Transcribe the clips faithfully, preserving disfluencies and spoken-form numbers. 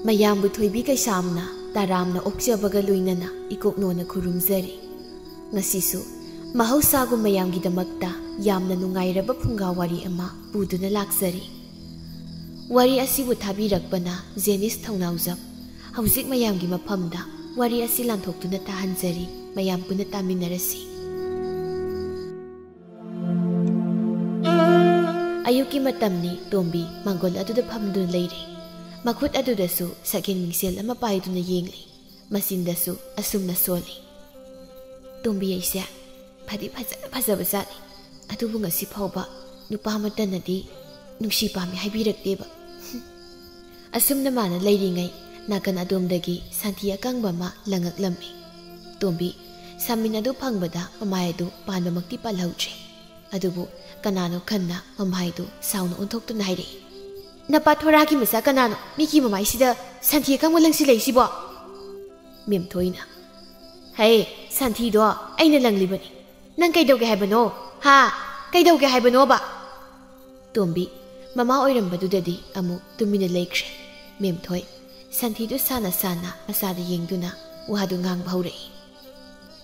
ꯃꯌꯥꯝꯕꯨ ꯊꯣꯏꯕꯤ ꯀꯩꯁꯥꯝꯅ ꯇꯔꯥꯝꯅ ꯑꯣꯛꯆꯕꯒ ꯂꯣꯏꯅꯅ ꯏꯀꯣꯛꯅꯣꯅ ꯈꯨꯔꯨꯝꯖꯔꯤ꯫ ꯉꯁꯤꯁꯨ ꯃꯍꯧꯁꯥꯒꯨꯝ ꯃꯌꯥꯝꯒꯤꯗꯃꯛꯇ ꯌꯥꯝꯅ ꯅꯨꯡꯉꯥꯏꯔꯕ ꯐꯨꯡꯒꯥ ꯋꯥꯔꯤ ꯑꯃ ꯄꯨꯗꯨꯅ ꯂꯥꯛꯆꯔꯤ꯫ ꯋꯥꯔꯤ ꯑꯁꯤꯕꯨ ꯊꯥꯕꯤꯔꯛꯄꯅ ꯖꯦꯅꯤꯁ ꯊꯧꯅꯥꯎꯖꯝ꯫ ꯍꯧꯖꯤꯛ ꯃꯌꯥꯝꯒꯤ ꯃꯐꯝꯗ ꯋꯥꯔꯤ ꯑꯁꯤ ꯂꯥꯟꯊꯣꯛꯇꯨꯅ ꯇꯥꯍꯟꯖꯔꯤ꯫ ꯃꯌꯥꯝ ꯄꯨꯟꯅ ꯇꯥꯃꯤꯟꯅꯔꯁꯤ꯫ ꯑꯌꯨꯛꯀꯤ ꯃꯇꯝꯅꯤ꯫ ꯇꯣꯝꯕꯤ ꯃꯥꯡꯒꯣꯜ ꯑꯗꯨꯗ ꯐꯝꯗꯨꯅ ꯂꯩꯔꯤ꯫ ꯃꯈꯨꯠ ꯑꯗꯨꯗꯁꯨ ꯁꯛꯍꯦꯟ ꯃꯤꯡꯁꯦꯜ ꯑꯃ ꯄꯥꯏꯗꯨꯅ ꯌꯦꯡꯂꯤ꯫ ꯃꯆꯤꯟꯗꯁꯨ ꯑꯁꯨꯝꯅ ꯁꯣꯜꯂꯤ, "ꯇꯣꯝꯕꯤ, ꯑꯩꯁꯦ ꯐꯗꯤ ꯐꯖꯅ ꯐꯖꯕ ꯖꯥꯠꯅꯤ, ꯑꯗꯨꯕꯨ ꯉꯁꯤ ꯐꯥꯎꯕ ꯅꯨꯄꯥ ꯑꯃꯠꯇꯅꯗꯤ ꯅꯨꯡꯁꯤ ꯄꯥꯝꯃꯤ ꯍꯥꯏꯕꯤꯔꯛꯇꯦꯕ꯫" ꯑꯁꯨꯝꯅ ꯃꯥꯅ ꯂꯩꯔꯤꯉꯩ, ꯅꯥꯀꯟ ꯑꯗꯣꯝꯗꯒꯤ ꯁꯟꯊꯤ ꯑꯀꯪꯕ ꯑꯃ ꯂꯪꯉꯛꯂꯝꯃꯤ꯫ ꯇꯣꯝꯕꯤ ꯁꯥꯃꯤꯟ ꯑꯗꯨ ꯐꯪꯕꯗ ꯃꯃꯥꯏ ꯑꯗꯨ ꯄꯥꯟꯕꯃꯛꯇꯤ ꯄꯥꯜꯍꯧꯗ꯭ꯔꯦ꯫ ꯑꯗꯨꯕꯨ ꯀꯅꯥꯅꯣ ꯈꯟꯅ ꯃꯃꯥꯏꯗꯨ ꯁꯥꯎꯅ ꯑꯣꯟꯊꯣꯛꯇꯨꯅ ꯍꯥꯏꯔꯛꯏ, "ꯅꯄꯥ ꯊꯣꯔꯥꯒꯤ ꯃꯆꯥ ꯀꯅꯥꯅꯣ ꯃꯤꯒꯤ ꯃꯃꯥꯏꯁꯤꯗ ꯁꯟꯊꯤ ꯑꯀꯪꯕ ꯂꯪꯁꯤꯜꯂꯛꯏꯁꯤꯕꯣ?" ꯃꯦꯝꯊꯣꯏꯅ, "ꯍꯦ, ꯁꯟꯊꯤꯗꯣ ꯑꯩꯅ ꯂꯪꯂꯤꯕꯅꯤ꯫ ꯅꯪ ꯀꯩꯗꯧꯒꯦ ꯍꯥꯏꯕꯅꯣ? ꯍꯥ? ꯀꯩꯗꯧꯒꯦ ꯍꯥꯏꯕꯅꯣꯕ?" ꯇꯣꯝꯕꯤ ꯃꯃꯥ ꯑꯣꯏꯔꯝꯕꯗꯨꯗꯗꯤ ꯑꯃꯨꯛ ꯇꯨꯃꯤꯟꯅ ꯂꯩꯈ꯭ꯔꯦ꯫ ꯃꯦꯝꯊꯣꯏ ꯁꯟꯊꯤꯗꯨ ꯁꯥꯟꯅ ꯁꯥꯟꯅ ꯃꯆꯥꯗ ꯌꯦꯡꯗꯨꯅ ꯋꯥꯗꯨ ꯉꯥꯡꯕ ꯍꯧꯔꯛꯏ꯫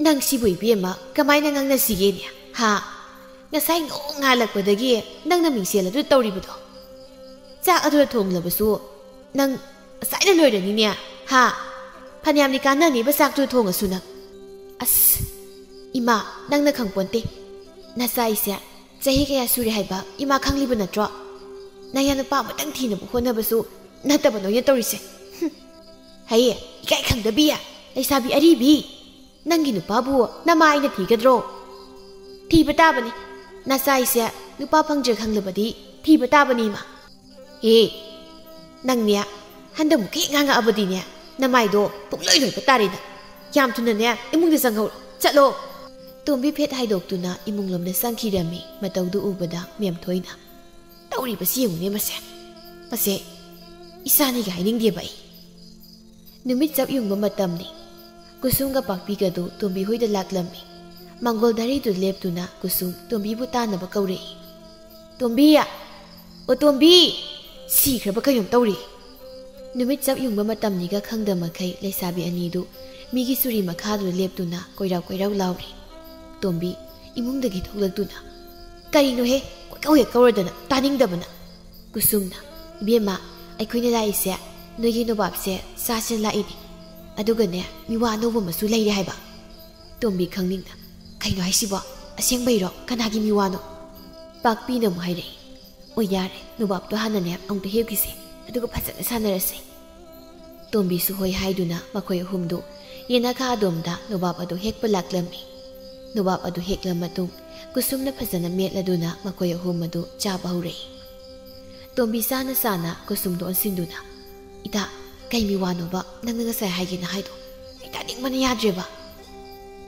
"ꯅꯪ ꯁꯤꯕꯨ, ꯏꯕꯦꯝꯃ, ꯀꯃꯥꯏꯅ ꯉꯥꯡꯅꯁꯤꯒꯦꯅꯦ? ꯍꯥ? ꯉꯁꯥꯏ ꯅꯣꯡ ꯉꯥꯜꯂꯛꯄꯗꯒꯤ ꯅꯪꯅ ꯃꯤꯡꯁꯦꯜ ꯑꯗꯨ ꯇꯧꯔꯤꯕꯗꯣ? ꯆꯥꯛ ꯑꯗꯨꯗ ꯊꯣꯡꯂꯕꯁꯨ ꯅꯪ ꯉꯁꯥꯏꯅ ꯂꯣꯏꯔꯅꯤꯅꯦ꯫ ꯍꯥ? ꯐꯅꯌꯥꯝꯗꯤ ꯀꯥꯟꯅꯅꯦꯕ ꯆꯥꯛꯇꯨ ꯊꯣꯡꯉꯁꯨ ꯅꯪ꯫ ꯑꯁ, ꯏꯃꯥ, ꯅꯪꯅ ꯈꯪꯄꯣꯟꯇꯦ꯫ ꯅꯆꯥ ꯑꯩꯁꯦ ꯆꯍꯤ ꯀꯌꯥ ꯁꯨꯔꯦ ꯍꯥꯏꯕ ꯏꯃꯥ ꯈꯪꯂꯤꯕ ꯅꯠꯇ꯭ꯔꯣ? ꯅꯌꯥ ꯅꯨꯄꯥ ꯑꯃꯇꯪ ꯊꯤꯅꯕ ꯍꯣꯠꯅꯕꯁꯨ ꯅꯠꯇꯕ ꯅꯣꯏꯅ ꯇꯧꯔꯤꯁꯦ꯫ ꯍꯨꯝ꯫ ꯍꯩ, ꯏꯀꯥꯏ ꯈꯪꯗꯕꯤ, ꯂꯩꯁꯥꯕꯤ ꯑꯔꯤꯕꯤ꯫ ꯅꯪꯒꯤ ꯅꯨꯄꯥꯕꯨ ꯅꯃꯥ ꯑꯩꯅ ꯊꯤꯒꯗ꯭ꯔꯣ? ꯊꯤꯕ ꯇꯥꯕꯅꯤ꯫ ꯅꯆꯥ ꯑꯩꯁꯦ ꯅꯨꯄꯥ ꯐꯪꯗ꯭ꯔꯦ ꯈꯪꯂꯕꯗꯤ ꯊꯤꯕ ꯇꯥꯕꯅꯤ, ꯏꯃꯥ꯫" "ꯑꯦ, ꯅꯪꯅꯦ, ꯍꯟꯗꯛꯃꯨꯛꯀꯤ ꯉꯥꯡꯉꯛꯑꯕꯗꯤꯅꯦ, ꯅꯃꯥꯏꯗꯣ ꯄꯨꯡꯂꯣꯏ ꯂꯣꯏꯕ ꯇꯥꯔꯦ ꯅꯪ꯫ ꯌꯥꯝ ꯊꯨꯅꯅꯦ ꯏꯃꯨꯡꯗ ꯆꯪꯍꯧꯔꯣ, ꯆꯠꯂꯣ!" ꯇꯣꯝꯕꯤ ꯐꯦꯠ ꯍꯥꯏꯗꯣꯛꯇꯨꯅ ꯏꯃꯨꯡ ꯂꯣꯝꯗ ꯆꯪꯈꯤꯔꯝꯃꯤ꯫ ꯃꯇꯧꯗꯨ ꯎꯕꯗ ꯃꯦꯝꯊꯣꯏꯅ, "ꯇꯧꯔꯤꯕꯁꯤ ꯌꯦꯡꯉꯨꯅꯦ ꯃꯁꯦ꯫ ꯃꯁꯦ ꯏꯆꯥꯅꯤꯒ ꯍꯥꯏꯅꯤꯡꯗꯦꯕ ꯑꯩ꯫" ꯅꯨꯃꯤꯠ ꯆꯞ ꯌꯨꯡꯕ ꯃꯇꯝꯅꯤ꯫ ꯀꯨꯁꯨꯝꯒ ꯄꯥꯛꯄꯤꯒꯗꯨ ꯇꯣꯝꯕꯤ ꯍꯣꯏꯗ ꯂꯥꯛꯂꯝꯃꯤ꯫ ꯃꯥꯡꯒꯣꯜ ꯙꯔꯤꯗꯨ ꯂꯦꯞꯇꯨꯅ ꯀꯨꯁꯨꯝ ꯇꯣꯝꯕꯤꯕꯨ ꯇꯥꯟꯅꯕ ꯀꯧꯔꯛꯏ꯫ "ꯇꯣꯝꯕꯤ! ꯑꯣ ꯇꯣꯝꯕꯤ! ꯁꯤꯈ꯭ꯔꯕ ꯀꯩꯅꯣꯝ ꯇꯧꯔꯦ꯫" ꯅꯨꯃꯤꯠ ꯆꯞ ꯌꯨꯡꯕ ꯃꯇꯝꯅꯤꯒ ꯈꯪꯗ ꯃꯈꯩ ꯂꯩꯁꯥꯕꯤ ꯑꯅꯤꯗꯨ ꯃꯤꯒꯤ ꯆꯨꯔꯤ ꯃꯈꯥꯗꯨꯗ ꯂꯦꯞꯇꯨꯅ ꯀꯣꯏꯔꯥꯎ ꯀꯣꯏꯔꯥꯎ ꯂꯥꯎꯔꯤ꯫ ꯇꯣꯝꯕꯤ ꯏꯃꯨꯡꯗꯒꯤ ꯊꯣꯛꯂꯛꯇꯨꯅ, "ꯀꯔꯤꯅꯣꯍꯦ, ꯀꯣꯏꯀꯧ ꯍꯦꯛ ꯀꯧꯔꯗꯅ, ꯇꯥꯅꯤꯡꯗꯕꯅ!" ꯀꯨꯁꯨꯝꯅ, "ꯏꯕꯦꯝꯃ, ꯑꯩꯈꯣꯏꯅ ꯂꯥꯛꯏꯁꯦ ꯅꯣꯏꯒꯤ ꯅꯣꯕꯥꯞꯁꯦ ꯆꯥꯁꯦ ꯂꯥꯛꯏꯅꯤ꯫ ꯑꯗꯨꯒꯅꯦ, ꯃꯤꯋꯥ ꯑꯅꯧꯕ ꯑꯃꯁꯨ ꯂꯩꯔꯦ ꯍꯥꯏꯕ꯫" ꯇꯣꯝꯕꯤ ꯈꯪꯅꯤꯡꯅ, "ꯀꯩꯅꯣ ꯍꯥꯏꯁꯤꯕꯣ? ꯑꯁꯦꯡꯕꯩꯔꯣ? ꯀꯅꯥꯒꯤ ꯃꯤꯋꯥꯅꯣ?" ꯄꯥꯛꯄꯤꯅ ꯑꯃꯨꯛ ꯍꯥꯏꯔꯛꯏ, "ꯑꯣ ꯌꯥꯔꯦ, ꯅꯣꯕꯥꯞꯇꯣ ꯍꯥꯟꯅꯅꯦ ꯑꯃꯨꯛꯇ ꯍꯦꯛꯈꯤꯁꯦ, ꯑꯗꯨꯒ ꯐꯖꯅ ꯁꯥꯟꯅꯔꯁꯦ꯫" ꯇꯣꯝꯕꯤꯁꯨ ꯍꯣꯏ ꯍꯥꯏꯗꯨꯅ ꯃꯈꯣꯏ ꯑꯍꯨꯝꯗꯨ ꯌꯦꯅꯈꯥ ꯑꯗꯣꯝꯗ ꯅꯣꯕꯥꯞ ꯑꯗꯨ ꯍꯦꯛꯄ ꯂꯥꯛꯂꯝꯃꯤ꯫ ꯅꯣꯕꯥꯞ ꯑꯗꯨ ꯍꯦꯛꯂ ꯃꯇꯨꯡ ꯀꯨꯁꯨꯝꯅ ꯐꯖꯅ ꯃꯦꯠꯂꯗꯨꯅ ꯃꯈꯣꯏ ꯑꯍꯨꯝ ꯑꯗꯨ ꯆꯥꯕ ꯍꯧꯔꯛꯏ꯫ ꯇꯣꯝꯕꯤ ꯆꯥꯅ ꯆꯥꯅ ꯀꯨꯁꯨꯝꯗ ꯑꯣꯟꯁꯤꯟꯗꯨꯅ, "ꯏꯇꯥ, ꯀꯩ ꯃꯤꯋꯥꯅꯣꯕ ꯅꯪꯅ ꯉꯁꯥꯏ ꯍꯥꯏꯒꯦꯅ ꯍꯥꯏꯗꯣ? ꯑꯩ ꯇꯥꯅꯤꯡꯕꯅ ꯌꯥꯗ꯭ꯔꯦꯕ꯫"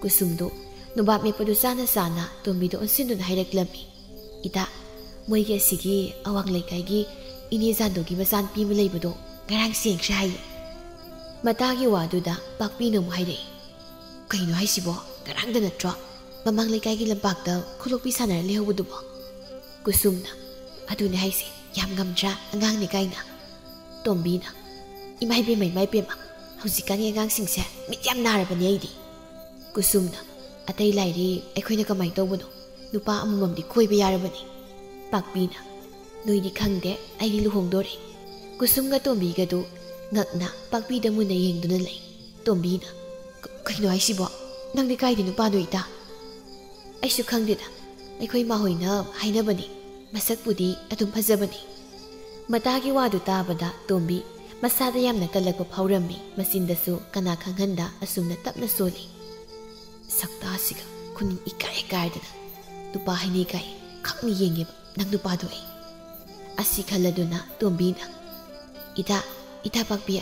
ꯀꯨꯁꯨꯝꯗꯨ ꯅꯣꯕꯥꯞ ꯃꯦꯠꯄꯗꯨ ꯆꯥꯅ ꯆꯥꯅ ꯇꯣꯝꯕꯤꯗ ꯑꯣꯟꯁꯤꯟꯗꯨꯅ ꯍꯥꯏꯔꯛꯂꯝꯃꯤ, "ꯏꯇꯥ, ꯃꯣꯏꯒꯤ ꯑꯁꯤꯒꯤ ꯑꯋꯥꯡ ꯂꯩꯀꯥꯏꯒꯤ ꯏꯅꯦ ꯖꯥꯟꯗꯣꯒꯤ ꯃꯆꯥꯅꯨꯄꯤ ꯑꯃ ꯂꯩꯕꯗꯣ ꯉꯔꯥꯡ ꯆꯦꯟꯈ꯭ꯔꯦ ꯍꯥꯏꯌꯦ꯫" ꯃꯇꯥꯒꯤ ꯋꯥꯗꯨꯗ ꯄꯥꯛꯄꯤꯅ ꯑꯃꯨꯛ ꯍꯥꯏꯔꯛꯏ, "ꯀꯩꯅꯣ ꯍꯥꯏꯁꯤꯕꯣ? ꯉꯔꯥꯡꯗ ꯅꯠꯇ꯭ꯔꯣ ꯃꯃꯥꯡ ꯂꯩꯀꯥꯏꯒꯤ ꯂꯝꯄꯥꯛꯇ ꯈꯨꯂꯣꯛꯄꯤ ꯁꯥꯟꯅꯔ ꯂꯩꯍꯧꯕꯗꯨꯕꯣ?" ꯀꯨꯁꯨꯝꯅ, "ꯑꯗꯨꯅꯦ ꯍꯥꯏꯁꯦ, ꯌꯥꯝ ꯉꯝꯗ꯭ꯔꯥ ꯑꯉꯥꯡꯅꯦ ꯀꯥꯏꯅ?" ꯇꯣꯝꯕꯤꯅ, "ꯏꯃꯥ ꯏꯕꯦꯝꯃ, ꯏꯃꯥ ꯏꯕꯦꯝꯃ, ꯍꯧꯖꯤꯛꯀꯥꯟꯒꯤ ꯑꯉꯥꯡꯁꯤꯡꯁꯦ ꯃꯤꯠ ꯌꯥꯝ ꯅꯥꯔꯕꯅꯦ ꯑꯩꯗꯤ꯫" ꯀꯨꯁꯨꯝꯅ, "ꯑꯇꯩ ꯂꯥꯏꯔꯤ, ꯑꯩꯈꯣꯏꯅ ꯀꯃꯥꯏꯅ ꯇꯧꯕꯅꯣ? ꯅꯨꯄꯥ ꯑꯃꯃꯝꯗꯤ ꯀꯣꯏꯕ ꯌꯥꯔꯕꯅꯤ꯫" ꯄꯥꯛꯄꯤꯅ, "ꯅꯣꯏꯗꯤ ꯈꯪꯗꯦ, ꯑꯩꯗꯤ ꯂꯨꯍꯣꯡꯗꯣꯔꯦ꯫" ꯀꯨꯁꯨꯝꯒ ꯇꯣꯝꯕꯤꯒꯗꯨ ꯉꯛꯅ ꯄꯥꯛꯄꯤꯗ ꯃꯨꯟꯅ ꯌꯦꯡꯗꯨꯅ ꯂꯩ꯫ ꯇꯣꯝꯕꯤꯅ, "ꯀ-, ꯀꯩꯅꯣ ꯍꯥꯏꯁꯤꯕꯣ? ꯅꯪꯗꯤ ꯀꯥꯏꯗꯤ ꯅꯨꯄꯥꯅꯣ ꯏꯇꯥ?" "ꯑꯩꯁꯨ ꯈꯪꯗꯦꯗ, ꯑꯩꯈꯣꯏ ꯏꯃꯥ ꯍꯣꯏꯅ ꯍꯥꯏꯅꯕꯅꯤ, ꯃꯁꯛꯄꯨꯗꯤ ꯑꯗꯨꯝ ꯐꯖꯕꯅꯤ꯫" ꯃꯇꯥꯒꯤ ꯋꯥꯗꯨ ꯇꯥꯕꯗ ꯇꯣꯝꯕꯤ ꯃꯁꯥꯗ ꯌꯥꯝꯅ ꯀꯜꯂꯛꯄ ꯐꯥꯎꯔꯝꯃꯤ꯫ ꯃꯆꯤꯟꯗꯁꯨ ꯀꯅꯥ ꯈꯪꯍꯟꯗ ꯑꯁꯨꯝꯅ ꯇꯞꯅ ꯁꯣꯜꯂꯤ, "ꯁꯛꯇꯥꯁꯤꯒ ꯈꯨꯅꯤꯡ ꯏꯀꯥꯏ ꯀꯥꯏꯗꯅ ꯅꯨꯄꯥ ꯍꯩꯅꯩ ꯀꯥꯏ ꯈꯪꯅ ꯌꯦꯡꯉꯦꯕ ꯅꯪ ꯅꯨꯄꯥꯗꯣ ꯑꯩ꯫" ꯑꯁꯤ ꯈꯜꯂꯗꯨꯅ ꯇꯣꯝꯕꯤꯅ, "ꯏꯇꯥ, ꯏꯇꯥ ꯄꯥꯛꯄꯤ,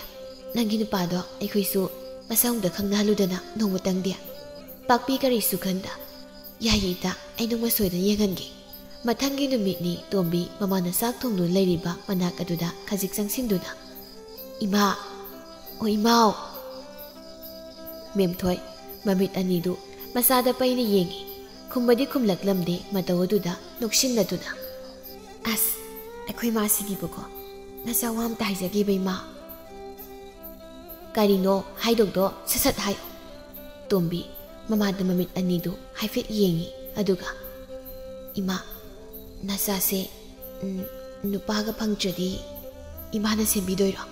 ꯅꯪꯒꯤ ꯅꯨꯄꯥꯗꯣ ꯑꯩꯈꯣꯏꯁꯨ ꯃꯁꯛ ꯑꯃꯨꯛꯇ ꯈꯪꯅꯍꯜꯂꯨꯗꯅ ꯅꯣꯡꯃꯇꯪꯗꯤ?" ꯄꯥꯛꯄꯤ ꯀꯔꯤꯁꯨ ꯈꯟꯗ, "ꯌꯥꯏꯌꯦ ꯏꯇꯥ, ꯑꯩ ꯅꯣꯡꯃ ꯁꯣꯏꯗꯅ ꯌꯦꯡꯍꯟꯒꯦ꯫" ꯃꯊꯪꯒꯤ ꯅꯨꯃꯤꯠꯅꯤ꯫ ꯇꯣꯝꯕꯤ ꯃꯃꯥꯅ ꯆꯥꯛ ꯊꯣꯡꯗꯨꯅ ꯂꯩꯔꯤꯕ ꯃꯅꯥꯛ ꯑꯗꯨꯗ ꯈꯖꯤꯛ ꯆꯪꯁꯤꯟꯗꯨꯅ, "ꯏꯃꯥ, ꯑꯣ ꯏꯃꯥꯎ!" ꯃꯦꯝꯊꯣꯏ ꯃꯃꯤꯠ ꯑꯅꯤꯗꯨ ꯃꯆꯥꯗ ꯄꯩꯅ ꯌꯦꯡꯉꯤ꯫ ꯈꯨꯝꯕꯗꯤ ꯈꯨꯝꯂꯛꯂꯝꯗꯦ꯫ ꯃꯇꯧ ꯑꯗꯨꯗ ꯅꯣꯛꯁꯤꯟꯅꯗꯨꯅ, "ꯑꯁ, ꯑꯩꯈꯣꯏ ꯃꯥꯁꯤꯗꯤꯕꯀꯣ, ꯅꯆꯥ ꯋꯥ ꯑꯝꯇ ꯍꯥꯏꯖꯒꯦꯕ ꯏꯃꯥ꯫ "ꯀꯔꯤꯅꯣ ꯍꯥꯏꯗꯧꯗꯣ ꯁꯠ ꯁꯠ ꯍꯥꯏꯌꯨ꯫" ꯇꯣꯝꯕꯤ ꯃꯃꯥꯗ ꯃꯃꯤꯠ ꯑꯅꯤꯗꯨ ꯍꯥꯏꯐꯦꯠ ꯌꯦꯡꯉꯤ, ꯑꯗꯨꯒ, "ꯏꯃꯥ, ꯅꯆꯥꯁꯦ, ꯎꯝ, ꯅꯨꯄꯥꯒ ꯐꯪꯗ꯭ꯔꯗꯤ ꯏꯃꯥꯅ ꯁꯦꯝꯕꯤꯗꯣꯏꯔꯣ?"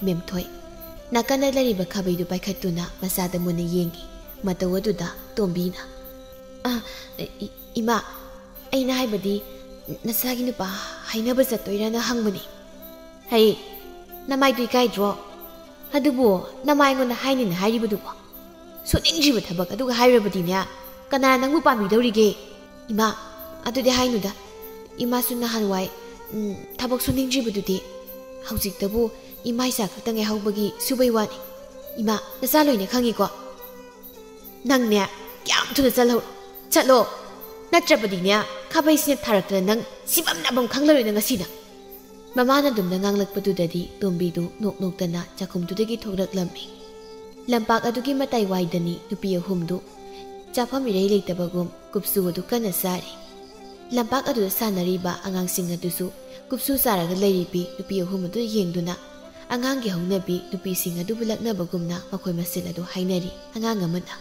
ꯃꯦꯝꯊꯣꯏ ꯅꯥꯀꯟꯗ ꯂꯩꯔꯤꯕ ꯈꯥꯕꯩꯗꯨ ꯄꯥꯏꯈꯠꯇꯨꯅ ꯃꯆꯥꯗ ꯃꯨꯟꯅ ꯌꯦꯡꯉꯤ꯫ ꯃꯇꯧ ꯑꯗꯨꯗ ꯇꯣꯝꯕꯤꯅ, "ꯑ, ꯏ-, ꯏꯃꯥ, ꯑꯩꯅ ꯍꯥꯏꯕꯗꯤ ꯅꯆꯥꯒꯤ ꯅꯨꯄꯥ ꯍꯥꯏꯅꯕ ꯆꯠꯇꯣꯏꯔꯅ ꯍꯪꯕꯅꯤ꯫" "ꯍꯩ, ꯅꯃꯥꯏꯗꯨ ꯏꯀꯥꯏꯗ꯭ꯔꯣ? ꯑꯗꯨꯕꯨ ꯅꯃꯥ ꯑꯩꯉꯣꯟꯗ ꯍꯥꯏꯅꯤꯅ ꯍꯥꯏꯔꯤꯕꯗꯨꯕꯣ? ꯁꯨꯅꯤꯡꯗ꯭ꯔꯤꯕ ꯊꯕꯛ ꯑꯗꯨꯒ ꯍꯥꯏꯔꯨꯔꯕꯗꯤꯅꯦ, ꯀꯅꯥꯅ ꯅꯪꯕꯨ ꯄꯥꯝꯕꯤꯗꯧꯔꯤꯒꯦ?" "ꯏꯃꯥ, ꯑꯗꯨꯗꯤ ꯍꯥꯏꯅꯨꯗ꯫ ꯏꯃꯥꯁꯨ ꯅꯍꯥꯟꯋꯥꯏ, ꯎꯝ, ꯊꯕꯛ ꯁꯨꯅꯤꯡꯗ꯭ꯔꯤꯕꯗꯨꯗꯤ꯫ ꯍꯧꯖꯤꯛꯇꯕꯨ ꯏꯃꯥ ꯏꯆꯥ ꯈꯛꯇ ꯉꯥꯏꯍꯧꯕꯒꯤ ꯁꯨꯕꯩ ꯋꯥꯅꯤ꯫ ꯏꯃꯥ, ꯅꯆꯥ ꯂꯣꯏꯅ ꯈꯪꯉꯤꯀꯣ?" "ꯅꯪꯅꯦ, ꯌꯥꯝ ꯊꯨꯅ ꯆꯠꯍꯧꯔꯣ꯫ ꯆꯠꯂꯣ꯫ ꯅꯠꯇ꯭ꯔꯕꯗꯤꯅꯦ, ꯈꯥꯕꯩꯁꯤꯅ ꯊꯥꯔꯛꯇꯅ ꯅꯪ ꯁꯤꯐꯝ ꯅꯥꯐꯝ ꯈꯪꯂꯔꯣꯏ ꯅꯪ ꯉꯁꯤꯅ꯫" ꯃꯃꯥꯅ ꯑꯗꯨꯝꯅ ꯉꯥꯡꯂꯛꯄꯗꯨꯗꯗꯤ ꯇꯣꯝꯕꯤꯗꯨ ꯅꯣꯛ ꯅꯣꯛꯇꯅ ꯆꯥꯛꯈꯨꯝꯗꯨꯗꯒꯤ ꯊꯣꯛꯂꯛꯂꯝꯃꯤ꯫ ꯂꯝꯄꯥꯛ ꯑꯗꯨꯒꯤ ꯃꯇꯥꯏ ꯋꯥꯏꯗꯅꯤ ꯅꯨꯄꯤ ꯑꯍꯨꯝꯗꯨ ꯆꯥꯐꯝ ꯏꯔꯩ ꯂꯩꯇꯕꯒꯨꯝ ꯀꯨꯞꯁꯨ ꯑꯗꯨ ꯀꯟꯅ ꯆꯥꯔꯤ꯫ ꯂꯝꯄꯥꯛ ꯑꯗꯨꯗ ꯁꯥꯟꯅꯔꯤꯕ ꯑꯉꯥꯡꯁꯤꯡ ꯑꯗꯨꯁꯨ ꯀꯨꯞꯁꯨ ꯆꯥꯔꯒ ꯂꯩꯔꯤꯕꯤ ꯅꯨꯄꯤ ꯑꯍꯨꯝ ꯑꯗꯨ ꯌꯦꯡꯗꯨꯅ ꯑꯉꯥꯡꯒꯤ ꯍꯧꯅꯕꯤ ꯅꯨꯄꯤꯁꯤꯡ ꯑꯗꯨꯕꯨ ꯂꯛꯅꯕꯒꯨꯝꯅ ꯃꯈꯣꯏ ꯃꯁꯦꯜ ꯑꯗꯨ ꯍꯥꯏꯅꯔꯤ꯫ ꯑꯉꯥꯡ ꯑꯃꯅ,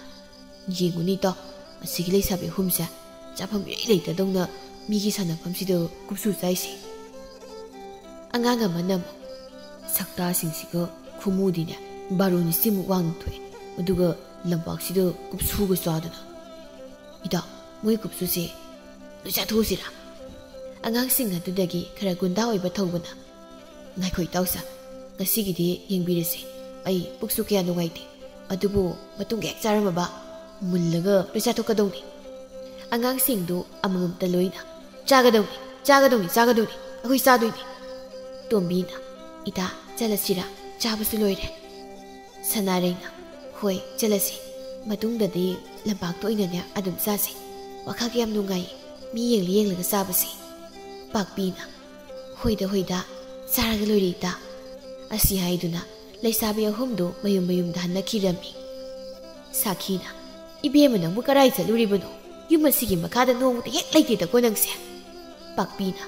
"ꯌꯦꯡꯉꯨꯅꯤ ꯏꯇꯥꯎ, ꯑꯁꯤꯒꯤ ꯂꯩꯁꯥꯕꯤ ꯑꯍꯨꯝꯁꯦ ꯆꯥꯐꯝ ꯏꯔꯩ ꯂꯩꯇꯗꯧꯅ ꯃꯤꯒꯤ ꯁꯥꯟꯅꯐꯝꯁꯤꯗ ꯀꯨꯞꯁꯨ ꯆꯥꯏꯁꯦ꯫" ꯑꯉꯥꯡ ꯑꯃꯅ ꯑꯃꯨꯛ, "ꯁꯛꯇꯥꯁꯤꯡꯁꯤꯒ ꯈꯨꯃꯨꯗꯤꯅꯦ, ꯕꯥꯔꯣꯅꯤ ꯁꯤꯃꯨꯛ ꯋꯥꯡꯅ ꯊꯣꯛꯑꯦ, ꯑꯗꯨꯒ ꯂꯝꯄꯥꯛꯁꯤꯗ ꯀꯨꯞꯁꯨꯒ ꯆꯥꯗꯅ꯫ ꯏꯇꯥꯎ, ꯃꯣꯏ ꯀꯨꯞꯁꯨꯁꯦ ꯂꯣꯏ ꯆꯥꯊꯣꯛꯑꯁꯤꯔꯥ?" ꯑꯉꯥꯡꯁꯤꯡ ꯑꯗꯨꯗꯒꯤ ꯈꯔ ꯒꯨꯟꯗꯥ ꯑꯣꯏꯕ ꯊꯧꯕꯅ, "ꯉꯥꯏꯈꯣ ꯏꯇꯥꯎꯁꯥ, ꯉꯁꯤꯒꯤꯗꯤ ꯌꯦꯡꯕꯤꯔꯁꯦ꯫ ꯑꯩ ꯄꯨꯛꯁꯨ ꯀꯌꯥ ꯅꯨꯡꯉꯥꯏꯇꯦ꯫ ꯑꯗꯨꯕꯨ ꯃꯇꯨꯡꯗ ꯍꯦꯛ ꯆꯥꯔꯝꯃꯕ ꯃꯨꯜꯂꯒ ꯂꯣꯏ ꯆꯥꯊꯣꯛꯀꯗꯧꯅꯤ꯫" ꯑꯉꯥꯡꯁꯤꯡꯗꯨ ꯑꯃꯃꯝꯇ ꯂꯣꯏꯅ, "ꯆꯥꯒꯗꯧꯅꯤ, ꯆꯥꯒꯗꯧꯅꯤ, ꯆꯥꯒꯗꯧꯅꯤ, ꯑꯩꯈꯣꯏ ꯆꯥꯗꯣꯏꯅꯤ꯫" ꯇꯣꯝꯕꯤꯅ, "ꯏꯇꯥ, ꯆꯠꯂꯁꯤꯔꯥ? ꯆꯥꯕꯁꯨ ꯂꯣꯏꯔꯦ꯫" ꯁꯅꯥꯔꯩꯅ, "ꯍꯣꯏ, ꯆꯠꯂꯁꯤ꯫ ꯃꯇꯨꯡꯗꯗꯤ ꯂꯝꯄꯥꯛꯇ ꯑꯣꯏꯅꯅꯦ ꯑꯗꯨꯝ ꯆꯥꯁꯤ꯫ ꯋꯥꯈꯜꯒ ꯌꯥꯝ ꯅꯨꯡꯉꯥꯏꯌꯦ, ꯃꯤ ꯌꯦꯡꯂ ꯌꯦꯡꯂꯒ ꯆꯥꯕꯁꯦ꯫" ꯄꯥꯛꯄꯤꯅ, "ꯍꯣꯏꯗ, ꯍꯣꯏꯗ, ꯆꯥꯔꯒ ꯂꯣꯏꯔꯦ ꯏꯇꯥ꯫" ꯑꯁꯤ ꯍꯥꯏꯗꯨꯅ ꯂꯩꯁꯥꯕꯤ ꯑꯍꯨꯝꯗꯨ ꯃꯌꯨꯝ ꯃꯌꯨꯝꯗ ꯍꯟꯅꯈꯤꯔꯝꯃꯤ꯫ ꯁꯥꯈꯤꯅ, "ꯏꯕꯦꯝꯃ, ꯅꯪꯕꯨ ꯀꯔꯥꯏ ꯆꯠꯂꯨꯔꯤꯕꯅꯣ? ꯌꯨꯝ ꯑꯁꯤꯒꯤ ꯃꯈꯥꯗ ꯅꯣꯡꯃꯇ ꯍꯦꯛ ꯂꯩꯇꯦꯗꯀꯣ ꯅꯪꯁꯦ꯫" ꯄꯥꯛꯄꯤꯅ,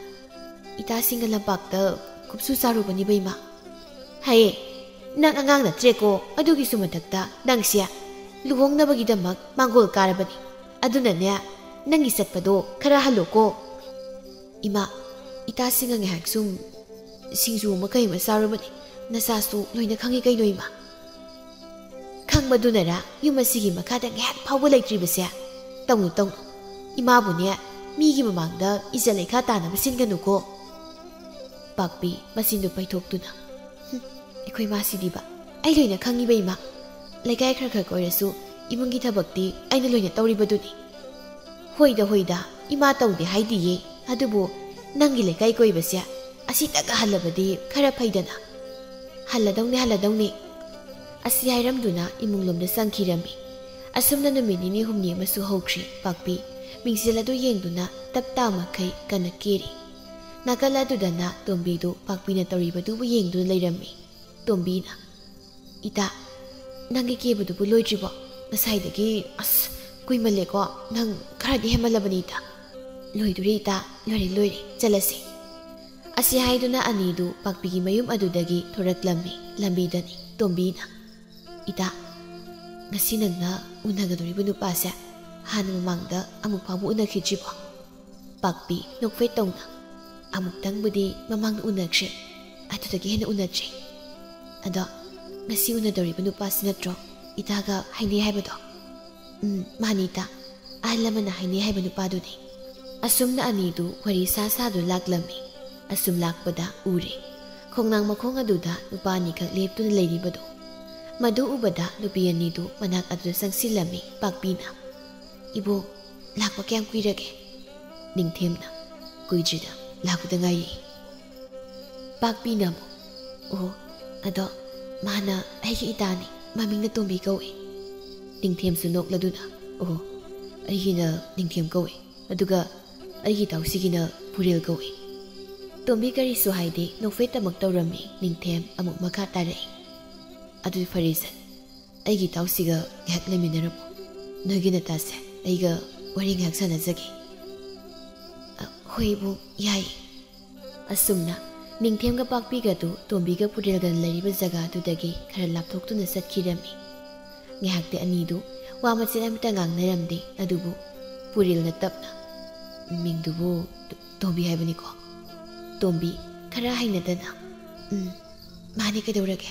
"ꯏꯇꯥꯁꯤꯡꯒ ꯂꯝꯄꯥꯛꯇ ꯀꯨꯞꯁꯨ ꯆꯥꯔꯨꯕꯅꯤ ꯕꯩꯃꯥ꯫" "ꯍꯩ, ꯅꯪ ꯑꯉꯥꯡ ꯅꯠꯇ꯭ꯔꯦꯀꯣ, ꯑꯗꯨꯒꯤꯁꯨ ꯃꯊꯛꯇ ꯅꯪꯁꯦ ꯂꯨꯍꯣꯡꯅꯕꯒꯤꯗꯃꯛ ꯃꯥꯡꯒꯣꯜ ꯀꯥꯔꯕꯅꯤ꯫ ꯑꯗꯨꯅꯅꯦ, ꯅꯪꯒꯤ ꯆꯠꯄꯗꯣ ꯈꯔ ꯍꯜꯂꯣꯀꯣ꯫ ꯏꯃꯥ, ꯏꯇꯥꯁꯤꯡꯒ ꯉꯥꯏꯍꯥꯛ ꯁꯨꯝ ꯁꯤꯡꯖꯨ ꯑꯃ ꯀꯩ ꯑꯃ ꯆꯥꯔꯨꯕꯅꯤ꯫ ꯅꯆꯥꯁꯨ ꯂꯣꯏꯅ ꯈꯪꯉꯤ ꯀꯩꯅꯣ, ꯏꯃꯥ꯫ ꯈꯪꯕꯗꯨꯅꯔ ꯌꯨꯝ ꯑꯁꯤꯒꯤ ꯃꯈꯥꯗ ꯉꯥꯏꯍꯥꯛ ꯐꯥꯎꯕ ꯂꯩꯇ꯭ꯔꯤꯕꯁꯦ? ꯇꯧꯅꯨ, ꯇꯧꯅꯨ꯫ ꯏꯃꯥꯕꯨꯅꯦ, ꯃꯤꯒꯤ ꯃꯃꯥꯡꯗ ꯏꯖꯠ ꯂꯩꯈꯥ ꯇꯥꯅꯕ ꯁꯤꯟꯒꯅꯨꯀꯣ꯫ ꯄꯥꯛꯄꯤ ꯃꯆꯤꯟꯗꯨ ꯄꯩꯊꯣꯛꯇꯨꯅ, "ꯍꯨꯝ, ꯑꯩꯈꯣꯏ ꯃꯥꯁꯤꯗꯤꯕ꯫ ꯑꯩ ꯂꯣꯏꯅ ꯈꯪꯉꯤꯕ, ꯏꯃꯥ꯫ ꯂꯩꯀꯥꯏ ꯈꯔ ꯈꯔ ꯑꯣꯏꯔꯁꯨ ꯏꯃꯨꯡꯒꯤ ꯊꯕꯛꯇꯤ ꯑꯩꯅ ꯂꯣꯏꯅ ꯇꯧꯔꯤꯕꯗꯨꯅꯤ꯫" "ꯍꯣꯏꯗ, ꯍꯣꯏꯗ, ꯏꯃꯥ ꯇꯧꯗꯦ ꯍꯥꯏꯗꯤꯌꯦ꯫ ꯑꯗꯨꯕꯨ ꯅꯪꯒꯤ ꯂꯩꯀꯥꯏ ꯀꯣꯏꯕꯁꯦ ꯑꯁꯤꯗꯒ ꯍꯜꯂꯕꯗꯤ ꯈꯔ ꯐꯩꯗꯅ꯫" "ꯍꯜꯂꯗꯧꯅꯦ, ꯍꯜꯂꯗꯧꯅꯦ꯫" ꯑꯁꯤ ꯍꯥꯏꯔꯝꯗꯨꯅ ꯏꯃꯨꯡꯂꯣꯝꯗ ꯆꯪꯈꯤꯔꯝꯃꯤ꯫ ꯑꯁꯨꯝꯅ ꯅꯨꯃꯤꯠ ꯅꯤꯅꯤ ꯍꯨꯝꯅꯤ ꯑꯃꯁꯨ ꯍꯧꯈ꯭ꯔꯤ꯫ ꯄꯥꯛꯄꯤ ꯃꯤꯡꯁꯦꯜ ꯑꯗꯨ ꯌꯦꯡꯗꯨꯅ ꯇꯞ ꯇꯥ ꯃꯈꯩ ꯀꯟꯅ ꯀꯦꯔꯤ꯫ ꯅꯥꯀꯜ ꯑꯗꯨꯗꯅ ꯇꯣꯝꯕꯤꯗꯨ ꯄꯥꯛꯄꯤꯅ ꯇꯧꯔꯤꯕꯗꯨꯕꯨ ꯌꯦꯡꯗꯨꯅ ꯂꯩꯔꯝꯃꯤ꯫ ꯇꯣꯝꯕꯤꯅ, "ꯏꯇꯥ, ꯅꯪꯒꯤ ꯀꯦꯕꯗꯨꯕꯨ ꯂꯣꯏꯗ꯭ꯔꯤꯕꯣ? ꯉꯁꯥꯏꯗꯒꯤ, ꯑꯁ, ꯀꯨꯏꯃꯜꯂꯦꯀꯣ꯫ ꯅꯪ ꯈꯔꯗꯤ ꯍꯦꯟꯃꯜꯂꯕꯅꯤ, ꯏꯇꯥ꯫" "ꯂꯣꯏꯗꯣꯔꯦ, ꯏꯇꯥ, ꯂꯣꯏꯔꯦ, ꯂꯣꯏꯔꯦ, ꯆꯠꯂꯁꯤ꯫" ꯑꯁꯤ ꯍꯥꯏꯗꯨꯅ ꯑꯅꯤꯗꯨ ꯄꯥꯛꯄꯤꯒꯤ ꯃꯌꯨꯝ ꯑꯗꯨꯗꯒꯤ ꯊꯣꯔꯛꯂꯝꯃꯤ꯫ ꯂꯝꯕꯤꯗꯅꯤ ꯇꯣꯝꯕꯤꯅ, "ꯏꯇꯥ, ꯉꯁꯤ ꯅꯪꯅ ꯎꯅꯒꯗꯧꯔꯤꯕ ꯅꯨꯄꯥꯁꯦ ꯍꯥꯟꯅ ꯃꯃꯥꯡꯗ ꯑꯃꯨꯛ ꯐꯥꯎꯕ ꯎꯅꯈꯤꯗ꯭ꯔꯤꯕꯣ?" ꯄꯥꯛꯄꯤ ꯅꯣꯛꯐꯦꯠ ꯇꯧꯅ, "ꯑꯃꯨꯛꯇꯪꯕꯨꯗꯤ ꯃꯃꯥꯡꯗ ꯎꯅꯈ꯭ꯔꯦ, ꯑꯗꯨꯗꯒꯤ ꯍꯦꯟꯅ ꯎꯅꯗ꯭ꯔꯤ꯫ ꯑꯗꯣ ꯉꯁꯤ ꯎꯅꯗꯧꯔꯤꯕ ꯅꯨꯄꯥꯁꯤ ꯅꯠꯇ꯭ꯔꯣ ꯏꯇꯥꯒ ꯍꯥꯏꯅꯩ ꯍꯥꯏꯕꯗꯣ?" "ꯎꯝ, ꯃꯥꯅꯤ ꯏꯇꯥ, ꯑꯍꯜ ꯂꯃꯟꯅ ꯍꯥꯏꯅꯩ ꯍꯥꯏꯕ ꯅꯨꯄꯥꯗꯨꯅꯤ꯫" ꯑꯁꯨꯝꯅ ꯑꯅꯤꯗꯨ ꯋꯥꯔꯤ ꯁꯥ ꯁꯥꯗꯨꯅ ꯂꯥꯛꯂꯝꯃꯤ꯫ ꯑꯁꯨꯝ ꯂꯥꯛꯄꯗ ꯎꯔꯦ, ꯈꯣꯡꯅꯥꯡ ꯃꯈꯣꯡ ꯑꯗꯨꯗ ꯅꯨꯄꯥ ꯑꯅꯤꯈꯛ ꯂꯦꯞꯇꯨꯅ ꯂꯩꯔꯤꯕꯗꯨ꯫ ꯃꯗꯨ ꯎꯕꯗ ꯅꯨꯄꯤ ꯑꯅꯤꯗꯨ ꯃꯅꯥꯛ ꯑꯗꯨꯗ ꯆꯪꯁꯤꯜꯂꯝꯃꯤ꯫ ꯄꯥꯛꯄꯤꯅ, "ꯏꯕꯣꯛ, ꯂꯥꯛꯄ ꯀꯌꯥꯝ ꯀꯨꯏꯔꯒꯦ?" ꯅꯤꯡꯊꯦꯝꯅ, "ꯀꯨꯏꯗ꯭ꯔꯤꯗ, ꯂꯥꯛꯄꯗ ꯉꯥꯏꯔꯤ꯫" ꯄꯥꯛꯄꯤꯅ ꯑꯃꯨꯛ, "ꯑꯣ, ꯑꯗꯣ ꯃꯥꯅ ꯑꯩꯒꯤ ꯏꯇꯥꯅꯤ, ꯃꯃꯤꯡꯅ ꯇꯣꯝꯕꯤ ꯀꯧꯏ꯫" ꯅꯤꯡꯊꯦꯝꯁꯨ ꯅꯣꯛꯂꯗꯨꯅ, "ꯑꯣ, ꯑꯩꯒꯤꯅ ꯅꯤꯡꯊꯦꯝ ꯀꯧꯏ, ꯑꯗꯨꯒ ꯑꯩꯒꯤ ꯏꯇꯥꯎꯁꯤꯒꯤꯅ ꯄꯨꯔꯦꯜ ꯀꯧꯏ꯫" ꯇꯣꯝꯕꯤ ꯀꯔꯤꯁꯨ ꯍꯥꯏꯗꯦ, ꯅꯣꯛꯐꯦꯠꯇꯃꯛ ꯇꯧꯔꯝꯃꯤ꯫ ꯅꯤꯡꯊꯦꯝ ꯑꯃꯨꯛ ꯃꯈꯥ ꯇꯥꯔꯛꯏ, "ꯑꯗꯨꯗꯤ ꯐꯔꯦꯁꯦ, ꯑꯩꯒꯤ ꯏꯇꯥꯎꯁꯤꯒ ꯉꯥꯏꯍꯥꯛ ꯂꯩꯃꯤꯟꯅꯔꯝꯃꯣ, ꯅꯣꯏꯒꯤ ꯅꯇꯥꯁꯦ꯫ ꯑꯩꯒ ꯋꯥꯔꯤ ꯉꯥꯏꯍꯥꯛ ꯁꯥꯟꯅꯖꯒꯦ꯫" "ꯑ, ꯍꯣꯏ ꯏꯕꯨꯡ, ꯌꯥꯏ꯫" ꯑꯁꯨꯝꯅ ꯅꯤꯡꯊꯦꯝꯒ ꯄꯥꯛꯄꯤꯒꯗꯨ ꯇꯣꯝꯕꯤꯒ ꯄꯨꯔꯦꯜꯒꯅ ꯂꯩꯔꯤꯕ ꯖꯒꯥꯗꯨꯗꯒꯤ ꯈꯔ ꯂꯥꯞꯊꯣꯛꯇꯨꯅ ꯆꯠꯈꯤꯔꯝꯃꯤ꯫ ꯉꯥꯏꯍꯥꯛꯇꯤ ꯑꯅꯤꯗꯨ ꯋꯥ ꯃꯆꯦꯠ ꯑꯃꯠꯇ ꯉꯥꯡꯅꯔꯝꯗꯦ, ꯑꯗꯨꯕꯨ ꯄꯨꯔꯦꯜꯅ ꯇꯞꯅ, "ꯃꯤꯡꯗꯨꯕꯨ ꯇꯣ-, ꯇꯣꯝꯕꯤ ꯍꯥꯏꯕꯅꯤꯀꯣ?" ꯇꯣꯝꯕꯤ ꯈꯔ ꯍꯩꯅꯗꯅ, "ꯎꯝ, ꯃꯥꯅꯦ, ꯀꯩꯗꯧꯔꯒꯦ?"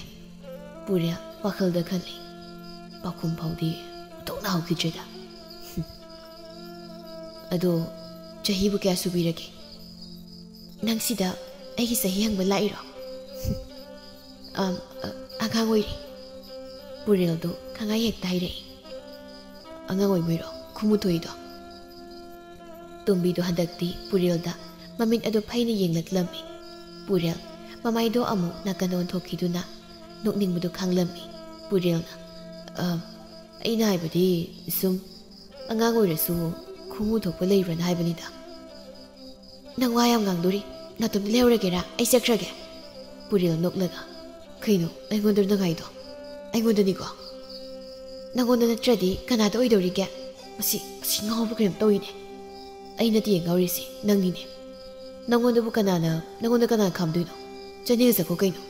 ꯄꯨꯔꯦꯜ ꯋꯥꯈꯜꯗ ꯈꯜꯂꯤ, "ꯄꯥꯎꯈꯨꯝ ꯐꯥꯎꯗꯤ ꯊꯣꯛꯅ ꯍꯧꯈꯤꯗ꯭ꯔꯦꯗ꯫ ꯑꯗꯣ ꯆꯍꯤꯕꯨ ꯀꯌꯥ ꯁꯨꯕꯤꯔꯒꯦ?" "ꯅꯪ ꯁꯤꯗ ꯑꯩꯒꯤ ꯆꯍꯤ ꯍꯪꯕ ꯂꯥꯛꯏꯔꯣ?" "ꯑꯝ, ꯑ, ꯑꯉꯥꯡ ꯑꯣꯏꯔꯤ꯫" ꯄꯨꯔꯦꯜꯗꯨ ꯈꯪꯍꯥꯏ ꯍꯦꯛꯇ ꯍꯥꯏꯔꯛꯏ꯫ "ꯑꯉꯥꯡ ꯑꯣꯏꯕꯩꯔꯣ ꯈꯨꯃꯨ ꯊꯣꯛꯏꯗꯣ?" ꯇꯣꯝꯕꯤꯗꯣ ꯍꯟꯗꯛꯇꯤ ꯄꯨꯔꯦꯜꯗ ꯃꯃꯤꯠ ꯑꯗꯨ ꯐꯩꯅ ꯌꯦꯡꯂꯛꯂꯝꯃꯤ꯫ ꯄꯨꯔꯦꯜ ꯃꯃꯥꯏꯗꯣ ꯑꯃꯨꯛ ꯅꯥꯀꯟ ꯑꯣꯟꯊꯣꯛꯈꯤꯗꯨꯅ ꯅꯣꯛꯅꯤꯡꯕꯗꯨ ꯈꯥꯡꯂꯝꯃꯤ꯫ ꯄꯨꯔꯦꯜꯅ, "ꯑ, ꯑꯩꯅ ꯍꯥꯏꯕꯗꯤ ꯁꯨꯝ ꯑꯉꯥꯡ ꯑꯣꯏꯔꯁꯨ ꯈꯨꯃꯨ ꯊꯣꯛꯄ ꯂꯩꯕ꯭ꯔꯅ ꯍꯥꯏꯕꯅꯤꯗ꯫" "ꯅꯪ ꯋꯥ ꯌꯥꯝ ꯉꯥꯡꯗꯣꯔꯤ꯫ ꯅꯥꯇꯣꯝꯗ ꯂꯩꯍꯧꯔꯒꯦꯔꯥ? ꯑꯩ ꯆꯠꯈ꯭ꯔꯒꯦ꯫" ꯄꯨꯔꯦꯜ ꯅꯣꯛꯂꯒ, "ꯀꯩꯅꯣ ꯑꯩꯉꯣꯟꯗ ꯅꯪ ꯍꯥꯏꯗꯣ?" "ꯑꯩꯉꯣꯟꯗꯅꯤꯀꯣ꯫ ꯅꯪꯉꯣꯟꯗ ꯅꯠꯇ꯭ꯔꯗꯤ ꯀꯅꯥꯗ ꯑꯣꯏꯗꯧꯔꯤꯒꯦ? ꯃꯁꯤ, ꯃꯁꯤ ꯉꯥꯎꯕ꯭ꯔꯥ ꯀꯩꯅꯣꯝ ꯇꯧꯏꯅꯦ꯫ ꯑꯩ ꯅꯠꯇꯦ ꯉꯥꯎꯔꯤꯁꯤ, ꯅꯪꯅꯤꯅꯦ꯫ ꯅꯪꯉꯣꯟꯗꯕꯨ ꯀꯅꯥꯅ, ꯅꯪꯉꯣꯟꯗ ꯀꯅꯥꯅ ꯈꯥꯝꯗꯣꯏꯅꯣ? ꯆꯠꯅꯤꯡꯉ ꯆꯠꯈꯣ ꯀꯩꯅꯣ꯫"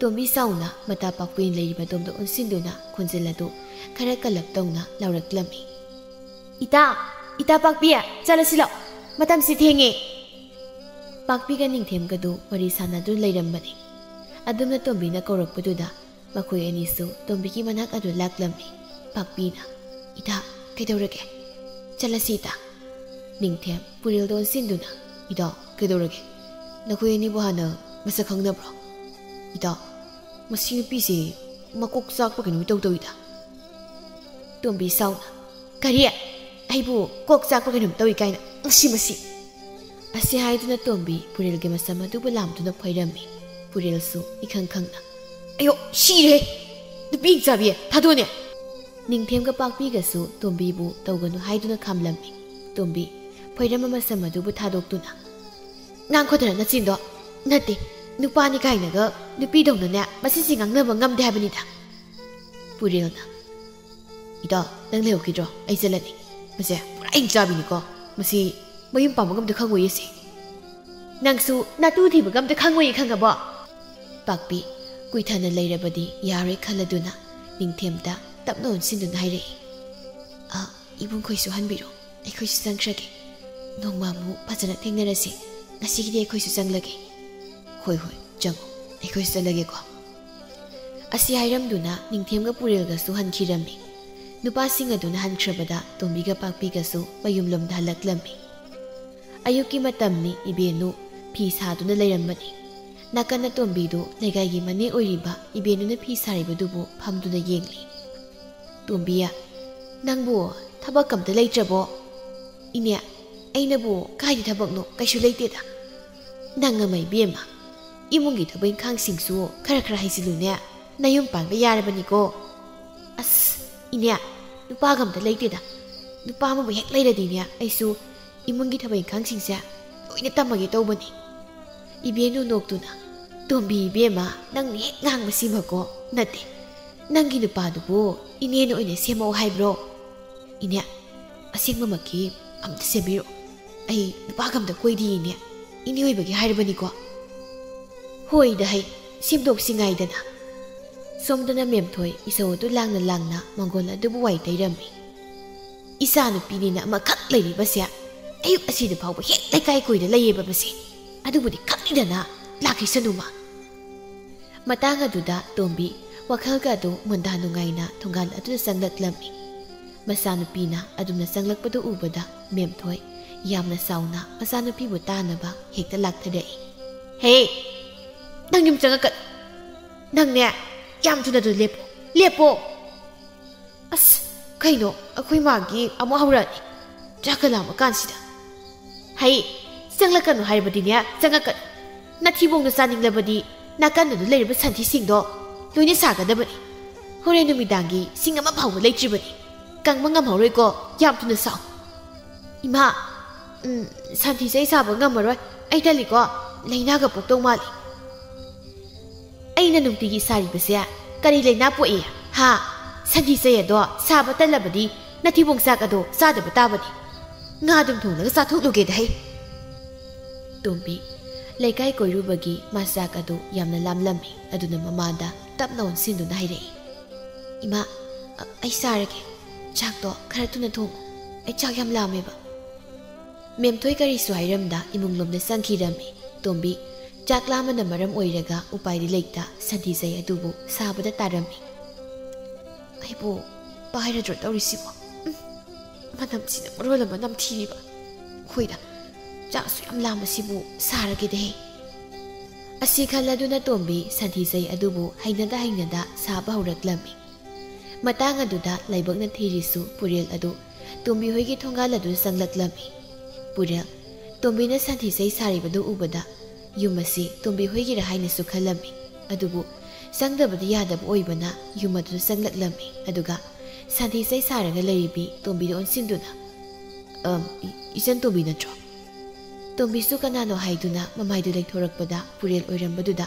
ꯇꯣꯝꯕꯤ ꯆꯥꯎꯅ ꯃꯇꯥ ꯄꯥꯛꯄꯤꯅ ꯂꯩꯔꯤꯕ ꯑꯗꯣꯝꯗ ꯑꯣꯟꯁꯤꯟꯗꯨꯅ ꯈꯣꯟꯖꯦꯜ ꯑꯗꯨ ꯈꯔ ꯀꯜꯂꯞ ꯇꯧꯅ ꯂꯥꯎꯔꯛꯂꯝꯃꯤ꯫ "ꯏꯇꯥ! ꯏꯇꯥ ꯄꯥꯛꯄꯤ! ꯆꯠꯂꯁꯤ ꯂꯥꯛꯑꯣ꯫ ꯃꯇꯝꯁꯤ ꯊꯦꯡꯉꯦ꯫" ꯄꯥꯛꯄꯤꯒ ꯅꯤꯡꯊꯦꯝꯒꯗꯨ ꯋꯥꯔꯤ ꯁꯥꯟꯅꯗꯨꯅ ꯂꯩꯔꯝꯕꯅꯤ꯫ ꯑꯗꯨꯝꯅ ꯇꯣꯝꯕꯤꯅ ꯀꯧꯔꯛꯄꯗꯨꯗ ꯃꯈꯣꯏ ꯑꯅꯤꯁꯨ ꯇꯣꯝꯕꯤꯒꯤ ꯃꯅꯥꯛ ꯑꯗꯨ ꯂꯥꯛꯂꯝꯃꯤ꯫ ꯄꯥꯛꯄꯤꯅ, "ꯏꯇꯥ, ꯀꯩꯗꯧꯔꯒꯦ? ꯆꯠꯂꯁꯤ ꯏꯇꯥ꯫" ꯅꯤꯡꯊꯦꯝ ꯄꯨꯔꯦꯜꯗ ꯑꯣꯟꯁꯤꯟꯗꯨꯅ, "ꯏꯇꯥ, ꯀꯩꯗꯧꯔꯒꯦ? ꯅꯈꯣꯏ ꯑꯅꯤꯕꯨ ꯍꯥꯟꯅ ꯃꯁꯛ ꯈꯪꯅꯕ꯭ꯔꯣ? ꯏꯇꯥ, ꯃꯁꯤ ꯅꯨꯄꯤꯁꯤ ꯃꯀꯣꯛ ꯆꯥꯛꯄ ꯀꯩꯅꯣꯝ ꯏꯇꯧ ꯇꯧꯏꯗ꯫" ꯇꯣꯝꯕꯤ ꯁꯥꯎꯅ, "ꯀꯔꯤ? ꯑꯩꯕꯨ ꯀꯣꯛ ꯆꯥꯛꯄ ꯀꯩꯅꯣꯝ ꯇꯧꯏ ꯀꯥꯏꯅ? ꯃꯁꯤ, ꯃꯁꯤ!" ꯑꯁꯤ ꯍꯥꯏꯗꯨꯅ ꯇꯣꯝꯕꯤ ꯄꯨꯔꯦꯜꯒꯤ ꯃꯁꯝ ꯑꯗꯨꯕꯨ ꯂꯥꯝꯗꯨꯅ ꯐꯣꯏꯔꯝꯃꯤ꯫ ꯄꯨꯔꯦꯜꯁꯨ ꯏꯈꯪ ꯈꯪꯅ, "ꯑꯌꯣ, ꯁꯤꯔꯦ! ꯅꯨꯄꯤ ꯆꯥꯕꯤ, ꯊꯥꯗꯣꯛꯑꯣꯅꯦ!" ꯅꯤꯡꯊꯦꯝꯒ ꯄꯥꯛꯄꯤꯒꯁꯨ ꯇꯣꯝꯕꯤꯕꯨ ꯇꯧꯒꯅꯨ ꯍꯥꯏꯗꯨꯅ ꯈꯥꯝꯂꯝꯃꯤ꯫ ꯇꯣꯝꯕꯤ ꯐꯣꯏꯔꯝꯕ ꯃꯁꯝ ꯑꯗꯨꯕꯨ ꯊꯥꯗꯣꯛꯇꯨꯅ, "ꯉꯥꯡꯈꯣꯗꯅ ꯅꯆꯤꯟꯗꯣ꯫ ꯅꯠꯇꯦ, ꯅꯨꯄꯥꯅꯤ ꯀꯥꯏꯅꯒ ꯅꯨꯄꯤꯗꯧꯅꯅꯦ ꯃꯁꯤꯁꯤ ꯉꯥꯡꯅꯕ ꯉꯝꯗꯦ ꯍꯥꯏꯕꯅꯤꯗ꯫" ꯄꯨꯔꯦꯜꯅ, "ꯏꯇꯥ, ꯅꯪ ꯂꯩꯍꯧꯈꯤꯗ꯭ꯔꯣ? ꯑꯩ ꯆꯠꯂꯅꯤ꯫ ꯃꯁꯦ ꯄꯨꯔꯥ ꯍꯤꯡ ꯆꯥꯕꯤꯅꯤꯀꯣ꯫ ꯃꯁꯤ ꯃꯌꯨꯝ ꯄꯥꯟꯕ ꯉꯝꯗ ꯈꯪꯉꯣꯏꯌꯦ ꯁꯤ꯫" ꯅꯪꯁꯨ ꯅꯇꯨ ꯊꯤꯕꯒ ꯑꯝꯇ ꯈꯪꯉꯣꯏꯌꯦ, ꯈꯪꯉꯕꯣ? ꯄꯥꯛꯄꯤ ꯀꯨꯏꯊꯅ ꯂꯩꯔꯕꯗꯤ ꯌꯥꯔꯣꯏ ꯈꯜꯂꯗꯨꯅ ꯅꯤꯡꯊꯦꯝꯗ ꯇꯞꯅ ꯑꯣꯟꯁꯤꯟꯗꯨꯅ ꯍꯥꯏꯔꯛꯏ꯫ "ꯑ, ꯏꯕꯨꯡꯈꯣꯏꯁꯨ ꯍꯟꯕꯤꯔꯣ, ꯑꯩꯈꯣꯏꯁꯨ ꯆꯪꯈ꯭ꯔꯒꯦ꯫ ꯅꯣꯡꯃ ꯑꯃꯨꯛ ꯐꯖꯅ ꯊꯦꯡꯅꯔꯁꯤ꯫ ꯉꯁꯤꯒꯤꯗꯤ ꯑꯩꯈꯣꯏꯁꯨ ꯆꯪꯂꯒꯦ꯫" "ꯍꯣꯏ, ꯍꯣꯏ, ꯆꯪꯉꯣ, ꯑꯩꯈꯣꯏꯁꯨ ꯆꯠꯂꯒꯦꯀꯣ꯫" ꯑꯁꯤ ꯍꯥꯏꯔꯝꯗꯨꯅ ꯅꯤꯡꯊꯦꯝꯒ ꯄꯨꯔꯦꯜꯒꯁꯨ ꯍꯟꯈꯤꯔꯝꯃꯤ꯫ ꯅꯨꯄꯥꯁꯤꯡ ꯑꯗꯨꯅ ꯍꯟꯈ꯭ꯔꯕꯗ ꯇꯣꯝꯕꯤꯒ ꯄꯥꯛꯄꯤꯒꯁꯨ ꯃꯌꯨꯝꯂꯣꯝꯗ ꯍꯜꯂꯛꯂꯝꯃꯤ꯫ ꯑꯌꯨꯛꯀꯤ ꯃꯇꯝꯅꯤ꯫ ꯏꯕꯦꯟꯅꯨ ꯐꯤ ꯁꯥꯗꯨꯅ ꯂꯩꯔꯝꯕꯅꯤ꯫ ꯅꯥꯀꯟꯗ ꯇꯣꯝꯕꯤꯗꯨ ꯂꯩꯀꯥꯏꯒꯤ ꯃꯅꯦ ꯑꯣꯏꯔꯤꯕ ꯏꯕꯦꯟꯅꯨꯅ ꯐꯤ ꯁꯥꯔꯤꯕꯗꯨꯕꯨ ꯐꯝꯗꯨꯅ ꯌꯦꯡꯂꯤ꯫ "ꯇꯣꯝꯕꯤ, ꯅꯪꯕꯨ ꯊꯕꯛ ꯑꯝꯇ ꯂꯩꯇ꯭ꯔꯕꯣ?" "ꯏꯅꯦ, ꯑꯩꯅꯕꯨ ꯀꯥꯏꯗ ꯊꯕꯛꯅꯣ? ꯀꯩꯁꯨ ꯂꯩꯇꯦꯗ꯫ ꯅꯪ ꯑꯃ ꯏꯕꯦꯝꯃ, ꯏꯃꯨꯡꯒꯤ ꯊꯕꯛ ꯏꯪꯈꯥꯡꯁꯤꯡꯁꯨ ꯈꯔ ꯈꯔ ꯍꯩꯖꯤꯜꯂꯨꯅꯦ, ꯅꯌꯨꯝ ꯄꯥꯟꯕ ꯌꯥꯔꯕꯅꯤꯀꯣ꯫" "ꯑꯁ, ꯏꯅꯦ, ꯅꯨꯄꯥꯒ ꯑꯝꯇ ꯂꯩꯇꯦꯗ꯫ ꯅꯨꯄꯥ ꯑꯃꯕꯨ ꯍꯦꯛ ꯂꯩꯔꯗꯤꯅꯦ, ꯑꯩꯁꯨ ꯏꯃꯨꯡꯒꯤ ꯊꯕꯛ ꯏꯪꯈꯥꯡꯁꯤꯡꯁꯦ ꯂꯣꯏꯅ ꯇꯝꯃꯒꯦ ꯇꯧꯕꯅꯤ꯫" ꯏꯕꯦꯟꯅꯨ ꯅꯣꯛꯇꯨꯅ, "ꯇꯣꯝꯕꯤ ꯏꯕꯦꯝꯃ, ꯅꯪꯅ ꯍꯦꯛ ꯉꯥꯡꯕꯁꯤꯃꯀꯣ ꯅꯠꯇꯦ꯫ ꯅꯪꯒꯤ ꯅꯨꯄꯥꯗꯨꯕꯨ ꯏꯅꯦꯅ ꯑꯣꯏꯅ ꯁꯦꯝꯃꯛꯑꯣ ꯍꯥꯏꯕ꯭ꯔꯣ?" "ꯏꯅꯦ, ꯑꯁꯦꯡꯕꯃꯛꯀꯤ ꯑꯝꯇ ꯁꯦꯝꯕꯤꯔꯛꯑꯣ꯫ ꯑꯩ ꯅꯨꯄꯥꯒ ꯑꯝꯇ ꯀꯣꯏꯗꯤꯌꯦ ꯏꯅꯦ꯫ ꯏꯅꯦ ꯑꯣꯏꯕꯒꯤ ꯍꯥꯏꯔꯕꯅꯤꯀꯣ꯫" "ꯍꯣꯏꯗ ꯍꯩ, ꯁꯦꯝꯗꯣꯛꯁꯤ ꯉꯥꯏꯗꯅ꯫" ꯁꯣꯝꯗꯅ ꯃꯦꯝꯊꯣꯏ ꯏꯁꯧ ꯑꯗꯨ ꯂꯥꯡꯅ ꯂꯥꯡꯅ ꯃꯪꯒꯣꯜ ꯑꯗꯨꯕꯨ ꯋꯥꯏ ꯇꯩꯔꯝꯃꯤ꯫ "ꯏꯆꯥꯅꯨꯄꯤꯅꯤꯅ ꯑꯃꯈꯛ ꯂꯩꯔꯤꯕꯁꯦ ꯑꯌꯨꯛ ꯑꯁꯤꯗ ꯐꯥꯎꯕ ꯍꯦꯛ ꯂꯩꯀꯥꯏ ꯀꯣꯏꯗ ꯂꯩꯌꯦꯕ ꯃꯁꯤ꯫ ꯑꯗꯨꯕꯨꯗꯤ ꯈꯪꯉꯤꯗꯅ, ꯂꯥꯛꯈꯤꯁꯅꯨ ꯃꯥ꯫" ꯃꯇꯥꯡ ꯑꯗꯨꯗ ꯇꯣꯝꯕꯤ ꯋꯥꯈꯜꯒ ꯑꯗꯨ ꯃꯨꯟꯗꯥ ꯅꯨꯡꯉꯥꯏꯅ ꯊꯣꯡꯒꯥꯜ ꯑꯗꯨꯗ ꯆꯪꯂꯛꯂꯝꯃꯤ꯫ ꯃꯆꯥꯅꯨꯄꯤꯅ ꯑꯗꯨꯝꯅ ꯆꯪꯂꯛꯄꯗꯨ ꯎꯕꯗ ꯃꯦꯝꯊꯣꯏ ꯌꯥꯝꯅ ꯁꯥꯎꯅ ꯃꯆꯥꯅꯨꯄꯤꯕꯨ ꯇꯥꯅꯕ ꯍꯦꯛꯇ ꯂꯥꯛꯊꯔꯛꯏ꯫ "ꯍꯦ, ꯅꯪ ꯌꯨꯝ ꯆꯪꯉꯛꯀꯅꯨ꯫ ꯅꯪꯅꯦ, ꯌꯥꯝ ꯊꯨꯅ ꯑꯗꯨ ꯂꯦꯞꯄꯣ, ꯂꯦꯞꯄꯣ!" "ꯑꯁ, ꯀꯩꯅꯣ, ꯑꯩꯈꯣꯏ ꯃꯥꯒꯤ ꯑꯃꯨꯛ ꯍꯧꯔꯛꯑꯅꯤ, ꯆꯥꯛꯀ ꯂꯥꯝꯃ ꯀꯥꯟꯁꯤꯗ꯫ ꯍꯩ, ꯆꯪꯂꯛꯀꯅꯨ ꯍꯥꯏꯔꯕꯗꯤꯅꯦ, ꯆꯪꯉꯛꯀꯅꯨ꯫ ꯅꯊꯤꯕꯣꯡꯗꯣ ꯆꯥꯅꯤꯡꯂꯕꯗꯤ ꯅꯥꯀꯟꯗꯨꯗ ꯂꯩꯔꯤꯕ ꯁꯟꯊꯤꯁꯤꯡꯗꯣ ꯂꯣꯏꯅ ꯁꯥꯒꯗꯕꯅꯤ꯫ ꯍꯣꯔꯦꯟ ꯅꯨꯃꯤꯗꯥꯡꯒꯤ ꯁꯤꯡ ꯑꯃ ꯐꯥꯎꯕ ꯂꯩꯇ꯭ꯔꯤꯕꯅꯤ꯫ ꯀꯪꯕ ꯉꯝꯍꯧꯔꯣꯏꯀꯣ, ꯌꯥꯝ ꯊꯨꯅ ꯁꯥꯎ꯫" "ꯏꯃꯥ, ꯎꯝ, ꯁꯟꯊꯤ ꯆꯩ ꯁꯥꯕ ꯉꯝꯃꯔꯣꯏ꯫ ꯑꯩ ꯇꯜꯂꯤꯀꯣ, ꯂꯥꯏꯅꯥꯒ ꯄꯣꯛꯇꯧ ꯃꯥꯜꯂꯤ꯫" "ꯑꯩꯅ ꯅꯨꯡꯇꯤꯒꯤ ꯁꯥꯔꯤꯕꯁꯦ ꯀꯔꯤ ꯂꯥꯏꯅꯥ ꯄꯣꯛꯏ? ꯍꯥ? ꯁꯟꯊꯤ ꯆꯩ ꯑꯗꯣ ꯁꯥꯕ ꯇꯜꯂꯕꯗꯤ ꯅꯊꯤꯕꯣꯡ ꯆꯥꯛ ꯑꯗꯣ ꯆꯥꯗꯕ ꯇꯥꯕꯅꯤ꯫ ꯉꯥ ꯑꯗꯨꯝ ꯊꯣꯡꯂꯒ ꯆꯥꯊꯣꯛꯂꯨꯒꯦꯗ ꯍꯩ꯫" ꯇꯣꯝꯕꯤ ꯂꯩꯀꯥꯏ ꯀꯣꯏꯔꯨꯕꯒꯤ ꯃꯆꯥꯛ ꯑꯗꯨ ꯌꯥꯝꯅ ꯂꯥꯝꯂꯝꯃꯤ꯫ ꯑꯗꯨꯅ ꯃꯃꯥꯗ ꯇꯞꯅ ꯑꯣꯟꯁꯤꯟꯗꯨꯅ ꯍꯥꯏꯔꯛꯏ, "ꯏꯃꯥ, ꯑ, ꯑꯩ ꯆꯥꯔꯒꯦ꯫ ꯆꯥꯛꯇꯣ ꯈꯔ ꯊꯨꯅ ꯊꯣꯡꯉꯨ꯫ ꯑꯩ ꯆꯥꯛ ꯌꯥꯝ ꯂꯥꯝꯃꯦꯕ꯫" ꯃꯦꯝꯊꯣꯏ ꯀꯔꯤꯁꯨ ꯍꯥꯏꯔꯝꯗ ꯏꯃꯨꯡꯂꯣꯝꯗ ꯆꯪꯈꯤꯔꯝꯃꯤ꯫ ꯇꯣꯝꯕꯤ ꯆꯥꯛ ꯂꯥꯝꯕꯅ ꯃꯔꯝ ꯑꯣꯏꯔꯒ ꯎꯄꯥꯏꯗꯤ ꯂꯩꯇ ꯁꯟꯊꯤ ꯆꯩ ꯑꯗꯨꯕꯨ ꯁꯥꯕꯗ ꯇꯥꯔꯝꯃꯤ꯫ "ꯑꯩꯕꯨ ꯄꯥꯏꯔꯗ꯭ꯔꯣ ꯇꯧꯔꯤꯁꯤꯕꯣ? ꯎꯝ, ꯃꯅꯝꯁꯤꯅ ꯃꯔꯣꯜ ꯑꯃ ꯅꯝꯊꯤꯔꯤꯕ꯫ ꯍꯣꯏꯗ, ꯆꯥꯛꯁꯨ ꯌꯥꯝ ꯂꯥꯝꯕꯁꯤꯕꯨ ꯁꯥꯔꯒꯦꯗꯍꯦ꯫" ꯑꯁꯤ ꯈꯜꯂꯗꯨꯅ ꯇꯣꯝꯕꯤ ꯁꯟꯊꯤ ꯆꯩ ꯑꯗꯨꯕꯨ ꯍꯩꯅꯗ ꯍꯩꯅꯗ ꯁꯥꯕ ꯍꯧꯔꯛꯂꯝꯃꯤ꯫ ꯃꯇꯥꯡ ꯑꯗꯨꯗ ꯂꯥꯏꯕꯛꯅ ꯊꯤꯔꯤꯁꯨ ꯄꯨꯔꯦꯜ ꯑꯗꯨ ꯇꯣꯝꯕꯤ ꯍꯣꯏꯒꯤ ꯊꯣꯡꯒꯥꯜ ꯑꯗꯨ ꯆꯪꯂꯛꯂꯝꯃꯤ꯫ ꯄꯨꯔꯦꯜ, ꯇꯣꯝꯕꯤꯅ ꯁꯟꯊꯤ ꯆꯩ ꯁꯥꯔꯤꯕꯗꯨ ꯎꯕꯗ ꯌꯨꯝ ꯑꯁꯤ ꯇꯣꯝꯕꯤ ꯍꯣꯏꯒꯤꯔ ꯍꯥꯏꯅꯁꯨ ꯈꯜꯂꯝꯃꯤ꯫ ꯑꯗꯨꯕꯨ ꯆꯪꯗꯕꯗꯤ ꯌꯥꯗꯕ ꯑꯣꯏꯕꯅ ꯌꯨꯝ ꯑꯗꯨꯗ ꯆꯪꯂꯛꯂꯝꯃꯤ꯫ ꯑꯗꯨꯒ ꯁꯟꯊꯤ ꯆꯩ ꯁꯥꯔꯒ ꯂꯩꯔꯤꯕꯤ ꯇꯣꯝꯕꯤꯗ ꯑꯣꯟꯁꯤꯟꯗꯨꯅ, "ꯑꯝ, ꯏ-, ꯏꯆꯟ ꯇꯣꯝꯕꯤ ꯅꯠꯇ꯭ꯔꯣ?" ꯇꯣꯝꯕꯤꯁꯨ ꯀꯅꯥꯅꯣ ꯍꯥꯏꯗꯨꯅ ꯃꯃꯥꯏꯗꯨ ꯂꯩꯊꯣꯔꯛꯄꯗ ꯄꯨꯔꯦꯜ ꯑꯣꯏꯔꯝꯕꯗꯨꯗ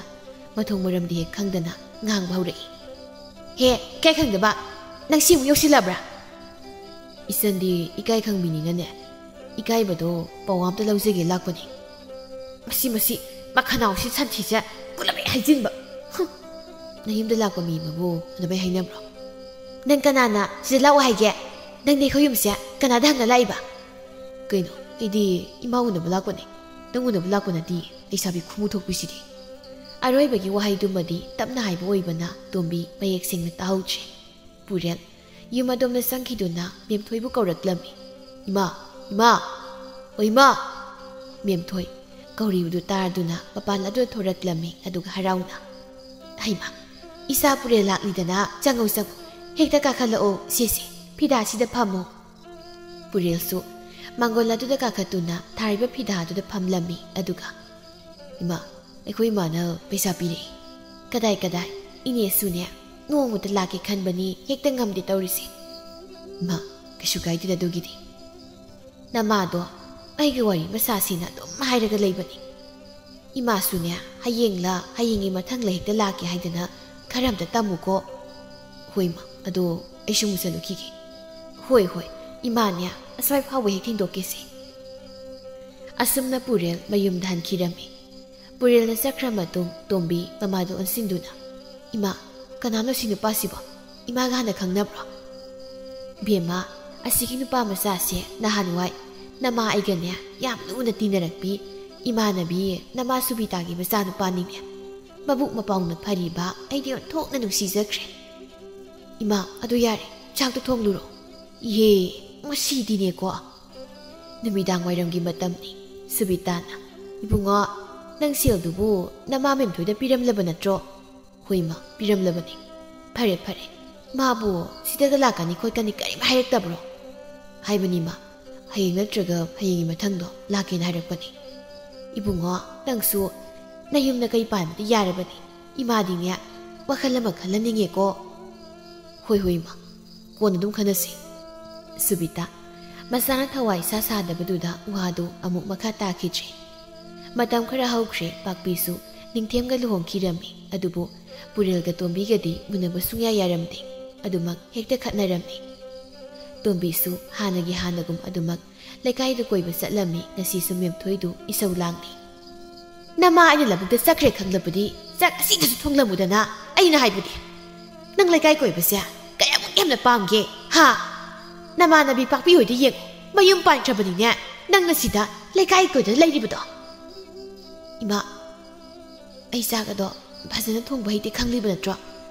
ꯃꯊꯣꯡ ꯃꯔꯝꯗꯤ ꯍꯦꯛ ꯈꯪꯗꯅ ꯉꯥꯡꯕ ꯍꯧꯔꯛꯏ꯫ "ꯍꯦ, ꯏꯀꯥꯏ ꯈꯪꯗꯕ, ꯅꯪ ꯁꯤꯃꯨꯛ ꯌꯧꯁꯤꯜꯂꯕ꯭ꯔꯥ?" "ꯏꯆꯟꯗꯤ ꯏꯀꯥꯏ ꯈꯪꯕꯤꯅꯤꯅꯅꯦ, ꯏꯀꯥꯏꯕꯗꯣ ꯄꯋꯥ ꯑꯝꯇ ꯂꯧꯖꯒꯦ ꯂꯥꯛꯄꯅꯤ꯫" "ꯃꯁꯤ, ꯃꯁꯤ, ꯃꯈꯅꯥꯎꯁꯤ ꯁꯟꯊꯤꯁꯦ ꯄꯨꯂꯞ ꯍꯦꯛ ꯍꯩꯖꯤꯟꯕ꯫ ꯍꯨꯝ, ꯅꯌꯨꯝꯗ ꯂꯥꯛꯄ ꯃꯤ ꯑꯃꯕꯨ ꯑꯗꯨꯃꯥꯏ ꯍꯥꯏꯅꯕ꯭ꯔꯣ? ꯅꯪ ꯀꯅꯥꯅ ꯁꯤꯗ ꯂꯥꯛꯑꯣ ꯍꯥꯏꯒꯦ? ꯅꯪꯗꯤ ꯑꯩꯈꯣꯏ ꯌꯨꯝꯁꯦ ꯀꯅꯥꯗ ꯍꯪꯉ ꯂꯥꯛꯏꯕ?" "ꯀꯩꯅꯣ, ꯑꯩꯗꯤ ꯏꯃꯥ ꯎꯅꯕ ꯂꯥꯛꯄꯅꯦ, ꯅꯪ ꯎꯅꯕ ꯂꯥꯛꯄ ꯅꯠꯇꯦ, ꯂꯩꯁꯥꯕꯤ ꯈꯨꯃꯨ ꯊꯣꯛꯄꯤꯁꯤꯗꯤ꯫" ꯑꯔꯣꯏꯕꯒꯤ ꯋꯥꯍꯩꯗꯨꯃꯗꯤ ꯇꯞꯅ ꯍꯥꯏꯕ ꯑꯣꯏꯕꯅ ꯇꯣꯝꯕꯤ ꯃꯌꯦꯛ ꯁꯦꯡꯅ ꯇꯥꯍꯧꯗ꯭ꯔꯦ꯫ ꯄꯨꯔꯦꯜ ꯌꯨꯝ ꯑꯗꯣꯝꯗ ꯆꯪꯈꯤꯗꯨꯅ ꯃꯦꯝꯊꯣꯏꯕꯨ ꯀꯧꯔꯛꯂꯝꯃꯤ꯫ "ꯏꯃꯥ, ꯏꯃꯥ, ꯑꯣ ꯏꯃꯥ!" ꯃꯦꯝꯊꯣꯏ ꯀꯧꯔꯤꯕꯗꯨ ꯇꯥꯔꯗꯨꯅ ꯃꯄꯥꯟ ꯑꯗꯨꯗ ꯊꯣꯔꯛꯂꯝꯃꯤ, ꯑꯗꯨꯒ ꯍꯔꯥꯎꯅ, "ꯍꯩꯃꯥ, ꯏꯆꯥ ꯄꯨꯔꯦꯜ ꯂꯥꯛꯂꯤꯗꯅ, ꯆꯪꯉꯣ, ꯆꯪꯉꯣ, ꯍꯦꯛꯇ ꯀꯥꯈꯠꯂꯛꯑꯣ, ꯁꯦ, ꯁꯦ, ꯐꯤꯗꯥꯁꯤꯗ ꯐꯝꯃꯣ꯫" ꯄꯨꯔꯦꯜꯁꯨ ꯃꯥꯡꯒꯣꯜ ꯑꯗꯨꯗ ꯀꯥꯈꯠꯇꯨꯅ ꯊꯥꯔꯤꯕ ꯐꯤꯗꯥ ꯑꯗꯨꯗ ꯐꯝꯂꯝꯃꯤ, ꯑꯗꯨꯒ, "ꯏꯃꯥ, ꯑꯩꯈꯣꯏ ꯏꯃꯥꯅ ꯄꯩꯁꯥ ꯄꯤꯔꯛꯏ꯫ ꯀꯗꯥꯏ, ꯀꯗꯥꯏ, ꯏꯅꯦꯁꯨꯅꯦ ꯅꯣꯡꯃꯇ ꯂꯥꯛꯀꯦ ꯈꯟꯕꯅꯤ, ꯍꯦꯛꯇ ꯉꯝꯗꯦ ꯇꯧꯔꯤꯁꯦ꯫" "ꯏꯃꯥ, ꯀꯩꯁꯨ ꯀꯥꯏꯗꯦꯗ ꯑꯗꯨꯒꯤꯗꯤ꯫ ꯅꯃꯥꯗꯣ ꯑꯩꯒꯤ ꯋꯥꯔꯤ ꯃꯁꯥꯁꯤꯅ ꯑꯗꯨꯝ ꯍꯥꯏꯔꯒ ꯂꯩꯕꯅꯤ꯫ ꯏꯃꯥꯁꯨꯅꯦ ꯍꯌꯦꯡꯂ ꯍꯌꯦꯡꯒꯤ ꯃꯊꯪꯂ ꯍꯦꯛꯇ ꯂꯥꯛꯀꯦ ꯍꯥꯏꯗꯅ ꯈꯔ ꯑꯝꯇ ꯇꯝꯃꯨꯀꯣ꯫" "ꯍꯣꯏ ꯏꯃꯥ, ꯑꯗꯣ ꯑꯩꯁꯨ ꯑꯃꯨꯛ ꯆꯠꯂꯨꯈꯤꯒꯦ꯫" "ꯍꯣꯏ, ꯍꯣꯏ, ꯏꯃꯥꯅꯦ ꯑꯁ꯭ꯋꯥꯏ ꯐꯥꯎꯕ ꯍꯦꯛ ꯊꯤꯟꯗꯣꯛꯀꯦꯁꯦ꯫" ꯑꯁꯨꯝꯅ ꯄꯨꯔꯦꯜ ꯃꯌꯨꯝꯗ ꯍꯟꯈꯤꯔꯝꯃꯤ꯫ ꯄꯨꯔꯦꯜꯅ ꯆꯠꯈ꯭ꯔ ꯃꯇꯨꯡ ꯇꯣꯝꯕꯤ ꯃꯃꯥꯗꯨ ꯑꯣꯟꯁꯤꯟꯗꯨꯅ, "ꯏꯃꯥ, ꯀꯅꯥꯅꯣ ꯁꯤ ꯅꯨꯄꯥꯁꯤꯕꯣ? ꯏꯃꯥꯒ ꯍꯥꯟꯅ ꯈꯪꯅꯕ꯭ꯔꯣ?" "ꯕꯦꯝꯃ, ꯑꯁꯤꯒꯤ ꯅꯨꯄꯥ ꯃꯆꯥꯁꯦ ꯅꯍꯥꯟꯋꯥꯏ ꯅꯃꯥ ꯑꯩꯒꯅꯦ ꯌꯥꯝ ꯂꯨꯅ ꯇꯤꯟꯅꯔꯛꯄꯤ ꯏꯃꯥꯟꯅꯕꯤ ꯅꯃꯥ ꯁꯨꯕꯤꯇꯥꯒꯤ ꯃꯆꯥꯅꯨꯄꯥꯅꯤꯅꯦ꯫ ꯃꯕꯨꯛ ꯃꯄꯥꯎꯅ ꯐꯔꯤꯕ ꯑꯩꯗꯤ ꯑꯣꯟꯊꯣꯛꯅ ꯅꯨꯡꯁꯤꯖꯈ꯭ꯔꯦ꯫ ꯏꯃꯥ, ꯑꯗꯨ ꯌꯥꯔꯦ, ꯆꯥꯛꯇꯣ ꯊꯣꯡꯂꯨꯔꯣ꯫" "ꯏꯍꯦ, ꯉꯁꯤꯗꯤꯅꯦꯀꯣ꯫" ꯅꯨꯃꯤꯗꯥꯡ ꯋꯥꯏꯔꯝꯒꯤ ꯃꯇꯝꯅꯤ꯫ ꯁꯨꯕꯤꯇꯥꯅ, "ꯏꯕꯨꯡꯉꯣ, ꯅꯪ ꯁꯦꯜꯗꯨꯕꯨ ꯅꯃꯥ ꯃꯦꯝꯊꯣꯏꯗ ꯄꯤꯔꯝꯂꯕ ꯅꯠꯇ꯭ꯔꯣ?" "ꯍꯣꯏ ꯏꯃꯥ, ꯄꯤꯔꯝꯂꯕꯅꯤ꯫" "ꯐꯔꯦ ꯐꯔꯦ, ꯃꯥꯕꯨ ꯁꯤꯗꯒ ꯂꯥꯛꯀꯅꯤ ꯈꯣꯠꯀꯅꯤ ꯀꯔꯤꯝ ꯍꯥꯏꯔꯛꯇꯕ꯭ꯔꯣ?" "ꯍꯥꯏꯕꯅꯤ ꯏꯃꯥ, ꯍꯌꯦꯡ ꯅꯠꯇ꯭ꯔꯒ ꯍꯌꯦꯡꯒꯤ ꯃꯊꯪꯗꯣ ꯂꯥꯛꯀꯦꯅ ꯍꯥꯏꯔꯛꯄꯅꯤ꯫" "ꯏꯕꯨꯡꯉꯣ, ꯅꯪꯁꯨ ꯅꯌꯨꯝ ꯅꯀꯩ ꯄꯥꯟꯕꯗꯤ ꯌꯥꯔꯕꯅꯤ꯫ ꯏꯃꯥꯗꯤꯅꯦ ꯋꯥꯈꯜ ꯑꯃ ꯈꯜꯍꯟꯅꯤꯡꯉꯦꯀꯣ꯫" "ꯍꯣꯏ ꯍꯣꯏ ꯏꯃꯥ, ꯀꯣꯟꯅ ꯑꯗꯨꯝ ꯈꯟꯅꯁꯤ꯫" ꯁꯨꯕꯤꯇꯥ ꯃꯁꯥꯅ ꯊꯋꯥꯏ ꯏꯁꯥ ꯁꯥꯗꯕꯗꯨꯗ ꯋꯥꯗꯨ ꯑꯃꯨꯛ ꯃꯈꯥ ꯇꯥꯈꯤꯗ꯭ꯔꯦ꯫ ꯃꯇꯝ ꯈꯔ ꯍꯧꯈ꯭ꯔꯦ, ꯄꯥꯛꯄꯤꯁꯨ ꯅꯤꯡꯊꯦꯝꯒ ꯂꯨꯍꯣꯡꯈꯤꯔꯝꯃꯤ꯫ ꯑꯗꯨꯕꯨ ꯄꯨꯔꯦꯜꯒ ꯇꯣꯝꯕꯤꯒꯗꯤ ꯎꯅꯕ ꯁꯨꯡꯌꯥ ꯌꯥꯔꯝꯗꯦ꯫ ꯑꯗꯨꯃꯛ ꯍꯦꯛꯇ ꯈꯠꯅꯔꯝꯃꯤ꯫ ꯇꯣꯝꯕꯤꯁꯨ ꯍꯥꯟꯅꯒꯤ ꯍꯥꯟꯅꯒꯨꯝ ꯑꯗꯨꯃꯛ ꯂꯩꯀꯥꯏꯗ ꯀꯣꯏꯕ ꯆꯠꯂꯝꯃꯤ꯫ ꯉꯁꯤꯁꯨ ꯃꯦꯝꯊꯣꯏꯗꯨ ꯏꯁꯧ ꯂꯥꯡꯂꯤ꯫ "ꯅꯃꯥ ꯑꯩꯅ ꯂꯧꯕꯨꯛꯇ ꯆꯠꯈ꯭ꯔꯦ ꯈꯪꯂꯕꯗꯤ ꯆꯥꯛ ꯑꯁꯤꯗꯁꯨ ꯊꯣꯡꯂꯝꯃꯨꯗꯅ꯫ ꯑꯩꯅ ꯍꯥꯏꯕꯗꯤ ꯅꯪ ꯂꯩꯀꯥꯏ ꯀꯣꯏꯕꯁꯦ ꯀꯌꯥꯃꯨꯛ ꯌꯥꯝꯅ ꯄꯥꯝꯒꯦ, ꯍꯥ? ꯅꯃꯥꯟꯅꯕꯤ ꯄꯥꯛꯄꯤ ꯍꯣꯏꯗ ꯌꯦꯡꯉꯨ, ꯃꯌꯨꯝ ꯄꯥꯟꯈ꯭ꯔꯕꯅꯤꯅꯦ, ꯅꯪꯅ ꯁꯤꯗ ꯂꯩꯀꯥꯏ ꯀꯣꯏꯗꯅ ꯂꯩꯔꯤꯕꯗꯣ꯫" "ꯏꯃꯥ, ꯑꯩ ꯆꯥꯛ ꯑꯗꯣ ꯐꯖꯅ ꯊꯣꯡꯕ ꯍꯩꯇꯦ ꯈꯪꯂꯤꯕ ꯅꯠꯇ꯭ꯔꯣ?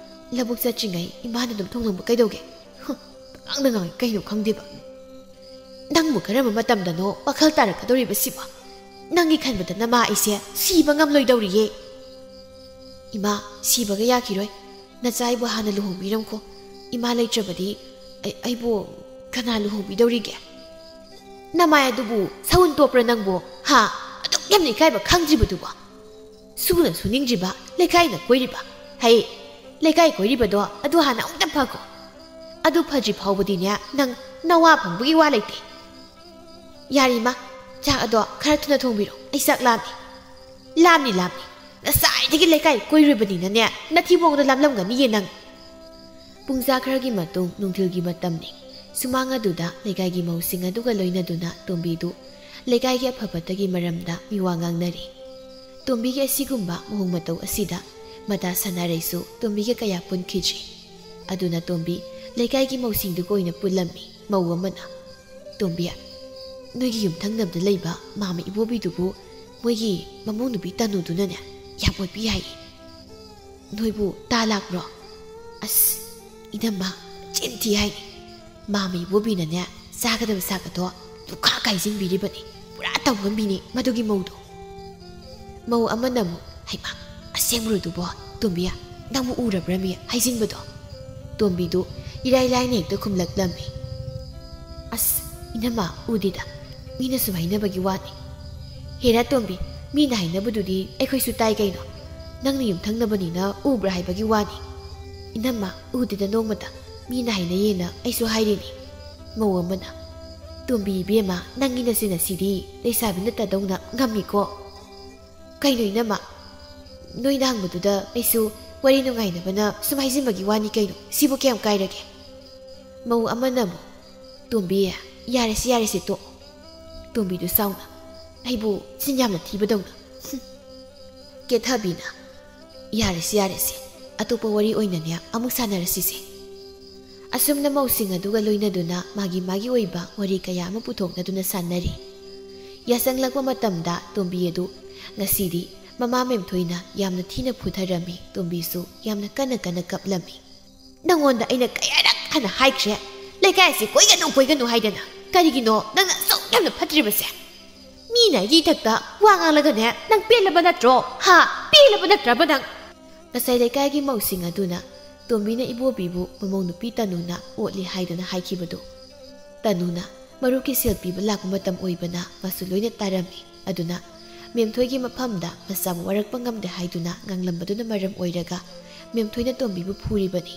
ꯂꯧꯕꯨꯛ ꯆꯠꯇ꯭ꯔꯤꯉꯩ ꯏꯃꯥꯅ ꯑꯗꯨꯝ ꯊꯣꯡꯂꯝꯕ ꯀꯩꯗꯧꯒꯦ?" ꯍꯨꯝ, ꯄꯉꯥꯡꯗ ꯉꯥꯡꯉꯤ, ꯀꯩꯅꯣ ꯈꯪꯗꯦꯕ꯫ "ꯅꯪꯕꯨ ꯀꯔꯝꯕ ꯃꯇꯝꯗꯅꯣ ꯋꯥꯈꯜ ꯇꯥꯔꯛꯀꯗꯧꯔꯤꯕꯁꯤꯕꯣ? ꯅꯪꯒꯤ ꯈꯟꯕꯗ ꯅꯃꯥ ꯑꯩꯁꯦ ꯁꯤꯕ ꯉꯝꯂꯣꯏꯗꯧꯔꯤꯌꯦ꯫" "ꯏꯃꯥ, ꯁꯤꯕꯒ ꯌꯥꯈꯤꯔꯣꯏ꯫ ꯅꯆꯥ ꯑꯩꯕꯨ ꯍꯥꯟꯅ ꯂꯨꯍꯣꯡꯕꯤꯔꯝꯈꯣ꯫ ꯏꯃꯥ ꯂꯩꯇ꯭ꯔꯕꯗꯤ ꯑꯩ-, ꯑꯩꯕꯨ ꯀꯅꯥ ꯂꯨꯍꯣꯡꯕꯤꯗꯧꯔꯤꯒꯦ?" "ꯅꯃꯥꯏ ꯑꯗꯨꯕꯨ ꯁꯎꯟ ꯇꯣꯞꯄ꯭ꯔꯥ ꯅꯪꯕꯨ? ꯍꯥ? ꯑꯗꯨꯛ ꯌꯥꯝꯅ ꯏꯀꯥꯏꯕ ꯈꯪꯗ꯭ꯔꯤꯕꯗꯨꯕꯣ? ꯁꯨꯅ ꯁꯨꯅꯤꯡꯗ꯭ꯔꯤꯕ, ꯂꯩꯀꯥꯏꯅ ꯀꯣꯏꯔꯤꯕ꯫ ꯍꯩ, ꯂꯩꯀꯥꯏ ꯀꯣꯏꯔꯤꯕꯗꯣ ꯑꯗꯨ ꯍꯥꯟꯅ ꯑꯃꯨꯛꯇ ꯐꯈꯣ꯫ ꯑꯗꯨ ꯐꯗ꯭ꯔꯤ ꯐꯥꯎꯕꯗꯤꯅꯦ, ꯅꯪ ꯅꯋꯥ ꯐꯪꯕꯒꯤ ꯋꯥ ꯂꯩꯇꯦ꯫ ꯌꯥꯔꯦ ꯏꯃꯥ, ꯆꯥꯛ ꯑꯗꯣ ꯈꯔ ꯊꯨꯅ ꯊꯣꯡꯕꯤꯔꯣ, ꯑꯩ ꯆꯥꯛ ꯂꯥꯝꯃꯤ꯫" "ꯂꯥꯝꯅꯤ, ꯂꯥꯝꯅꯤ꯫ ꯉꯁꯥꯏꯗꯒꯤ ꯂꯩꯀꯥꯏ ꯀꯣꯏꯔꯨꯕꯅꯤꯅꯅꯦ, ꯅꯊꯤꯕꯣꯡꯗꯣ ꯂꯥꯝꯂꯝꯒꯅꯤꯌꯦ ꯅꯪ꯫" ꯄꯨꯡꯖꯥ ꯈꯔꯒꯤ ꯃꯇꯨꯡ ꯅꯨꯡꯊꯤꯜꯒꯤ ꯃꯇꯝꯅꯤ꯫ ꯁꯨꯃꯥꯡ ꯑꯗꯨꯗ ꯂꯩꯀꯥꯏꯒꯤ ꯃꯧꯁꯤꯡ ꯑꯗꯨꯒ ꯂꯣꯏꯅꯗꯨꯅ ꯇꯣꯝꯕꯤꯗꯨ ꯂꯩꯀꯥꯏꯒꯤ ꯑꯐ ꯐꯠꯇꯒꯤ ꯃꯔꯝꯗ ꯃꯤꯋꯥ ꯉꯥꯡꯅꯔꯤ꯫ ꯇꯣꯝꯕꯤꯒꯤ ꯑꯁꯤꯒꯨꯝꯕ ꯃꯑꯣꯡ ꯃꯇꯧ ꯑꯁꯤꯗ ꯃꯇꯥ ꯁꯥꯟꯅꯔꯩꯁꯨ ꯇꯣꯝꯕꯤꯒ ꯀꯌꯥ ꯄꯨꯟꯈꯤꯗ꯭ꯔꯤ꯫ ꯑꯗꯨꯅ ꯇꯣꯝꯕꯤ ꯂꯩꯀꯥꯏꯒꯤ ꯃꯧꯁꯤꯡꯗꯨꯒ ꯑꯣꯏꯅ ꯄꯨꯜꯂꯝꯃꯤ꯫ ꯃꯧ ꯑꯃꯅ, "ꯇꯣꯝꯕꯤ, ꯅꯣꯏꯒꯤ ꯌꯨꯝꯊꯪꯅꯕꯗ ꯂꯩꯕ ꯃꯥꯃ ꯏꯕꯣꯕꯤꯗꯨꯕꯨ ꯃꯣꯏꯒꯤ ꯃꯃꯧ ꯅꯨꯄꯤ ꯇꯅꯨꯗꯨꯅꯅꯦ ꯌꯥꯝ ꯑꯣꯠꯄꯤ ꯍꯥꯏꯌꯦ꯫ ꯅꯣꯏꯕꯨ ꯇꯥ ꯂꯥꯛꯄ꯭ꯔꯣ?" "ꯑꯁ, ꯏꯅꯝꯃ, ꯆꯤꯟ ꯊꯤ ꯍꯥꯏꯅꯤ꯫ ꯃꯥꯃ ꯏꯕꯣꯕꯤꯅꯅꯦ ꯆꯥꯒꯗꯕ ꯆꯥꯛ ꯑꯗꯣ ꯂꯨꯈꯥ ꯀꯥꯏꯁꯤꯟꯕꯤꯔꯤꯕꯅꯤ꯫ ꯄꯨꯔꯥ ꯇꯧꯉꯝꯕꯤꯅꯤ ꯃꯗꯨꯒꯤ ꯃꯧꯗꯣ꯫" ꯃꯧ ꯑꯃꯅ ꯑꯃꯨꯛ, "ꯍꯩꯃꯥ, ꯑꯁꯦꯡꯕꯔꯣ ꯑꯗꯨꯕꯣ? ꯇꯣꯝꯕꯤ, ꯅꯪꯕꯨ ꯎꯔꯕ꯭ꯔꯃꯤ ꯍꯥꯏꯖꯤꯟꯕꯗꯣ?" ꯇꯣꯝꯕꯤꯗꯨ ꯏꯔꯥꯏ ꯂꯥꯏꯅ ꯍꯦꯛꯇ ꯈꯨꯝꯂꯛꯂꯝꯃꯤ꯫ "ꯑꯁ, ꯏꯅꯝꯃ, ꯎꯗꯦꯗ꯫ ꯃꯤꯅ ꯁꯨꯝ ꯍꯥꯏꯅꯕꯒꯤ ꯋꯥꯅꯤ꯫" "ꯍꯦꯔꯥ ꯇꯣꯝꯕꯤ, ꯃꯤꯅ ꯍꯥꯏꯅꯕꯗꯨꯗꯤ ꯑꯩꯈꯣꯏꯁꯨ ꯇꯥꯏ ꯀꯩꯅꯣ꯫ ꯅꯪꯅ ꯌꯨꯝꯊꯪꯅꯕꯅꯤꯅ ꯎꯕ꯭ꯔꯥ ꯍꯥꯏꯕꯒꯤ ꯋꯥꯅꯤ꯫ ꯏꯅꯝꯃ, ꯎꯗꯦꯗ ꯅꯣꯡꯃꯇ꯫ ꯃꯤꯅ ꯍꯥꯏꯅꯩꯌꯦꯅ ꯑꯩꯁꯨ ꯍꯥꯏꯔꯤꯅꯤ꯫" ꯃꯧ ꯑꯃꯅ, "ꯇꯣꯝꯕꯤ ꯏꯕꯦꯝꯃ, ꯅꯪꯒꯤ ꯅꯆꯤꯟ ꯑꯁꯤꯗꯤ ꯂꯩꯁꯥꯕꯤ ꯅꯠꯇꯗꯧꯅ ꯉꯝꯃꯤꯀꯣ꯫" "ꯀꯩꯅꯣ ꯏꯅꯝꯃ? ꯅꯣꯏꯅ ꯍꯪꯕꯗꯨꯗ ꯑꯩꯁꯨ ꯋꯥꯔꯤ ꯅꯨꯡꯉꯥꯏꯅꯕꯅ ꯁꯨꯝ ꯍꯥꯏꯖꯤꯟꯕꯒꯤ ꯋꯥꯅꯤ ꯀꯩꯅꯣ꯫ ꯁꯤꯕꯨ ꯀꯌꯥꯝ ꯀꯥꯏꯔꯒꯦ?" ꯃꯧ ꯑꯃꯅ ꯑꯃꯨꯛ, "ꯇꯣꯝꯕꯤ, ꯌꯥꯔꯦꯁꯦ, ꯌꯥꯔꯦꯁꯦ, ꯇꯣꯛꯑꯣ꯫" ꯇꯣꯝꯕꯤꯗꯨ ꯁꯥꯎꯅ, "ꯑꯩꯕꯨ ꯆꯤꯟ ꯌꯥꯝꯅ ꯊꯤꯕꯗꯧꯅ꯫" ꯍꯨꯝ꯫ ꯀꯦꯊꯕꯤꯅ, "ꯌꯥꯔꯦꯁꯦ, ꯌꯥꯔꯦꯁꯦ, ꯑꯇꯣꯞꯄ ꯋꯥꯔꯤ ꯑꯣꯏꯅꯅꯦ ꯑꯃꯨꯛ ꯁꯥꯟꯅꯔꯁꯤꯁꯦ꯫" ꯑꯁꯨꯝꯅ ꯃꯧꯁꯤꯡ ꯑꯗꯨꯒ ꯂꯣꯏꯅꯗꯨꯅ ꯃꯥꯒꯤ ꯃꯥꯒꯤ ꯑꯣꯏꯕ ꯋꯥꯔꯤ ꯀꯌꯥ ꯑꯃ ꯄꯨꯊꯣꯛꯅꯗꯨꯅ ꯁꯥꯟꯅꯔꯤ꯫ ꯌꯥꯆꯪꯂꯛꯄ ꯃꯇꯝꯗ ꯇꯣꯝꯕꯤ ꯑꯗꯨ ꯉꯁꯤꯗꯤ ꯃꯃꯥ ꯃꯦꯝꯊꯣꯏꯅ ꯌꯥꯝꯅ ꯊꯤꯅ ꯐꯨꯊꯔꯝꯃꯤ꯫ ꯇꯣꯝꯕꯤꯁꯨ ꯌꯥꯝꯅ ꯀꯟꯅ ꯀꯟꯅ ꯀꯞꯂꯝꯃꯤ꯫ "ꯅꯪꯉꯣꯟꯗ ꯑꯩꯅ ꯀꯌꯥꯔꯛ ꯍꯟꯅ ꯍꯥꯏꯈ꯭ꯔꯦ, ꯂꯩꯀꯥꯏ ꯑꯁꯤ ꯀꯣꯏꯒꯅꯨ, ꯀꯣꯏꯒꯅꯨ ꯍꯥꯏꯗꯅ꯫ ꯀꯔꯤꯒꯤꯅꯣ ꯅꯪꯅ ꯑꯁꯨꯛ ꯌꯥꯝꯅ ꯐꯠꯇ꯭ꯔꯤꯕꯁꯦ? ꯃꯤꯅ ꯑꯩꯒꯤ ꯏꯊꯛꯇ ꯋꯥ ꯉꯥꯡꯂꯒꯅꯦ, ꯅꯪ ꯄꯦꯜꯂꯕ ꯅꯠꯇ꯭ꯔꯣ? ꯍꯥ? ꯄꯦꯜꯂꯕ ꯅꯠꯇ꯭ꯔꯕ ꯅꯪ?" ꯉꯁꯥꯏ ꯂꯩꯀꯥꯏꯒꯤ ꯃꯧꯁꯤꯡ ꯑꯗꯨꯅ ꯇꯣꯝꯕꯤꯅ ꯏꯕꯣꯕꯤꯕꯨ ꯃꯃꯧ ꯅꯨꯄꯤ ꯇꯅꯨꯅ ꯑꯣꯠꯂꯤ ꯍꯥꯏꯗꯨꯅ ꯍꯥꯏꯈꯤꯕꯗꯨ꯫ ꯇꯅꯨꯅ ꯃꯔꯨꯞꯀꯤ ꯁꯦꯜ ꯄꯤꯕ ꯂꯥꯛꯄ ꯃꯇꯝ ꯑꯣꯏꯕꯅ ꯃꯥꯁꯨ ꯂꯣꯏꯅ ꯇꯥꯔꯝꯃꯤ꯫ ꯑꯗꯨꯅ ꯃꯦꯝꯊꯣꯏꯒꯤ ꯃꯐꯝꯗ ꯃꯆꯥꯕꯨ ꯋꯥꯔꯛꯄ ꯉꯝꯗꯦ ꯍꯥꯏꯗꯨꯅ ꯉꯥꯡꯂꯝꯕꯗꯨꯅ ꯃꯔꯝ ꯑꯣꯏꯔꯒ ꯃꯦꯝꯊꯣꯏꯅ ꯇꯣꯝꯕꯤꯕꯨ ꯐꯨꯔꯤꯕꯅꯤ꯫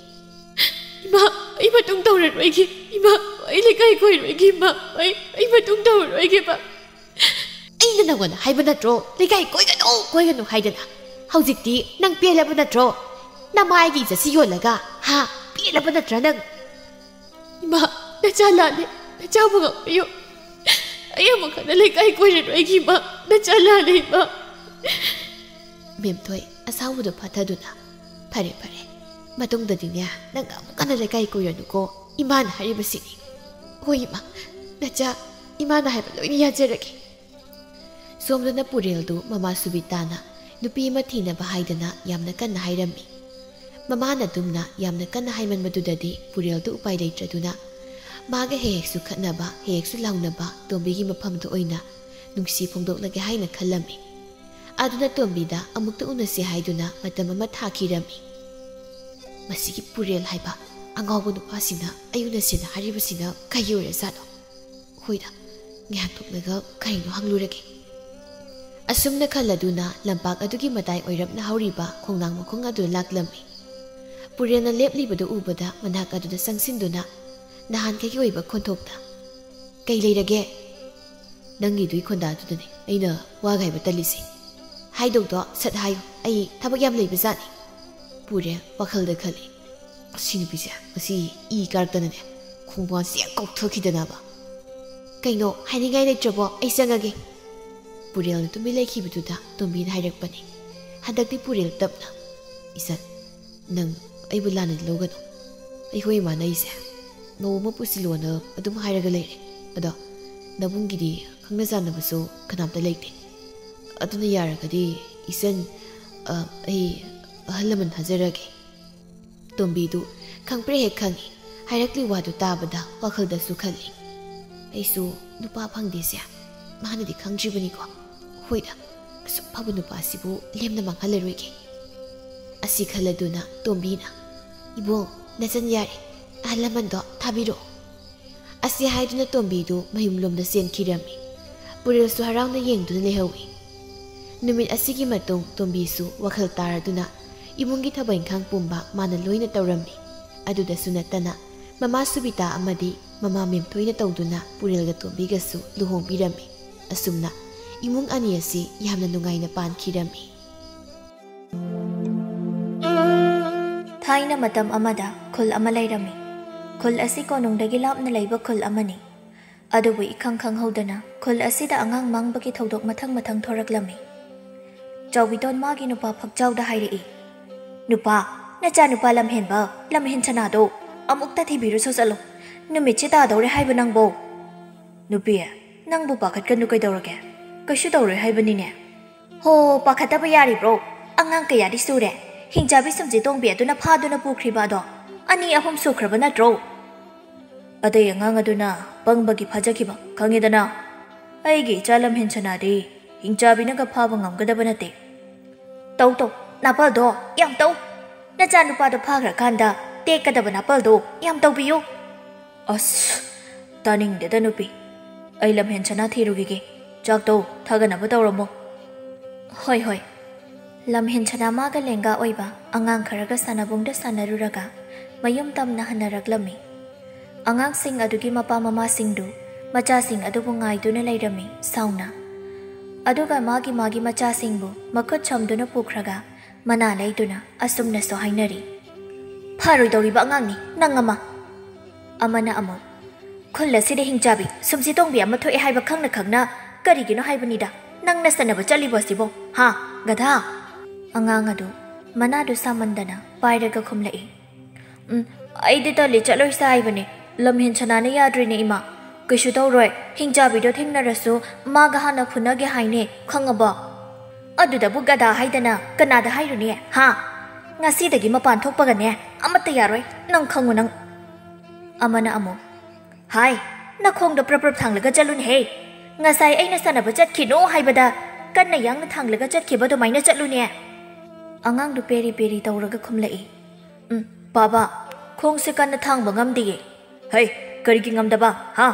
"ꯏꯃꯥ, ꯑꯩ ꯃꯇꯨꯡ ꯇꯧꯔꯔꯣꯏꯒꯦ꯫ ꯏꯃꯥ, ꯑꯩ ꯂꯩꯀꯥꯏ ꯀꯣꯏꯔꯣꯏꯒꯦ꯫ ꯏꯃꯥ, ꯑꯩ, ꯑꯩ ꯃꯇꯨꯡ ꯇꯧꯔꯔꯣꯏꯒꯦꯕ꯫ ꯑꯩꯅ ꯅꯪꯉꯣꯟꯗ ꯍꯥꯏꯕ ꯅꯠꯇ꯭ꯔꯣ, ꯂꯩꯀꯥꯏ ꯀꯣꯏꯒꯅꯨ, ꯀꯣꯏꯒꯅꯨ ꯍꯥꯏꯗꯅ? ꯍꯧꯖꯤꯛꯇꯤ ꯅꯪ ꯄꯦꯜꯂꯕ ꯅꯠꯇ꯭ꯔꯣ? ꯅꯃꯥꯏꯒꯤ ꯏꯖꯠꯁꯤ ꯌꯣꯜꯂꯒ, ꯍꯥ? ꯄꯦꯜꯂꯕ ꯅꯠꯇ꯭ꯔꯥ ꯅꯪ?" "ꯏꯃꯥ, ꯅꯆꯥ ꯂꯥꯜꯂꯦ꯫ ꯅꯆꯥꯕꯨ ꯉꯥꯛꯄꯤꯌꯨ꯫ ꯑꯩ ꯑꯃꯨꯛ ꯍꯟꯅ ꯂꯩꯀꯥꯏ ꯀꯣꯏꯔꯔꯣꯏꯒꯦ, ꯏꯃꯥ꯫ ꯅꯆꯥ ꯂꯥꯜꯂꯦ, ꯏꯃꯥ꯫" ꯃꯦꯝꯊꯣꯏ ꯑꯁꯥꯎꯕꯗꯣ ꯐꯥꯊꯗꯨꯅ, "ꯐꯔꯦ, ꯐꯔꯦ, ꯃꯇꯨꯡꯗꯗꯤꯅꯦ, ꯅꯪ ꯑꯃꯨꯛ ꯍꯟꯅ ꯂꯩꯀꯥꯏ ꯀꯣꯏꯔꯅꯨꯀꯣ, ꯏꯃꯥꯅ ꯍꯥꯏꯔꯤꯕꯁꯤꯅꯤ꯫" "ꯍꯣꯏ ꯏꯃꯥ, ꯅꯆꯥ, ꯏꯃꯥꯅ ꯍꯥꯏꯕ ꯂꯣꯏꯅ ꯌꯥꯖꯔꯒꯦ꯫" ꯁꯣꯝꯗꯅ ꯄꯨꯔꯦꯜꯗꯨ ꯃꯃꯥ ꯁꯨꯕꯤꯇꯥꯅ ꯅꯨꯄꯤ ꯑꯃ ꯊꯤꯅꯕ ꯍꯥꯏꯗꯅ ꯌꯥꯝꯅ ꯀꯟꯅ ꯍꯥꯏꯔꯝꯃꯤ꯫ ꯃꯃꯥꯅ ꯑꯗꯨꯝꯅ ꯌꯥꯝꯅ ꯀꯟꯅ ꯍꯥꯏꯃꯟꯕꯗꯨꯗꯗꯤ ꯄꯨꯔꯦꯜꯗꯨ ꯎꯄꯥꯏ ꯂꯩꯇ꯭ꯔꯗꯨꯅ, ꯃꯥꯒ ꯍꯦꯛ ꯍꯦꯛꯁꯨ ꯈꯠꯅꯕ, ꯍꯦꯛ ꯍꯦꯛꯁꯨ ꯂꯥꯎꯅꯕ ꯇꯣꯝꯕꯤꯒꯤ ꯃꯐꯝꯗ ꯑꯣꯏꯅ ꯅꯨꯡꯁꯤ ꯐꯣꯡꯗꯣꯛꯂꯒꯦ ꯍꯥꯏꯅ ꯈꯜꯂꯝꯃꯤ꯫ ꯑꯗꯨꯅ ꯇꯣꯝꯕꯤꯗ ꯑꯃꯨꯛꯇ ꯎꯅꯁꯤ ꯍꯥꯏꯗꯨꯅ ꯃꯇꯝ ꯑꯃ ꯊꯥꯈꯤꯔꯝꯃꯤ꯫ "ꯃꯁꯤꯒꯤ ꯄꯨꯔꯦꯜ ꯍꯥꯏꯕ ꯑꯉꯥꯎꯕ ꯅꯨꯄꯥꯁꯤꯅ ꯑꯩ ꯎꯅꯁꯦꯅ ꯍꯥꯏꯔꯤꯕꯁꯤꯅ ꯀꯩꯒꯤ ꯑꯣꯏꯔꯖꯥꯠꯅꯣ? ꯍꯣꯏꯗ, ꯉꯥꯏꯍꯥꯛ ꯊꯣꯛꯂꯒ ꯀꯔꯤꯅꯣ ꯍꯪꯂꯨꯔꯒꯦ꯫" ꯑꯁꯨꯝꯅ ꯈꯜꯂꯗꯨꯅ ꯂꯝꯄꯥꯛ ꯑꯗꯨꯒꯤ ꯃꯇꯥꯏ ꯑꯣꯏꯔꯞꯅ ꯍꯧꯔꯤꯕ ꯈꯣꯡꯅꯥꯡ ꯃꯈꯣꯡ ꯑꯗꯨ ꯂꯥꯛꯂꯝꯃꯤ꯫ ꯄꯨꯔꯦꯜꯅ ꯂꯦꯞꯂꯤꯕꯗꯨ ꯎꯕꯗ ꯃꯅꯥꯛ ꯑꯗꯨꯗ ꯆꯪꯁꯤꯟꯗꯨꯅ ꯅꯍꯥꯟꯈꯩꯒꯤ ꯑꯣꯏꯕ ꯈꯣꯟꯊꯣꯛꯇ, "ꯀꯩ ꯂꯩꯔꯒꯦ?" "ꯅꯪꯒꯤꯗꯨꯒꯤ ꯈꯣꯟꯗꯥꯗꯨꯗꯅꯦ ꯑꯩꯅ ꯋꯥꯒ ꯍꯥꯏꯕ ꯇꯜꯂꯤꯁꯦ꯫ ꯍꯥꯏꯗꯧꯗꯣ ꯁꯠ ꯍꯥꯏꯌꯨ, ꯑꯩ ꯊꯕꯛ ꯌꯥꯝ ꯂꯩꯕꯖꯥꯠꯅꯤ꯫" ꯄꯨꯔꯦꯜ ꯋꯥꯈꯜꯗ ꯈꯜꯂꯤ, "ꯑꯁꯤ ꯅꯨꯄꯤꯁꯦ ꯉꯁꯤ ꯏ ꯀꯥꯔꯛꯇꯅꯅꯦ ꯈꯣꯡꯕꯥꯟꯁꯦ ꯍꯦꯛ ꯀꯥꯎꯊꯈꯤꯗꯅꯕ꯫ ꯀꯩꯅꯣ, ꯍꯥꯏꯅꯤꯡꯉꯥꯏ ꯂꯩꯇ꯭ꯔꯕꯣ? ꯑꯩ ꯆꯪꯉꯒꯦ꯫" ꯄꯨꯔꯦꯜꯅ ꯇꯨꯃꯤꯟ ꯂꯩꯈꯤꯕꯗꯨꯗ ꯇꯣꯝꯕꯤꯅ ꯍꯥꯏꯔꯛꯄꯅꯤ꯫ ꯍꯟꯗꯛꯇꯤ ꯄꯨꯔꯦꯜ ꯇꯞꯅ, "ꯏꯆꯟ, ꯅꯪ ꯑꯩꯕꯨ ꯂꯥꯟꯅꯗꯤ ꯂꯧꯒꯅꯨ꯫ ꯑꯩꯈꯣꯏ ꯏꯃꯥꯅ ꯑꯩꯁꯦ ꯃꯧ ꯑꯃ ꯄꯨꯁꯤꯜꯂꯣꯅ ꯑꯗꯨꯝ ꯍꯥꯏꯔꯒ ꯂꯩꯔꯦ꯫ ꯑꯗꯣ ꯅꯕꯨꯡꯒꯤꯗꯤ ꯈꯪꯅ ꯆꯥꯟꯅꯕꯁꯨ ꯀꯅꯥꯝꯇ ꯂꯩꯇꯦ꯫ ꯑꯗꯨꯅ ꯌꯥꯔꯒꯗꯤ ꯏꯆꯟ, ꯑ, ꯑꯩ ꯑꯍꯜ ꯂꯃꯟ ꯊꯥꯖꯔꯒꯦ꯫" ꯇꯣꯝꯕꯤꯗꯨ ꯈꯪꯄ꯭ꯔꯦꯛ ꯍꯦꯛ ꯈꯪꯏ꯫ ꯍꯥꯏꯔꯛꯂꯤ ꯋꯥꯗꯨ ꯇꯥꯕꯗ ꯋꯥꯈꯜꯗꯁꯨ ꯈꯜꯂꯤ, "ꯑꯩꯁꯨ ꯅꯨꯄꯥ ꯐꯪꯗꯦꯁꯦ ꯃꯥꯅꯗꯤ ꯈꯪꯗ꯭ꯔꯤꯕꯅꯤꯀꯣ꯫ ꯍꯣꯏꯗ, ꯑꯁꯨꯛ ꯐꯕ ꯅꯨꯄꯥꯁꯤꯕꯨ ꯂꯦꯝꯅ ꯃꯥꯡꯍꯜꯂꯔꯣꯏꯒꯦ꯫" ꯑꯁꯤ ꯈꯜꯂꯗꯨꯅ ꯇꯣꯝꯕꯤꯅ, "ꯏꯕꯣ, ꯅꯆꯟ ꯌꯥꯔꯦ, ꯑꯍꯜ ꯂꯃꯟꯗꯣ ꯊꯥꯕꯤꯔꯛꯑꯣ꯫" ꯑꯁꯤ ꯍꯥꯏꯗꯨꯅ ꯇꯣꯝꯕꯤꯗꯨ ꯃꯌꯨꯝꯂꯣꯝꯗ ꯆꯦꯟꯈꯤꯔꯝꯃꯤ꯫ ꯄꯨꯔꯦꯜꯁꯨ ꯍꯔꯥꯎꯅ ꯌꯦꯡꯗꯨꯅ ꯂꯩꯍꯧꯏ꯫ ꯅꯨꯃꯤꯠ ꯑꯁꯤꯒꯤ ꯃꯇꯨꯡ ꯇꯣꯝꯕꯤꯁꯨ ꯋꯥꯈꯜ ꯇꯥꯔꯗꯨꯅ ꯏꯃꯨꯡꯒꯤ ꯊꯕꯛ ꯏꯪꯈꯥꯡ ꯄꯨꯝꯕ ꯃꯥꯅ ꯂꯣꯏꯅ ꯇꯧꯔꯝꯃꯤ꯫ ꯑꯗꯨꯗꯁꯨ ꯅꯠꯇꯅ ꯃꯃꯥ ꯁꯨꯕꯤꯇꯥ ꯑꯃꯗꯤ ꯃꯃꯥ ꯃꯦꯝꯊꯣꯏꯅ ꯇꯧꯗꯨꯅ ꯄꯨꯔꯦꯜꯒ ꯇꯣꯝꯕꯤꯒꯁꯨ ꯂꯨꯍꯣꯡꯕꯤꯔꯝꯃꯤ꯫ ꯑꯁꯨꯝꯅ ꯏꯃꯨꯡ ꯑꯅꯤ ꯑꯁꯤ ꯌꯥꯝꯅ ꯅꯨꯡꯉꯥꯏꯅ ꯄꯥꯟꯈꯤꯔꯝꯃꯤ꯫ ꯊꯥꯏꯅ ꯃꯇꯝ ꯑꯃꯗ ꯈꯨꯜ ꯑꯃ ꯂꯩꯔꯝꯃꯤ꯫ ꯈꯨꯜ ꯑꯁꯤ ꯀꯣꯅꯨꯡꯗꯒꯤ ꯂꯥꯞꯅ ꯂꯩꯕ ꯈꯨꯜ ꯑꯃꯅꯤ꯫ ꯑꯗꯨꯕꯨ ꯏꯈꯪ ꯈꯪꯍꯧꯗꯅ ꯈꯨꯜ ꯑꯁꯤꯗ ꯑꯉꯥꯡ ꯃꯥꯡꯕꯒꯤ ꯊꯧꯗꯣꯛ ꯃꯊꯪ ꯃꯊꯪ ꯊꯣꯔꯛꯂꯝꯃꯤ꯫ ꯆꯥꯎꯕꯤꯇꯣꯟ ꯃꯥꯒꯤ ꯅꯨꯄꯥ ꯐꯛꯆꯥꯎꯗ ꯍꯥꯏꯔꯛꯏ, "ꯅꯨꯄꯥ, ꯅꯆꯥ ꯅꯨꯄꯥ ꯂꯝꯍꯦꯟꯕ, ꯂꯝꯍꯦꯟ ꯁꯅꯥꯗꯣ ꯑꯃꯨꯛꯇ ꯊꯤꯕꯤꯔꯨꯁꯣ ꯆꯠꯂꯣ꯫ ꯅꯨꯃꯤꯠꯁꯦ ꯇꯥꯗꯧꯔꯦ ꯍꯥꯏꯕ ꯅꯪꯕꯣ?" "ꯅꯨꯄꯤ, ꯅꯪꯕꯨ ꯄꯥꯈꯠꯀꯅꯨ, ꯀꯩꯗꯧꯔꯒꯦ? ꯀꯩꯁꯨ ꯇꯧꯔꯣꯏ ꯍꯥꯏꯕꯅꯤꯅꯦ꯫" "ꯍꯣ, ꯄꯥꯈꯠꯇꯕ ꯌꯥꯔꯤꯕ꯭ꯔꯣ? ꯑꯉꯥꯡ ꯀꯌꯥꯗꯤ ꯁꯨꯔꯦ꯫ ꯍꯤꯡꯆꯥꯕꯤ ꯁꯨꯝꯖꯤ ꯇꯣꯡꯕꯤ ꯑꯗꯨꯅ ꯐꯥꯗꯨꯅ ꯄꯨꯈ꯭ꯔꯤꯕ ꯑꯗꯣ ꯑꯅꯤ ꯑꯍꯨꯝ ꯁꯨꯈ꯭ꯔꯕ ꯅꯠꯇ꯭ꯔꯣ?" "ꯑꯇꯩ ꯑꯉꯥꯡ ꯑꯗꯨꯅ ꯄꯪꯕꯒꯤ ꯐꯥꯖꯈꯤꯕ, ꯈꯪꯉꯦꯗꯅ꯫ ꯑꯩꯒꯤ ꯏꯆꯥ ꯂꯝꯍꯦꯟ ꯁꯅꯥꯗꯤ ꯍꯤꯡꯆꯥꯕꯤꯅꯒ ꯐꯥꯕ ꯉꯝꯒꯗꯕ ꯅꯠꯇꯦ꯫" "ꯇꯧ ꯇꯧ, ꯅꯥꯄꯜꯗꯣ ꯌꯥꯝ ꯇꯧ꯫ ꯅꯆꯥꯅꯨꯄꯥꯗꯣ ꯐꯥꯈ꯭ꯔꯀꯥꯟꯗ ꯇꯦꯛꯀꯗꯕ ꯅꯥꯄꯜꯗꯣ ꯌꯥꯝ ꯇꯧꯕꯤꯌꯨ꯫" "ꯑꯁ, ꯇꯥꯅꯤꯡꯗꯦꯗ ꯅꯨꯄꯤ꯫ ꯑꯩ ꯂꯝꯍꯦꯟ ꯁꯅꯥ ꯊꯤꯔꯨꯈꯤꯒꯦ꯫ ꯆꯥꯛꯇꯣ ꯊꯥꯒꯠꯅꯕ ꯇꯧꯔꯝꯃꯣ꯫" "ꯍꯣꯏ, ꯍꯣꯏ꯫" ꯂꯝꯍꯦꯟ ꯁꯅꯥ ꯃꯥꯒ ꯂꯦꯡꯒꯥ ꯑꯣꯏꯕ ꯑꯉꯥꯡ ꯈꯔꯒ ꯁꯥꯟꯅꯕꯨꯡꯗ ꯁꯥꯟꯅꯔꯨꯔꯒ ꯃꯌꯨꯝ ꯇꯝꯅ ꯍꯟꯅꯔꯛꯂꯝꯃꯤ꯫ ꯑꯉꯥꯡꯁꯤꯡ ꯑꯗꯨꯒꯤ ꯃꯄꯥ ꯃꯃꯥꯁꯤꯡꯗꯨ ꯃꯆꯥꯁꯤꯡ ꯑꯗꯨꯕꯨ ꯉꯥꯏꯗꯨꯅ ꯂꯩꯔꯝꯃꯤ ꯁꯥꯎꯅ꯫ ꯑꯗꯨꯒ ꯃꯥꯒꯤ ꯃꯥꯒꯤ ꯃꯆꯥꯁꯤꯡꯕꯨ ꯃꯈꯨꯠ ꯁꯝꯗꯨꯅ ꯄꯨꯈ꯭ꯔꯒ ꯃꯅꯥ ꯂꯩꯗꯨꯅ ꯑꯁꯨꯝꯅꯁꯨ ꯍꯥꯏꯅꯔꯤ, "ꯐꯔꯣꯏꯗꯧꯔꯤꯕ ꯑꯉꯥꯡꯅꯤ ꯅꯪ ꯑꯃ!" ꯑꯃꯅ ꯑꯃꯨꯛ, "ꯈꯨꯜ ꯑꯁꯤꯗ ꯍꯤꯡꯆꯥꯕꯤ ꯁꯨꯝꯁꯤ ꯇꯣꯡꯕꯤ ꯑꯃ ꯊꯣꯛꯑꯦ ꯍꯥꯏꯕ ꯈꯪꯅ ꯈꯪꯅ ꯀꯔꯤꯒꯤꯅꯣ ꯍꯥꯏꯕꯅꯤꯗ ꯅꯪꯅ ꯁꯥꯟꯅꯕ ꯆꯠꯂꯤꯕ ꯑꯁꯤꯕꯣ, ꯍꯥ, ꯒꯙꯥ?" ꯑꯉꯥꯡ ꯑꯗꯨ ꯃꯅꯥꯗꯨ ꯁꯥꯃꯟꯗꯅ ꯄꯥꯏꯔꯒ ꯈꯨꯝꯂꯛꯏ, "ꯎꯝ, ꯑꯩꯗꯤ ꯇꯜꯂꯤ, ꯆꯠꯂꯣꯏꯁꯦ ꯍꯥꯏꯕꯅꯦ꯫ ꯂꯝꯍꯦꯟ ꯁꯅꯥꯅ ꯌꯥꯗ꯭ꯔꯤꯅꯦ ꯏꯃꯥ꯫ ꯀꯩꯁꯨ ꯇꯧꯔꯣꯏ, ꯍꯤꯡꯆꯥꯕꯤꯗꯣ ꯊꯦꯡꯅꯔꯁꯨ ꯃꯥꯒ ꯍꯥꯟꯅ ꯐꯨꯅꯒꯦ ꯍꯥꯏꯅꯦ, ꯈꯪꯉꯕꯣ?" "ꯑꯗꯨꯗꯕꯨ ꯒꯙꯥ ꯍꯥꯏꯗꯅ ꯀꯅꯥꯗ ꯍꯥꯏꯔꯨꯅꯤ, ꯍꯥ? ꯉꯁꯤꯗꯒꯤ ꯃꯄꯥꯟ ꯊꯣꯛꯄꯒꯅꯦ ꯑꯃꯠꯇ ꯌꯥꯔꯣꯏ, ꯅꯪ ꯈꯪꯉꯨ ꯅꯪ꯫" ꯑꯃꯅ ꯑꯃꯨꯛ, "ꯍꯥꯏ, ꯅꯈꯣꯡꯗꯣ ꯄ꯭ꯔꯞ ꯄ꯭ꯔꯞ ꯊꯥꯡꯂꯒ ꯆꯠꯂꯨꯅꯦꯍꯦ꯫ ꯉꯁꯥꯏ ꯑꯩꯅ ꯁꯥꯟꯅꯕ ꯆꯠꯈꯤꯅꯣ ꯍꯥꯏꯕꯗ ꯀꯟꯅ ꯌꯥꯡꯅ ꯊꯥꯡꯂꯒ ꯆꯠꯈꯤꯕ ꯑꯗꯨꯃꯥꯏꯅ ꯆꯠꯂꯨꯅꯦ꯫" ꯑꯉꯥꯡꯗꯨ ꯄꯦꯔꯤ ꯄꯦꯔꯤ ꯇꯧꯔꯒ ꯈꯨꯝꯂꯛꯏ, "ꯎꯝ, ꯕꯥꯕꯥ, ꯈꯣꯡꯁꯦ ꯀꯟꯅ ꯊꯥꯡꯕ ꯉꯝꯗꯤꯌꯦ꯫" "ꯍꯩ, ꯀꯔꯤꯒꯤ ꯉꯝꯗꯕ, ꯍꯥ?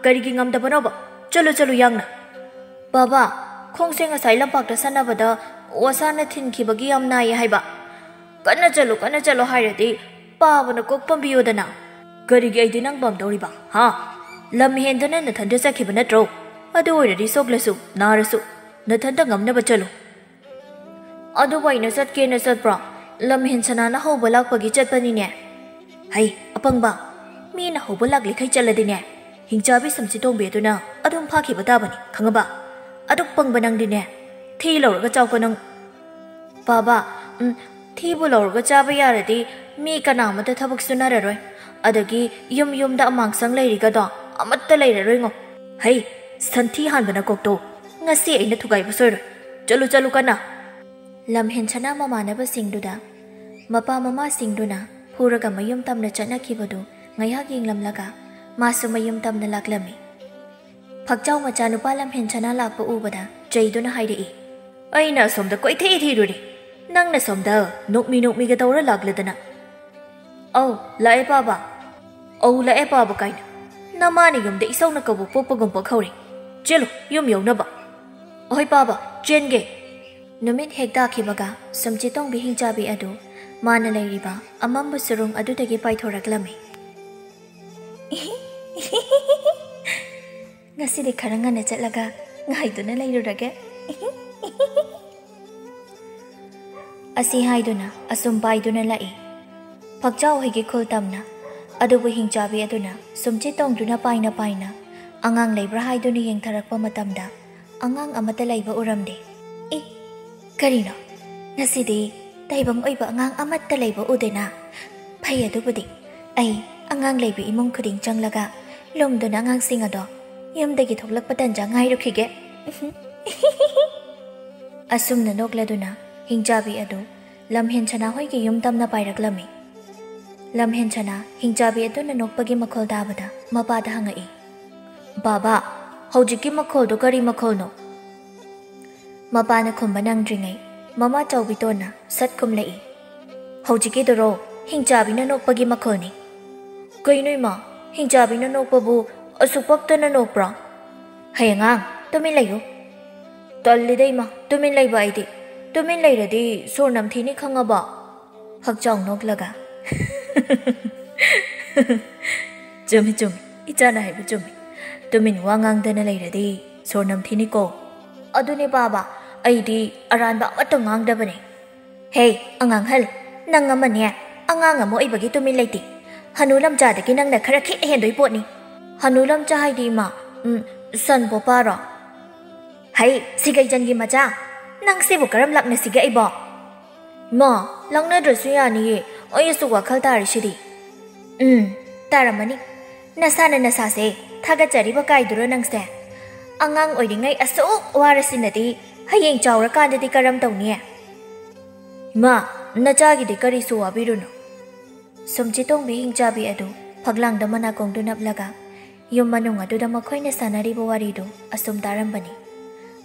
ꯀꯔꯤꯒꯤ ꯉꯝꯗꯕꯅꯣꯕ? ꯆꯠꯂꯨ, ꯆꯠꯂꯨ ꯌꯥꯡꯅ꯫" "ꯕꯥꯕꯥ, ꯈꯣꯡꯁꯦ ꯉꯁꯥꯏ ꯂꯝꯄꯥꯛꯇ ꯁꯥꯟꯅꯕꯗ ꯑꯣꯁꯥꯅ ꯊꯤꯟꯈꯤꯕꯒꯤ ꯌꯥꯝ ꯅꯥꯏꯌꯦ ꯍꯥꯏꯕ꯫" "ꯀꯟꯅ ꯆꯠꯂꯨ, ꯀꯟꯅ ꯆꯠꯂꯨ ꯍꯥꯏꯔꯗꯤ ꯄꯥꯕꯅ ꯀꯣꯛ ꯄꯝꯕꯤꯌꯨꯗꯅ꯫" "ꯀꯔꯤꯒꯤ ꯑꯩꯗꯤ ꯅꯪ ꯄꯝꯗꯧꯔꯤꯕ, ꯍꯥ? ꯂꯝ ꯍꯦꯟꯗꯅ ꯅꯊꯟꯗ ꯆꯠꯈꯤꯕ ꯅꯠꯇ꯭ꯔꯣ? ꯑꯗꯨ ꯑꯣꯏꯔꯗꯤ ꯁꯣꯛꯂꯁꯨ, ꯅꯥꯔꯁꯨ, ꯅꯊꯟꯗ ꯉꯝꯅꯕ ꯆꯠꯂꯨ꯫" "ꯑꯗꯨꯕꯨ ꯑꯩꯅ ꯆꯠꯀꯦꯅ ꯆꯠꯄ꯭ꯔꯣ? ꯂꯝꯍꯦꯟ ꯁꯅꯥꯅ ꯍꯧꯕ ꯂꯥꯛꯄꯒꯤ ꯆꯠꯄꯅꯤꯅꯦ꯫" "ꯍꯩ, ꯑꯄꯪꯕ, ꯃꯤꯅ ꯍꯧꯕ ꯂꯥꯛꯂꯤꯈꯩ ꯆꯠꯂꯗꯤꯅꯦ, ꯍꯤꯡꯆꯥꯕꯤ ꯁꯝꯁꯤ ꯇꯣꯡꯕꯤ ꯑꯗꯨꯅ ꯑꯗꯨꯝ ꯐꯥꯈꯤꯕ ꯇꯥꯕꯅꯤ, ꯈꯪꯉꯕ? ꯑꯗꯨꯛ ꯄꯪꯕ ꯅꯪꯗꯤꯅꯦ, ꯊꯤ ꯂꯧꯔꯒ ꯆꯥꯎꯀꯣ ꯅꯪ꯫ ꯕꯥꯕꯥ, ꯎꯝ, ꯊꯤꯕꯨ ꯂꯧꯔꯒ ꯆꯥꯕ ꯌꯥꯔꯗꯤ ꯃꯤ ꯀꯅꯥ ꯑꯃꯠꯇ ꯊꯕꯛ ꯁꯨꯅꯔꯔꯣꯏ꯫ ꯑꯗꯒꯤ ꯌꯨꯝ ꯌꯨꯝꯗ ꯑꯃꯥꯡꯁꯪ ꯂꯩꯔꯤꯒꯗꯣ ꯑꯃꯠꯇ ꯂꯩꯔꯔꯣꯏꯉꯣ꯫ ꯍꯩ, ꯁꯟꯊꯤ ꯍꯥꯟꯕ ꯅꯀꯣꯛꯇꯣ, ꯉꯁꯤ ꯑꯩꯅ ꯊꯨꯒꯥꯏꯕ ꯁꯣꯏꯔꯣꯏ꯫ ꯆꯠꯂꯨ, ꯆꯠꯂꯨ ꯀꯟꯅ꯫ ꯂꯝꯍꯦꯟꯁꯅꯥ ꯃꯃꯥꯟꯅꯕꯁꯤꯡꯗꯨꯗ, ꯃꯄꯥ ꯃꯃꯥꯁꯤꯡꯗꯨꯅ ꯐꯨꯔꯒ ꯃꯌꯨꯝ ꯇꯝꯅ ꯆꯠꯅꯈꯤꯕꯗꯨ ꯉꯥꯏꯍꯥꯛ ꯌꯦꯡꯂꯝꯂꯒ ꯃꯥꯁꯨ ꯃꯌꯨꯝ ꯇꯝꯅ ꯂꯥꯛꯂꯝꯃꯤ꯫ ꯐꯛꯆꯥꯎ ꯃꯆꯥꯅꯨꯄꯥ ꯂꯝꯍꯦꯟꯁꯅꯥ ꯂꯥꯛꯄ ꯎꯕꯗ ꯆꯩꯗꯨꯅ ꯍꯥꯏꯔꯛꯏ, "ꯑꯩꯅ ꯑꯁꯣꯝꯗ ꯀꯣꯏꯊꯤ ꯊꯤꯔꯨꯔꯦ, ꯅꯪꯅ ꯁꯣꯝꯗ ꯅꯣꯛꯃꯤ ꯅꯣꯛꯃꯤꯒ ꯇꯧꯔ ꯂꯥꯛꯂꯗꯅ꯫" "ꯑꯧ, ꯂꯥꯛꯑꯦ ꯄꯥꯕ꯫ ꯑꯧ, ꯂꯥꯛꯑꯦ ꯄꯥꯕ ꯀꯥꯏꯅ꯫ ꯅꯃꯥꯅ ꯌꯨꯝꯗ ꯏꯁꯧꯅ ꯀꯕꯣꯛ ꯄꯣꯛꯄꯒꯨꯝ ꯄꯣꯛꯍꯧꯔꯦ꯫ ꯆꯦꯜꯂꯨ, ꯌꯨꯝ ꯌꯧꯅꯕ꯫" "ꯑꯍꯣꯏ ꯄꯥꯕ, ꯆꯦꯟꯒꯦ꯫" ꯅꯨꯃꯤꯠ ꯍꯦꯛ ꯇꯥꯈꯤꯕꯒ ꯁꯨꯝꯆꯤꯠꯇꯣꯡꯕꯤ ꯍꯤꯡꯆꯥꯕꯤ ꯑꯗꯨ ꯃꯥꯅ ꯂꯩꯔꯤꯕ ꯑꯃꯝꯕ ꯁꯨꯔꯨꯡ ꯑꯗꯨꯗꯒꯤ ꯄꯥꯏꯊꯣꯔꯛꯂꯝꯃꯤ꯫ "ꯉꯁꯤꯗꯤ ꯈꯔ ꯉꯟꯅ ꯆꯠꯂꯒ ꯉꯥꯏꯗꯨꯅ ꯂꯩꯔꯨꯔꯒꯦ꯫" ꯑꯁꯤ ꯍꯥꯏꯗꯨꯅ ꯑꯁꯨꯝ ꯄꯥꯏꯗꯨꯅ ꯂꯥꯛꯏ ꯐꯛꯆꯥꯎ ꯍꯣꯏꯒꯤ ꯈꯨꯜ ꯇꯝꯅ꯫ ꯑꯗꯨꯕꯨ ꯍꯤꯡꯆꯥꯕꯤ ꯑꯗꯨꯅ ꯁꯨꯝꯆꯤꯠ ꯇꯣꯡꯗꯨꯅ ꯄꯥꯏꯅ ꯄꯥꯏꯅ ꯑꯉꯥꯡ ꯂꯩꯕ꯭ꯔꯥ ꯍꯥꯏꯗꯨꯅ ꯌꯦꯡꯊꯔꯛꯄ ꯃꯇꯝꯗ ꯑꯉꯥꯡ ꯑꯃꯠꯇ ꯂꯩꯕ ꯎꯔꯝꯗꯦ꯫ "ꯑꯦ, ꯀꯔꯤꯅꯣ? ꯉꯁꯤꯗꯤ ꯇꯥꯏꯕꯪ ꯑꯣꯏꯕ ꯑꯉꯥꯡ ꯑꯃꯠꯇ ꯂꯩꯕ ꯎꯗꯦꯅ? ꯐꯩ, ꯑꯗꯨꯕꯨꯗꯤ ꯑꯩ ꯑꯉꯥꯡ ꯂꯩꯕ ꯏꯃꯨꯡ ꯈꯨꯗꯤꯡ ꯆꯪꯂꯒ ꯂꯨꯝꯗꯨꯅ ꯑꯉꯥꯡꯁꯤꯡ ꯑꯗꯣ ꯌꯨꯝꯗꯒꯤ ꯊꯣꯛꯂꯛꯄ ꯇꯟꯖꯥ ꯉꯥꯏꯔꯨꯈꯤꯒꯦ꯫" ꯑꯁꯨꯝꯅ ꯅꯣꯛꯂꯗꯨꯅ ꯍꯤꯡꯆꯥꯕꯤ ꯑꯗꯨ ꯂꯝꯍꯦꯟꯁꯅꯥ ꯍꯣꯏꯒꯤ ꯌꯨꯝ ꯇꯝꯅ ꯄꯥꯏꯔꯛꯂꯝꯃꯤ꯫ ꯂꯝꯍꯦꯟꯁꯅꯥ ꯍꯤꯡꯆꯥꯕꯤ ꯑꯗꯨꯅ ꯅꯣꯛꯄꯒꯤ ꯃꯈꯣꯜ ꯇꯥꯕꯗ ꯃꯄꯥꯗ ꯍꯪꯉꯛꯏ, "ꯕꯥꯕꯥ, ꯍꯧꯖꯤꯛꯀꯤ ꯃꯈꯣꯜꯗꯣ ꯀꯔꯤ ꯃꯈꯣꯜꯅꯣ?" ꯃꯄꯥꯅ ꯈꯨꯝꯕ ꯅꯪꯗ꯭ꯔꯤꯉꯩ ꯃꯃꯥ ꯆꯥꯎꯕꯤꯇꯣꯟꯅ ꯁꯠ ꯈꯨꯝꯂꯛꯏ, "ꯍꯧꯖꯤꯛꯀꯤꯗꯨꯔꯣ ꯍꯤꯡꯆꯥꯕꯤꯅ ꯅꯣꯛꯄꯒꯤ ꯃꯈꯣꯜꯅꯤ꯫" "ꯀꯩꯅꯣ ꯏꯃꯥ, ꯍꯤꯡꯆꯥꯕꯤꯅ ꯅꯣꯛꯄꯕꯨ ꯑꯁꯨꯛ ꯄꯛꯇꯅ ꯅꯣꯛꯄ꯭ꯔꯥ?" "ꯍꯩ ꯑꯉꯥꯡ, ꯇꯨꯃꯤꯟ ꯂꯩꯌꯨ꯫" "ꯇꯜꯂꯤꯗ ꯏꯃꯥ, ꯇꯨꯃꯤꯟ ꯂꯩꯕ ꯑꯩꯗꯤ꯫ ꯇꯨꯃꯤꯟ ꯂꯩꯔꯗꯤ ꯁꯣꯔ ꯅꯝꯊꯤꯅꯤ ꯈꯪꯉꯕ?" ꯍꯛꯆꯥꯎ ꯅꯣꯛꯂꯒ, "ꯆꯨꯝꯃꯤ, ꯆꯨꯝꯃꯤ, ꯏꯆꯥꯅ ꯍꯥꯏꯕ ꯆꯨꯝꯃꯤ꯫ ꯇꯨꯃꯤꯟ ꯋꯥ ꯉꯥꯡꯗꯅ ꯂꯩꯔꯗꯤ ꯁꯣꯔ ꯅꯝꯊꯤꯅꯤꯀꯣ꯫" "ꯑꯗꯨꯅꯦ ꯕꯥꯕꯥ, ꯑꯩꯗꯤ ꯑꯔꯥꯟꯕ ꯑꯃꯠꯇ ꯉꯥꯡꯗꯕꯅꯦ꯫" "ꯍꯦ, ꯑꯉꯥꯡꯍꯜ, ꯅꯪ ꯑꯃꯅꯦ, ꯑꯉꯥꯡ ꯑꯃ ꯑꯣꯏꯕꯒꯤ ꯇꯨꯃꯤꯟ ꯂꯩꯇꯦ꯫ ꯍꯅꯨ ꯂꯝꯆꯥꯗꯒꯤ ꯅꯪꯅ ꯈꯔ ꯈꯤꯠ ꯍꯦꯟꯗꯣꯏ ꯄꯣꯠꯅꯤ꯫" "ꯍꯅꯨ ꯂꯝꯆꯥ ꯍꯥꯏꯗꯤ ꯏꯃꯥ, ꯎꯝ, ꯁꯟ ꯄꯣꯄꯥꯔꯣ?" "ꯍꯩ, ꯁꯤꯒꯩꯖꯟꯒꯤ ꯃꯆꯥ, ꯅꯪꯁꯤꯕꯨ ꯀꯔꯝ ꯂꯥꯛꯅꯁꯤꯒꯦ ꯑꯩꯕꯣ? ꯏꯃꯥ, ꯂꯥꯛꯅꯗ꯭ꯔꯁꯨ ꯌꯥꯅꯤꯌꯦ, ꯑꯩꯁꯨ ꯋꯥꯈꯜ ꯇꯥꯔꯤꯁꯤꯗꯤ꯫ ꯎꯝ, ꯇꯥꯔꯝꯃꯅꯤ꯫ ꯅꯁꯥꯅ ꯅꯁꯥꯁꯦ ꯊꯥꯒꯠꯆꯔꯤꯕ ꯀꯥꯏꯗꯨꯔꯣ ꯅꯪꯁꯦ? ꯑꯉꯥꯡ ꯑꯣꯏꯔꯤꯉꯩ ꯑꯁꯨꯛ ꯋꯥꯔꯁꯤꯅꯗꯤ ꯍꯌꯦꯡ ꯆꯥꯎꯔꯀꯥꯟꯗꯗꯤ ꯀꯔꯝ ꯇꯧꯅꯤ? ꯏꯃꯥ, ꯅꯆꯥꯒꯤꯗꯤ ꯀꯔꯤꯁꯨ ꯋꯥꯕꯤꯔꯨꯅꯨ꯫ ꯁꯨꯝꯆꯤꯇꯣꯡꯕꯤ ꯍꯤꯡꯆꯥꯕꯤ ꯑꯗꯨ ꯐꯛꯂꯥꯡꯗ ꯃꯅꯥꯀꯣꯡꯗꯨ ꯅꯞꯂꯒ ꯌꯨꯝ ꯃꯅꯨꯡ ꯑꯗꯨꯗ ꯃꯈꯣꯏꯅ ꯁꯥꯟꯅꯔꯤꯕ ꯋꯥꯔꯤꯗꯨ ꯑꯁꯨꯝ ꯇꯥꯔꯝꯕꯅꯤ꯫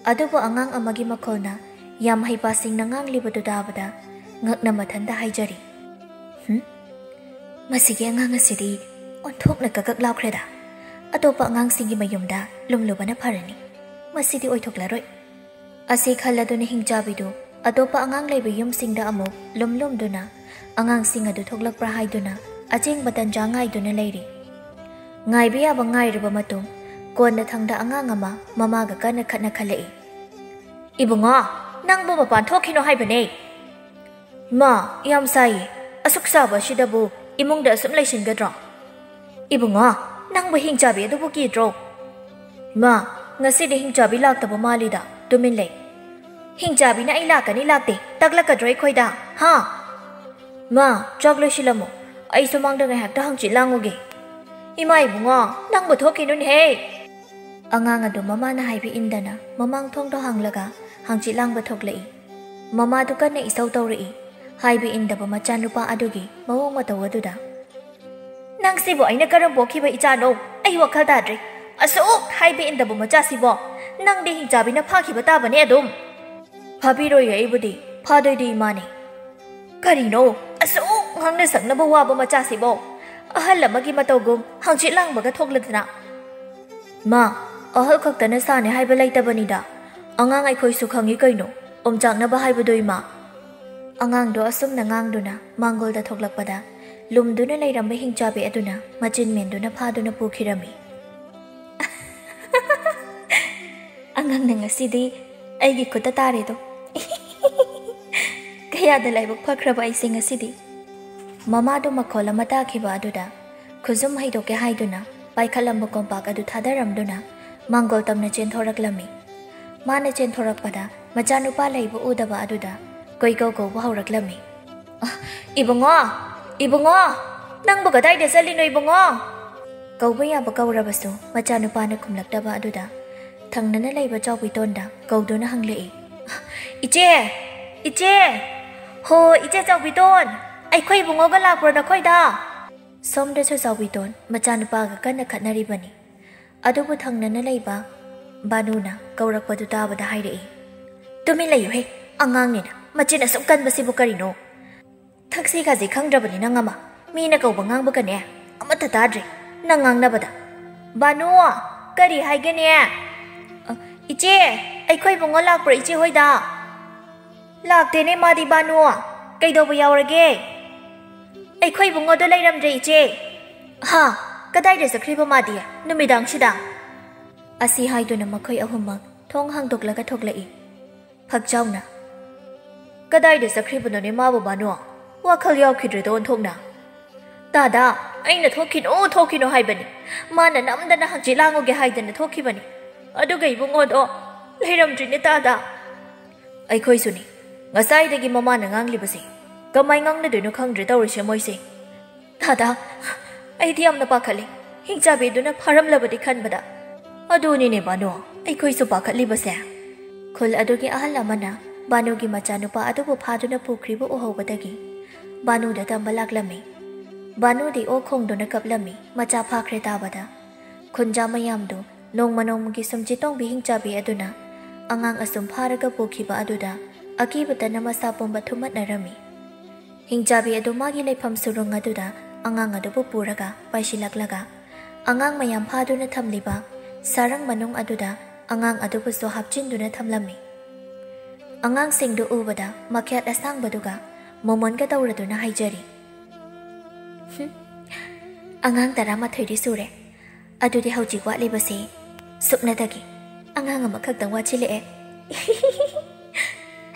ꯑꯗꯨꯕꯨ ꯑꯉꯥꯡ ꯑꯃꯒꯤ ꯃꯈꯣꯜꯅ ꯌꯥꯝ ꯍꯩꯄꯥꯁꯤꯡꯅ ꯉꯥꯡꯂꯤꯕꯗꯨ ꯇꯥꯕꯗ ꯉꯛꯅ ꯃꯊꯟꯇ ꯍꯥꯏꯖꯔꯤ, "ꯍꯨꯝ? ꯃꯁꯤꯒꯤ ꯑꯉꯥꯡ ꯑꯁꯤꯗꯤ ꯑꯣꯟꯊꯣꯛꯅ ꯀꯛꯀꯛ ꯂꯥꯎꯈ꯭ꯔꯦꯗ꯫ ꯑꯇꯣꯞꯄ ꯑꯉꯥꯡꯁꯤꯡꯒꯤ ꯃꯌꯨꯝꯗ ꯂꯨꯝꯂꯨꯕꯅ ꯐꯔꯅꯤ꯫ ꯃꯁꯤꯗꯤ ꯑꯣꯏꯊꯣꯛꯂꯔꯣꯏ"꯫ ꯑꯁꯤ ꯈꯜꯂꯗꯨꯅ ꯍꯤꯡꯆꯥꯕꯤꯗꯨ ꯑꯇꯣꯞꯄ ꯑꯉꯥꯡ ꯂꯩꯕ ꯌꯨꯝꯁꯤꯡꯗ ꯑꯃꯨꯛ ꯂꯨꯝ ꯂꯨꯝꯗꯨꯅ ꯑꯉꯥꯡꯁꯤꯡ ꯑꯗꯨ ꯊꯣꯛꯂꯛꯄ꯭ꯔꯥ ꯍꯥꯏꯗꯨꯅ ꯑꯆꯦꯡꯕ ꯇꯟꯖꯥ ꯉꯥꯏꯗꯨꯅ ꯂꯩꯔꯤ꯫ ꯉꯥꯏꯕ ꯌꯥꯕ ꯉꯥꯏꯔꯕ ꯃꯇꯨꯡ ꯀꯣꯟꯅꯊꯪꯗ ꯑꯉꯥꯡ ꯑꯃ ꯃꯃꯥꯒ ꯀꯟꯅ ꯈꯠꯅ ꯈꯜꯂꯛꯏ꯫ "ꯏꯕꯨꯡꯉꯣ, ꯅꯪꯕꯨ ꯃꯄꯥꯟ ꯊꯣꯛꯈꯤꯅꯣ ꯍꯥꯏꯕꯅꯦ"꯫ "ꯏꯃꯥ, ꯌꯥꯝ ꯁꯥꯏꯌꯦ꯫ ꯑꯁꯨꯛ ꯁꯥꯕ ꯑꯁꯤꯗꯕꯨ ꯏꯃꯨꯡꯗ ꯑꯁꯨꯝ ꯂꯩꯁꯤꯟꯒꯗ꯭ꯔꯣ?" "ꯏꯕꯨꯡꯉꯣ, ꯅꯪꯕꯨ ꯍꯤꯡꯆꯥꯕꯤ ꯑꯗꯨꯕꯨ ꯀꯤꯗ꯭ꯔꯣ?" "ꯏꯃꯥ, ꯉꯁꯤꯗꯤ ꯍꯤꯡꯆꯥꯕꯤ ꯂꯥꯛꯇꯕ ꯃꯥꯜꯂꯤꯗ, ꯇꯨꯃꯤꯟ ꯂꯩ"꯫ "ꯍꯤꯡꯆꯥꯕꯤꯅ ꯑꯩ ꯂꯥꯛꯀꯅꯤ ꯂꯥꯛꯇꯦ ꯇꯛꯂꯛꯀꯗ꯭ꯔꯣ ꯑꯩꯈꯣꯏꯗ, ꯍꯥ?" "ꯃꯥ, ꯆꯥꯛ ꯂꯣꯏꯁꯤꯜꯂꯝꯃꯣ, ꯑꯩ ꯁꯨꯃꯥꯡꯗ ꯉꯥꯏꯍꯥꯛꯇ ꯍꯪꯆꯤꯠ ꯂꯥꯡꯉꯨꯒꯦ"꯫ "ꯏꯃꯥ, ꯏꯕꯨꯡꯉꯣ, ꯅꯪꯕꯨ ꯊꯣꯛꯈꯤꯅꯨꯅꯦꯍꯦ!" ꯑꯉꯥꯡ ꯑꯗꯨ ꯃꯃꯥꯅ ꯍꯥꯏꯕ ꯏꯟꯗꯅ ꯃꯃꯥꯡ ꯊꯣꯡꯗꯣ ꯍꯥꯡꯂꯒ ꯍꯪꯆꯤꯠ ꯂꯥꯡꯕ ꯊꯣꯛꯂꯛꯏ꯫ ꯃꯃꯥꯗꯨ ꯀꯟꯅ ꯏꯁꯧ ꯇꯧꯔꯛꯏ꯫ ꯍꯥꯏꯕ ꯏꯟꯗꯕ ꯃꯆꯥꯅꯨꯄꯥ ꯑꯗꯨꯒꯤ ꯃꯑꯣꯡ ꯃꯇꯧ ꯑꯗꯨꯗ, "ꯅꯪꯁꯤꯕꯨ ꯑꯩꯅ ꯀꯔꯝ ꯄꯣꯛꯈꯤꯕ ꯏꯆꯥꯅꯣ? ꯑꯩ ꯋꯥꯈꯜ ꯇꯥꯗ꯭ꯔꯦ꯫ ꯑꯁꯨꯛ ꯍꯥꯏꯕ ꯏꯟꯗꯕ ꯃꯆꯥꯁꯤꯕꯣ, ꯅꯪꯗꯤ ꯍꯤꯡꯆꯥꯕꯤꯅ ꯐꯥꯈꯤꯕ ꯇꯥꯕꯅꯦ ꯑꯗꯨꯝ"꯫ "ꯐꯥꯕꯤꯔꯣꯏꯌꯦ, ꯑꯩꯕꯨꯗꯤ ꯐꯥꯗꯣꯏꯗꯤ ꯏꯃꯥꯅꯦ"꯫ "ꯀꯔꯤꯅꯣ? ꯑꯁꯨꯛ ꯉꯥꯡꯅ ꯁꯛꯅꯕ ꯋꯥꯕ ꯃꯆꯥꯁꯤꯕꯣ, ꯑꯍꯜ ꯑꯃꯒꯤ ꯃꯇꯧꯒꯨꯝ ꯍꯪꯆꯤꯠ ꯂꯥꯡꯕꯒ ꯊꯣꯛꯂꯗꯅ"꯫ "ꯃꯥ, ꯑꯍꯜ ꯈꯛꯇꯅ ꯁꯥꯅꯤ ꯍꯥꯏꯕ ꯂꯩꯇꯕꯅꯤꯗ, ꯑꯉꯥꯡ ꯑꯩꯈꯣꯏꯁꯨ ꯈꯪꯉꯤ ꯀꯩꯅꯣ, ꯑꯣꯝꯆꯥꯛꯅꯕ ꯍꯥꯏꯕꯗꯣ, ꯏꯃꯥ"꯫ ꯑꯉꯥꯡꯗꯣ ꯑꯁꯨꯝꯅ ꯉꯥꯡꯗꯨꯅ ꯃꯥꯡꯒꯣꯜꯗ ꯊꯣꯛꯂꯛꯄꯗ, ꯂꯨꯝꯗꯨꯅ ꯂꯩꯔꯝꯕ ꯍꯤꯡꯆꯥꯕꯤ ꯑꯗꯨꯅ ꯃꯆꯤꯟ ꯃꯦꯟꯗꯨꯅ ꯐꯥꯗꯨꯅ ꯄꯨꯈꯤꯔꯝꯃꯤ꯫ "ꯑꯉꯥꯡꯅ ꯉꯁꯤꯗꯤ ꯑꯩꯒꯤ ꯈꯨꯠꯇ ꯇꯥꯔꯦꯗꯣ꯫ ꯀꯌꯥꯗ ꯂꯥꯏꯕꯛ ꯐꯈ꯭ꯔꯕ ꯑꯩꯁꯦ ꯉꯁꯤꯗꯤ"꯫ ꯃꯃꯥꯗꯨ ꯃꯈꯣꯜ ꯑꯃ ꯇꯥꯈꯤꯕ ꯑꯗꯨꯗ ꯈꯨꯖꯨꯝ ꯍꯩꯗꯣꯛꯀꯦ ꯍꯥꯏꯗꯨꯅ ꯄꯥꯏꯈꯠꯂꯝꯕ ꯀꯣꯝꯄꯥꯛ ꯑꯗꯨ ꯊꯥꯗꯔꯝꯗꯨꯅ ꯃꯥꯡꯒꯣꯜ ꯇꯝꯅ ꯆꯦꯟꯊꯣꯔꯛꯂꯝꯃꯤ꯫ ꯃꯥꯅ ꯆꯦꯟꯊꯣꯔꯛꯄꯗ ꯃꯆꯥꯅꯨꯄꯥ ꯂꯩꯕ ꯎꯗꯕ ꯑꯗꯨꯗ ꯀꯣꯏꯀꯧ ꯀꯧꯕ ꯍꯧꯔꯛꯂꯝꯃꯤ꯫ "ꯑ, ꯏꯕꯨꯡꯉꯣ! ꯏꯕꯨꯡꯉꯣ! ꯅꯪꯕꯨ ꯀꯗꯥꯏꯗ ꯆꯠꯂꯤꯅꯣ, ꯏꯕꯨꯡꯉꯣ?" ꯀꯧꯕ ꯌꯥꯕ ꯀꯧꯔꯕꯁꯨ ꯃꯆꯥꯅꯨꯄꯥꯅ ꯈꯨꯝꯂꯛꯇꯕ ꯑꯗꯨꯗ ꯊꯪꯅꯅ ꯂꯩꯕ ꯆꯥꯎꯕꯤꯇꯣꯟꯗ ꯀꯧꯗꯨꯅ ꯍꯪꯂꯛꯏ꯫ "ꯏꯆꯦ! ꯏꯆꯦ! ꯍꯣ, ꯏꯆꯦ ꯆꯥꯎꯕꯤꯇꯣꯟ! ꯑꯩꯈꯣꯏ ꯏꯕꯨꯡꯉꯣꯒ ꯂꯥꯛꯄ꯭ꯔꯣ ꯅꯈꯣꯏꯗ?" ꯁꯣꯝꯗꯁꯨ ꯆꯥꯎꯕꯤꯇꯣꯟ ꯃꯆꯥꯅꯨꯄꯥꯒ ꯀꯟꯅ ꯈꯠꯅꯔꯤꯕꯅꯤ꯫ ꯑꯗꯨꯕꯨ ꯊꯪꯅꯅ ꯂꯩꯕ ꯕꯥꯅꯨꯅ ꯀꯧꯔꯛꯄꯗꯨ ꯇꯥꯕꯗ ꯍꯥꯏꯔꯛꯏ꯫ "ꯇꯨꯃꯤꯟ ꯂꯩꯌꯨꯍꯦ, ꯑꯉꯥꯡꯅꯤꯅ ꯃꯆꯤꯟ ꯑꯁꯨꯛ ꯀꯟꯕꯁꯤꯕꯨ ꯀꯔꯤꯅꯣ? ꯊꯛꯁꯤ ꯈꯥꯁꯤ ꯈꯪꯗ꯭ꯔꯕꯅꯤ ꯅꯪ ꯑꯃ꯫ ꯃꯤꯅ ꯀꯧꯕ ꯉꯥꯡꯕꯒꯅꯦ ꯑꯃꯠꯇ ꯇꯥꯗ꯭ꯔꯦ, ꯅꯪ ꯉꯥꯡꯅꯕꯗ꯫ ꯕꯥꯅꯨ, ꯀꯔꯤ ꯍꯥꯏꯒꯦꯅꯦ?" "ꯑ, ꯏꯆꯦ, ꯑꯩꯈꯣꯏ ꯏꯕꯨꯡꯉꯣ ꯂꯥꯛꯄ꯭ꯔꯣ ꯏꯆꯦ ꯍꯣꯏꯗ?" "ꯂꯥꯛꯇꯦꯅꯦ ꯃꯥꯗꯤ ꯕꯥꯅꯨ꯫ ꯀꯩꯗꯧꯕ ꯌꯥꯎꯔꯒꯦ?" "ꯑꯩꯈꯣꯏ ꯏꯕꯨꯡꯉꯣꯗꯣ ꯂꯩꯔꯝꯗ꯭ꯔꯦ ꯏꯆꯦ꯫" "ꯍꯥ? ꯀꯗꯥꯏꯗ ꯆꯠꯈ꯭ꯔꯤꯕ ꯃꯥꯗꯤ ꯅꯨꯃꯤꯗꯥꯡꯁꯤꯗ?" ꯑꯁꯤ ꯍꯥꯏꯗꯨꯅ ꯃꯈꯣꯏ ꯑꯍꯨꯝꯃꯛ ꯊꯣꯡ ꯍꯥꯡꯗꯣꯛꯂꯒ ꯊꯣꯛꯂꯛꯏ꯫ ꯐꯛꯆꯥꯎꯅ, "ꯀꯗꯥꯏꯗ ꯆꯠꯈ꯭ꯔꯤꯕꯅꯣꯅꯦ ꯃꯥꯕꯨ ꯕꯥꯅꯨ? ꯋꯥꯈꯜ ꯌꯥꯎꯈꯤꯗ꯭ꯔꯦꯗ ꯑꯣꯟꯊꯣꯛꯅ꯫ ꯇꯥꯗ, ꯑꯩꯅ ꯊꯣꯛꯈꯤꯅꯣ, ꯊꯣꯛꯈꯤꯅꯣ ꯍꯥꯏꯕꯅꯤ꯫ ꯃꯥꯅ ꯅꯝꯗꯅ ꯍꯪꯆꯤꯠ ꯂꯥꯡꯉꯨꯒꯦ ꯍꯥꯏꯗꯅ ꯊꯣꯛꯈꯤꯕꯅꯤ꯫ ꯑꯗꯨꯒ ꯏꯕꯨꯡꯉꯣꯗꯣ ꯂꯩꯔꯝꯗ꯭ꯔꯤꯅꯦ ꯇꯥꯗ꯫" "ꯑꯩꯈꯣꯏꯁꯨꯅꯤ꯫ ꯉꯁꯥꯏꯗꯒꯤ ꯃꯃꯥꯅ ꯉꯥꯡꯂꯤꯕꯁꯦ ꯀꯃꯥꯏ ꯉꯥꯡꯅꯗꯣꯏꯅꯣ ꯈꯪꯗ꯭ꯔꯦ ꯇꯧꯔꯤꯁꯦ ꯃꯣꯏꯁꯦ꯫ ꯇꯥꯗ, ꯑꯩꯗꯤ ꯌꯥꯝꯅ ꯄꯥꯈꯠꯂꯤ, ꯍꯤꯡꯆꯥꯕꯤꯗꯨꯅ ꯐꯥꯔꯝꯂꯕꯗꯤ ꯈꯟꯕꯗ꯫" "ꯑꯗꯨꯅꯤꯅꯦ ꯕꯥꯅꯨ, ꯑꯩꯈꯣꯏꯁꯨ ꯄꯥꯈꯠꯂꯤꯕꯁꯦ꯫" ꯈꯨꯜ ꯑꯗꯨꯒꯤ ꯑꯍꯜ ꯑꯃꯅ ꯕꯥꯅꯨꯒꯤ ꯃꯆꯥꯅꯨꯄꯥ ꯑꯗꯨꯕꯨ ꯐꯥꯗꯨꯅ ꯄꯨꯈ꯭ꯔꯤꯕꯨ ꯎꯍꯧꯕꯗꯒꯤ ꯕꯥꯅꯨꯗ ꯇꯝꯕ ꯂꯥꯛꯂꯝꯃꯤ꯫ ꯕꯥꯅꯨꯗꯤ ꯑꯣꯛ ꯈꯣꯡꯗꯨꯅ ꯀꯞꯂꯝꯃꯤ, ꯃꯆꯥ ꯐꯥꯈ꯭ꯔꯦ ꯇꯥꯕꯗ꯫ ꯈꯨꯟꯖꯥ ꯃꯌꯥꯝꯗꯨ ꯅꯣꯡꯃ ꯅꯣꯡꯃꯒꯤ ꯁꯨꯝ ꯆꯤꯇꯣꯡꯕꯤ ꯍꯤꯡꯆꯥꯕꯤ ꯑꯗꯨꯅ ꯑꯉꯥꯡ ꯑꯁꯨꯝ ꯐꯥꯔꯒ ꯄꯨꯈꯤꯕ ꯑꯗꯨꯗ ꯑꯀꯤꯕꯇꯅ ꯃꯁꯥ ꯄꯨꯝꯕ ꯊꯨꯝꯃꯠꯅꯔꯝꯃꯤ꯫ ꯍꯤꯡꯆꯥꯕꯤ ꯑꯗꯨ ꯃꯥꯒꯤ ꯂꯩꯐꯝ ꯁꯨꯔꯨꯡ ꯑꯗꯨꯗ ꯑꯉꯥꯡ ꯑꯗꯨꯕꯨ ꯄꯨꯔꯒ ꯄꯥꯏꯁꯤꯜꯂꯛꯂꯒ ꯑꯉꯥꯡ ꯃꯌꯥꯝ ꯐꯥꯗꯨꯅ ꯊꯝꯂꯤꯕ ꯁꯥꯔꯪ ꯃꯅꯨꯡ ꯑꯗꯨꯗ ꯑꯉꯥꯡ ꯑꯗꯨꯕꯨꯁꯨ ꯍꯥꯞꯆꯤꯟꯗꯨꯅ ꯊꯝꯂꯝꯃꯤ꯫ ꯑꯉꯥꯡꯁꯤꯡꯗꯨ ꯎꯕꯗ ꯃꯈ꯭ꯌꯥꯠ ꯑꯁꯥꯡꯕꯗꯨꯒ ꯃꯣꯃꯣꯟꯒ ꯇꯧꯔꯗꯨꯅ ꯍꯥꯏꯖꯔꯤ꯫ "ꯍꯨꯝ, ꯑꯉꯥꯡ ꯇꯔꯥꯃꯥꯊꯣꯏꯗꯤ ꯁꯨꯔꯦ꯫ ꯑꯗꯨꯗꯤ ꯍꯧꯖꯤꯛ ꯋꯥꯠꯂꯤꯕꯁꯤ ꯁꯨꯞꯅꯇꯒꯤ ꯑꯉꯥꯡ ꯑꯃꯈꯛꯇꯪ ꯋꯥꯠꯁꯤꯜꯂꯛꯑꯦ꯫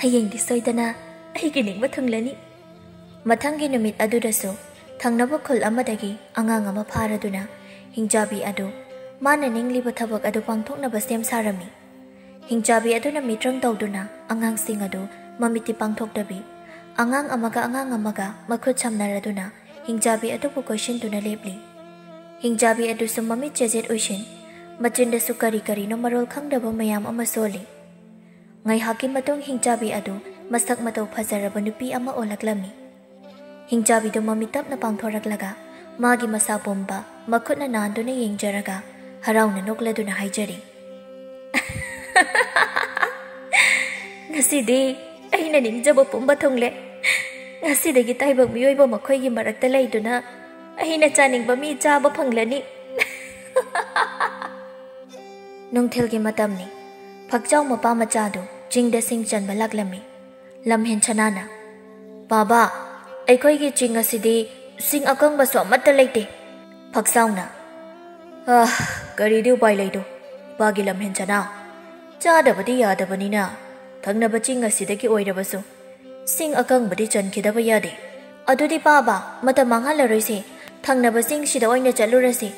ꯍꯌꯦꯡꯗꯤ ꯁꯣꯏꯗꯅ ꯑꯩꯒꯤ ꯅꯤꯡꯕ ꯊꯨꯡꯂꯅꯤ꯫" ꯃꯊꯪꯒꯤ ꯅꯨꯃꯤꯠ ꯑꯗꯨꯗꯁꯨ ꯊꯪꯅꯕ ꯈꯨꯜ ꯑꯃꯗꯒꯤ ꯑꯉꯥꯡ ꯑꯃ ꯐꯥꯔꯗꯨꯅ ꯍꯤꯡꯆꯥꯕꯤ ꯑꯗꯨ ꯃꯥꯅ ꯅꯤꯡꯂꯤꯕ ꯊꯕꯛ ꯑꯗꯨ ꯄꯥꯡꯊꯣꯛꯅꯕ ꯁꯦꯝ ꯁꯥꯔꯝꯃꯤ꯫ ꯍꯤꯡꯆꯥꯕꯤ ꯑꯗꯨꯅ ꯃꯤꯇ꯭ꯔꯪ ꯇꯧꯗꯨꯅ ꯑꯉꯥꯡꯁꯤꯡ ꯑꯗꯨ ꯃꯃꯤꯠꯇꯤ ꯄꯥꯡꯊꯣꯛꯇꯕꯤ, ꯑꯉꯥꯡ ꯑꯃꯒ ꯑꯉꯥꯡ ꯑꯃꯒ ꯃꯈꯨꯠ ꯁꯝꯅꯔꯗꯨꯅ ꯍꯤꯡꯆꯥꯕꯤ ꯑꯗꯨꯕꯨ ꯀꯣꯏꯁꯤꯟꯗꯨꯅ ꯂꯦꯞꯂꯤ꯫ ꯍꯤꯡꯆꯥꯕꯤ ꯑꯗꯨꯁꯨ ꯃꯃꯤꯠ ꯆꯦꯖꯦꯠ ꯎꯏꯁꯤꯟ, ꯃꯆꯤꯟꯗꯁꯨ ꯀꯔꯤ ꯀꯔꯤꯅꯣ ꯃꯔꯣꯜ ꯈꯪꯗꯕ ꯃꯌꯥꯝ ꯑꯃ ꯁꯣꯜꯂꯤ꯫ ꯉꯥꯏꯍꯥꯛꯀꯤ ꯃꯇꯨꯡ ꯍꯤꯡꯆꯥꯕꯤ ꯑꯗꯨ ꯃꯁꯛ ꯃꯇꯧ ꯐꯖꯔꯕ ꯅꯨꯄꯤ ꯑꯃ ꯑꯣꯜꯂꯛꯂꯝꯃꯤ꯫ ꯍꯤꯡꯆꯥꯕꯤꯗꯨ ꯃꯃꯤꯠ ꯇꯞꯅ ꯄꯥꯡꯊꯣꯔꯛꯂꯒ ꯃꯥꯒꯤ ꯃꯁꯥ ꯄꯨꯝꯕ ꯃꯈꯨꯠꯅ ꯅꯥꯟꯗꯨꯅ ꯌꯦꯡꯖꯔꯒ ꯍꯔꯥꯎꯅ ꯅꯣꯛꯂꯗꯨꯅ ꯍꯥꯏꯖꯔꯤ, "ꯉꯁꯤꯗꯤ ꯑꯩꯅ ꯅꯤꯡꯖꯕ ꯄꯨꯝꯕ ꯊꯨꯡꯂꯦ꯫ ꯉꯁꯤꯗꯒꯤ ꯇꯥꯏꯕꯪ ꯃꯤꯑꯣꯏꯕ ꯃꯈꯣꯏꯒꯤ ꯃꯔꯛꯇ ꯂꯩꯗꯨꯅ ꯑꯩꯅ ꯆꯥꯅꯤꯡꯕ ꯃꯤ ꯆꯥꯕ ꯐꯪꯂꯅꯤ꯫" ꯅꯨꯡꯊꯤꯜꯒꯤ ꯃꯇꯝꯅꯤ꯫ ꯐꯛꯆꯥꯎ ꯃꯄꯥ ꯃꯆꯥꯗꯨ ꯆꯤꯡꯗ ꯁꯤꯡ ꯆꯟꯕ ꯂꯥꯛꯂꯝꯃꯤ꯫ ꯂꯝꯍꯦꯟ ꯁꯅꯥꯅ, "ꯄꯥꯕ, ꯑꯩꯈꯣꯏꯒꯤ ꯆꯤꯡ ꯑꯁꯤꯗꯤ ꯁꯤꯡ ꯑꯀꯪꯕꯁꯨ ꯑꯃꯠꯇ ꯂꯩꯇꯦ꯫" ꯐꯛꯆꯥꯎꯅ, "ꯑꯥ, ꯀꯔꯤꯗꯤ ꯎꯄꯥꯏ ꯂꯩꯗꯣ, ꯏꯄꯥꯒꯤ ꯂꯝꯍꯦꯟ ꯁꯅꯥ? ꯆꯥꯗꯕꯗꯤ ꯌꯥꯗꯕꯅꯤꯅ, ꯊꯪꯅꯕ ꯆꯤꯡ ꯑꯁꯤꯗꯒꯤ ꯑꯣꯏꯔꯕꯁꯨ ꯁꯤꯡ ꯑꯀꯪꯕꯗꯤ ꯆꯟꯈꯤꯗꯕ ꯌꯥꯗꯦ꯫ ꯑꯗꯨꯗꯤ ꯄꯥꯕ, ꯃꯇꯝ ꯃꯥꯡꯍꯜꯂꯔꯣꯏꯁꯦ, ꯊꯪꯅꯕ ꯆꯤꯡꯁꯤꯗ ꯑꯣꯏꯅ ꯆꯠꯂꯨꯔꯁꯤ꯫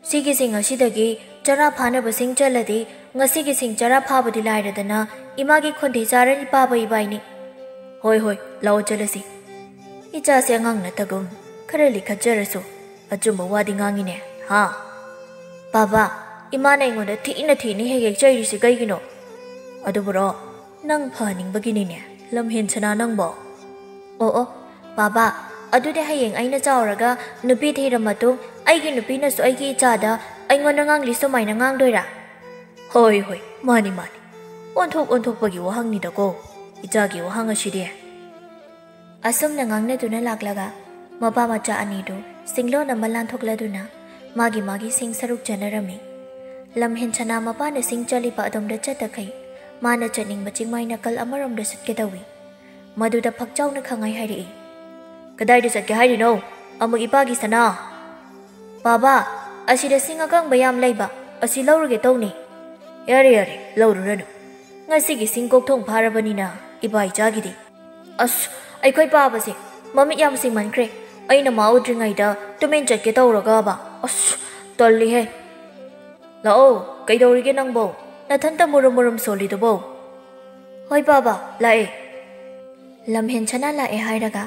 ꯁꯤꯒꯤ ꯁꯤꯡ ꯑꯁꯤꯗꯒꯤ ꯆꯔꯥ ꯐꯥꯅꯕ ꯁꯤꯡ ꯆꯜꯂꯗꯤ ꯉꯁꯤꯒꯤ ꯁꯤꯡ ꯆꯔꯥ ꯐꯥꯕꯗꯤ ꯂꯥꯏꯔꯗꯅ ꯏꯃꯥꯒꯤ ꯈꯣꯟꯊꯤ ꯆꯥꯔꯅꯤ ꯄꯥꯕ ꯏꯕꯥꯏꯅꯤ꯫" "ꯍꯣꯏ, ꯍꯣꯏ, ꯂꯥꯛꯑꯣ ꯆꯠꯂꯁꯤ꯫" ꯏꯆꯥꯁꯦ ꯑꯉꯥꯡ ꯅꯠꯇꯒꯨꯝ ꯈꯔ ꯂꯤꯈꯠꯆꯔꯁꯨ ꯑꯆꯨꯝꯕ ꯋꯥꯗꯤ ꯉꯥꯡꯉꯤꯅꯦ, ꯍꯥ? "ꯄꯥꯕ, ꯏꯃꯥꯅ ꯑꯩꯉꯣꯟꯗ ꯊꯤꯅ ꯊꯤꯅ ꯍꯦꯛ ꯍꯦꯛ ꯆꯩꯔꯤꯁꯤ ꯀꯩꯒꯤꯅꯣ?" "ꯑꯗꯨꯕꯨꯔꯣ, ꯅꯪ ꯐꯍꯟꯅꯤꯡꯕꯒꯤꯅꯤꯅꯦ, ꯂꯝꯍꯦꯟ ꯁꯅꯥ ꯅꯪꯕꯣ꯫" "ꯑꯣ, ꯑꯣ, ꯕꯥꯕꯥ, ꯑꯗꯨꯗꯤ ꯍꯌꯦꯡ ꯑꯩꯅ ꯆꯥꯎꯔꯒ ꯅꯨꯄꯤ ꯊꯤꯔ ꯃꯇꯨꯡ ꯑꯩꯒꯤ ꯅꯨꯄꯤꯅꯁꯨ ꯑꯩꯒꯤ ꯏꯆꯥꯗ ꯑꯩꯉꯣꯟꯗ ꯉꯥꯡꯂꯤ ꯁꯨꯃꯥꯏꯅ ꯉꯥꯡꯗꯣꯏꯔꯥ?" "ꯍꯣꯏ, ꯍꯣꯏ, ꯃꯥꯅꯤ, ꯃꯥꯅꯤ꯫ ꯑꯣꯟꯊꯣꯛ ꯑꯣꯟꯊꯣꯛꯄꯒꯤ ꯋꯥꯍꯪꯅꯤꯗꯀꯣ, ꯏꯆꯥꯒꯤ ꯋꯥꯍꯪ ꯑꯁꯤꯗꯤ꯫" ꯑꯁꯨꯝꯅ ꯉꯥꯡꯅꯗꯨꯅ ꯂꯥꯛꯂꯒ ꯃꯄꯥ ꯃꯆꯥ ꯑꯅꯤꯗꯨ ꯁꯤꯡꯂꯣꯟ ꯑꯃ ꯂꯥꯟꯊꯣꯛꯂꯗꯨꯅ ꯃꯥꯒꯤ ꯃꯥꯒꯤ ꯁꯤꯡ ꯁꯔꯨꯛ ꯆꯟꯅꯔꯝꯃꯤ꯫ ꯂꯝꯍꯦꯟ ꯁꯅꯥ ꯃꯄꯥꯅ ꯁꯤꯡ ꯆꯜꯂꯤꯕ ꯑꯗꯣꯝꯗ ꯆꯠꯇꯈꯩ ꯃꯥꯅ ꯆꯠꯅꯤꯡꯕ ꯆꯤꯡꯃꯥꯏ ꯅꯥꯀꯜ ꯑꯃꯔꯣꯝꯗ ꯆꯠꯀꯦ ꯇꯧꯏ꯫ ꯃꯗꯨꯗ ꯐꯛꯆꯥꯎꯅ ꯈꯪꯍꯥꯏ ꯍꯥꯏꯔꯛꯏ, "ꯀꯗꯥꯏꯗ ꯆꯠꯀꯦ ꯍꯥꯏꯔꯤꯅꯣ, ꯑꯃꯨꯛ ꯏꯄꯥꯒꯤ ꯁꯅꯥ?" "ꯕꯥꯕꯥ, ꯑꯁꯤꯗ ꯁꯤꯡ ꯑꯀꯪꯕ ꯌꯥꯝ ꯂꯩꯕ, ꯑꯁꯤ ꯂꯧꯔꯨꯒꯦ ꯇꯧꯅꯤ꯫" "ꯌꯥꯔꯦ, ꯌꯥꯔꯦ, ꯂꯧꯔꯨꯔꯅꯨ꯫ ꯉꯁꯤꯒꯤ ꯁꯤꯡ ꯀꯣꯛ ꯊꯣꯡ ꯐꯥꯔꯕꯅꯤꯅ ꯏꯄꯥ ꯏꯆꯥꯒꯤꯗꯤ꯫" "ꯑꯁ, ꯑꯩꯈꯣꯏ ꯄꯥꯕꯁꯦ ꯃꯃꯤꯠ ꯌꯥꯝ ꯁꯤꯡꯃꯟꯈ꯭ꯔꯦ꯫ ꯑꯩꯅ ꯃꯥ ꯎꯗ꯭ꯔꯤꯉꯩꯗ ꯇꯨꯃꯤꯟ ꯆꯠꯀꯦ ꯇꯧꯔꯒꯕ꯫ ꯑꯁ, ꯇꯜꯂꯤꯍꯦ꯫ ꯂꯥꯛꯑꯣ, ꯀꯩꯗꯧꯔꯤꯒꯦ ꯅꯪꯕꯣ?" ꯅꯊꯟꯇ ꯃꯨꯔꯨꯝ ꯃꯨꯔꯨꯝ ꯁꯣꯜꯂꯤꯗꯨꯕꯣ? ꯍꯣꯏ ꯄꯥꯕ, ꯂꯥꯛꯑꯦ꯫ ꯂꯝꯍꯦꯟ ꯁꯅꯥ ꯂꯥꯛꯑꯦ ꯍꯥꯏꯔꯒ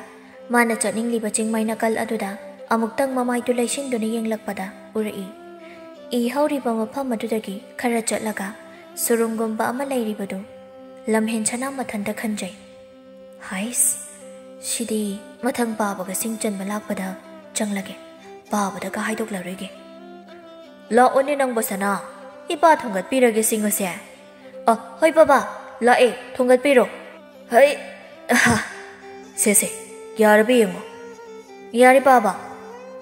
ꯃꯥꯅ ꯆꯠꯅꯤꯡꯂꯤꯕ ꯆꯤꯡꯃꯩ ꯅꯥꯀꯜ ꯑꯗꯨꯗ ꯑꯃꯨꯛꯇꯪ ꯃꯃꯥꯏꯗꯨ ꯂꯩꯁꯤꯟꯗꯨꯅ ꯌꯦꯡꯂꯛꯄꯗ ꯎꯔꯛꯏ꯫ ꯏ ꯍꯧꯔꯤꯕ ꯃꯐꯝ ꯑꯗꯨꯗꯒꯤ ꯈꯔ ꯆꯠꯂꯒ ꯁꯨꯔꯨꯡꯒꯨꯝꯕ ꯑꯃ ꯂꯩꯔꯤꯕꯗꯨ ꯂꯝꯍꯦꯟ ꯁꯅꯥ ꯃꯊꯟꯇ ꯈꯟꯖꯩ꯫ ꯍꯥꯏꯁ, ꯁꯤꯗꯤ ꯃꯊꯪ ꯄꯥꯕꯒ ꯁꯤꯡ ꯆꯟꯕ ꯂꯥꯛꯄꯗ ꯆꯪꯂꯒꯦ, ꯄꯥꯕꯗꯒ ꯍꯥꯏꯗꯣꯛꯂꯔꯣꯏꯒꯦ꯫ ꯂꯥꯛꯑꯣꯅꯦ ꯅꯪꯕꯣ ꯁꯅꯥ, ꯏꯄꯥ ꯊꯣꯡꯒꯠꯄꯤꯔꯒꯦ ꯁꯤꯡ ꯑꯁꯦ꯫ ꯑ, ꯍꯣꯏ ꯄꯥꯕ, ꯂꯥꯛꯑꯦ, ꯊꯣꯡꯒꯠꯄꯤꯔꯣ꯫ ꯍꯩ, ꯑꯍ, ꯁꯦ ꯁꯦ, ꯌꯥꯔꯕ ꯌꯦꯡꯉꯣ꯫ ꯌꯥꯔꯦ ꯄꯥꯕ,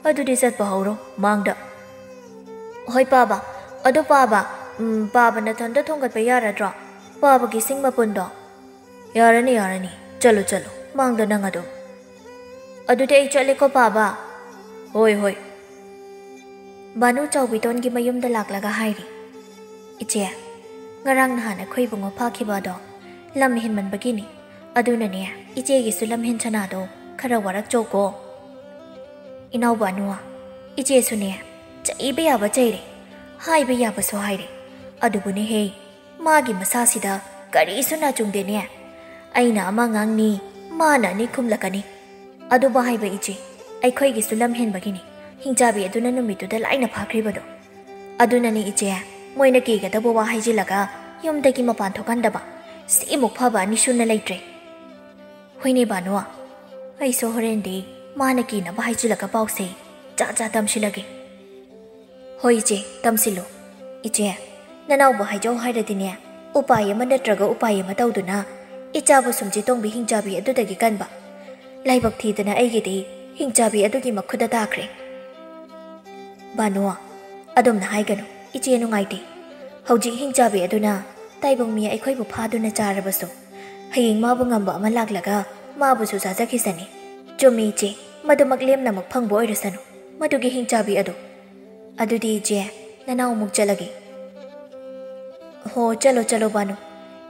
ꯑꯗꯨꯗꯤ ꯆꯠꯄ ꯍꯧꯔꯣ ꯃꯥꯡꯗ꯫ ꯍꯣꯏ ꯄꯥꯕ, ꯑꯗꯣ ꯄꯥꯕ, ꯎꯝ, ꯄꯥꯕ ꯅꯊꯟꯇ ꯊꯣꯡꯒꯠꯄ ꯌꯥꯔꯗ꯭ꯔꯣ? ꯄꯥꯕꯒꯤ ꯁꯤꯡ ꯃꯄꯨꯟꯗꯣ꯫ ꯌꯥꯔꯅꯤ, ꯌꯥꯔꯅꯤ꯫ ꯆꯠꯂꯨ, ꯆꯠꯂꯨ꯫ ꯃꯥꯡꯗ ꯅꯪ ꯑꯗꯨꯝ꯫ ꯑꯗꯨꯗꯤ ꯑꯩ ꯆꯠꯂꯦꯀꯣ, ꯄꯥꯕ꯫ ꯍꯣꯏ, ꯍꯣꯏ꯫ ꯕꯥꯅꯨ ꯆꯥꯎꯕꯤꯇꯣꯟꯒꯤ ꯃꯌꯨꯝꯗ ꯂꯥꯛꯂꯒ ꯍꯥꯏꯔꯤ, "ꯏꯆꯦ, ꯉꯔꯥꯡ ꯅꯍꯥꯟ ꯑꯩꯈꯣꯏ ꯏꯕꯨꯡꯉꯣ ꯐꯥꯈꯤꯕ ꯑꯗꯣ ꯂꯝ ꯍꯦꯟꯃꯟꯕꯒꯤꯅꯤ꯫ ꯑꯗꯨꯅꯅꯦ, ꯏꯆꯦꯒꯤꯁꯨ ꯂꯝꯍꯦꯟ ꯁꯅꯥꯗꯣ ꯈꯔ ꯋꯥꯔꯛꯆꯧꯀꯣ꯫" ꯏꯅꯥꯎ ꯕꯥꯅꯨ, ꯏꯆꯦꯁꯨꯅꯦ, ꯆꯩꯕ ꯌꯥꯕ ꯆꯩꯔꯦ, ꯍꯥꯏꯕ ꯌꯥꯕꯁꯨ ꯍꯥꯏꯔꯦ꯫ ꯑꯗꯨꯕꯨꯅꯦꯍꯦ, ꯃꯥꯒꯤ ꯃꯁꯥꯁꯤꯗ ꯀꯔꯤꯁꯨ ꯅꯥꯆꯨꯡꯗꯦꯅꯦ꯫ ꯑꯩꯅ ꯑꯃ ꯉꯥꯡꯅꯤ, ꯃꯥꯅ ꯑꯅꯤ ꯈꯨꯝꯂꯛꯀꯅꯤ꯫ ꯑꯗꯨꯕꯨ ꯍꯥꯏꯕ ꯏꯆꯦ, ꯑꯩꯈꯣꯏꯒꯤꯁꯨ ꯂꯝ ꯍꯦꯟꯕꯒꯤꯅꯤ ꯍꯤꯡꯆꯥꯕꯤ ꯑꯗꯨꯅ ꯅꯨꯃꯤꯠꯇꯨꯗ ꯂꯥꯏꯅ ꯐꯥꯈ꯭ꯔꯤꯕꯗꯣ꯫ ꯑꯗꯨꯅꯅꯤ ꯏꯆꯦ, ꯃꯣꯏꯅ ꯀꯤꯒꯗꯕ ꯋꯥ ꯍꯥꯏꯖꯤꯜꯂꯒ ꯌꯨꯝꯗꯒꯤ ꯃꯄꯥꯟ ꯊꯣꯛꯍꯟꯗꯕ꯫ ꯁꯤꯃꯨꯛ ꯐꯕ ꯑꯅꯤ ꯁꯨꯅ ꯂꯩꯇ꯭ꯔꯦ꯫ ꯍꯣꯏꯅꯦ ꯕꯥꯅꯨ, ꯑꯩꯁꯨ ꯍꯣꯔꯦꯟꯗꯤ ꯃꯥꯅ ꯀꯤꯅꯕ ꯍꯥꯏꯖꯤꯜꯂꯒ ꯄꯥꯎꯁꯦ ꯆꯥ ꯆꯥ ꯇꯝꯁꯤꯜꯂꯒꯦ꯫ ꯍꯣꯏ ꯏꯆꯦ, ꯇꯝꯁꯤꯜꯂꯨ꯫ ꯏꯆꯦ, ꯅꯅꯥꯎꯕ ꯍꯥꯏꯖꯧ ꯍꯥꯏꯔꯗꯤꯅꯦ, ꯎꯄꯥꯏ ꯑꯃ ꯅꯠꯇ꯭ꯔꯒ ꯎꯄꯥꯏ ꯑꯃ ꯇꯧꯗꯨꯅ ꯏꯆꯥꯕꯨ ꯁꯨꯝꯆꯤꯠꯇꯣꯡꯕꯤ ꯍꯤꯡꯆꯥꯕꯤ ꯑꯗꯨꯗꯒꯤ ꯀꯟꯕ꯫ ꯂꯥꯏꯕꯛ ꯊꯤꯗꯅ ꯑꯩꯒꯤꯗꯤ ꯍꯤꯡꯆꯥꯕꯤ ꯑꯗꯨꯒꯤ ꯃꯈꯨꯠꯇ ꯇꯥꯈ꯭ꯔꯦ꯫ ꯕꯥꯅꯨ, ꯑꯗꯨꯝꯅ ꯍꯥꯏꯒꯅꯨ, ꯏꯆꯦ ꯅꯨꯡꯉꯥꯏꯇꯦ꯫ ꯍꯧꯖꯤꯛ ꯍꯤꯡꯆꯥꯕꯤ ꯑꯗꯨꯅ ꯇꯥꯏꯕꯪ ꯃꯤ ꯑꯩꯈꯣꯏꯕꯨ ꯐꯥꯗꯨꯅ ꯆꯥꯔꯕꯁꯨ, ꯍꯌꯦꯡ ꯃꯥꯕꯨ ꯉꯝꯕ ꯑꯃ ꯂꯥꯛꯂꯒ ꯃꯥꯕꯨꯁꯨ ꯆꯥꯖꯈꯤꯁꯅꯤ꯫ ꯆꯨꯝꯃꯤ ꯏꯆꯦ, ꯃꯗꯨꯃꯛ ꯂꯦꯝꯅꯃꯛ ꯐꯪꯕ ꯑꯣꯏꯔꯁꯅꯨ, ꯃꯗꯨꯒꯤ ꯍꯤꯡꯆꯥꯕꯤ ꯑꯗꯨ꯫ ꯑꯗꯨꯗꯤ ꯏꯆꯦ, ꯅꯅꯥꯎ ꯑꯃꯨꯛ ꯆꯠꯂꯒꯦ꯫ ꯍꯣ, ꯆꯠꯂꯣ, ꯆꯠꯂꯣ ꯕꯥꯅꯨ꯫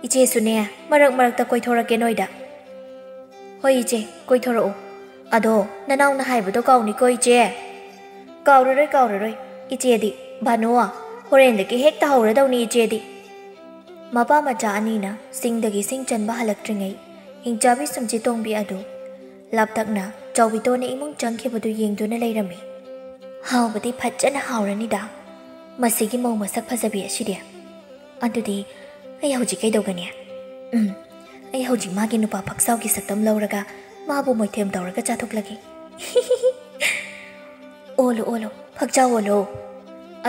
ꯏꯆꯦꯁꯨꯅꯦ, ꯃꯔꯛ ꯃꯔꯛꯇ ꯀꯣꯏꯊꯣꯔꯛꯀꯦ ꯅꯣꯏꯗ꯫ ꯍꯣꯏ ꯏꯆꯦ, ꯀꯣꯏꯊꯣꯔꯛꯎ꯫ ꯑꯗꯣ ꯅꯅꯥꯎꯅ ꯍꯥꯏꯕꯗꯣ ꯀꯥꯎꯅꯤꯀꯣ ꯏꯆꯦ꯫ ꯀꯥꯎꯔꯔꯣꯏ, ꯀꯥꯎꯔꯔꯣꯏ ꯏꯆꯦꯗꯤ꯫ ꯕꯥꯅꯨ, ꯍꯣꯔꯦꯟꯗꯒꯤ ꯍꯦꯛꯇ ꯍꯧꯔꯗꯧꯅꯤ ꯏꯆꯦꯗꯤ꯫ ꯃꯄꯥ ꯃꯆꯥ ꯑꯅꯤꯅ ꯁꯤꯡꯗꯒꯤ ꯁꯤꯡ ꯆꯟꯕ ꯍꯜꯂꯛꯇ꯭ꯔꯤꯉꯩ, ꯍꯤꯡꯆꯥꯕꯤ ꯁꯨꯝꯆꯤꯠꯇꯣꯡꯕꯤ ꯑꯗꯨ ꯂꯥꯞꯇꯛꯅ ꯆꯥꯎꯕꯤꯇꯣꯟꯅ ꯏꯃꯨꯡ ꯆꯪꯈꯤꯕꯗꯨ ꯌꯦꯡꯗꯨꯅ ꯂꯩꯔꯝꯃꯤ꯫ "ꯍꯥꯎꯕꯗꯤ ꯐꯖꯅ ꯍꯥꯎꯔꯅꯤꯗ, ꯃꯁꯤꯒꯤ ꯃꯧ ꯃꯁꯛ ꯐꯖꯕꯤ ꯑꯁꯤꯗꯤ꯫ ꯑꯗꯨꯗꯤ ꯑꯩ ꯍꯧꯖꯤꯛ ꯀꯩꯗꯧꯒꯅꯤ? ꯎꯝ, ꯑꯩ ꯍꯧꯖꯤꯛ ꯃꯥꯒꯤ ꯅꯨꯄꯥ ꯐꯛꯆꯥꯎꯒꯤ ꯁꯛꯇꯝ ꯂꯧꯔꯒ ꯃꯥꯕꯨ ꯃꯣꯏꯊꯦꯝ ꯇꯧꯔꯒ ꯆꯥꯊꯣꯛꯂꯒꯦ꯫" "ꯑꯣꯜꯂꯨ, ꯑꯣꯜꯂꯨ, ꯐꯛꯆꯥꯎ ꯑꯣꯜꯂꯨ꯫"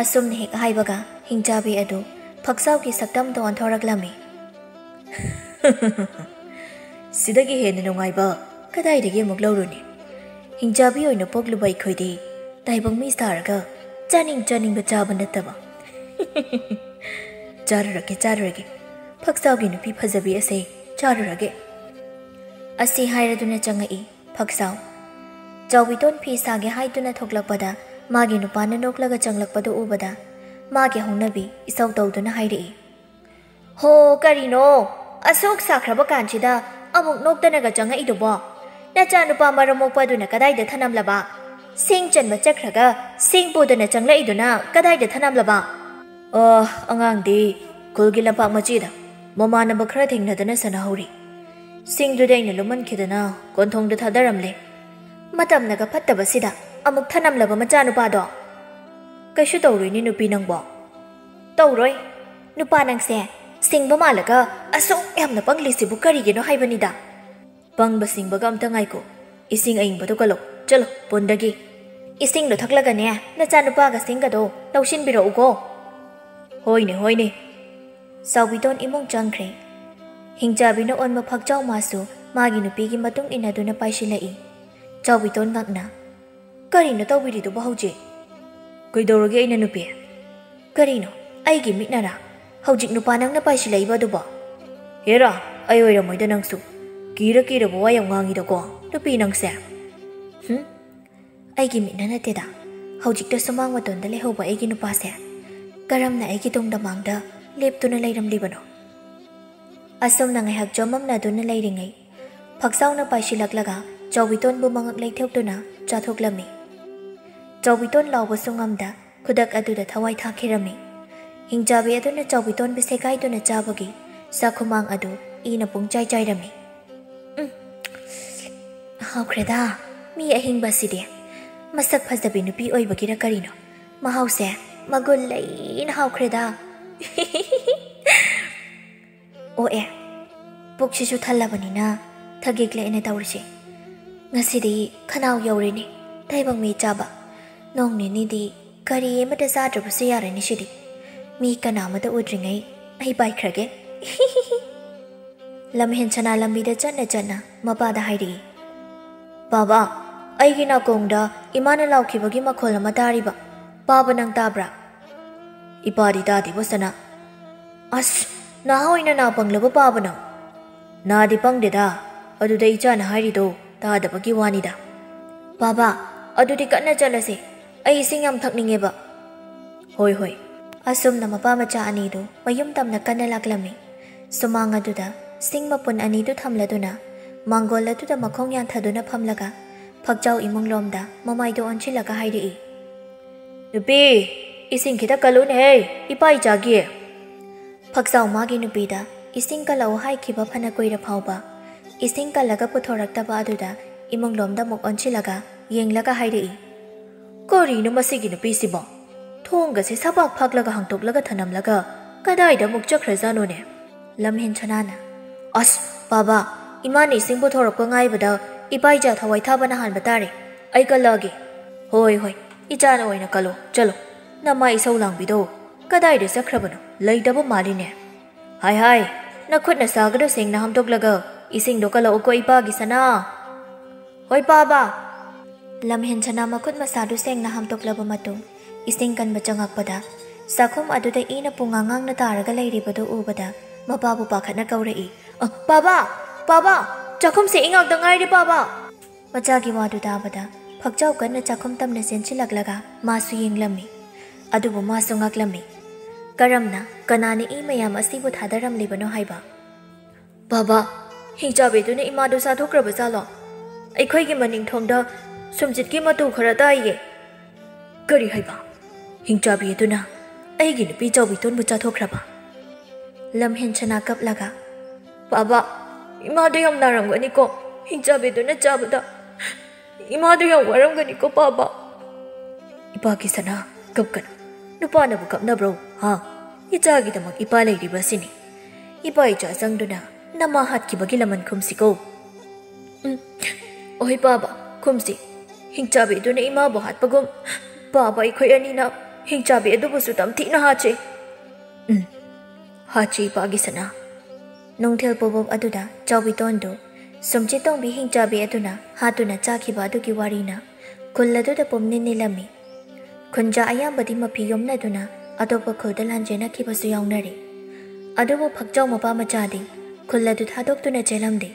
ꯑꯁꯨꯝꯅ ꯍꯦꯛ ꯍꯥꯏꯕꯒ, ꯍꯤꯡꯆꯥꯕꯤ ꯑꯗꯨ ꯐꯛꯆꯥꯎꯒꯤ ꯁꯛꯇꯝꯗ ꯑꯣꯟꯊꯣꯔꯛꯂꯝꯃꯤ꯫ "ꯁꯤꯗꯒꯤ ꯍꯦꯟꯅ ꯅꯨꯡꯉꯥꯏꯕ ꯀꯗꯥꯏꯗꯒꯤ ꯑꯃꯨꯛ ꯂꯧꯔꯨꯅꯤ? ꯍꯤꯡꯆꯥꯕꯤ ꯑꯣꯏꯅ ꯄꯣꯛꯂꯨꯕ ꯑꯩꯈꯣꯏꯗꯤ ꯇꯥꯏꯕꯪ ꯃꯤ ꯁꯥꯔꯒ ꯆꯥꯅꯤꯡ ꯆꯥꯅꯤꯡꯕ ꯆꯥꯕ ꯅꯠꯇꯕ꯫" "ꯆꯥꯔꯨꯔꯒꯦ, ꯆꯥꯔꯨꯔꯒꯦ, ꯐꯛꯆꯥꯎꯒꯤ ꯅꯨꯄꯤ ꯐꯖꯕꯤ ꯑꯁꯦ ꯆꯥꯔꯨꯔꯒꯦ꯫" ꯑꯁꯤ ꯍꯥꯏꯔꯗꯨꯅ ꯆꯪꯉꯛꯏ ꯐꯛꯆꯥꯎ꯫ ꯆꯥꯎꯕꯤꯇꯣꯟ ꯐꯤ ꯁꯥꯒꯦ ꯍꯥꯏꯗꯨꯅ ꯊꯣꯛꯂꯛꯄꯗ, ꯃꯥꯒꯤ ꯅꯨꯄꯥꯅ ꯅꯣꯛꯂꯒ ꯆꯪꯂꯛꯄꯗꯨ ꯎꯕꯗ, ꯃꯥꯒꯤ ꯍꯧꯅꯕꯤ ꯏꯁꯧ ꯇꯧꯗꯨꯅ ꯍꯥꯏꯔꯛꯏ, "ꯍꯣ, ꯀꯔꯤꯅꯣ? ꯑꯁꯨꯛ ꯁꯥꯈ꯭ꯔꯕ ꯀꯥꯟꯁꯤꯗ ꯑꯃꯨꯛ ꯅꯣꯛꯇꯅꯒ ꯆꯪꯉꯛꯏꯗꯨꯕꯣ? ꯅꯆꯥꯅꯨꯄꯥ ꯃꯔꯝ ꯃꯣꯛꯄ ꯑꯗꯨꯅ ꯀꯗꯥꯏꯗ ꯊꯅꯝꯂꯕ? ꯁꯤꯡ ꯆꯟꯕ ꯆꯠꯈ꯭ꯔꯒ ꯁꯤꯡ ꯄꯨꯗꯅ ꯆꯪꯂꯛꯏꯗꯨꯅ ꯀꯗꯥꯏꯗ ꯊꯅꯝꯂꯕ?" "ꯑ, ꯑꯉꯥꯡꯗꯤ ꯈꯨꯜꯒꯤ ꯂꯝꯄꯥꯛ ꯃꯆꯤꯗ ꯃꯃꯥꯟꯅꯕ ꯈꯔ ꯊꯦꯡꯅꯗꯅ ꯁꯥꯟꯅꯍꯧꯔꯤ꯫ ꯁꯤꯡꯗꯨꯗꯤ ꯑꯩꯅ ꯂꯨꯝꯃꯟꯈꯤꯗꯅ ꯀꯣꯟꯊꯣꯡꯗ ꯊꯥꯗꯔꯝꯂꯦ꯫" "ꯃꯇꯝꯅꯒ ꯐꯠꯇꯕꯁꯤꯗ ꯑꯃꯨꯛ ꯊꯅꯝꯂꯕ ꯃꯆꯥꯅꯨꯄꯥꯗꯣ?" "ꯀꯩꯁꯨ ꯇꯧꯔꯣꯏꯅꯦ ꯅꯨꯄꯤ ꯅꯪꯕꯣ꯫" "ꯇꯧꯔꯣꯏ꯫ ꯅꯨꯄꯥ ꯅꯪꯁꯦ ꯁꯤꯡꯕ ꯃꯥꯜꯂꯒ ꯑꯁꯨꯛ ꯌꯥꯝꯅ ꯄꯪꯂꯤꯁꯤꯕꯨ ꯀꯔꯤꯒꯤꯅꯣ ꯍꯥꯏꯕꯅꯤꯗ꯫" "ꯄꯪꯕ ꯁꯤꯡꯕꯒ ꯑꯝꯇ ꯉꯥꯏꯈꯣ꯫ ꯏꯁꯤꯡ ꯑꯏꯪꯕꯗꯣ ꯀꯜꯂꯣ꯫ ꯆꯠꯂꯣ, ꯄꯨꯟꯗꯒꯤ꯫" "ꯏꯁꯤꯡꯗꯣ ꯊꯛꯂꯒꯅꯦ ꯅꯆꯥꯅꯨꯄꯥꯒ ꯁꯤꯡꯒꯗꯣ ꯂꯧꯁꯤꯟꯕꯤꯔꯛꯎꯀꯣ꯫" "ꯍꯣꯏꯅꯦ, ꯍꯣꯏꯅꯦ꯫" ꯆꯥꯎꯕꯤꯇꯣꯟ ꯏꯃꯨꯡ ꯆꯪꯈ꯭ꯔꯦ꯫ ꯍꯤꯡꯆꯥꯕꯤꯅ ꯑꯣꯟꯕ ꯐꯛꯆꯥꯎ ꯃꯥꯁꯨ ꯃꯥꯒꯤ ꯅꯨꯄꯤꯒꯤ ꯃꯇꯨꯡ ꯏꯟꯅꯗꯨꯅ ꯄꯥꯏꯁꯤꯜꯂꯛꯏ꯫ ꯆꯥꯎꯕꯤꯇꯣꯟ ꯉꯛꯅ, "ꯀꯔꯤꯅꯣ ꯇꯧꯕꯤꯔꯤꯗꯨꯕꯣ ꯍꯧꯖꯤꯛ?" "ꯀꯩꯗꯧꯔꯒꯦ ꯑꯩꯅ ꯅꯨꯄꯤ?" "ꯀꯔꯤꯅꯣ? ꯑꯩꯒꯤ ꯃꯤꯠꯅꯔꯥ? ꯍꯧꯖꯤꯛ ꯅꯨꯄꯥ ꯅꯪꯅ ꯄꯥꯏꯁꯤꯜꯂꯛꯏꯕ ꯑꯗꯨꯕꯣ?" "ꯍꯦꯔꯥ, ꯑꯩ ꯑꯣꯏꯔꯝꯃꯣꯏꯗ ꯅꯪꯁꯨ꯫ ꯀꯤꯔ ꯀꯤꯔꯕ ꯋꯥ ꯌꯥꯝ ꯉꯥꯡꯉꯤꯗꯀꯣ ꯅꯨꯄꯤ ꯅꯪꯁꯦ꯫" "ꯍꯨꯝ? ꯑꯩꯒꯤ ꯃꯤꯠꯅ ꯅꯠꯇꯦꯗ꯫ ꯍꯧꯖꯤꯛꯇ ꯁꯨꯃꯥꯡ ꯃꯇꯣꯟꯗ ꯂꯩꯍꯧꯕ ꯑꯩꯒꯤ ꯅꯨꯄꯥꯁꯦ ꯀꯔꯝꯅ ꯑꯩꯒꯤ ꯇꯨꯡꯗ ꯃꯥꯡꯗ ꯂꯦꯞꯇꯨꯅ ꯂꯩꯔꯝꯂꯤꯕꯅꯣ?" ꯑꯁꯨꯝꯅ ꯉꯥꯏꯍꯥꯛ ꯆꯃꯝꯅꯗꯨꯅ ꯂꯩꯔꯤꯉꯩ, ꯐꯛꯆꯥꯎꯅ ꯄꯥꯏꯁꯤꯜꯂꯛꯂꯒ ꯆꯥꯎꯕꯤꯇꯣꯟꯕꯨ ꯃꯉꯛ ꯂꯩꯊꯣꯛꯇꯨꯅ ꯆꯥꯊꯣꯛꯂꯝꯃꯤ꯫ ꯆꯥꯎꯕꯤꯇꯣꯟ ꯂꯥꯎꯕꯁꯨ ꯉꯝꯗ ꯈꯨꯗꯛ ꯑꯗꯨꯗ ꯊꯋꯥꯏ ꯊꯥꯈꯤꯔꯝꯃꯤ꯫ ꯍꯤꯡꯆꯥꯕꯤ ꯑꯗꯨꯅ ꯆꯧꯕꯤꯇꯣꯟꯕꯤ ꯁꯦꯒꯥꯏꯗꯨꯅ ꯆꯥꯕꯒꯤ ꯆꯥꯛꯈꯨꯃꯥꯡ ꯑꯗꯨ ꯏꯅ ꯄꯨꯡꯆꯥꯏ ꯆꯥꯏꯔꯝꯃꯤ꯫ "ꯎꯝ, ꯍꯥꯎꯈ꯭ꯔꯦꯗ, ꯃꯤ ꯑꯍꯤꯡꯕ ꯑꯁꯤꯗꯤ꯫ ꯃꯁꯛ ꯐꯖꯕꯤ ꯅꯨꯄꯤ ꯑꯣꯏꯕꯒꯤꯔ ꯀꯔꯤꯅꯣ, ꯃꯍꯥꯎꯁꯦ ꯃꯒꯨꯟ ꯂꯩꯅ ꯍꯥꯎꯈ꯭ꯔꯦꯗ꯫" "ꯑꯣ ꯑꯦ, ꯄꯨꯛꯁꯤꯁꯨ ꯊꯜꯂꯕꯅꯤꯅ ꯊꯒꯦꯛꯂꯦꯅ ꯇꯧꯔꯤꯁꯦ꯫ ꯉꯁꯤꯗꯤ ꯈꯅꯥꯎ ꯌꯧꯔꯦꯅꯦ, ꯇꯥꯏꯕꯪ ꯃꯤ ꯆꯥꯕ꯫ ꯅꯣꯡ ꯅꯤꯅꯤꯗꯤ ꯀꯔꯤ ꯑꯃꯠꯇ ꯆꯥꯗ꯭ꯔꯕꯁꯨ ꯌꯥꯔꯅꯤ ꯁꯤꯗꯤ꯫ ꯃꯤ ꯀꯅꯥ ꯑꯃꯠꯇ ꯎꯗ꯭ꯔꯤꯉꯩ ꯑꯩ ꯄꯥꯏꯈ꯭ꯔꯒꯦ꯫" ꯂꯝꯍꯦꯟ ꯁꯅꯥ ꯂꯝꯕꯤꯗ ꯆꯠꯅ ꯆꯠꯅ ꯃꯄꯥꯗ ꯍꯥꯏꯔꯛꯏ꯫ "ꯕꯥꯕꯥ, ꯑꯩꯒꯤ ꯅꯥꯀꯣꯡꯗ ꯏꯃꯥꯅ ꯂꯥꯎꯈꯤꯕꯒꯤ ꯃꯈꯣꯜ ꯑꯃ ꯇꯥꯔꯤꯕ꯫ ꯄꯥꯕ, ꯅꯪ ꯇꯥꯕ꯭ꯔꯥ?" "ꯏꯄꯥꯗꯤ ꯇꯥꯗꯦꯕꯣ ꯁꯅꯥ꯫" "ꯑꯁ, ꯅꯍꯥ ꯑꯣꯏꯅ ꯅꯥ ꯄꯪꯂꯕ ꯄꯥꯕꯅ?" "ꯅꯥꯗꯤ ꯄꯪꯗꯦꯗ, ꯑꯗꯨꯗ ꯏꯆꯥꯅ ꯍꯥꯏꯔꯤꯗꯣ ꯇꯥꯗꯕꯒꯤ ꯋꯥꯅꯤꯗ꯫" "ꯕꯥꯕꯥ, ꯑꯗꯨꯗꯤ ꯀꯟꯅ ꯆꯠꯂꯁꯦ, ꯑꯩ ꯏꯁꯤꯡ ꯌꯥꯝ ꯊꯛꯅꯤꯡꯉꯦꯕ꯫" "ꯍꯣꯏ, ꯍꯣꯏ꯫" ꯑꯁꯨꯝꯅ ꯃꯄꯥ ꯃꯆꯥ ꯑꯅꯤꯗꯨ ꯃꯌꯨꯝ ꯇꯝꯅ ꯀꯟꯅ ꯂꯥꯛꯂꯝꯃꯤ꯫ ꯁꯨꯃꯥꯡ ꯑꯗꯨꯗ ꯁꯤꯡ ꯃꯄꯨꯟ ꯑꯅꯤꯗꯨ ꯊꯝꯂꯗꯨꯅ ꯃꯥꯡꯒꯣꯜ ꯑꯗꯨꯗ ꯃꯈꯣꯡ ꯌꯥꯟꯊꯗꯨꯅ ꯐꯝꯂꯒ ꯐꯛꯆꯥꯎ ꯏꯃꯨꯡ ꯂꯣꯝꯗ ꯃꯃꯥꯏꯗꯨ ꯑꯣꯟꯁꯤꯜꯂꯒ ꯍꯥꯏꯔꯛꯏ꯫ "ꯅꯨꯄꯤ, ꯏꯁꯤꯡ ꯈꯤꯇ ꯀꯜꯂꯨꯅꯦꯍꯦ, ꯏꯄꯥ ꯏꯆꯥꯒꯤ꯫" ꯐꯛꯆꯥꯎ ꯃꯥꯒꯤ ꯅꯨꯄꯤꯗ ꯏꯁꯤꯡ ꯀꯜꯂꯛꯎ ꯍꯥꯏꯈꯤꯕ ꯐꯅ ꯀꯨꯏꯔ ꯐꯥꯎꯕ ꯏꯁꯤꯡ ꯀꯜꯂꯒ ꯄꯨꯊꯣꯔꯛꯇꯕ ꯑꯗꯨꯗ ꯏꯃꯨꯡꯂꯣꯝꯗ ꯑꯃꯨꯛ ꯑꯣꯟꯁꯤꯜꯂꯒ ꯌꯦꯡꯂꯒ ꯍꯥꯏꯔꯛꯏ, "ꯀꯔꯤꯅꯣ ꯃꯁꯤꯒꯤ ꯅꯨꯄꯤꯁꯤꯕꯣ? ꯊꯣꯡꯒꯁꯦ ꯁꯕꯥꯛ ꯐꯥꯛꯂꯒ ꯍꯥꯡꯇꯣꯛꯂꯒ ꯊꯅꯝꯂꯒ ꯀꯗꯥꯏꯗ ꯑꯃꯨꯛ ꯆꯠꯈ꯭ꯔꯖꯥꯠꯅꯣꯅꯦ?" ꯂꯝꯍꯦꯟ ꯁꯅꯥꯅ, "ꯑꯁ, ꯕꯥꯕꯥ, ꯏꯃꯥꯅ ꯏꯁꯤꯡ ꯄꯨꯊꯣꯔꯛꯄ ꯉꯥꯏꯕꯗ ꯏꯄꯥ ꯏꯆꯥ ꯊꯋꯥꯏ ꯊꯥꯕꯅ ꯍꯥꯟꯕ ꯇꯥꯔꯦ꯫ ꯑꯩ ꯀꯜꯂꯛꯑꯒꯦ꯫" "ꯍꯣꯏ, ꯍꯣꯏ, ꯏꯆꯥꯅ ꯑꯣꯏꯅ ꯀꯜꯂꯣ, ꯆꯠꯂꯣ꯫ ꯅꯃꯥ ꯏꯁꯧ ꯂꯥꯡꯕꯤꯗꯣ ꯀꯗꯥꯏꯗ ꯆꯠꯈ꯭ꯔꯕꯅꯣ? ꯂꯩꯇꯕ ꯃꯥꯜꯂꯤꯅꯦ꯫ ꯍꯥꯏ, ꯍꯥꯏ, ꯅꯈꯨꯠ ꯅꯁꯥꯒꯗꯣ ꯁꯦꯡꯅ ꯍꯥꯝꯗꯣꯛꯂꯒ ꯏꯁꯤꯡꯗꯣ ꯀꯜꯂꯛꯎꯀꯣ, ꯏꯄꯥꯒꯤ ꯁꯅꯥ꯫" "ꯍꯣꯏ, ꯄꯥꯕ꯫" ꯂꯝꯍꯦꯟ ꯁꯅꯥ ꯃꯈꯨꯠ ꯃꯁꯥꯗꯨ ꯁꯦꯡꯅ ꯍꯥꯝꯗꯣꯛꯂꯕ ꯃꯇꯨꯡ, ꯏꯁꯤꯡ ꯀꯟꯕ ꯆꯪꯉꯛꯄꯗ, ꯆꯥꯛꯈꯨꯝ ꯑꯗꯨꯗ ꯏꯅ ꯄꯨꯡꯉꯥꯡ ꯉꯥꯡꯅ ꯇꯥꯔꯒ ꯂꯩꯔꯤꯕꯗꯨ ꯎꯕꯗ, ꯃꯄꯥꯕꯨ ꯄꯥꯈꯠꯅ ꯀꯧꯔꯛꯏ, "ꯑ, ꯄꯥꯕ! ꯄꯥꯕ! ꯆꯥꯛꯈꯨꯝꯁꯦ ꯏꯉꯥꯛꯇ ꯉꯥꯏꯔꯦ, ꯄꯥꯕ!" ꯃꯆꯥꯒꯤ ꯋꯥꯗꯨ ꯇꯥꯕꯗ, ꯐꯛꯆꯥꯎ ꯀꯟꯅ ꯆꯥꯛꯈꯨꯝ ꯇꯝꯅ ꯆꯦꯟꯁꯤꯜꯂꯛꯂꯒ ꯃꯥꯁꯨ ꯌꯦꯡꯂꯝꯃꯤ꯫ ꯑꯗꯨꯕꯨ ꯃꯥꯁꯨ ꯉꯛꯂꯝꯃꯤ꯫ ꯀꯔꯝꯅ, ꯀꯅꯥꯅ ꯏ ꯃꯌꯥꯝ ꯑꯁꯤꯕꯨ ꯊꯥꯗꯔꯝꯂꯤꯕꯅꯣ ꯍꯥꯏꯕ꯫ "ꯕꯥꯕꯥ, ꯍꯤꯡꯆꯥꯕꯤꯗꯨꯅ ꯏꯃꯥꯗꯨ ꯆꯥꯊꯣꯛꯈ꯭ꯔꯕ ꯖꯥꯠꯂꯣ? ꯑꯩꯈꯣꯏꯒꯤ ꯃꯅꯤꯡ ꯊꯣꯡꯗ ꯁꯨꯝꯖꯤꯠꯀꯤ ꯃꯇꯨ ꯈꯔ ꯇꯥꯏꯌꯦ꯫" "ꯀꯔꯤ ꯍꯥꯏꯕ? ꯍꯤꯡꯆꯥꯕꯤ ꯑꯗꯨꯅ ꯑꯩꯒꯤ ꯅꯨꯄꯤ ꯆꯥꯎꯕꯤꯇꯣꯟꯕꯨ ꯆꯥꯊꯣꯛꯈ꯭ꯔꯕ? ꯂꯝꯍꯦꯟ ꯁꯅꯥ ꯀꯞꯂꯒ, "ꯄꯥꯕ, ꯏꯃꯥꯗꯣ ꯌꯥꯝ ꯅꯥꯔꯝꯒꯅꯤꯀꯣ, ꯍꯤꯡꯆꯥꯕꯤꯗꯨꯅ ꯆꯥꯕꯗ ꯏꯃꯥꯗꯣ ꯌꯥꯝ ꯋꯥꯔꯝꯒꯅꯤꯀꯣ ꯄꯥꯕ꯫" "ꯏꯄꯥꯒꯤ ꯁꯅꯥ, ꯀꯞꯀꯅꯨ꯫ ꯅꯨꯄꯥꯅꯕꯨ ꯀꯞꯅꯕ꯭ꯔꯣ, ꯍꯥ? ꯏꯆꯥꯒꯤꯗꯃꯛ ꯏꯄꯥ ꯂꯩꯔꯤꯕꯁꯤꯅꯤ꯫ ꯏꯄꯥ ꯏꯆꯥ ꯆꯪꯗꯨꯅ ꯅꯃꯥ ꯍꯥꯠꯈꯤꯕꯒꯤ ꯂꯃꯟ ꯈꯨꯝꯁꯤꯀꯣ꯫" "ꯎꯝ, ꯑꯣꯏ ꯄꯥꯕ, ꯈꯨꯝꯁꯤ꯫ ꯍꯤꯡꯆꯥꯕꯤ ꯑꯗꯨꯅ ꯏꯃꯥꯕꯨ ꯍꯥꯠꯄꯒꯨꯝ, ꯄꯥꯕ ꯑꯩꯈꯣꯏ ꯑꯅꯤꯅ ꯍꯤꯡꯆꯥꯕꯤ ꯑꯗꯨꯕꯨꯁꯨ ꯇꯝꯊꯤꯅ ꯍꯥꯠꯁꯤ꯫" "ꯎꯝ, ꯍꯥꯠꯁꯤ ꯏꯄꯥꯒꯤ ꯁꯅꯥ꯫" ꯅꯨꯡꯊꯤꯜ ꯄꯨꯕꯣꯞ ꯑꯗꯨꯗ ꯆꯥꯎꯕꯤꯇꯣꯟꯗꯨ ꯁꯨꯝꯆꯤꯠ ꯇꯣꯡꯕꯤ ꯍꯤꯡꯆꯥꯕꯤ ꯑꯗꯨꯅ ꯍꯥꯠꯇꯨꯅ ꯆꯥꯈꯤꯕ ꯑꯗꯨꯒꯤ ꯋꯥꯔꯤꯅ ꯈꯨꯜ ꯑꯗꯨꯗ ꯄꯨꯝꯅꯤꯟ ꯅꯤꯜꯂꯝꯃꯤ꯫ ꯈꯨꯟꯖꯥ ꯑꯌꯥꯝꯕꯗꯤ ꯃꯐꯤ ꯌꯣꯝꯅꯗꯨꯅ ꯑꯇꯣꯞꯄ ꯈꯨꯜꯗ ꯂꯥꯟꯖꯦꯟꯅꯈꯤꯕꯁꯨ ꯌꯥꯎꯅꯔꯤ꯫ ꯑꯗꯨꯕꯨ ꯐꯛꯆꯥꯎ ꯃꯄꯥ ꯃꯆꯥꯗꯤ ꯈꯨꯜ ꯑꯗꯨ ꯊꯥꯗꯣꯛꯇꯨꯅ ꯆꯦꯜꯂꯝꯗꯦ꯫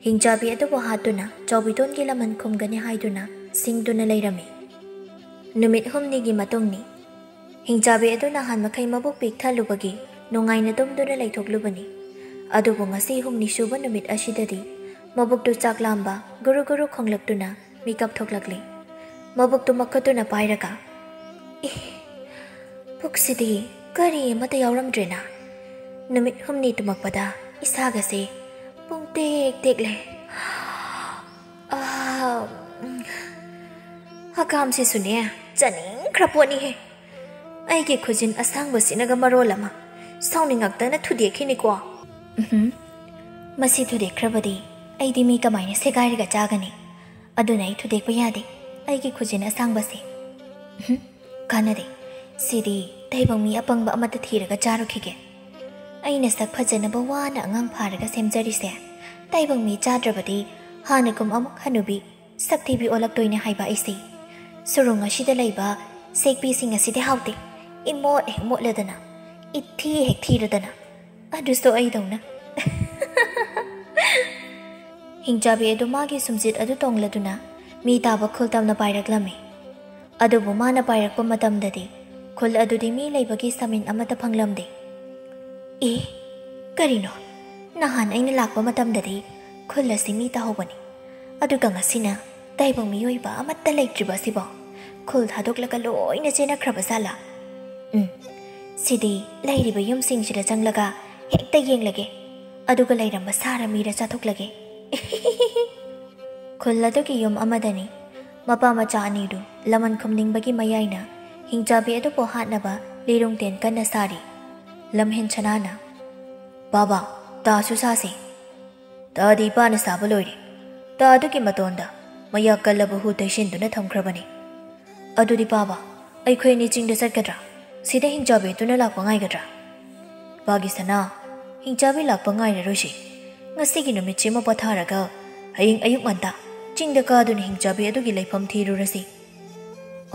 ꯍꯤꯡꯆꯥꯕꯤ ꯑꯗꯨꯕꯨ ꯍꯥꯠꯇꯨꯅ ꯆꯥꯎꯕꯤꯇꯣꯟꯒꯤ ꯂꯃꯟ ꯈꯨꯝꯒꯅꯤ ꯍꯥꯏꯗꯨꯅ ꯁꯤꯡꯗꯨꯅ ꯂꯩꯔꯝꯃꯤ꯫ ꯅꯨꯃꯤꯠ ꯍꯨꯝꯅꯤꯒꯤ ꯃꯇꯨꯡꯅꯤ꯫ ꯍꯤꯡꯆꯥꯕꯤ ꯑꯗꯨ ꯅꯍꯥꯟ ꯃꯈꯩ ꯃꯕꯨꯛ ꯄꯤꯛ ꯊꯜꯂꯨꯕꯒꯤ ꯅꯨꯡꯉꯥꯏꯅ ꯇꯨꯝꯗꯨꯅ ꯂꯩꯊꯣꯛꯂꯨꯕꯅꯤ꯫ ꯑꯗꯨꯕꯨ ꯉꯁꯤ ꯍꯨꯝꯅꯤ ꯁꯨꯕ ꯅꯨꯃꯤꯠ ꯑꯁꯤꯗꯗꯤ ꯃꯕꯨꯛꯇꯨ ꯆꯥꯛ ꯂꯥꯝꯕ ꯒꯨꯔꯨ ꯒꯨꯔꯨ ꯈꯣꯡꯂꯛꯇꯨꯅ ꯃꯤꯀꯞ ꯊꯣꯛꯂꯛꯂꯤ꯫ ꯃꯕꯨꯛꯇꯨ ꯃꯈꯨꯠꯇꯨꯅ ꯄꯥꯏꯔꯒ, "ꯑꯦ, ꯄꯨꯛꯁꯤꯗꯤ ꯀꯔꯤ ꯑꯃꯠꯇ ꯌꯥꯎꯔꯝꯗ꯭ꯔꯦꯅ꯫ ꯅꯨꯃꯤꯠ ꯍꯨꯝꯅꯤ ꯇꯨꯝꯃꯛꯄꯗ ꯏꯁꯥꯒꯁꯦ ꯄꯨꯡ ꯇꯦꯛ ꯇꯦꯛꯂꯦ꯫ ꯑꯥ, ꯎꯝ, ꯍꯀꯥꯝꯁꯤꯁꯨꯅꯦ, ꯆꯥꯅꯤꯡꯈ꯭ꯔ ꯄꯣꯠꯅꯤꯍꯦ꯫ ꯑꯩꯒꯤ ꯈꯨꯖꯤꯟ ꯑꯁꯥꯡꯕꯁꯤꯅꯒ ꯃꯔꯣꯜ ꯑꯃ ꯁꯥꯎꯅꯤꯡꯉꯛꯇꯅ ꯊꯨꯗꯦꯛꯈꯤꯅꯤꯀꯣ꯫ ꯎꯝꯍꯨꯝ, ꯃꯁꯤ ꯊꯨꯗꯦꯛꯈ꯭ꯔꯕꯗꯤ ꯑꯩꯗꯤ ꯃꯤ ꯀꯃꯥꯏꯅ ꯁꯦꯒꯥꯏꯔꯒ ꯆꯥꯒꯅꯤ? ꯑꯗꯨꯅ ꯑꯩ ꯊꯨꯗꯦꯛꯄ ꯌꯥꯗꯦ, ꯑꯩꯒꯤ ꯈꯨꯖꯤꯟ ꯑꯁꯥꯡꯕꯁꯦ꯫ ꯎꯝꯍꯨꯝ, ꯀꯥꯟꯅꯗꯦ꯫ ꯁꯤꯗꯤ ꯇꯥꯏꯕꯪ ꯃꯤ ꯑꯄꯪꯕ ꯑꯃꯠꯇ ꯊꯤꯔꯒ ꯆꯥꯔꯨꯈꯤꯒꯦ꯫ ꯑꯩꯅ ꯁꯛ ꯐꯖꯅꯕ ꯋꯥꯅ ꯑꯉꯥꯡ ꯐꯥꯔꯒ ꯁꯦꯝꯖꯔꯤꯁꯦ꯫ ꯇꯥꯏꯕꯪ ꯃꯤ ꯆꯥꯗ꯭ꯔꯕꯗꯤ ꯍꯥꯟꯅꯒꯨꯝ ꯑꯃꯨꯛ ꯍꯅꯨꯕꯤ ꯁꯛꯊꯤꯕꯤ ꯑꯣꯜꯂꯛꯇꯣꯏꯅꯦ ꯍꯥꯏꯕ ꯑꯩꯁꯦ꯫ ꯁꯨꯔꯨꯡ ꯑꯁꯤꯗ ꯂꯩꯕ ꯁꯦꯛꯄꯤꯁꯤꯡ ꯑꯁꯤꯗꯤ ꯍꯥꯎꯇꯦ꯫ ꯏꯃꯣꯠ ꯍꯦꯛ ꯃꯣꯠꯂꯗꯅ, ꯏꯊꯤ ꯍꯦꯛ ꯊꯤꯔꯗꯅ, ꯑꯗꯨꯁꯨ ꯑꯩꯗꯧꯅ꯫ ꯍꯤꯡꯆꯥꯕꯤ ꯑꯗꯨ ꯃꯥꯒꯤ ꯁꯨꯝꯆꯤꯠ ꯑꯗꯨ ꯇꯣꯡꯂꯗꯨꯅ ꯃꯤ ꯇꯥꯕ ꯈꯨꯜ ꯇꯝꯅ ꯄꯥꯏꯔꯛꯂꯝꯃꯤ꯫ ꯑꯗꯨꯕꯨ ꯃꯥꯅ ꯄꯥꯏꯔꯛꯄ ꯃꯇꯝꯗꯗꯤ ꯈꯨꯜ ꯑꯗꯨꯗꯤ ꯃꯤ ꯂꯩꯕꯒꯤ ꯁꯃꯤꯟ ꯑꯃꯠꯇ ꯐꯪꯂꯝꯗꯦ꯫ "ꯑꯦ, ꯀꯔꯤꯅꯣ? ꯅꯍꯥꯟ ꯑꯩꯅ ꯂꯥꯛꯄ ꯃꯇꯝꯗꯗꯤ ꯈꯨꯜ ꯑꯁꯤ ꯃꯤ ꯇꯥꯍꯧꯕꯅꯤ꯫ ꯑꯗꯨꯒ ꯉꯁꯤꯅ ꯇꯥꯏꯕꯪ ꯃꯤꯑꯣꯏꯕ ꯑꯃꯠꯇ ꯂꯩꯇ꯭ꯔꯤꯕ ꯑꯁꯤꯕꯣ? ꯈꯨꯜ ꯊꯥꯗꯣꯛꯂꯒ ꯂꯣꯏꯅ ꯆꯦꯟꯅꯈ꯭ꯔꯕ ꯖꯥꯠꯂꯥ?" ꯎꯝ, ꯁꯤꯗꯤ ꯂꯩꯔꯤꯕ ꯌꯨꯝꯁꯤꯡꯁꯤꯗ ꯆꯪꯂꯒ ꯍꯦꯛꯇ ꯌꯦꯡꯂꯒꯦ, ꯑꯗꯨꯒ ꯂꯩꯔꯝꯕ ꯁꯥꯔ ꯃꯤꯔ ꯆꯥꯊꯣꯛꯂꯒꯦ꯫ ꯈꯨꯜ ꯑꯗꯨꯒꯤ ꯌꯨꯝ ꯑꯃꯗꯅꯤ꯫ ꯃꯄꯥ ꯃꯆꯥ ꯑꯅꯤꯗꯨ ꯂꯃꯟ ꯈꯨꯝꯅꯤꯡꯕꯒꯤ ꯃꯌꯥꯏꯅ ꯍꯤꯡꯆꯥꯕꯤ ꯑꯗꯨꯕꯨ ꯍꯥꯠꯅꯕ ꯂꯤꯔꯨꯡ ꯇꯦꯟ ꯀꯟꯅ ꯁꯥꯔꯤ꯫ ꯂꯝꯍꯦꯟ ꯁꯅꯥꯅ, "ꯕꯥꯕꯥ, ꯇꯥꯁꯨ ꯁꯥꯁꯦ꯫" ꯇꯥꯗꯤ ꯏꯄꯥꯅ ꯁꯥꯕ ꯂꯣꯏꯔꯦ꯫ ꯇꯥ ꯑꯗꯨꯒꯤ ꯃꯇꯣꯟꯗ ꯃꯌꯥ ꯀꯜꯂꯕ ꯍꯨ ꯇꯩꯁꯤꯟꯗꯨꯅ ꯊꯝꯈ꯭ꯔꯕꯅꯤ꯫ "ꯑꯗꯨꯗꯤ ꯄꯥꯕ, ꯑꯩꯈꯣꯏ ꯑꯅꯤ ꯆꯤꯡꯗ ꯆꯠꯀꯗ꯭ꯔꯥ? ꯁꯤꯗ ꯍꯤꯡꯆꯥꯕꯤ ꯑꯗꯨꯅ ꯂꯥꯛꯄ ꯉꯥꯏꯒꯗ꯭ꯔꯥ?" "ꯄꯥꯒꯤ ꯁꯅꯥ, ꯍꯤꯡꯆꯥꯕꯤ ꯂꯥꯛꯄ ꯉꯥꯏꯔꯔꯣꯏꯁꯤ꯫ ꯉꯁꯤꯒꯤ ꯅꯨꯃꯤꯠꯁꯤꯃ ꯄꯣꯊꯥꯔꯒ ꯍꯌꯦꯡ ꯑꯌꯨꯛ ꯉꯟꯇꯥ ꯆꯤꯡꯗ ꯀꯥꯗꯨꯅ ꯍꯤꯡꯆꯥꯕꯤ ꯑꯗꯨꯒꯤ ꯂꯩꯐꯝ ꯊꯤꯔꯨꯔꯁꯤ꯫"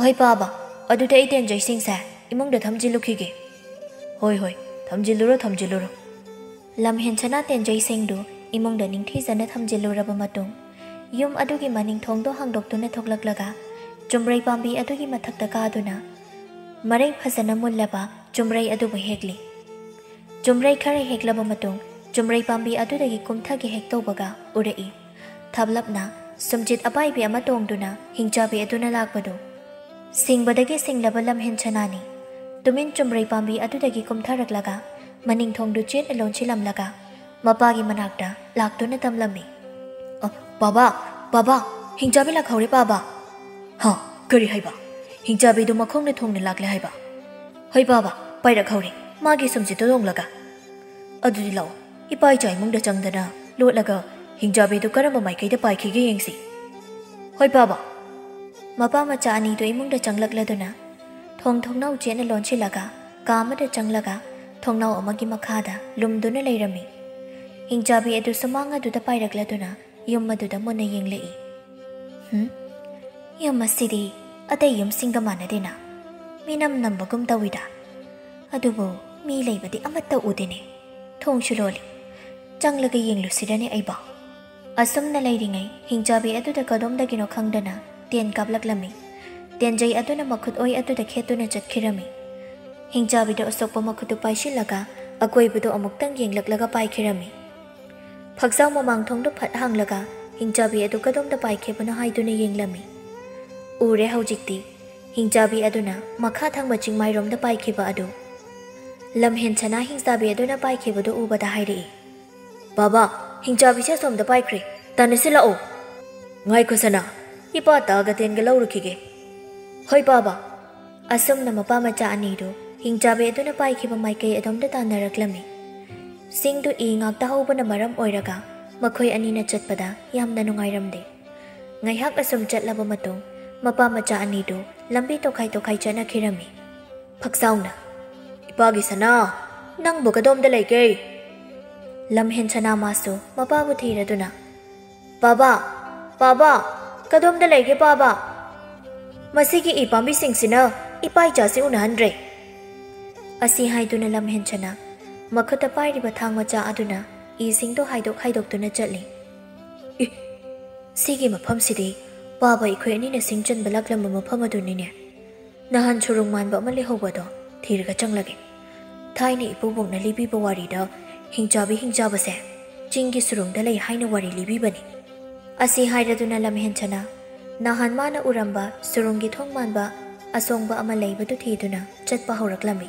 "ꯍꯣꯏ ꯄꯥꯕ, ꯑꯗꯨꯗꯤ ꯑꯩ ꯇꯦꯟꯖꯩꯁꯤꯡꯁꯦ ꯏꯃꯨꯡꯗ ꯊꯝꯖꯤꯜꯂꯨꯈꯤꯒꯦ꯫" "ꯍꯣꯏ, ꯍꯣꯏ, ꯊꯝꯖꯤꯜꯂꯨꯔꯣ, ꯊꯝꯖꯤꯜꯂꯨꯔꯣ꯫" ꯂꯝꯍꯦꯟ ꯁꯅꯥ ꯇꯦꯟꯖꯩꯁꯤꯡꯗꯨ ꯏꯃꯨꯡꯗ ꯅꯤꯡꯊꯤꯖꯅ ꯊꯝꯖꯤꯜꯂꯨꯔꯕ ꯃꯇꯨꯡ, ꯌꯨꯝ ꯑꯗꯨꯒꯤ ꯃꯅꯤꯡ ꯊꯣꯡꯗꯣ ꯍꯥꯡꯗꯣꯛꯇꯨꯅ ꯊꯣꯛꯂꯛꯂꯒ ꯆꯨꯝꯔꯩ ꯄꯥꯝꯕꯤ ꯑꯗꯨꯒꯤ ꯃꯊꯛꯇ ꯀꯥꯗꯨꯅ ꯃꯔꯩ ꯐꯖꯅ ꯃꯨꯜꯂꯕ ꯆꯨꯝꯔꯩ ꯑꯗꯨꯕꯨ ꯍꯦꯛꯂꯤ꯫ ꯆꯨꯝꯔꯩ ꯈꯔ ꯍꯦꯛꯂꯕ ꯃꯇꯨꯡ, ꯆꯨꯝꯔꯩ ꯄꯥꯝꯕꯤ ꯑꯗꯨꯗꯒꯤ ꯀꯨꯝꯊꯒꯦ ꯍꯦꯛ ꯇꯧꯕꯒ ꯎꯔꯛꯏ꯫ ꯊꯥꯞꯂꯞꯅ ꯁꯨꯝꯆꯤꯠ ꯑꯄꯥꯏꯕꯤ ꯑꯃ ꯇꯣꯡꯗꯨꯅ ꯍꯤꯡꯆꯥꯕꯤ ꯑꯗꯨꯅ ꯂꯥꯛꯄꯗꯨ ꯁꯤꯡꯕꯗꯒꯤ ꯁꯤꯡꯂꯕ ꯂꯝꯍꯦꯟ ꯁꯅꯥꯅꯤ꯫ ꯇꯨꯃꯤꯟ ꯆꯨꯝꯔꯩ ꯄꯥꯝꯕꯤ ꯑꯗꯨꯗꯒꯤ ꯀꯨꯝꯊꯔꯛꯂꯒ ꯃꯅꯤꯡ ꯊꯣꯡꯗꯨ ꯆꯦꯠꯅ ꯂꯣꯟꯁꯤꯜꯂꯝꯂꯒ ꯃꯄꯥꯒꯤ ꯃꯅꯥꯛꯇ ꯂꯥꯛꯇꯨꯅ ꯇꯝꯂꯝꯃꯤ꯫ "ꯑ, ꯕꯥꯕꯥ, ꯕꯥꯕꯥ, ꯍꯤꯡꯆꯥꯕꯤ ꯂꯥꯛꯍꯧꯔꯦ ꯄꯥꯕ꯫" "ꯍꯥ? ꯀꯔꯤ ꯍꯥꯏꯕ? ꯍꯤꯡꯆꯥꯕꯤꯗꯨ ꯃꯈꯣꯡꯅ ꯊꯣꯡꯅ ꯂꯥꯛꯂꯦ ꯍꯥꯏꯕ?" "ꯍꯣꯏ ꯄꯥꯕ, ꯄꯥꯏꯔꯛꯍꯧꯔꯦ꯫ ꯃꯥꯒꯤ ꯁꯨꯝꯆꯤꯠꯇꯨ ꯇꯣꯡꯂꯒ꯫" "ꯑꯗꯨꯗꯤ ꯂꯥꯛꯑꯣ, ꯏꯄꯥ ꯏꯆꯥ ꯏꯃꯨꯡꯗ ꯆꯪꯗꯅ ꯂꯣꯠꯂꯒ ꯍꯤꯡꯆꯥꯕꯤꯗꯨ ꯀꯔꯝꯕ ꯃꯥꯏꯀꯩꯗ ꯄꯥꯏꯈꯤꯒꯦ ꯌꯦꯡꯁꯤ꯫" "ꯍꯣꯏ ꯄꯥꯕ꯫" ꯃꯄꯥ ꯃꯆꯥ ꯑꯅꯤꯗꯨ ꯏꯃꯨꯡꯗ ꯆꯪꯂꯛꯂꯗꯨꯅ ꯊꯣꯡ ꯊꯣꯡꯅꯥꯎ ꯆꯦꯠꯅ ꯂꯣꯟꯁꯤꯜꯂꯒ ꯀꯥ ꯑꯃꯗ ꯆꯪꯂꯒ ꯊꯣꯡꯅꯥꯎ ꯑꯃꯒꯤ ꯃꯈꯥꯗ ꯂꯨꯝꯗꯨꯅ ꯂꯩꯔꯝꯃꯤ꯫ ꯍꯤꯡꯆꯥꯕꯤ ꯑꯗꯨ ꯁꯨꯃꯥꯡ ꯑꯗꯨꯗ ꯄꯥꯏꯔꯛꯂꯗꯨꯅ ꯌꯨꯝ ꯑꯗꯨꯗ ꯃꯨꯟꯅ ꯌꯦꯡꯂꯛꯏ꯫ "ꯍꯨꯝ? ꯌꯨꯝ ꯑꯁꯤꯗꯤ ꯑꯇꯩ ꯌꯨꯝꯁꯤꯡꯒ ꯃꯥꯟꯅꯗꯦꯅ꯫ ꯃꯤꯅꯝ ꯅꯝꯕꯒꯨꯝ ꯇꯧꯏꯗ꯫ ꯑꯗꯨꯕꯨ ꯃꯤ ꯂꯩꯕꯗꯤ ꯑꯃꯠꯇ ꯎꯗꯦꯅꯦ꯫ ꯊꯣꯡꯁꯨ ꯂꯣꯜꯂꯤ꯫ ꯆꯪꯂꯒ ꯌꯦꯡꯂꯨꯁꯤꯔꯅꯦ ꯑꯩꯕꯣ?" ꯑꯁꯨꯝꯅ ꯂꯩꯔꯤꯉꯩ ꯍꯤꯡꯆꯥꯕꯤ ꯑꯗꯨꯗ ꯀꯗꯣꯝꯗꯒꯤꯅꯣ ꯈꯪꯗꯅ ꯇꯦꯟ ꯀꯥꯞꯂꯛꯂꯝꯃꯤ꯫ ꯇꯦꯟꯖꯩ ꯑꯗꯨꯅ ꯃꯈꯨꯠ ꯑꯣꯏ ꯑꯗꯨꯗ ꯈꯦꯠꯇꯨꯅ ꯆꯠꯈꯤꯔꯝꯃꯤ꯫ ꯍꯤꯡꯆꯥꯕꯤꯗ ꯑꯁꯣꯛꯄ ꯃꯈꯨꯠꯇꯨ ꯄꯥꯏꯁꯤꯜꯂꯒ ꯑꯀꯣꯏꯕꯗꯨ ꯑꯃꯨꯛꯇꯪ ꯌꯦꯡꯂꯛꯂꯒ ꯄꯥꯏꯈꯤꯔꯝꯃꯤ꯫ ꯐꯛꯆꯥꯎ ꯃꯃꯥꯡ ꯊꯣꯡꯗꯨ ꯐꯠ ꯍꯥꯡꯂꯒ ꯍꯤꯡꯆꯥꯕꯤ ꯑꯗꯨ ꯀꯗꯣꯝꯗ ꯄꯥꯏꯈꯤꯕꯅꯣ ꯍꯥꯏꯗꯨꯅ ꯌꯦꯡꯂꯝꯃꯤ꯫ ꯎꯔꯦ ꯍꯧꯖꯤꯛꯇꯤ꯫ ꯍꯤꯡꯆꯥꯕꯤ ꯑꯗꯨꯅ ꯃꯈꯥ ꯊꯪꯕ ꯆꯤꯡꯃꯥꯏꯔꯣꯝꯗ ꯄꯥꯏꯈꯤꯕ ꯑꯗꯨ ꯂꯝꯍꯦꯟ ꯁꯅꯥ ꯍꯤꯡꯆꯥꯕꯤ ꯑꯗꯨꯅ ꯄꯥꯏꯈꯤꯕꯗꯨ ꯎꯕꯗ ꯍꯥꯏꯔꯛꯏ, "ꯕꯥꯕꯥ, ꯍꯤꯡꯆꯥꯕꯤꯁꯦ ꯑꯁꯣꯝꯗ ꯄꯥꯏꯈ꯭ꯔꯦ, ꯇꯥꯟꯅꯁꯤ ꯂꯥꯛꯑꯣ꯫" "ꯉꯥꯏꯈꯣ ꯁꯅꯥ, ꯏꯄꯥ ꯇꯥꯒ ꯇꯦꯟꯒ ꯂꯧꯔꯨꯈꯤꯒꯦ꯫" "ꯍꯣꯏ ꯕꯥꯕꯥ꯫" ꯑꯁꯨꯝꯅ ꯃꯄꯥ ꯃꯆꯥ ꯑꯅꯤꯗꯨ ꯍꯤꯡꯆꯥꯕꯤ ꯑꯗꯨꯅ ꯄꯥꯏꯈꯤꯕ ꯃꯥꯏꯀꯩ ꯑꯗꯣꯝꯗ ꯇꯥꯟꯅꯔꯛꯂꯝꯃꯤ꯫ ꯆꯤꯡꯗꯨ ꯏ ꯉꯥꯛꯇ ꯍꯧꯕꯅ ꯃꯔꯝ ꯑꯣꯏꯔꯒ ꯃꯈꯣꯏ ꯑꯅꯤꯅ ꯆꯠꯄꯗ ꯌꯥꯝꯅ ꯅꯨꯡꯉꯥꯏꯔꯝꯗꯦ꯫ ꯉꯥꯏꯍꯥꯛ ꯑꯁꯨꯝ ꯆꯠꯂꯕ ꯃꯇꯨꯡ ꯃꯄꯥ ꯃꯆꯥ ꯑꯅꯤꯗꯨ ꯂꯝꯕꯤ ꯇꯣꯈꯥꯏ ꯇꯣꯈꯥꯏ ꯆꯠꯅꯈꯤꯔꯝꯃꯤ꯫ ꯐꯛꯆꯥꯎꯅ, "ꯏꯄꯥꯒꯤ ꯁꯅꯥ, ꯅꯪꯕꯨ ꯀꯗꯣꯝꯗ ꯂꯩꯒꯦ?" ꯂꯝꯍꯦꯟ ꯁꯅꯥ ꯃꯥꯁꯨ ꯃꯄꯥꯕꯨ ꯊꯤꯔꯗꯨꯅ, "ꯄꯥꯕꯥ, ꯄꯥꯕꯥ, ꯀꯗꯣꯝꯗ ꯂꯩꯒꯦ ꯄꯥꯕꯥ? ꯃꯁꯤꯒꯤ ꯏ ꯄꯥꯝꯕꯤꯁꯤꯡꯁꯤꯅ ꯏꯄꯥ ꯏꯆꯥꯁꯤ ꯎꯅꯍꯟꯗ꯭ꯔꯦ꯫" ꯑꯁꯤ ꯍꯥꯏꯗꯨꯅ ꯂꯝꯍꯦꯟ ꯁꯅꯥ ꯃꯈꯨꯠꯇ ꯄꯥꯏꯔꯤꯕ ꯊꯥꯡ ꯃꯆꯥ ꯑꯗꯨꯅ ꯏꯁꯤꯡꯗꯣ ꯍꯥꯏꯗꯣꯛ ꯍꯥꯏꯗꯣꯛꯇꯨꯅ ꯆꯠꯂꯤ꯫ "ꯏ, ꯁꯤꯒꯤ ꯃꯐꯝꯁꯤꯗꯤ ꯄꯥꯕ ꯑꯩꯈꯣꯏ ꯑꯅꯤꯅ ꯁꯤꯡ ꯆꯟꯕ ꯂꯥꯛꯂꯝꯕ ꯃꯐꯝ ꯑꯗꯨꯅꯤꯅꯦ꯫ ꯅꯍꯥꯟ ꯁꯨꯔꯨꯡ ꯃꯥꯟꯕ ꯑꯃ ꯂꯩꯍꯧꯕꯗꯣ ꯊꯤꯔꯒ ꯆꯪꯂꯒꯦ꯫ ꯊꯥꯏꯅ ꯏꯄꯨꯕꯣꯛꯅ ꯂꯤꯕꯤꯕ ꯋꯥꯔꯤꯗ ꯍꯤꯡꯆꯥꯕꯤ ꯍꯤꯡꯆꯥꯕꯁꯦ ꯆꯤꯡꯒꯤ ꯁꯨꯔꯨꯡꯗ ꯂꯩ ꯍꯥꯏꯅ ꯋꯥꯔꯤ ꯂꯤꯕꯤꯕꯅꯤ꯫" ꯑꯁꯤ ꯍꯥꯏꯔꯗꯨꯅ ꯂꯝꯍꯦꯟ ꯁꯅꯥ ꯅꯍꯥꯟ ꯃꯥꯅ ꯎꯔꯝꯕ ꯁꯨꯔꯨꯡꯒꯤ ꯊꯣꯡ ꯃꯥꯟꯕ ꯑꯁꯣꯡꯕ ꯑꯃ ꯂꯩꯕꯗꯨ ꯊꯤꯗꯨꯅ ꯆꯠꯄ ꯍꯧꯔꯛꯂꯝꯃꯤ꯫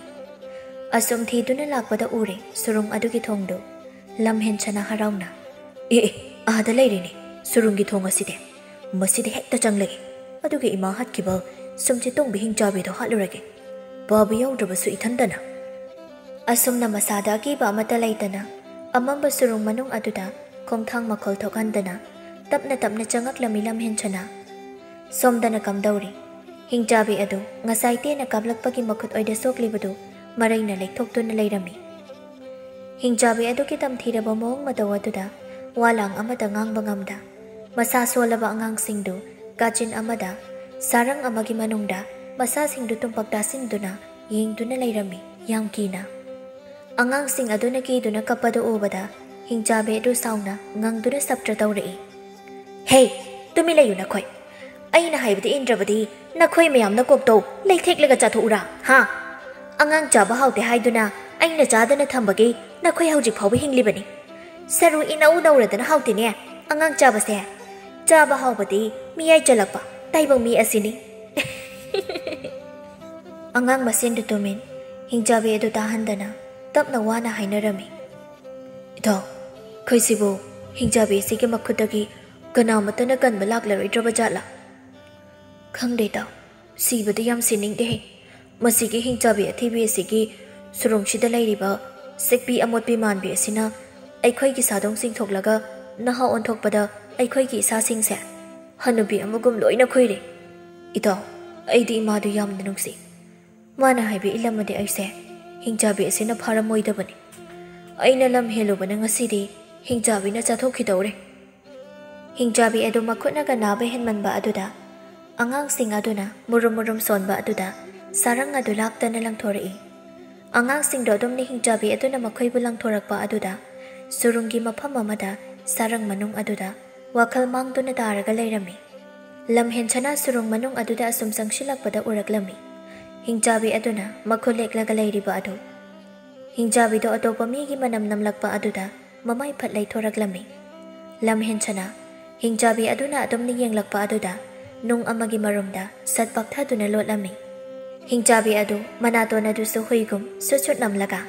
ꯑꯁꯨꯝ ꯊꯤꯗꯨꯅ ꯂꯥꯛꯄꯗ ꯎꯔꯦ ꯁꯨꯔꯨꯡ ꯑꯗꯨꯒꯤ ꯊꯣꯡꯗꯨ꯫ ꯂꯝꯍꯦꯟ ꯁꯅꯥ ꯍꯔꯥꯎꯅ, "ꯑꯦ, ꯑꯦ, ꯑꯥꯗ ꯂꯩꯔꯦꯅꯦ ꯁꯨꯔꯨꯡꯒꯤ ꯊꯣꯡ ꯑꯁꯤꯗꯤ꯫ ꯃꯁꯤꯗ ꯍꯦꯛꯇ ꯆꯪꯂꯒꯦ꯫ ꯑꯗꯨꯒ ꯏꯃꯥ ꯍꯥꯠꯈꯤꯕ ꯁꯨꯝꯆꯤꯠ ꯇꯣꯡꯕꯤ ꯍꯤꯡꯆꯥꯕꯤꯗꯣ ꯍꯥꯠꯂꯨꯔꯒꯦ꯫ ꯄꯥꯕ ꯌꯥꯎꯗ꯭ꯔꯕꯁꯨ ꯏꯊꯟꯇꯅ꯫" ꯑꯁꯨꯝꯅ ꯃꯁꯥꯗ ꯑꯀꯤꯕ ꯑꯃꯠꯇ ꯂꯩꯇꯅ ꯑꯃꯝꯕ ꯁꯨꯔꯨꯡ ꯃꯅꯨꯡ ꯑꯗꯨꯗ ꯈꯣꯡꯊꯥꯡ ꯃꯈꯣꯜ ꯊꯣꯛꯍꯟꯗꯅ ꯇꯞꯅ ꯇꯞꯅ ꯆꯪꯉꯛꯂꯝꯃꯤ ꯂꯝꯍꯦꯟ ꯁꯅꯥ꯫ ꯁꯣꯝꯗꯅ ꯀꯝꯗꯧꯔꯤ? ꯍꯤꯡꯆꯥꯕꯤ ꯑꯗꯨ ꯉꯁꯥꯏ ꯇꯦꯟꯅ ꯀꯥꯞꯂꯛꯄꯒꯤ ꯃꯈꯨꯠ ꯑꯣꯏꯗ ꯁꯣꯛꯂꯤꯕꯗꯨ ꯃꯔꯩꯅ ꯂꯩꯊꯣꯛꯇꯨꯅ ꯂꯩꯔꯝꯃꯤ꯫ ꯍꯤꯡꯆꯥꯕꯤ ꯑꯗꯨꯒꯤ ꯇꯝꯊꯤꯔꯕ ꯃꯑꯣꯡ ꯃꯇꯧ ꯑꯗꯨꯗ ꯋꯥ ꯂꯥꯡ ꯑꯃꯠꯇ ꯉꯥꯡꯕ ꯉꯝꯗ, ꯃꯁꯥ ꯁꯣꯜꯂꯕ ꯑꯉꯥꯡꯁꯤꯡꯗꯨ ꯀꯥꯆꯤꯟ ꯑꯃꯗ ꯁꯥꯔꯪ ꯑꯃꯒꯤ ꯃꯅꯨꯡꯗ ꯃꯁꯥꯁꯤꯡꯗꯨ ꯇꯨꯝꯄꯥꯛ ꯇꯥꯁꯤꯟꯗꯨꯅ ꯌꯦꯡꯗꯨꯅ ꯂꯩꯔꯝꯃꯤ ꯌꯥꯝ ꯀꯤꯅ꯫ ꯑꯉꯥꯡꯁꯤꯡ ꯑꯗꯨꯅ ꯀꯤꯗꯨꯅ ꯀꯞꯄꯗꯨ ꯎꯕꯗ ꯍꯤꯡꯆꯥꯕꯤ ꯑꯗꯨ ꯁꯥꯎꯅ ꯉꯪꯗꯨꯅ ꯁꯞꯇ꯭ꯔ ꯇꯧꯔꯛꯏ꯫ "ꯍꯦ, ꯇꯨꯃꯤꯟ ꯂꯩꯌꯨ ꯅꯈꯣꯏ꯫ ꯑꯩꯅ ꯍꯥꯏꯕꯗꯤ ꯏꯟꯗ꯭ꯔꯕꯗꯤ ꯅꯈꯣꯏ ꯃꯌꯥꯝꯅ ꯀꯣꯛꯇꯧ ꯂꯩꯊꯦꯛꯂꯒ ꯆꯥꯊꯣꯛꯎꯔꯥ, ꯍꯥ? ꯑꯉꯥꯡ ꯆꯥꯕ ꯍꯥꯎꯇꯦ ꯍꯥꯏꯗꯨꯅ ꯑꯩꯅ ꯆꯥꯗꯅ ꯊꯝꯕꯒꯤ ꯅꯈꯣꯏ ꯍꯧꯖꯤꯛ ꯐꯥꯎꯕ ꯍꯤꯡꯂꯤꯕꯅꯤ꯫ ꯁꯔꯨ ꯏꯅꯧ ꯅꯧꯔꯗꯅ ꯍꯥꯎꯇꯦꯅꯦ ꯑꯉꯥꯡ ꯆꯥꯕꯁꯦ꯫ ꯆꯥꯕ ꯍꯥꯎꯕꯗꯤ ꯃꯤꯌꯥꯏ ꯆꯜꯂꯛꯄ ꯇꯥꯏꯕꯪ ꯃꯤ ꯑꯁꯤꯅꯤ꯫" ꯑꯉꯥꯡ ꯃꯁꯦꯟꯗꯨ ꯇꯨꯃꯤꯟ, ꯍꯤꯡꯆꯥꯕꯤ ꯑꯗꯨ ꯇꯥꯍꯟꯗꯅ ꯇꯞꯅ ꯋꯥꯅ ꯍꯥꯏꯅꯔꯝꯃꯤ꯫ "ꯏꯇꯥꯎ, ꯑꯩꯈꯣꯏꯁꯤꯕꯨ ꯍꯤꯡꯆꯥꯕꯤ ꯑꯁꯤꯒꯤ ꯃꯈꯨꯠꯇꯒꯤ ꯀꯅꯥꯃꯠꯇꯅ ꯀꯟꯕ ꯂꯥꯛꯂꯔꯣꯏꯗ꯭ꯔꯕ ꯖꯥꯠꯂꯥ?" "ꯈꯪꯗꯦ ꯏꯇꯥꯎ, ꯁꯤꯕꯗꯤ ꯌꯥꯝ ꯁꯤꯅꯤꯡꯗꯦꯍꯦ꯫ ꯃꯁꯤꯒꯤ ꯍꯤꯡꯆꯥꯕꯤ ꯑꯊꯤꯕꯤ ꯑꯁꯤꯒꯤ ꯁꯨꯔꯨꯡꯁꯤꯗ ꯂꯩꯔꯤꯕ ꯁꯤꯛꯄꯤ ꯑꯃꯣꯠꯄꯤ ꯃꯥꯟꯕꯤ ꯑꯁꯤꯅ ꯑꯩꯈꯣꯏꯒꯤ ꯁꯥꯗꯣꯡ ꯆꯤꯡꯊꯣꯛꯂꯒ ꯅꯍꯥ ꯑꯣꯟꯊꯣꯛꯄꯗ ꯑꯩꯈꯣꯏꯒꯤ ꯏꯁꯥꯁꯤꯡꯁꯦ ꯍꯅꯨꯕꯤ ꯑꯃꯒꯨꯝ ꯂꯣꯏꯅ ꯈꯨꯏꯔꯦ꯫ ꯏꯇꯥꯎ, ꯑꯩꯗꯤ ꯏꯃꯥꯗꯨ ꯌꯥꯝꯅ ꯅꯨꯡꯁꯤ꯫ ꯃꯥꯅ ꯍꯥꯏꯕ ꯏꯜꯂꯝꯃꯗꯤ ꯑꯩꯁꯦ ꯍꯤꯡꯆꯥꯕꯤ ꯑꯁꯤꯅ ꯐꯥꯔꯝꯃꯣꯏꯗꯕꯅꯤ꯫ ꯑꯩꯅ ꯂꯝ ꯍꯦꯜꯂꯨꯕꯅ ꯉꯁꯤꯗꯤ ꯍꯤꯡꯆꯥꯕꯤꯅ ꯆꯥꯊꯣꯛꯈꯤꯗꯧꯔꯦ꯫" ꯍꯤꯡꯆꯥꯕꯤ ꯑꯗꯨ ꯃꯈꯨꯠꯅꯒ ꯅꯥꯕ ꯍꯦꯟꯃꯟꯕ ꯑꯗꯨꯗ, ꯑꯉꯥꯡꯁꯤꯡ ꯑꯗꯨꯅ ꯃꯨꯔꯨꯝ ꯃꯨꯔꯨꯝ ꯁꯣꯟꯕ ꯑꯗꯨꯗ ꯁꯥꯔꯪ ꯑꯗꯨ ꯂꯥꯛꯇꯅ ꯂꯪꯊꯣꯔꯛꯏ꯫ ꯑꯉꯥꯡꯁꯤꯡꯗꯣ ꯑꯗꯨꯝꯅ ꯍꯤꯡꯆꯥꯕꯤ ꯑꯗꯨꯅ ꯃꯈꯣꯏꯕꯨ ꯂꯪꯊꯣꯔꯛꯄ ꯑꯗꯨꯗ, ꯁꯨꯔꯨꯡꯒꯤ ꯃꯐꯝ ꯑꯃꯗ ꯁꯥꯔꯪ ꯃꯅꯨꯡ ꯑꯗꯨꯗ ꯋꯥꯈꯜ ꯃꯥꯡꯗꯨꯅ ꯇꯥꯔꯒ ꯂꯩꯔꯝꯃꯤ꯫ ꯂꯝꯍꯦꯟꯁꯅꯥ ꯁꯨꯔꯨꯡ ꯃꯅꯨꯡ ꯑꯗꯨꯗ ꯑꯁꯨꯝ ꯆꯪꯁꯤꯜꯂꯛꯄꯗ ꯎꯔꯛꯂꯝꯃꯤ꯫ ꯍꯤꯡꯆꯥꯕꯤ ꯑꯗꯨꯅ ꯃꯈꯨꯠ ꯂꯦꯛꯂꯒ ꯂꯩꯔꯤꯕ ꯑꯗꯨ꯫ ꯍꯤꯡꯆꯥꯕꯤꯗꯣ ꯑꯇꯣꯞꯄ ꯃꯤꯒꯤ ꯃꯅꯝ ꯅꯝꯂꯛꯄ ꯑꯗꯨꯗ ꯃꯃꯥꯏ ꯐꯠ ꯂꯩꯊꯣꯔꯛꯂꯝꯃꯤ꯫ ꯂꯝꯍꯦꯟꯁꯅꯥ, ꯍꯤꯡꯆꯥꯕꯤ ꯑꯗꯨꯅ ꯑꯗꯨꯝꯅ ꯌꯦꯡꯂꯛꯄ ꯑꯗꯨꯗ ꯅꯨꯡ ꯑꯃꯒꯤ ꯃꯔꯨꯝꯗ ꯁꯠ ꯄꯥꯛꯊꯗꯨꯅ ꯂꯣꯠꯂꯝꯃꯤ꯫ ꯍꯤꯡꯆꯥꯕꯤ ꯑꯗꯨ ꯃꯅꯥꯇꯣꯟ ꯑꯗꯨꯁꯨ ꯍꯨꯏꯒꯨꯝ ꯁꯨꯠ ꯁꯨꯠ ꯅꯝꯂꯒ,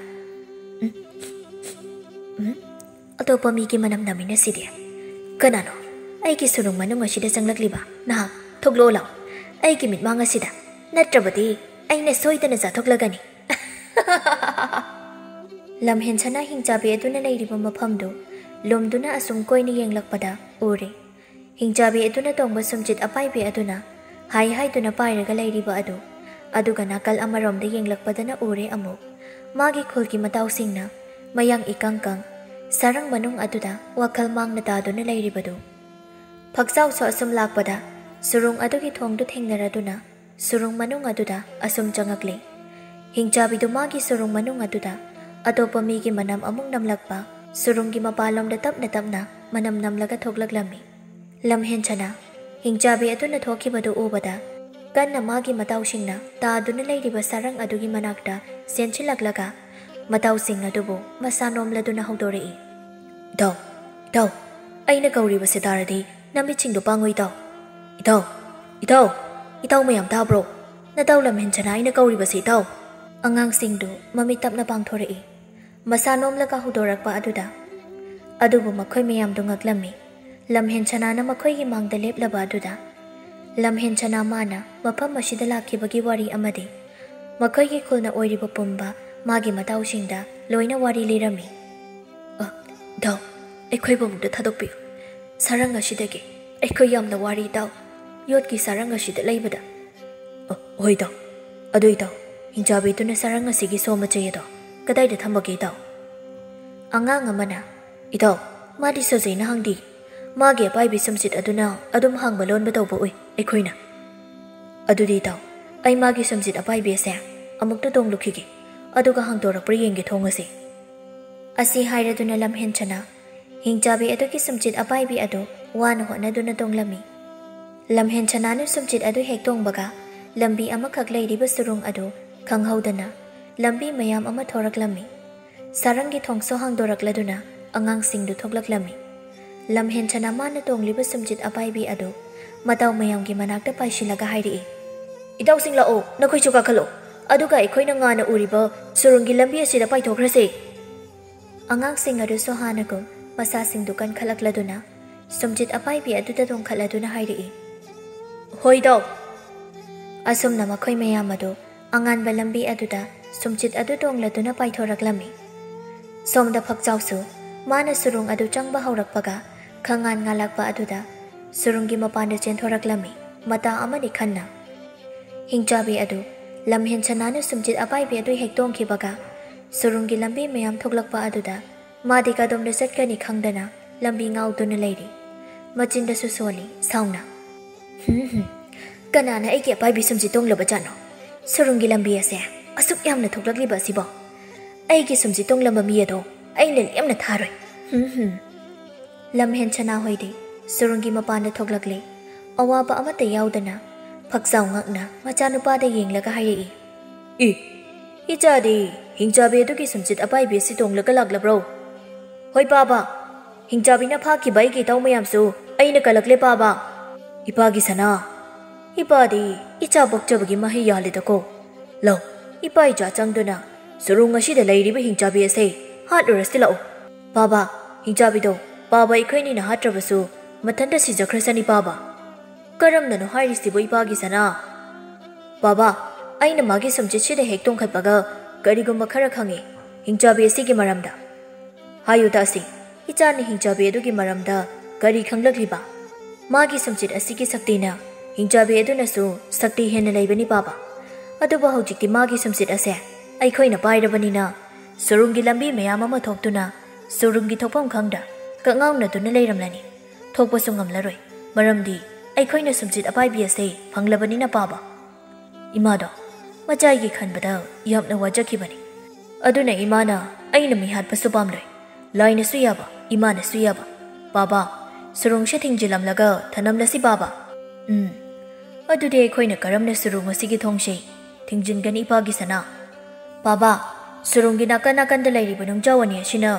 "ꯎꯝ, ꯎꯝ, ꯑꯇꯣꯞꯄ ꯃꯤꯒꯤ ꯃꯅꯝ ꯅꯝꯃꯤꯅ ꯁꯤꯗꯤ꯫ ꯀꯅꯥꯅꯣ ꯑꯩꯒꯤ ꯁꯨꯔꯨꯡ ꯃꯅꯨꯡ ꯑꯁꯤꯗ ꯆꯪꯂꯛꯂꯤꯕ? ꯅꯍꯥꯛ ꯊꯣꯛꯂꯛꯑꯣ ꯂꯥꯎ, ꯑꯩꯒꯤ ꯃꯤꯠꯃꯥꯡ ꯑꯁꯤꯗ, ꯅꯠꯇ꯭ꯔꯕꯗꯤ ꯑꯩꯅ ꯁꯣꯏꯗꯅ ꯆꯥꯊꯣꯛꯂꯒꯅꯤ꯫" ꯂꯝꯍꯦꯟꯁꯅꯥ ꯍꯤꯡꯆꯥꯕꯤ ꯑꯗꯨꯅ ꯂꯩꯔꯤꯕ ꯃꯐꯝꯗꯨ ꯂꯨꯝꯗꯨꯅ ꯑꯁꯨꯝ ꯀꯣꯏꯅ ꯌꯦꯡꯂꯛꯄꯗ ꯎꯔꯦ꯫ ꯍꯤꯡꯆꯥꯕꯤ ꯑꯗꯨꯅ ꯇꯣꯡꯕ ꯁꯨꯝꯆꯤꯠ ꯑꯄꯥꯏꯕꯤ ꯑꯗꯨꯅ ꯍꯥꯏ ꯍꯥꯏꯗꯨꯅ ꯄꯥꯏꯔꯒ ꯂꯩꯔꯤꯕ ꯑꯗꯨ, ꯑꯗꯨꯒ ꯅꯥꯀꯜ ꯑꯃꯔꯣꯝꯗ ꯌꯦꯡꯂꯛꯄꯗꯅ ꯎꯔꯦ ꯑꯃꯨꯛ꯫ ꯃꯥꯒꯤ ꯈꯨꯜꯒꯤ ꯃꯇꯥꯎꯁꯤꯡꯅ ꯃꯌꯥꯡ ꯏꯀꯪ ꯀꯪ ꯁꯔꯪ ꯃꯅꯨꯡ ꯑꯗꯨꯗ ꯋꯥꯈꯜ ꯃꯥꯡꯅ ꯇꯥꯗꯨꯅ ꯂꯩꯔꯤꯕꯗꯨ꯫ ꯐꯛꯆꯥꯎꯁꯨ ꯑꯁꯨꯝ ꯂꯥꯛꯄꯗ ꯁꯨꯔꯨꯡ ꯑꯗꯨꯒꯤ ꯊꯣꯡꯗꯨ ꯊꯦꯡꯅꯔꯗꯨꯅ ꯁꯨꯔꯨꯡ ꯃꯅꯨꯡ ꯑꯗꯨꯗ ꯑꯁꯨꯝ ꯆꯪꯉꯛꯂꯦ꯫ ꯍꯤꯡꯆꯥꯕꯤꯗꯨ ꯃꯥꯒꯤ ꯁꯨꯔꯨꯡ ꯃꯅꯨꯡ ꯑꯗꯨꯗ ꯑꯇꯣꯞꯄ ꯃꯤꯒꯤ ꯃꯅꯝ ꯑꯃꯨꯛ ꯅꯝꯂꯛꯄ, ꯁꯨꯔꯨꯡꯒꯤ ꯃꯄꯥꯟꯂꯣꯝꯗ ꯇꯞꯅ ꯇꯞꯅ ꯃꯅꯝ ꯅꯝꯂꯒ ꯊꯣꯛꯂꯛꯂꯝꯃꯤ꯫ ꯂꯝꯍꯦꯟꯁꯅꯥ ꯍꯤꯡꯆꯥꯕꯤ ꯑꯗꯨꯅ ꯊꯣꯛꯈꯤꯕꯗꯨ ꯎꯕꯗ ꯀꯟꯅ ꯃꯥꯒꯤ ꯃꯇꯥꯎꯁꯤꯡꯅ ꯇꯥꯗꯨꯅ ꯂꯩꯔꯤꯕ ꯁꯔꯪ ꯑꯗꯨꯒꯤ ꯃꯅꯥꯛꯇ ꯆꯦꯟꯁꯤꯜꯂꯛꯂꯒ ꯃꯇꯥꯎꯁꯤꯡ ꯑꯗꯨꯕꯨ ꯃꯁꯥ ꯅꯣꯝꯂꯗꯨꯅ ꯍꯧꯗꯣꯔꯛꯏ꯫ "ꯏꯇꯥꯎ, ꯏꯇꯥꯎ, ꯑꯩꯅ ꯀꯧꯔꯤꯕꯁꯦ ꯇꯥꯔꯗꯤ ꯅꯃꯤꯠꯁꯤꯡꯗꯣ ꯄꯥꯡꯉꯨ ꯏꯇꯥꯎ꯫ ꯏꯇꯥꯎ, ꯏꯇꯥꯎ, ꯏꯇꯥꯎ ꯃꯌꯥꯝ ꯇꯥꯕ꯭ꯔꯣ?" "ꯅꯇꯥꯎ ꯂꯝꯍꯦꯟꯁꯅꯥ ꯑꯩꯅ ꯀꯧꯔꯤꯕꯁꯤ, ꯏꯇꯥꯎ!" ꯑꯉꯥꯡꯁꯤꯡꯗꯨ ꯃꯃꯤꯠ ꯇꯞꯅ ꯄꯥꯡꯊꯣꯔꯛꯏ꯫ ꯃꯁꯥ ꯅꯣꯝꯂꯒ ꯍꯧꯗꯣꯔꯛꯄ ꯑꯗꯨꯗ꯫ ꯑꯗꯨꯕꯨ ꯃꯈꯣꯏ ꯃꯌꯥꯝꯗꯨ ꯉꯛꯂꯝꯃꯤ꯫ ꯂꯝꯍꯦꯟꯁꯅꯥꯅ ꯃꯈꯣꯏꯒꯤ ꯃꯥꯡꯗ ꯂꯦꯞꯂꯕ ꯑꯗꯨꯗ꯫ ꯂꯝꯍꯦꯟꯁꯅꯥ ꯃꯥꯅ ꯃꯐꯝ ꯑꯁꯤꯗ ꯂꯥꯛꯈꯤꯕꯒꯤ ꯋꯥꯔꯤ ꯑꯃꯗꯤ ꯃꯈꯣꯏꯒꯤ ꯈꯨꯜꯅ ꯑꯣꯏꯔꯤꯕ ꯄꯨꯝꯕ ꯃꯥꯒꯤ ꯃꯇꯥꯎꯁꯤꯡꯗ ꯂꯣꯏꯅ ꯋꯥꯔꯤ ꯂꯤꯔꯝꯃꯤ꯫ "ꯑ, ꯏꯇꯥꯎ, ꯑꯩꯈꯣꯏꯕꯨ ꯑꯃꯨꯛꯇ ꯊꯥꯗꯣꯛꯄꯤꯌꯨ꯫ ꯁꯔꯪ ꯑꯁꯤꯗꯒꯤ ꯑꯩꯈꯣꯏ ꯌꯥꯝꯅ ꯋꯥꯔꯤ, ꯏꯇꯥꯎ꯫ ꯌꯣꯠꯀꯤ ꯁꯔꯪ ꯑꯁꯤꯗ ꯂꯩꯕꯗ꯫" "ꯑ, ꯍꯣꯏ, ꯏꯇꯥꯎ꯫ ꯑꯗꯨ, ꯏꯇꯥꯎ, ꯍꯤꯡꯆꯥꯕꯤꯗꯨꯅ ꯁꯔꯪ ꯑꯁꯤꯒꯤ ꯁꯣ ꯃꯆꯩ ꯑꯗꯣ ꯀꯗꯥꯏꯗ ꯊꯝꯕꯒꯦ, ꯏꯇꯥꯎ?" ꯑꯉꯥꯡ ꯑꯃꯅ, "ꯏꯇꯥꯎ, ꯃꯥꯗꯤ ꯁꯣꯖꯩꯅ ꯍꯪꯗꯤ꯫ ꯃꯥꯒꯤ ꯑꯄꯥꯏꯕꯤ ꯁꯨꯝꯆꯤꯠ ꯑꯗꯨꯅ ꯑꯗꯨꯝ ꯍꯥꯡꯕ ꯂꯣꯟꯕ ꯇꯧꯕ ꯎꯏ ꯑꯩꯈꯣꯏꯅ꯫ ꯑꯗꯨꯗꯤ, ꯏꯇꯥꯎ, ꯑꯩ ꯃꯥꯒꯤ ꯁꯨꯝꯆꯤꯠ ꯑꯄꯥꯏꯕꯤ ꯑꯁꯦ ꯑꯃꯨꯛꯇ ꯇꯣꯡꯂꯨꯈꯤꯒꯦ, ꯑꯗꯨꯒ ꯍꯥꯡꯗꯣꯔꯛꯄ꯭ꯔꯥ ꯌꯦꯡꯒꯦ ꯊꯣꯡ ꯑꯁꯦ꯫" ꯑꯁꯤ ꯍꯥꯏꯔꯗꯨꯅ ꯂꯝꯍꯦꯟꯁꯅꯥ ꯍꯤꯡꯆꯥꯕꯤ ꯑꯗꯨꯒꯤ ꯁꯨꯝꯆꯤꯠ ꯑꯄꯥꯏꯕꯤ ꯑꯗꯨ ꯋꯥꯅ ꯍꯣꯠꯅꯗꯨꯅ ꯇꯣꯡꯂꯝꯃꯤ꯫ ꯂꯝꯍꯦꯟꯁꯅꯥꯅ ꯁꯨꯝꯆꯤꯠ ꯑꯗꯨ ꯍꯦꯛ ꯇꯣꯡꯕꯒ ꯂꯝꯕꯤ ꯑꯃꯈꯛ ꯂꯩꯔꯤꯕ ꯁꯨꯔꯨꯡ ꯑꯗꯨ ꯈꯪꯍꯧꯗꯅ ꯂꯝꯕꯤ ꯃꯌꯥꯝ ꯑꯃ ꯊꯣꯔꯛꯂꯝꯃꯤ꯫ ꯁꯔꯪꯒꯤ ꯊꯣꯡꯁꯨ ꯍꯥꯡꯗꯣꯔꯛꯂꯗꯨꯅ ꯑꯉꯥꯡꯁꯤꯡꯗꯨ ꯊꯣꯛꯂꯛꯂꯝꯃꯤ꯫ ꯂꯝꯍꯦꯟꯁꯅꯥ ꯃꯥꯅ ꯇꯣꯡꯂꯤꯕ ꯁꯨꯝꯆꯤꯠ ꯑꯄꯥꯏꯕꯤ ꯑꯗꯨ ꯃꯇꯥꯎ ꯃꯌꯥꯝꯒꯤ ꯃꯅꯥꯛꯇ ꯄꯥꯏꯁꯤꯜꯂꯒ ꯍꯥꯏꯔꯛꯏ, "ꯏꯇꯥꯎꯁꯤꯡ ꯂꯥꯛꯑꯣ, ꯅꯈꯣꯏꯁꯨ ꯀꯥꯈꯠꯂꯣ꯫ ꯑꯗꯨꯒ ꯑꯩꯈꯣꯏꯅ ꯉꯥꯅ ꯎꯔꯤꯕ ꯁꯨꯔꯨꯡꯒꯤ ꯂꯝꯕꯤ ꯑꯁꯤꯗ ꯄꯥꯏꯊꯣꯛꯈ꯭ꯔꯁꯦ꯫" ꯑꯉꯥꯡꯁꯤꯡ ꯑꯗꯨꯁꯨ ꯍꯥꯟꯅꯒꯨꯝ ꯃꯁꯥꯁꯤꯡꯗꯨ ꯀꯟꯈꯠꯂꯛꯂꯗꯨꯅ ꯁꯨꯝꯆꯤꯠ ꯑꯄꯥꯏꯕꯤ ꯑꯗꯨꯗ ꯇꯣꯡꯈꯠꯂꯗꯨꯅ ꯍꯥꯏꯔꯛꯏ, "ꯍꯣꯏ, ꯏꯇꯥꯎ꯫" ꯑꯁꯨꯝꯅ ꯃꯈꯣꯏ ꯃꯌꯥꯝ ꯑꯗꯨ ꯑꯉꯥꯟꯕ ꯂꯝꯕꯤ ꯑꯗꯨꯗ ꯁꯨꯝꯆꯤꯠ ꯑꯗꯨ ꯇꯣꯡꯂꯗꯨꯅ ꯄꯥꯏꯊꯣꯔꯛꯂꯝꯃꯤ꯫ ꯁꯣꯝꯗ ꯐꯛꯆꯥꯎꯁꯨ ꯃꯥꯅ ꯁꯨꯔꯨꯡ ꯑꯗꯨ ꯆꯪꯕ ꯍꯧꯔꯛꯄꯒ ꯈꯪꯉꯥꯟ ꯉꯥꯜꯂꯛꯄ ꯑꯗꯨꯗ ꯁꯨꯔꯨꯡꯒꯤ ꯃꯄꯥꯟꯗ ꯆꯦꯟꯊꯣꯔꯛꯂꯝꯃꯤ, ꯃꯇꯥ ꯑꯃꯅꯤ ꯈꯟꯅ꯫ ꯍꯤꯡꯆꯥꯕꯤ ꯑꯗꯨ ꯂꯝꯍꯦꯟꯁꯅꯥꯅ ꯁꯨꯝꯆꯤꯠ ꯑꯄꯥꯏꯕꯤ ꯑꯗꯨ ꯍꯦꯛ ꯇꯣꯡꯈꯤꯕꯒ ꯁꯨꯔꯨꯡꯒꯤ ꯂꯝꯕꯤ ꯃꯌꯥꯝ ꯊꯣꯛꯂꯛꯄ ꯑꯗꯨꯗ ꯃꯥꯗꯤ ꯀꯗꯣꯝꯗ ꯆꯠꯀꯅꯤ ꯈꯪꯗꯅ ꯂꯝꯕꯤ ꯉꯥꯎꯗꯨꯅ ꯂꯩꯔꯤ꯫ ꯃꯆꯤꯟꯗꯁꯨ ꯁꯣꯜꯂꯤ ꯁꯥꯎꯅ, "ꯍꯨꯝ ꯍꯨꯝ, ꯀꯅꯥꯅ ꯑꯩꯒꯤ ꯑꯄꯥꯏꯕꯤ ꯁꯨꯝꯆꯤꯠ ꯇꯣꯡꯂꯕ ꯖꯥꯠꯅꯣ? ꯁꯨꯔꯨꯡꯒꯤ ꯂꯝꯕꯤ ꯑꯁꯦ ꯑꯁꯨꯛ ꯌꯥꯝꯅ ꯊꯣꯛꯂꯛꯂꯤꯕ ꯑꯁꯤꯕꯣ? ꯑꯩꯒꯤ ꯁꯨꯝꯆꯤꯠ ꯇꯣꯡꯂꯝꯕ ꯃꯤ ꯑꯗꯣ ꯑꯩꯅ ꯂꯦꯝꯅ ꯊꯥꯔꯣꯏ꯫ ꯍꯨꯝ ꯍꯨꯝ꯫" ꯂꯝꯍꯦꯟ ꯁꯅꯥꯍꯣꯏꯗꯤ ꯁꯨꯔꯨꯡꯒꯤ ꯃꯄꯥꯟꯗ ꯊꯣꯛꯂꯛꯂꯦ꯫ ꯑꯋꯥꯕ ꯑꯃꯠꯇ ꯌꯥꯎꯗꯅ ꯐꯛꯆꯥꯎ ꯉꯛꯅ ꯃꯆꯥꯅꯨꯄꯥꯗ ꯌꯦꯡꯂꯒ ꯍꯥꯏꯔꯛꯏ, "ꯏ, ꯏꯆꯥꯗꯤ ꯍꯤꯡꯆꯥꯕꯤ ꯑꯗꯨꯒꯤ ꯁꯨꯝꯆꯤꯠ ꯑꯄꯥꯏꯕꯤ ꯑꯁꯤ ꯇꯣꯡꯂꯒ ꯂꯥꯛꯂꯕ꯭ꯔꯣ?" "ꯍꯣꯏ ꯄꯥꯕ, ꯍꯤꯡꯆꯥꯕꯤꯅ ꯐꯥꯈꯤꯕ ꯑꯩꯒꯤ ꯏꯇꯥꯎ ꯃꯌꯥꯝꯁꯨ ꯑꯩꯅ ꯀꯜꯂꯛꯂꯦ ꯄꯥꯕ꯫" "ꯏꯄꯥꯒꯤ ꯁꯅꯥ, "ꯏꯄꯥꯗꯤ ꯏꯆꯥ ꯄꯣꯛꯆꯕꯒꯤ ꯃꯍꯩ ꯌꯥꯜꯂꯦꯗꯀꯣ꯫ ꯂꯧ, ꯏꯄꯥ ꯏꯆꯥ ꯆꯪꯗꯨꯅ ꯁꯨꯔꯨꯡ ꯑꯁꯤꯗ ꯂꯩꯔꯤꯕ ꯍꯤꯡꯆꯥꯕꯤ ꯑꯁꯦ ꯍꯥꯠꯂꯨꯔꯁꯤ ꯂꯥꯛꯑꯣ꯫ ꯕꯥꯕꯥ, ꯍꯤꯡꯆꯥꯕꯤꯗꯣ ꯄꯥꯕ ꯑꯩꯈꯣꯏꯅꯤꯅ ꯍꯥꯠꯇ꯭ꯔꯕꯁꯨ ꯃꯊꯟꯇ ꯁꯤꯖꯈ꯭ꯔꯁꯅꯤ ꯄꯥꯕ꯫" "ꯀꯔꯝꯅꯅꯣ ꯍꯥꯏꯔꯤꯁꯤꯕꯨ ꯏꯄꯥꯒꯤ ꯁꯅꯥ?" "ꯕꯥꯕꯥ, ꯑꯩꯅ ꯃꯥꯒꯤ ꯁꯨꯝꯆꯤꯠꯁꯤꯗ ꯍꯦꯛ ꯇꯣꯡꯈꯠꯄꯒ ꯀꯔꯤꯒꯨꯝꯕ ꯈꯔ ꯈꯪꯉꯦ ꯍꯤꯡꯆꯥꯕꯤ ꯑꯁꯤꯒꯤ ꯃꯔꯝꯗ꯫" "ꯍꯥꯏꯌꯨ ꯇꯥꯁꯤ, ꯏꯆꯥꯅ ꯍꯤꯡꯆꯥꯕꯤ ꯑꯗꯨꯒꯤ ꯃꯔꯝꯗ ꯀꯔꯤ ꯈꯪꯂꯛꯂꯤꯕ?" "ꯃꯥꯒꯤ ꯁꯨꯝꯆꯤꯠ ꯑꯁꯤꯒꯤ ꯁꯛꯇꯤꯅ ꯍꯤꯡꯆꯥꯕꯤ ꯑꯗꯨꯅꯁꯨ ꯁꯛꯇꯤ ꯍꯦꯟꯅ ꯂꯩꯕꯅꯤ ꯄꯥꯕ꯫ ꯑꯗꯨꯕꯨ ꯍꯧꯖꯤꯛꯇꯤ ꯃꯥꯒꯤ ꯁꯨꯝꯆꯤꯠ ꯑꯁꯦ ꯑꯩꯈꯣꯏꯅ ꯄꯥꯏꯔꯕꯅꯤꯅ ꯁꯨꯔꯨꯡꯒꯤ ꯂꯝꯕꯤ ꯃꯌꯥꯝ ꯑꯃ ꯊꯣꯛꯇꯨꯅ ꯁꯨꯔꯨꯡꯒꯤ ꯊꯣꯛꯐꯝ ꯈꯪꯗ ꯀꯛꯉꯥꯎꯅꯗꯨꯅ ꯂꯩꯔꯝꯂꯅꯤ꯫ ꯊꯣꯛꯄꯁꯨ ꯉꯝꯂꯔꯣꯏ, ꯃꯔꯝꯗꯤ ꯑꯩꯈꯣꯏꯅ ꯁꯨꯝꯆꯤꯠ ꯑꯄꯥꯏꯕꯤ ꯑꯁꯦ ꯐꯪꯂꯕꯅꯤꯅ ꯄꯥꯕ꯫" ꯏꯃꯥꯗꯣ ꯃꯆꯥꯒꯤ ꯈꯟꯕꯗ ꯌꯥꯝꯅ ꯋꯥꯖꯈꯤꯕꯅꯤ꯫ ꯑꯗꯨꯅ ꯏꯃꯥꯅ ꯑꯩꯅ ꯃꯤ ꯍꯥꯠꯄꯁꯨ ꯄꯥꯝꯂꯣꯏ, ꯂꯥꯏꯅꯁꯨ ꯌꯥꯕ, ꯏꯃꯥꯅꯁꯨ ꯌꯥꯕ꯫ "ꯄꯥꯕꯥ, ꯁꯨꯔꯨꯡꯁꯦ ꯊꯤꯡꯖꯤꯜꯂꯝꯂꯒ ꯊꯅꯝꯂꯁꯤ ꯄꯥꯕꯥ꯫" "ꯎꯝ, ꯑꯗꯨꯗꯤ ꯑꯩꯈꯣꯏꯅ ꯀꯔꯝꯅ ꯁꯨꯔꯨꯡ ꯑꯁꯤꯒꯤ ꯊꯣꯡꯁꯦ ꯊꯤꯡꯖꯤꯟꯒꯅꯤ ꯏꯄꯥꯒꯤ ꯁꯅꯥ?" "ꯄꯥꯕꯥ, ꯁꯨꯔꯨꯡꯒꯤ ꯅꯥꯀꯟ ꯅꯥꯀꯟꯗ ꯂꯩꯔꯤꯕ ꯅꯨꯡꯖꯥꯎ ꯑꯅꯤ ꯑꯁꯤꯅ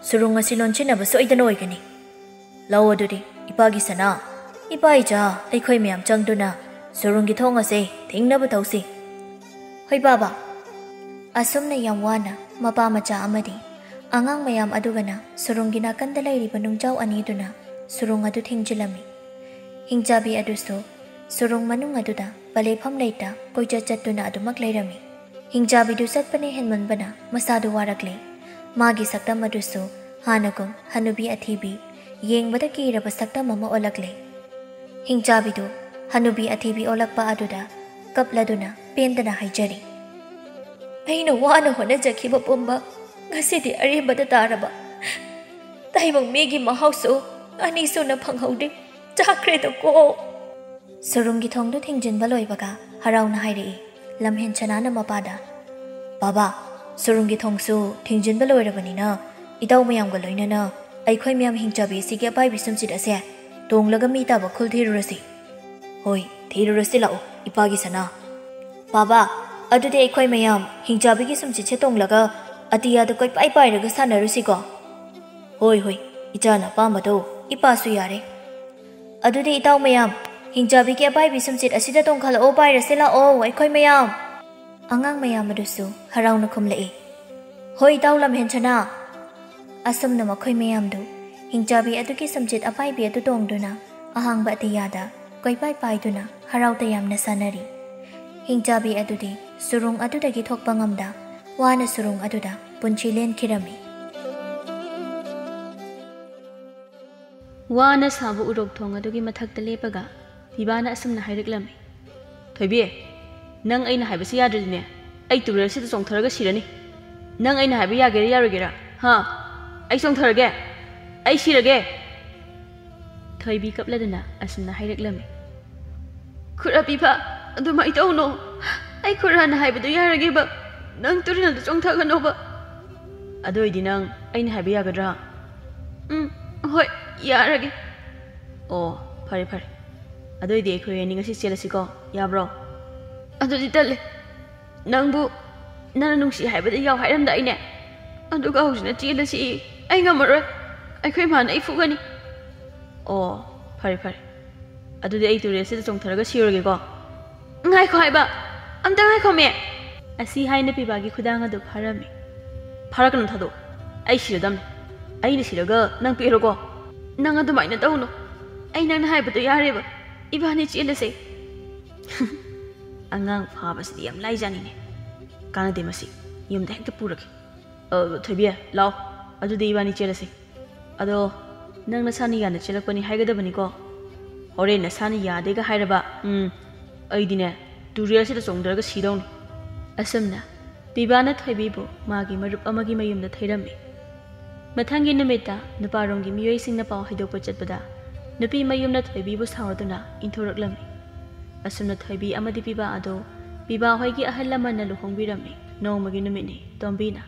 ꯁꯨꯔꯨꯡ ꯑꯁꯤ ꯂꯣꯟꯁꯤꯟꯅꯕ ꯁꯣꯏꯗꯅ ꯑꯣꯏꯒꯅꯤ꯫" "ꯂꯧ ꯑꯗꯨꯗꯤ, ꯏꯄꯥꯒꯤ ꯁꯅꯥ, ꯏꯄꯥ ꯏꯆꯥ ꯑꯩꯈꯣꯏ ꯃꯌꯥꯝ ꯆꯪꯗꯨꯅ ꯁꯨꯔꯨꯡꯒꯤ ꯊꯣꯡ ꯑꯁꯦ ꯊꯤꯡꯅꯕ ꯇꯧꯁꯤ꯫" "ꯍꯣꯏ ꯕꯥꯕꯥ꯫" ꯑꯁꯨꯝꯅ ꯌꯥꯝ ꯋꯥꯅ ꯃꯄꯥ ꯃꯆꯥ ꯑꯃꯗꯤ ꯑꯉꯥꯡ ꯃꯌꯥꯝ ꯑꯗꯨꯒꯅ ꯁꯨꯔꯨꯡꯒꯤ ꯅꯥꯀꯟꯗ ꯂꯩꯔꯤꯕ ꯅꯨꯡꯖꯥꯎ ꯑꯅꯤꯗꯨꯅ ꯁꯨꯔꯨꯡ ꯑꯗꯨ ꯊꯤꯡꯖꯤꯜꯂꯝꯃꯤ꯫ ꯍꯤꯡꯆꯥꯕꯤ ꯑꯗꯨꯁꯨ ꯁꯨꯔꯨꯡ ꯃꯅꯨꯡ ꯑꯗꯨꯗ ꯄꯂꯦꯐꯝ ꯂꯩꯇ ꯀꯣꯏꯆꯠ ꯆꯠꯇꯨꯅ ꯑꯗꯨꯃꯛ ꯂꯩꯔꯝꯃꯤ꯫ ꯍꯤꯡꯆꯥꯕꯤꯗꯨ ꯆꯠꯄꯅ ꯍꯦꯟꯃꯟꯕꯅ ꯃꯁꯥꯗꯨ ꯋꯥꯔꯛꯂꯦ꯫ ꯃꯥꯒꯤ ꯁꯛꯇꯝ ꯑꯗꯨꯁꯨ ꯍꯥꯟꯅꯒꯨꯝ ꯍꯅꯨꯕꯤ ꯑꯊꯤꯕꯤ, ꯌꯦꯡꯕꯗ ꯀꯤꯔꯕ ꯁꯛꯇꯝ ꯑꯃ ꯑꯣꯜꯂꯛꯂꯦ꯫ ꯍꯤꯡꯆꯥꯕꯤꯗꯨ ꯍꯅꯨꯕꯤ ꯑꯊꯤꯕꯤ ꯑꯣꯜꯂꯛꯄ ꯑꯗꯨꯗ ꯀꯞꯂꯗꯨꯅ ꯄꯦꯟꯗꯅ ꯍꯥꯏꯖꯔꯤ, "ꯑꯩꯅ ꯋꯥꯅ ꯍꯣꯠꯅꯖꯈꯤꯕ ꯄꯨꯝꯕ ꯉꯁꯤꯗꯤ ꯑꯔꯦꯝꯕꯗ ꯇꯥꯔꯕ꯫ ꯇꯥꯏꯕꯪ ꯃꯤꯒꯤ ꯃꯍꯥꯎꯁꯨ ꯑꯅꯤꯁꯨꯅ ꯐꯪꯍꯧꯗꯦ꯫ ꯆꯥꯈ꯭ꯔꯦꯗꯀꯣ!" ꯁꯨꯔꯨꯡꯒꯤ ꯊꯣꯡꯗꯨ ꯊꯤꯡꯖꯤꯟꯕ ꯂꯣꯏꯕꯒ ꯍꯔꯥꯎꯅ ꯍꯥꯏꯔꯛꯏ ꯂꯝꯍꯦꯟ ꯁꯅꯥꯅ ꯃꯄꯥꯗ, "ꯕꯥꯕꯥ, ꯁꯨꯔꯨꯡꯒꯤ ꯊꯣꯡꯁꯨ ꯊꯤꯡꯖꯤꯟꯕ ꯂꯣꯏꯔꯕꯅꯤꯅ ꯏꯇꯥꯎ ꯃꯌꯥꯝꯒ ꯂꯣꯏꯅꯅ ꯑꯩꯈꯣꯏ ꯃꯌꯥꯝ ꯍꯤꯡꯆꯥꯕꯤ ꯑꯁꯤꯒꯤ ꯑꯄꯥꯏꯕꯤ ꯁꯨꯝꯆꯤꯠ ꯑꯁꯦ ꯇꯣꯡꯂꯒ ꯃꯤ ꯇꯥꯕ ꯈꯨꯜ ꯊꯤꯔꯨꯔꯁꯤ꯫" "ꯍꯣꯏ, ꯊꯤꯔꯨꯔꯁꯤ ꯂꯥꯛꯑꯣ, ꯏꯄꯥꯒꯤ ꯁꯅꯥ꯫" "ꯕꯥꯕꯥ, ꯑꯗꯨꯗꯤ ꯑꯩꯈꯣꯏ ꯃꯌꯥꯝ ꯍꯤꯡꯆꯥꯕꯤꯒꯤ ꯁꯨꯝꯆꯤꯠꯁꯦ ꯇꯣꯡꯂꯒ ꯑꯇꯤꯌꯥꯗ ꯀꯣꯏꯄꯥꯏ ꯄꯥꯏꯔꯒ ꯁꯥꯟꯅꯔꯨꯁꯤꯀꯣ?" "ꯍꯣꯏ, ꯍꯣꯏ, ꯏꯆꯥꯅ ꯑꯄꯥꯝꯕꯗꯣ ꯏꯄꯥꯁꯨ ꯌꯥꯔꯦ꯫" "ꯑꯗꯨꯗꯤ ꯏꯇꯥꯎ ꯃꯌꯥꯝ, "ꯍꯤꯡꯆꯥꯕꯤꯒꯤ ꯑꯄꯥꯏꯕꯤ ꯁꯨꯝꯆꯤꯠ ꯑꯁꯤꯗ ꯇꯣꯡꯈꯠꯂꯛꯑꯣ, ꯄꯥꯏꯔꯁꯦ ꯂꯥꯛꯑꯣ, ꯑꯩꯈꯣꯏ ꯃꯌꯥꯝ!" ꯑꯉꯥꯡ ꯃꯌꯥꯝ ꯑꯗꯨꯁꯨ ꯍꯔꯥꯎꯅ ꯈꯨꯝꯂꯛꯏ, "ꯍꯣꯏ, ꯏꯇꯥꯎ ꯂꯝꯍꯦꯟꯁꯅꯥ!" ꯑꯁꯨꯝꯅ ꯃꯈꯣꯏ ꯃꯌꯥꯝꯗꯨ ꯍꯤꯡꯆꯥꯕꯤ ꯑꯗꯨꯒꯤ ꯁꯨꯝꯆꯤꯠ ꯑꯄꯥꯏꯕꯤ ꯑꯗꯨ ꯇꯣꯡꯗꯨꯅ ꯑꯍꯥꯡꯕ ꯑꯇꯤꯌꯥꯗ ꯀꯣꯏꯄꯥꯏ ꯄꯥꯏꯗꯨꯅ ꯍꯔꯥꯎ ꯇꯌꯥꯝꯅ ꯁꯥꯟꯅꯔꯤ꯫ ꯍꯤꯡꯆꯥꯕꯤ ꯑꯗꯨꯗꯤ ꯁꯨꯔꯨꯡ ꯑꯗꯨꯗꯒꯤ ꯊꯣꯛꯄ ꯉꯝꯗ ꯋꯥꯅ ꯁꯨꯔꯨꯡ ꯑꯗꯨꯗ ꯄꯨꯟꯁꯤ ꯂꯦꯟꯈꯤꯔꯝꯃꯤ꯫ ꯋꯥꯅ ꯁꯥꯕ ꯎꯔꯣꯛ ꯊꯣꯡ ꯑꯗꯨꯒꯤ ꯃꯊꯛꯇ ꯂꯦꯞꯄꯒ ꯄꯤꯕꯥꯅ ꯑꯁꯨꯝꯅ ꯍꯥꯏꯔꯛꯂꯝꯃꯤ, "ꯊꯣꯏꯕꯤ, ꯅꯪ ꯑꯩꯅ ꯍꯥꯏꯕꯁꯤ ꯌꯥꯗ꯭ꯔꯗꯤꯅꯦ, ꯑꯩ ꯇꯨꯔꯦꯜꯁꯤꯗ ꯆꯣꯡꯊꯔꯒ ꯁꯤꯔꯅꯤ꯫ ꯅꯪ ꯑꯩꯅ ꯍꯥꯏꯕ ꯌꯥꯒꯦꯔꯥ ꯌꯥꯔꯣꯏꯒꯦꯔꯥ? ꯍꯥ? ꯑꯩ ꯆꯣꯡꯊꯔꯒꯦ꯫ ꯑꯩ ꯁꯤꯔꯒꯦ!" ꯊꯣꯏꯕꯤ ꯀꯞꯂꯗꯨꯅ ꯑꯁꯨꯝꯅ ꯍꯥꯏꯔꯛꯂꯝꯃꯤ, "ꯈꯨꯔꯥ ꯄꯤꯕ, ꯑꯗꯨꯃꯥꯏ ꯇꯧꯅꯣ꯫ ꯑꯩ ꯈꯨꯔꯥꯅ ꯍꯥꯏꯕꯗꯨ ꯌꯥꯔꯒꯦꯕ꯫ ꯅꯪ ꯇꯨꯔꯦꯜꯗ ꯆꯣꯡꯊꯒꯅꯣꯕ꯫" "ꯑꯗꯨ ꯑꯣꯏꯗꯤ ꯅꯪ ꯑꯩꯅ ꯍꯥꯏꯕ ꯌꯥꯒꯗ꯭ꯔꯥ?" "ꯎꯝ, ꯍꯣꯏ, ꯌꯥꯔꯒꯦ꯫" "ꯑꯣ, ꯐꯔꯦ, ꯐꯔꯦ꯫ ꯑꯗꯨ ꯑꯣꯏꯗꯤ ꯑꯩꯈꯣꯏ ꯑꯅꯤ ꯉꯁꯤ ꯆꯦꯜꯂꯁꯤꯀꯣ, ꯌꯥꯕ꯭ꯔꯣ?" "ꯑꯗꯨꯗꯤ ꯇꯜꯂꯦ꯫ ꯅꯪꯕꯨ ꯅꯪꯅ ꯅꯨꯡꯁꯤ ꯍꯥꯏꯕꯗ ꯌꯥꯎ ꯍꯥꯏꯔꯝꯗꯥꯏꯅꯦ? ꯑꯗꯨꯒ ꯍꯧꯖꯤꯛꯅ ꯆꯦꯜꯂꯁꯤ꯫ ꯑꯩ ꯉꯝꯃꯔꯣꯏ꯫ ꯑꯩꯈꯣꯏ ꯃꯥꯅ ꯑꯩ ꯐꯨꯒꯅꯤ꯫" "ꯑꯣ, ꯐꯔꯦ, ꯐꯔꯦ꯫ ꯑꯗꯨꯗꯤ ꯑꯩ ꯇꯨꯔꯦꯜꯁꯤꯗ ꯆꯣꯡꯊꯔꯒ ꯁꯤꯔꯒꯦꯀꯣ꯫" "ꯉꯥꯏꯈꯣ ꯍꯥꯏꯕ, ꯑꯝꯇ ꯉꯥꯏꯈꯣꯃꯦ!" ꯑꯁꯤ ꯍꯥꯏꯅ ꯄꯤꯕꯥꯒꯤ ꯈꯨꯗꯥꯡ ꯑꯗꯨ ꯐꯥꯔꯝꯃꯤ꯫ "ꯐꯥꯔꯛꯀꯅꯨ, ꯊꯥꯗꯣꯛ꯫ ꯑꯩ ꯁꯤꯔꯗꯝꯅꯤ꯫ ꯑꯩꯅ ꯁꯤꯔꯒ ꯅꯪ ꯄꯤꯛꯑꯔꯣꯀꯣ꯫ ꯅꯪ ꯑꯗꯨꯃꯥꯏꯅ ꯇꯧꯅꯨ꯫ ꯑꯩ ꯅꯪꯅ ꯍꯥꯏꯕꯗꯣ ꯌꯥꯔꯦꯕ꯫ ꯏꯕꯥꯅꯤ ꯆꯦꯜꯂꯁꯦ꯫" "ꯑꯉꯥꯡ ꯐꯥꯕꯁꯤꯗꯤ ꯌꯥꯝ ꯂꯥꯏꯖꯥꯅꯤꯅꯦ꯫ ꯀꯥꯟꯅꯗꯦ ꯃꯁꯤ꯫ ꯌꯨꯝꯗ ꯍꯦꯛꯇ ꯄꯨꯔꯒꯦ꯫ ꯑ, ꯊꯣꯏꯕꯤ, ꯂꯥꯛꯑꯣ꯫ ꯑꯗꯨꯗꯤ ꯏꯕꯥꯅꯤ ꯆꯦꯜꯂꯁꯤ꯫ ꯑꯗꯣ ꯅꯪ ꯅꯁꯥꯅ ꯌꯥꯅ ꯆꯦꯜꯂꯛꯄꯅꯤ ꯍꯥꯏꯒꯗꯕꯅꯤꯀꯣ꯫ ꯍꯣꯔꯦꯟ ꯅꯁꯥꯅ ꯌꯥꯗꯦꯒ ꯍꯥꯏꯔꯕ, ꯎꯝ, ꯑꯩꯗꯤꯅꯦ, ꯇꯨꯔꯦꯜꯁꯤꯗ ꯆꯣꯡꯊꯔꯒ ꯁꯤꯗꯧꯅꯤ꯫" ꯑꯁꯨꯝꯅ ꯄꯤꯕꯥꯅ ꯊꯣꯏꯕꯤꯕꯨ ꯃꯥꯒꯤ ꯃꯔꯨꯞ ꯑꯃꯒꯤ ꯃꯌꯨꯝꯗ ꯊꯩꯔꯝꯃꯤ꯫ ꯃꯊꯪꯒꯤ ꯅꯨꯃꯤꯠꯇ ꯅꯨꯄꯥꯔꯣꯝꯒꯤ ꯃꯤꯑꯣꯏꯁꯤꯡꯅ ꯄꯥꯎ ꯍꯥꯏꯗꯣꯛꯄ ꯆꯠꯄꯗ, ꯅꯨꯄꯤ ꯃꯌꯨꯝꯅ ꯊꯣꯏꯕꯤꯕꯨ ꯁꯥꯎꯔꯗꯨꯅ ꯏꯟꯊꯣꯔꯛꯂꯝꯃꯤ꯫ ꯑꯁꯨꯝꯅ ꯊꯣꯏꯕꯤ ꯑꯃꯗꯤ ꯄꯤꯕꯥ ꯑꯗꯨ ꯄꯤꯕꯥ ꯍꯣꯏꯒꯤ ꯑꯍꯜ ꯂꯃꯟꯅ ꯂꯨꯍꯣꯡꯕꯤꯔꯝꯃꯤ꯫ ꯅꯣꯡꯃꯒꯤ ꯅꯨꯃꯤꯠꯅꯤ꯫ ꯇꯣꯝꯕꯤꯅ,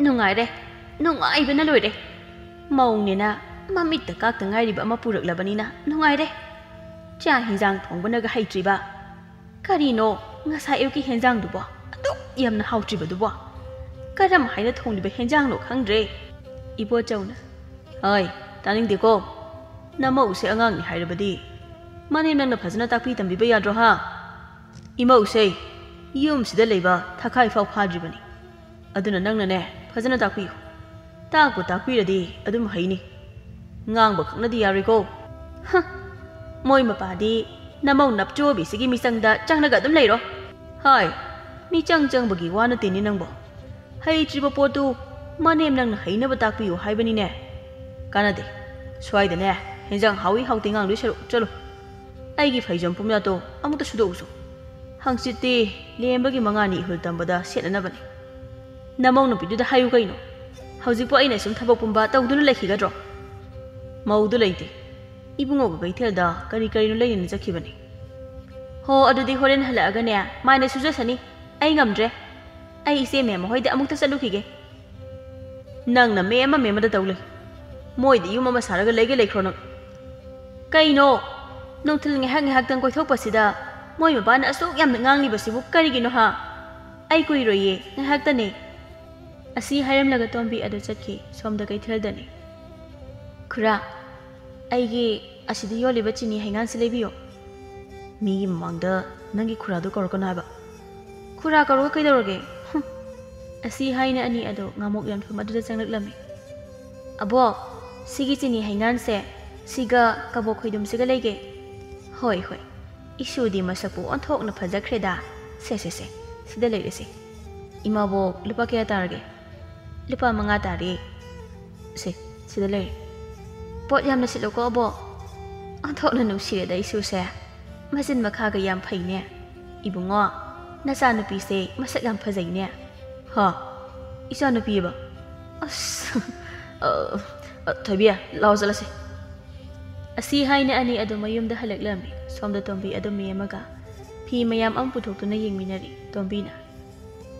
"ꯅꯨꯡꯉꯥꯏꯔꯦ, ꯅꯨꯡꯉꯥꯏꯕꯅ ꯂꯣꯏꯔꯦ꯫ ꯃꯧꯅꯦꯅ ꯃꯃꯤꯠꯇ ꯀꯥꯛꯇ ꯉꯥꯏꯔꯤꯕ ꯑꯃ ꯄꯨꯔꯛꯂꯕꯅꯤꯅ ꯅꯨꯡꯉꯥꯏꯔꯦ꯫ ꯆꯥꯛ ꯍꯤꯟꯖꯥꯡ ꯊꯣꯡꯕꯅꯒ ꯍꯩꯇ꯭ꯔꯤꯕ꯫ ꯀꯔꯤꯅꯣ ꯉꯁꯥꯏ ꯑꯌꯨꯛꯀꯤ ꯍꯦꯟꯖꯥꯡꯗꯨꯕꯣ ꯑꯗꯨꯛ ꯌꯥꯝꯅ ꯍꯥꯎꯇ꯭ꯔꯤꯕꯗꯨꯕꯣ? ꯀꯔꯝ ꯍꯥꯏꯅ ꯊꯣꯡꯂꯤꯕ ꯍꯦꯟꯖꯥꯡꯅꯣ ꯈꯪꯗ꯭ꯔꯦ꯫" ꯏꯕꯣꯆꯧꯅ, "ꯍꯥꯏ, ꯇꯥꯅꯤꯡꯗꯦꯀꯣ꯫ ꯅꯃꯧꯁꯦ ꯑꯉꯥꯡꯅꯤ ꯍꯥꯏꯔꯕꯗꯤ ꯃꯅꯦꯝ, ꯅꯪꯅ ꯐꯖꯅ ꯇꯥꯛꯄꯤ ꯇꯝꯕꯤꯕ ꯌꯥꯗ꯭ꯔꯣ ꯍꯥ? ꯏꯃꯧꯁꯦ ꯌꯨꯝꯁꯤꯗ ꯂꯩꯕ ꯊꯈꯥꯏ ꯐꯥꯎ ꯐꯥꯗ꯭ꯔꯤꯕꯅꯤ꯫ ꯑꯗꯨꯅ ꯅꯪꯅꯅꯦ ꯐꯖꯅ ꯇꯥꯛꯄꯤꯌꯨ꯫ ꯇꯥꯛꯄꯨ ꯇꯥꯛꯄꯤꯔꯗꯤ ꯑꯗꯨꯝ ꯍꯩꯅꯤ꯫ ꯉꯥꯡꯕ ꯈꯛꯅꯗꯤ ꯌꯥꯔꯣꯏꯀꯣ꯫ ꯍ, ꯃꯣꯏ ꯃꯄꯥꯗꯤ ꯅꯃꯧ ꯅꯞꯆꯣꯕꯤꯁꯤꯒꯤ ꯃꯤꯆꯪꯗ ꯆꯪꯂꯒ ꯑꯗꯨꯝ ꯂꯩꯔꯣ꯫ ꯍꯥꯏ, ꯃꯤꯆꯪ ꯆꯪꯕꯒꯤ ꯋꯥ ꯅꯠꯇꯦꯅꯦ ꯅꯪꯕꯣ꯫ ꯍꯩꯇ꯭ꯔꯤꯕ ꯄꯣꯠꯇꯨ ꯃꯅꯦꯝ ꯅꯪꯅ ꯍꯩꯅꯕ ꯇꯥꯛꯄꯤꯌꯨ ꯍꯥꯏꯕꯅꯤꯅꯦ꯫ ꯀꯥꯟꯅꯗꯦ꯫ ꯁ꯭ꯋꯥꯏꯗꯅꯦ ꯍꯦꯟꯖꯥꯡ ꯍꯥꯎꯏ ꯍꯥꯎꯇꯦ ꯉꯥꯡꯗꯣꯏ ꯁꯔꯨꯛ ꯆꯠꯂꯨ꯫ ꯑꯩꯒꯤ ꯐꯩꯖꯣꯝ ꯄꯨꯝꯌꯥꯠꯇꯣ ꯑꯃꯨꯛꯇ ꯁꯨꯗꯣꯛꯎꯁꯨ꯫ ꯍꯪꯆꯤꯠꯇꯤ ꯂꯦꯝꯕꯒꯤ ꯃꯉꯥꯅꯤ ꯏꯍꯨꯜ ꯇꯝꯕꯗ ꯁꯦꯠꯅꯅꯕꯅꯤ꯫ ꯅꯃꯧ ꯅꯨꯄꯤꯗꯨꯗ ꯍꯥꯏꯌꯨ ꯀꯩꯅꯣ꯫ ꯍꯧꯖꯤꯛꯄꯨ ꯑꯩꯅ ꯁꯨꯝ ꯊꯕꯛ ꯄꯨꯝꯕ ꯇꯧꯗꯨꯅ ꯂꯩꯈꯤꯒꯗ꯭ꯔꯣ? ꯃꯧꯗꯨ ꯂꯩꯇꯦ꯫ ꯏꯕꯨꯡꯉꯣꯒ ꯀꯩꯊꯦꯜꯗ ꯀꯔꯤ ꯀꯔꯤꯅꯣ ꯂꯩꯅꯅ ꯆꯠꯈꯤꯕꯅꯤ꯫ ꯍꯣ, ꯑꯗꯨꯗꯤ ꯍꯣꯔꯦꯟ ꯍꯜꯂꯛꯑꯒꯅꯦ ꯃꯥꯏꯅ ꯁꯨꯖꯁꯅꯤ꯫ ꯑꯩ ꯉꯝꯗ꯭ꯔꯦ꯫ ꯑꯩ ꯏꯆꯦ ꯃꯦꯝ ꯍꯣꯏꯗ ꯑꯃꯨꯛꯇ ꯆꯠꯂꯨꯈꯤꯒꯦ꯫ ꯅꯪꯅ ꯃꯦꯝ ꯑꯃ ꯃꯦꯝ ꯑꯃꯗ ꯇꯧ ꯂꯩ꯫ ꯃꯣꯏꯗ ꯌꯨꯝ ꯑꯃ ꯁꯥꯔꯒ ꯂꯩꯒꯦ ꯂꯩꯈ꯭ꯔꯣ ꯅꯪ꯫ ꯀꯩꯅꯣ? ꯅꯨꯡꯊꯤꯜ ꯉꯥꯏꯍꯥꯛ ꯉꯥꯏꯍꯥꯛꯇꯪ ꯀꯣꯏꯊꯣꯛꯄꯁꯤꯗ ꯃꯣꯏ ꯃꯄꯥꯅ ꯑꯁꯨꯛ ꯌꯥꯝꯅ ꯉꯥꯡꯂꯤꯕꯁꯤꯕꯨ ꯀꯔꯤꯒꯤꯅꯣ ꯍꯥ? ꯑꯩ ꯀꯨꯏꯔꯣꯏꯌꯦ, ꯉꯥꯏꯍꯥꯛꯇꯅꯦ꯫ ꯑꯁꯤ ꯍꯥꯏꯔꯝꯂꯒ ꯇꯣꯝꯕꯤ ꯑꯗꯨ ꯆꯠꯈꯤ, ꯁꯣꯝꯗ ꯀꯩꯊꯦꯜꯗꯅꯤ꯫ ꯈꯨꯔꯥ, ꯑꯩꯒꯤ ꯑꯁꯤꯗ ꯌꯣꯜꯂꯤꯕ ꯆꯤꯅꯤ ꯍꯩꯉꯥꯟꯁꯤ ꯂꯩꯕꯤꯌꯣ꯫ ꯃꯤꯒꯤ ꯃꯃꯥꯡꯗ ꯅꯪꯒꯤ ꯈꯨꯔꯥꯗꯨ ꯀꯧꯔꯛꯀꯅꯨ ꯍꯥꯏꯕ꯫ ꯈꯨꯔꯥ ꯀꯧꯔꯒ ꯀꯩꯗꯧꯔꯒꯦ? ꯍꯨꯝ꯫ ꯑꯁꯤ ꯍꯥꯏꯅ ꯑꯅꯤ ꯑꯗꯨ ꯉꯥꯃꯣꯛ ꯌꯣꯟꯐꯝ ꯑꯗꯨꯗ ꯆꯪꯂꯛꯂꯝꯃꯤ꯫ ꯑꯕꯣ, ꯁꯤꯒꯤ ꯆꯤꯅꯤ ꯍꯩꯉꯥꯟꯁꯦ ꯁꯤꯒ ꯀꯕꯣꯛ ꯈꯣꯏꯗꯨꯝꯁꯤꯒ ꯂꯩꯒꯦ꯫ ꯍꯣꯏ, ꯍꯣꯏ꯫ ꯏꯁꯨꯗꯤ ꯃꯁꯛꯄꯨ ꯑꯣꯟꯊꯣꯛꯅ ꯐꯖꯈ꯭ꯔꯦꯗ꯫ ꯁꯦ, ꯁꯦ, ꯁꯦ, ꯁꯤꯗ ꯂꯩꯔꯁꯦ꯫ ꯏꯃꯥꯕꯣꯛ, ꯂꯨꯄꯥ ꯀꯌꯥ ꯇꯥꯔꯒꯦ? ꯂꯨꯄꯥ ꯃꯉꯥ ꯇꯥꯔꯦ꯫ ꯁꯦ, ꯁꯤꯗ ꯂꯩꯔꯦ꯫ ꯄꯣꯠ ꯌꯥꯝꯅ ꯁꯤꯠꯂꯣꯀꯣ, ꯑꯕꯣꯛ꯫ ꯑꯣꯟꯊꯣꯛꯅ ꯅꯨꯡꯁꯤꯔꯦꯗ ꯏꯁꯨꯁꯦ꯫ ꯃꯆꯤꯟ ꯃꯈꯥꯒ ꯌꯥꯝ ꯐꯩꯅꯦ꯫ ꯏꯕꯨꯡꯉꯣ, ꯅꯆꯥꯅꯨꯄꯤꯁꯦ ꯃꯁꯛ ꯌꯥꯝ ꯐꯖꯩꯅꯦ꯫ ꯍꯥ? ꯏꯆꯥꯅꯨꯄꯤꯑꯕ? ꯑꯁ, ꯑ, ꯑ, ꯊꯣꯏꯕꯤ, ꯂꯥꯛꯑꯣ ꯆꯠꯂꯁꯦ꯫ ꯑꯁꯤ ꯍꯥꯏꯅ ꯑꯅꯤ ꯑꯗꯨ ꯃꯌꯨꯝꯗ ꯍꯜꯂꯛꯂꯝꯃꯤ꯫ ꯁꯣꯝꯗ ꯇꯣꯝꯕꯤ ꯑꯗꯨ ꯃꯤ ꯑꯃꯒ ꯐꯤ ꯃꯌꯥꯝ ꯑꯃ ꯄꯨꯊꯣꯛꯇꯨꯅ ꯌꯦꯡꯃꯤꯟꯅꯔꯤ꯫ ꯇꯣꯝꯕꯤꯅ,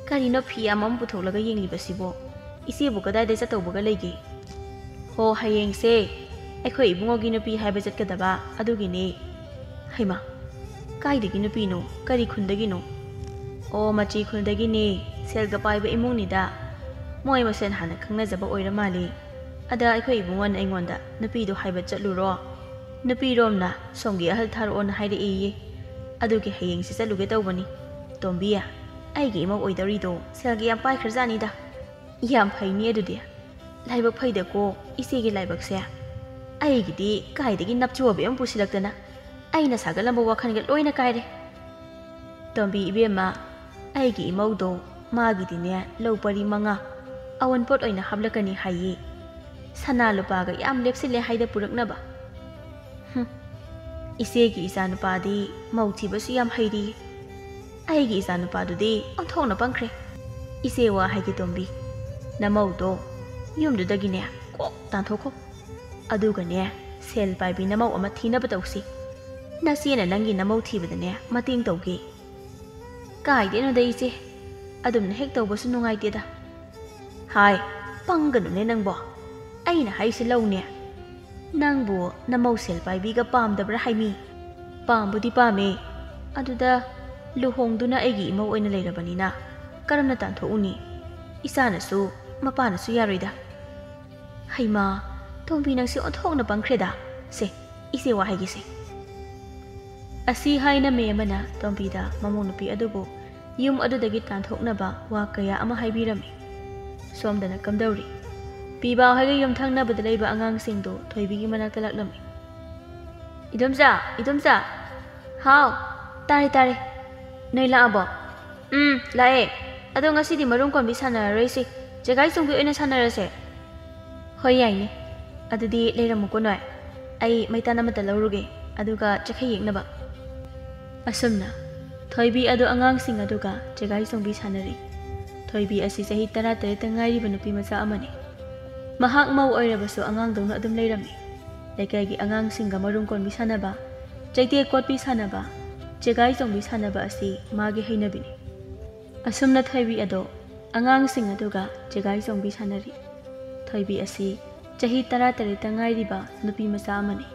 "ꯀꯔꯤꯅꯣ ꯐꯤ ꯌꯥꯝ ꯑꯃ ꯄꯨꯊꯣꯛꯂꯒ ꯌꯦꯡꯂꯤꯕꯁꯤꯕꯣ? ꯏꯆꯦꯕꯨ ꯀꯗꯥꯏꯗ ꯆꯠꯇꯧꯕꯒ ꯂꯩꯒꯦ?" "ꯍꯣ, ꯍꯌꯦꯡꯁꯦ ꯑꯩꯈꯣꯏ ꯏꯕꯨꯡꯉꯣꯒꯤ ꯅꯨꯄꯤ ꯍꯥꯏꯕ ꯆꯠꯀꯗꯕ ꯑꯗꯨꯒꯤꯅꯦ꯫" "ꯍꯩꯃꯥ, ꯀꯥꯏꯗꯒꯤ ꯅꯨꯄꯤꯅꯣ? ꯀꯔꯤ ꯈꯨꯟꯗꯒꯤꯅꯣ?" "ꯑꯣ, ꯃꯆꯤ ꯈꯨꯜꯗꯒꯤꯅꯦ꯫ ꯁꯦꯜꯒ ꯄꯥꯏꯕ ꯏꯃꯨꯡꯅꯤꯗ꯫ ꯃꯣꯏ ꯃꯁꯦꯟ ꯍꯥꯟꯅ ꯈꯪꯅꯖꯕ ꯑꯣꯏꯔ ꯃꯥꯜꯂꯦ꯫ ꯑꯗ ꯑꯩꯈꯣꯏ ꯏꯕꯨꯡꯉꯣꯅ ꯑꯩꯉꯣꯟꯗ, 'ꯅꯨꯄꯤꯗꯣ ꯍꯥꯏꯕ ꯆꯠꯂꯨꯔꯣ꯫ ꯅꯨꯄꯤꯔꯣꯝꯅ ꯁꯣꯝꯒꯤ ꯑꯍꯜ ꯊꯥꯔꯛꯑꯣꯅ ꯍꯥꯏꯔꯛꯏꯌꯦ꯫ ꯑꯗꯨꯒꯤ ꯍꯌꯦꯡꯁꯦ ꯆꯠꯂꯨꯒꯦ ꯇꯧꯕꯅꯤ꯫ ꯇꯣꯝꯕꯤ, ꯑꯩꯒꯤ ꯏꯃꯧ ꯑꯣꯏꯗꯧꯔꯤꯗꯣ ꯁꯦꯜꯒ ꯌꯥꯝ ꯄꯥꯏꯈ꯭ꯔꯖꯥꯠꯅꯤꯗ꯫ ꯌꯥꯝ ꯐꯩꯅꯦ ꯑꯗꯨꯗꯤ꯫ ꯂꯥꯏꯕꯛ ꯐꯩꯗꯀꯣ ꯏꯆꯦꯒꯤ ꯂꯥꯏꯕꯛꯁꯦ꯫ ꯑꯩꯒꯤꯗꯤ ꯀꯥꯏꯗꯒꯤ ꯅꯞꯆꯣꯕꯤ ꯑꯃ ꯄꯨꯁꯤꯜꯂꯛꯇꯅ ꯑꯩꯅ ꯁꯥꯒꯠꯂꯝꯕ ꯋꯥꯈꯜꯒ ꯂꯣꯏꯅ ꯀꯥꯏꯔꯦ꯫ ꯇꯣꯝꯕꯤ ꯏꯕꯦꯝꯃ, ꯑꯩꯒꯤ ꯏꯃꯧꯗꯣ ꯃꯥꯒꯤꯗꯤꯅꯦ ꯂꯧ ꯄꯔꯤ ꯃꯉꯥ ꯑꯋꯨꯟꯄꯣꯠ ꯑꯣꯏꯅ ꯍꯥꯞꯂꯛꯀꯅꯤ ꯍꯥꯏꯌꯦ꯫ ꯁꯅꯥ ꯂꯨꯄꯥꯒ ꯌꯥꯝ ꯂꯦꯞꯁꯤꯜꯂꯦ ꯍꯥꯏꯗ ꯄꯨꯔꯛꯅꯕ꯫ ꯍꯨꯝ, ꯏꯆꯦꯒꯤ ꯏꯆꯥꯅꯨꯄꯥꯗꯤ ꯃꯧ ꯊꯤꯕꯁꯨ ꯌꯥꯝ ꯍꯩꯔꯤ꯫ ꯑꯩꯒꯤ ꯏꯆꯥꯅꯨꯄꯥꯗꯨꯗꯤ ꯑꯣꯟꯊꯣꯛꯅ ꯄꯪꯈ꯭ꯔꯦ꯫ ꯏꯆꯦ ꯋꯥ ꯍꯥꯏꯒꯦ ꯇꯣꯝꯕꯤ, ꯅꯃꯧꯗꯣ ꯌꯨꯝꯗꯨꯗꯒꯤꯅꯦ ꯀꯣꯛ ꯇꯥꯟꯊꯣꯛꯈꯣ꯫ ꯑꯗꯨꯒꯅꯦ ꯁꯦꯜ ꯄꯥꯏꯕꯤ ꯅꯃꯧ ꯑꯃ ꯊꯤꯅꯕ ꯇꯧꯁꯤ꯫ ꯅꯆꯦꯅ ꯅꯪꯒꯤ ꯅꯃꯧ ꯊꯤꯕꯗꯅꯦ ꯃꯇꯦꯡ ꯇꯧꯒꯦ꯫ ꯀꯥꯏꯗꯩꯅꯣꯗ ꯏꯆꯦ, ꯑꯗꯨꯝꯅ ꯍꯦꯛ ꯇꯧꯕꯁꯨ ꯅꯨꯡꯉꯥꯏꯇꯦꯗ꯫ ꯍꯥꯏ, ꯄꯪꯒꯅꯨꯅꯦ ꯅꯪꯕꯣ꯫ ꯑꯩꯅ ꯍꯥꯏꯁꯦ ꯂꯧꯅꯦ꯫ ꯅꯪꯕꯨ ꯅꯃꯧ ꯁꯦꯜ ꯄꯥꯏꯕꯤꯒ ꯄꯥꯝꯗꯕ꯭ꯔꯥ ꯍꯥꯏꯃꯤ? ꯄꯥꯝꯕꯨꯗꯤ ꯄꯥꯝꯃꯦ꯫ ꯑꯗꯨꯗ ꯂꯨꯍꯣꯡꯗꯨꯅ ꯑꯩꯒꯤ ꯏꯃꯧ ꯑꯣꯏꯅ ꯂꯩꯔꯕꯅꯤꯅ ꯀꯔꯝꯅ ꯇꯥꯟꯊꯣꯛꯎꯅꯤ? ꯏꯆꯥꯅꯁꯨ ꯃꯄꯥꯅꯁꯨ ꯌꯥꯔꯣꯏꯗ꯫ ꯍꯩꯃꯥ, ꯇꯣꯝꯕꯤ ꯅꯪꯁꯦ ꯑꯣꯟꯊꯣꯛꯅ ꯄꯪꯈ꯭ꯔꯦꯗ꯫ ꯁꯦ, ꯏꯆꯦ ꯋꯥ ꯍꯥꯏꯒꯦꯁꯦ꯫ ꯑꯁꯤ ꯍꯥꯏꯅ ꯃꯦ ꯑꯃꯅ ꯇꯣꯝꯕꯤꯗ ꯃꯃꯧ ꯅꯨꯄꯤ ꯑꯗꯨꯕꯨ ꯌꯨꯝ ꯑꯗꯨꯗꯒꯤ ꯇꯥꯟꯊꯣꯛꯅꯕ ꯋꯥ ꯀꯌꯥ ꯑꯃ ꯍꯥꯏꯕꯤꯔꯝꯃꯤ꯫ ꯁꯣꯝꯗꯅ ꯀꯝꯗꯧꯔꯤ? ꯄꯤꯕꯥ ꯍꯣꯏꯒꯤ ꯌꯨꯝ ꯊꯪꯅꯕꯗ ꯂꯩꯕ ꯑꯉꯥꯡꯁꯤꯡꯗꯨ ꯊꯣꯏꯕꯤꯒꯤ ꯃꯅꯥꯛꯇ ꯂꯥꯛꯂꯝꯃꯤ꯫ "ꯏꯗꯣꯝꯆꯥ, ꯏꯗꯣꯝꯆꯥ!" "ꯍꯥꯎ, ꯇꯥꯔꯦ, ꯇꯥꯔꯦ꯫ ꯅꯣꯏ ꯂꯥꯛꯑꯕꯣ?" "ꯎꯝ, ꯂꯥꯛꯑꯦ꯫ ꯑꯗꯣ ꯉꯁꯤꯗꯤ ꯃꯔꯨꯝ ꯀꯣꯟꯕꯤ ꯁꯥꯟꯅꯔꯔꯣꯏꯁꯤ, ꯆꯦꯒꯥꯏ ꯆꯣꯡꯕꯤ ꯑꯣꯏꯅ ꯁꯥꯟꯅꯔꯁꯦ꯫" "ꯍꯣꯏ, ꯌꯥꯏꯅꯦ꯫ ꯑꯗꯨꯗꯤ ꯂꯩꯔꯝꯃꯨꯀꯣ ꯅꯣꯏ꯫ ꯑꯩ ꯃꯩꯇꯥꯟ ꯑꯃꯠꯇ ꯂꯧꯔꯨꯒꯦ, ꯑꯗꯨꯒ ꯆꯈꯩ ꯌꯦꯛꯅꯕ꯫" ꯑꯁꯨꯝꯅ ꯊꯣꯏꯕꯤ ꯑꯗꯨ ꯑꯉꯥꯡꯁꯤꯡ ꯑꯗꯨꯒ ꯆꯦꯒꯥꯏ ꯆꯣꯡꯕꯤ ꯁꯥꯟꯅꯔꯤ꯫ ꯊꯣꯏꯕꯤ ꯑꯁꯤ ꯆꯍꯤ ꯇꯔꯥꯇꯔꯦꯠꯇ ꯉꯥꯏꯔꯤꯕ ꯅꯨꯄꯤ ꯃꯆꯥ ꯑꯃꯅꯤ꯫ ꯃꯍꯥꯛ ꯃꯧ ꯑꯣꯏꯔꯕꯁꯨ ꯑꯉꯥꯡꯗꯧꯅ ꯑꯗꯨꯝ ꯂꯩꯔꯝꯃꯤ꯫ ꯂꯩꯀꯥꯏꯒꯤ ꯑꯉꯥꯡꯁꯤꯡꯒ ꯃꯔꯨꯝ ꯀꯣꯟꯕꯤ ꯁꯥꯟꯅꯕ, ꯆꯩꯇꯦꯛ ꯀꯣꯠꯄꯤ ꯁꯥꯟꯅꯕ, ꯆꯦꯒꯥꯏ ꯆꯣꯡꯕꯤ ꯁꯥꯟꯅꯕ ꯑꯁꯤ ꯃꯥꯒꯤ ꯍꯩꯅꯕꯤꯅꯤ꯫ ꯑꯁꯨꯝꯅ ꯊꯣꯏꯕꯤ ꯑꯗꯣ ꯑꯉꯥꯡꯁꯤꯡ ꯑꯗꯨꯒ ꯆꯦꯒꯥꯏ ꯆꯣꯡꯕꯤ ꯁꯥꯟꯅꯔꯤ꯫ ꯊꯣꯏꯕꯤ ꯑꯁꯤ ꯆꯍꯤ ꯇꯔꯥꯇꯔꯦꯠꯇ ꯉꯥꯏꯔꯤꯕ ꯅꯨꯄꯤ ꯃꯆꯥ ꯑꯃꯅꯤ꯫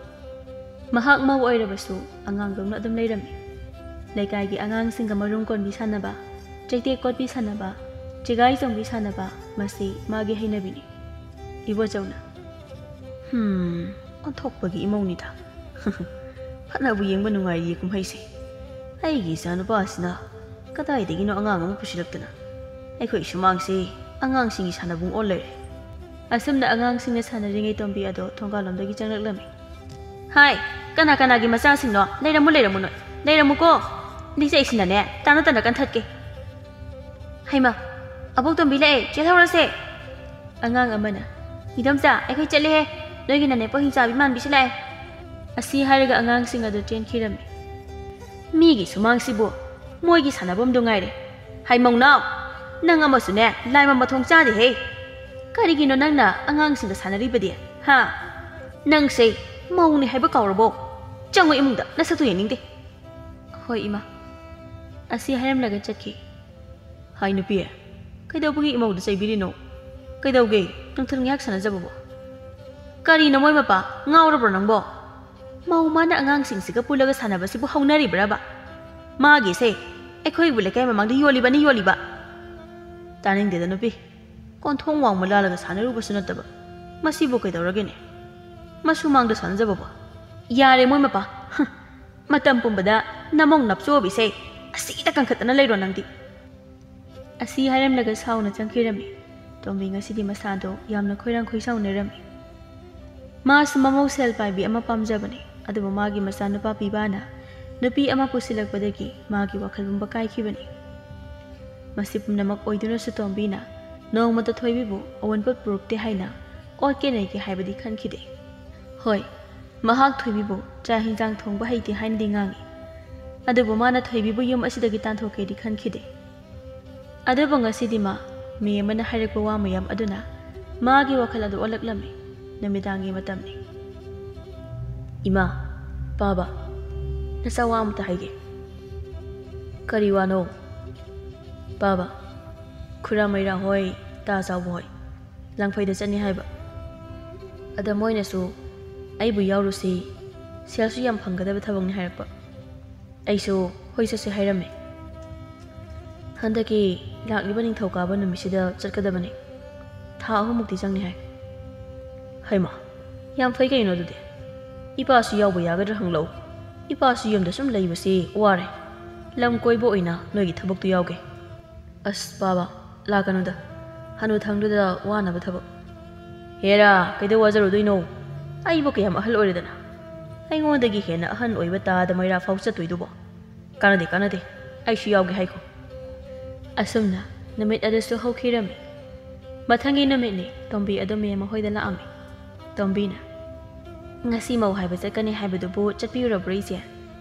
ꯃꯍꯥꯛ ꯃꯧ ꯑꯣꯏꯔꯕꯁꯨ ꯑꯉꯥꯡꯗꯧꯅ ꯑꯗꯨꯝ ꯂꯩꯔꯝꯃꯤ꯫ ꯂꯩꯀꯥꯏꯒꯤ ꯑꯉꯥꯡꯁꯤꯡꯒ ꯃꯔꯨꯝ ꯀꯣꯟꯕꯤ ꯁꯥꯟꯅꯕ, ꯆꯩꯇꯦꯛ ꯀꯣꯠꯄꯤ ꯁꯥꯟꯅꯕ, ꯆꯦꯒꯥꯏ ꯆꯣꯡꯕꯤ ꯁꯥꯟꯅꯕ, ꯃꯁꯤ ꯃꯥꯒꯤ ꯍꯩꯅꯕꯤꯅꯤ꯫ ꯏꯕꯣꯆꯧꯅ, "ꯍꯨꯝ, ꯑꯣꯟꯊꯣꯛꯄꯒꯤ ꯏꯃꯧꯅꯤꯗ꯫ ꯐꯅꯕꯨ ꯌꯦꯡꯕ ꯅꯨꯡꯉꯥꯏꯔꯤꯌꯦ ꯀꯨꯝꯍꯩꯁꯦ꯫ ꯑꯩꯒꯤ ꯏꯆꯥꯅꯨꯄꯥꯁꯤꯅ ꯀꯗꯥꯏꯗꯒꯤꯅꯣ ꯑꯉꯥꯡ ꯑꯃ ꯄꯨꯁꯤꯜꯂꯛꯇꯅ ꯑꯩꯈꯣꯏ ꯁꯨꯃꯥꯡꯁꯤ ꯑꯉꯥꯡꯁꯤꯡꯒꯤ ꯁꯥꯟꯅꯕꯨꯡ ꯑꯣꯜ ꯂꯩꯔꯦ꯫ ꯑꯁꯨꯝꯅ ꯑꯉꯥꯡꯁꯤꯡꯅ ꯁꯥꯟꯅꯔꯤꯉꯩ ꯇꯣꯝꯕꯤ ꯑꯗꯣ ꯊꯣꯡꯒꯥꯜꯂꯣꯝꯗꯒꯤ ꯆꯪꯂꯛꯂꯝꯃꯤ꯫ "ꯍꯥꯏ, ꯀꯅꯥ ꯀꯅꯥꯒꯤ ꯃꯆꯥꯁꯤꯡꯅꯣ? ꯂꯩꯔꯝꯃꯨ, ꯂꯩꯔꯝꯃꯨ ꯅꯣꯏ꯫ ꯂꯩꯔꯝꯃꯨꯀꯣ꯫ ꯂꯤꯆꯩꯁꯤꯅꯅꯦ ꯇꯥꯅ ꯇꯥꯅ ꯀꯟꯊꯠꯀꯦ꯫" "ꯍꯩꯃ, ꯑꯕꯣꯛ ꯇꯣꯝꯕꯤ ꯂꯥꯛꯑꯦ, ꯆꯦꯜꯍꯧꯔꯁꯦ꯫" ꯑꯉꯥꯡ ꯑꯃꯅ, "ꯏꯗꯣꯝꯆꯥ, ꯑꯩꯈꯣꯏ ꯆꯠꯂꯦꯍꯦ꯫ ꯅꯣꯏꯒꯤ ꯅꯅꯦꯄꯣ ꯍꯤꯡꯆꯥꯕꯤ ꯃꯥꯟꯕꯤꯁꯤ ꯂꯥꯛꯑꯦ꯫" ꯑꯁꯤ ꯍꯥꯏꯔꯒ ꯑꯉꯥꯡꯁꯤꯡ ꯑꯗꯨ ꯆꯦꯟꯈꯤꯔꯝꯃꯤ꯫ ꯃꯤꯒꯤ ꯁꯨꯃꯥꯡꯁꯤꯕꯨ ꯃꯣꯏꯒꯤ ꯁꯥꯟꯅꯐꯝꯗꯨ ꯉꯥꯏꯔꯦ꯫ ꯍꯩꯃꯧꯅꯥꯎ, ꯅꯪ ꯑꯃꯁꯨꯅꯦ ꯂꯥꯏꯃ ꯃꯊꯣꯡ ꯆꯥꯗꯦꯍꯦ꯫ ꯀꯔꯤꯒꯤꯅꯣ ꯅꯪꯅ ꯑꯉꯥꯡꯁꯤꯡꯒ ꯁꯥꯟꯅꯔꯤꯕꯗꯤ? ꯍꯥ? ꯅꯪꯁꯦ ꯃꯧꯅꯦ ꯍꯥꯏꯕ ꯀꯥꯎꯔꯕꯣ? ꯆꯪꯉꯣ ꯏꯃꯨꯡꯗ, ꯅꯁꯛꯇꯨ ꯌꯦꯡꯅꯤꯡꯗꯦ꯫ "ꯍꯣꯏ ꯏꯃꯥ꯫" ꯑꯁꯤ ꯍꯥꯏꯔꯝꯂꯒ ꯆꯠꯈꯤ꯫ "ꯍꯥꯏ ꯅꯨꯄꯤ, ꯀꯩꯗꯧꯕꯒꯤ ꯏꯃꯧꯗ ꯆꯩꯕꯤꯔꯤꯅꯣ? ꯀꯩꯗꯧꯒꯦ ꯅꯨꯡꯊꯤꯜ ꯉꯥꯏꯍꯥꯛ ꯁꯥꯟꯅꯖꯕꯕꯨ?" "ꯀꯔꯤꯅꯣ ꯃꯣꯏ ꯃꯄꯥ, ꯉꯥꯎꯔꯕ꯭ꯔꯣ ꯅꯪꯕꯣ? ꯃꯧ ꯃꯥꯅ ꯑꯉꯥꯡꯁꯤꯡꯁꯤꯒ ꯄꯨꯜꯂꯒ ꯁꯥꯟꯅꯕꯁꯤꯕꯨ ꯍꯧꯅꯔꯤꯕ꯭ꯔꯕ? ꯃꯥꯒꯤꯁꯦ ꯑꯩꯈꯣꯏꯕꯨ ꯂꯩꯀꯥꯏ ꯃꯃꯥꯡꯗ ꯌꯣꯜꯂꯤꯕꯅꯤ, ꯌꯣꯜꯂꯤꯕ꯫" "ꯇꯥꯅꯤꯡꯗꯦꯗ ꯅꯨꯄꯤ, ꯀꯣꯟꯊꯣꯡ ꯋꯥꯡꯃ ꯂꯥꯜꯂꯒ ꯁꯥꯟꯅꯔꯨꯕꯁꯨ ꯅꯠꯇꯕ, ꯃꯁꯤꯕꯨ ꯀꯩꯗꯧꯔꯒꯦꯅꯦ? ꯃꯁꯨꯃꯥꯡꯗ ꯁꯥꯟꯅꯖꯕꯕꯨ꯫" "ꯌꯥꯔꯦ ꯃꯣꯏ ꯃꯄꯥ, ꯍ, ꯃꯇꯝ ꯄꯨꯝꯕꯗ ꯅꯃꯧ ꯅꯞꯆꯣꯕꯤꯁꯦ ꯑꯁꯤꯗ ꯀꯟꯈꯠꯇꯅ ꯂꯩꯔꯣ ꯅꯪꯗꯤ꯫" ꯑꯁꯤ ꯍꯥꯏꯔꯝꯂꯒ ꯁꯥꯎꯅ ꯆꯪꯈꯤꯔꯝꯃꯤ꯫ ꯇꯣꯝꯕꯤ ꯉꯁꯤꯗꯤ ꯃꯁꯥꯗꯣ ꯌꯥꯝꯅ ꯈꯣꯏꯔꯥꯡ ꯈꯣꯏꯁꯥꯎꯅꯔꯝꯃꯤ꯫ ꯃꯥꯁꯨ ꯃꯃꯧ ꯁꯦꯜ ꯄꯥꯏꯕꯤ ꯑꯃ ꯄꯥꯝꯖꯕꯅꯤ, ꯑꯗꯨꯕꯨ ꯃꯥꯒꯤ ꯃꯆꯥꯅꯨꯄꯥ ꯄꯤꯕꯥꯅ ꯅꯨꯄꯤ ꯑꯃ ꯄꯨꯁꯤꯜꯂꯛꯄꯗꯒꯤ ꯃꯥꯒꯤ ꯋꯥꯈꯜ ꯄꯨꯝꯕ ꯀꯥꯏꯈꯤꯕꯅꯤ꯫ ꯃꯁꯤ ꯄꯨꯝꯅꯃꯛ ꯑꯣꯏꯗꯨꯅꯁꯨ ꯇꯣꯝꯕꯤꯅ ꯅꯣꯡꯃꯇ ꯊꯣꯏꯕꯤꯕꯨ ꯑꯑꯣꯟꯄꯣꯠ ꯄꯨꯔꯛꯇꯦ ꯍꯥꯏꯅ ꯑꯣꯠꯀꯦ ꯅꯩꯒꯦ ꯍꯥꯏꯕꯗꯤ ꯈꯟꯈꯤꯗꯦ꯫ ꯍꯣꯏ, ꯃꯍꯥꯛ ꯊꯣꯏꯕꯤꯕꯨ ꯆꯥꯛ ꯍꯤꯟꯖꯥꯡ ꯊꯣꯡꯕ ꯍꯩꯇꯦ ꯍꯥꯏꯅꯗꯤ ꯉꯥꯡꯏ, ꯑꯗꯨꯕꯨ ꯃꯥꯅ ꯊꯣꯏꯕꯤꯕꯨ ꯌꯨꯝ ꯑꯁꯤꯗꯒꯤ ꯇꯥꯟꯊꯣꯛꯀꯦꯗꯤ ꯈꯟꯈꯤꯗꯦ꯫ ꯑꯗꯨꯕꯨ ꯉꯁꯤꯗꯤ ꯃꯥ ꯃꯤ ꯑꯃꯅ ꯍꯥꯏꯔꯛꯄ ꯋꯥ ꯃꯌꯥꯝ ꯑꯗꯨꯅ ꯃꯥꯒꯤ ꯋꯥꯈꯜ ꯑꯗꯨ ꯑꯣꯜꯂꯛꯂꯝꯃꯤ꯫ ꯅꯨꯃꯤꯗꯥꯡꯒꯤ ꯃꯇꯝꯅꯤ꯫ "ꯏꯃꯥ, ꯄꯥꯕ, ꯅꯆꯥ ꯋꯥ ꯑꯃꯇ ꯍꯥꯏꯒꯦ꯫" "ꯀꯔꯤ ꯋꯥꯅꯣ?" "ꯄꯥꯕ, ꯈꯨꯔꯥ ꯃꯩꯔꯥ ꯍꯣꯏ, ꯇꯥ ꯆꯥꯎꯕ ꯍꯣꯏ ꯂꯥꯡꯐꯩꯗ ꯆꯠꯅꯤ ꯍꯥꯏꯕ꯫ ꯑꯗ ꯃꯣꯏꯅꯁꯨ ꯑꯩꯕꯨ ꯌꯥꯎꯔꯨꯁꯤ, ꯁꯦꯜꯁꯨ ꯌꯥꯝ ꯐꯪꯒꯗꯕ ꯊꯕꯛꯅꯤ ꯍꯥꯏꯔꯛꯄ꯫ ꯑꯩꯁꯨ ꯍꯣꯏ ꯆꯠꯁꯦ ꯍꯥꯏꯔꯝꯃꯦ꯫ ꯍꯟꯗꯛꯀꯤ ꯂꯥꯛꯂꯤꯕ ꯅꯤꯡꯊꯧꯀꯥꯕ ꯅꯨꯃꯤꯠꯁꯤꯗ ꯆꯠꯀꯗꯕꯅꯤ꯫ ꯊꯥ ꯑꯍꯨꯝꯃꯨꯛꯇꯤ ꯆꯪꯅꯤ ꯍꯥꯏ꯫" "ꯍꯩꯃꯥ, ꯌꯥꯝ ꯐꯩ ꯀꯩꯅꯣ ꯑꯗꯨꯗꯤ꯫" ꯏꯄꯥꯁꯨ ꯌꯥꯎꯕ ꯌꯥꯒꯗ꯭ꯔꯥ ꯍꯪꯂꯛꯎ꯫ ꯏꯄꯥꯁꯨ ꯌꯨꯝꯗ ꯁꯨꯝ ꯂꯩꯕꯁꯤ ꯋꯥꯔꯦ꯫ ꯂꯝ ꯀꯣꯏꯕ ꯑꯣꯏꯅ ꯅꯣꯏꯒꯤ ꯊꯕꯛꯇꯨ ꯌꯥꯎꯒꯦ꯫ ꯑꯁ ꯕꯥꯕꯥ, ꯂꯥꯛꯀꯅꯨꯗ꯫ ꯍꯅꯨꯊꯪꯗꯨꯗ ꯋꯥꯅꯕ ꯊꯕꯛ꯫ ꯍꯦꯔꯥ, ꯀꯩꯗꯧ ꯋꯥꯖꯔꯨꯗꯣꯏꯅꯣ? ꯑꯩꯕꯨ ꯀꯌꯥꯝ ꯑꯍꯜ ꯑꯣꯏꯔꯗꯅ? ꯑꯩꯉꯣꯟꯗꯒꯤ ꯍꯦꯟꯅ ꯑꯍꯟ ꯑꯣꯏꯕ ꯇꯥꯗ ꯃꯩꯔꯥ ꯐꯥꯎ ꯆꯠꯇꯣꯏꯗꯨꯕꯣ? ꯀꯥꯟꯅꯗꯦ, ꯀꯥꯟꯅꯗꯦ꯫ ꯑꯩꯁꯨ ꯌꯥꯎꯒꯦ ꯍꯥꯏꯈꯣ꯫ ꯑꯁꯨꯝꯅ ꯅꯨꯃꯤꯠ ꯑꯗꯨꯁꯨ ꯍꯧꯈꯤꯔꯝꯃꯤ꯫ ꯃꯊꯪꯒꯤ ꯅꯨꯃꯤꯠꯅꯤ ꯇꯣꯝꯕꯤ ꯑꯗꯨ ꯃꯦꯝ ꯃꯈꯣꯏꯗ ꯂꯥꯛꯑꯝꯃꯤ꯫ ꯇꯣꯝꯕꯤꯅ, "ꯉꯁꯤ ꯃꯧ ꯍꯥꯏꯕ ꯆꯠꯀꯅꯤ ꯍꯥꯏꯕꯗꯨꯕꯨ ꯆꯠꯄꯤꯔꯨꯔꯕ꯭ꯔꯣ ꯏꯆꯦ?"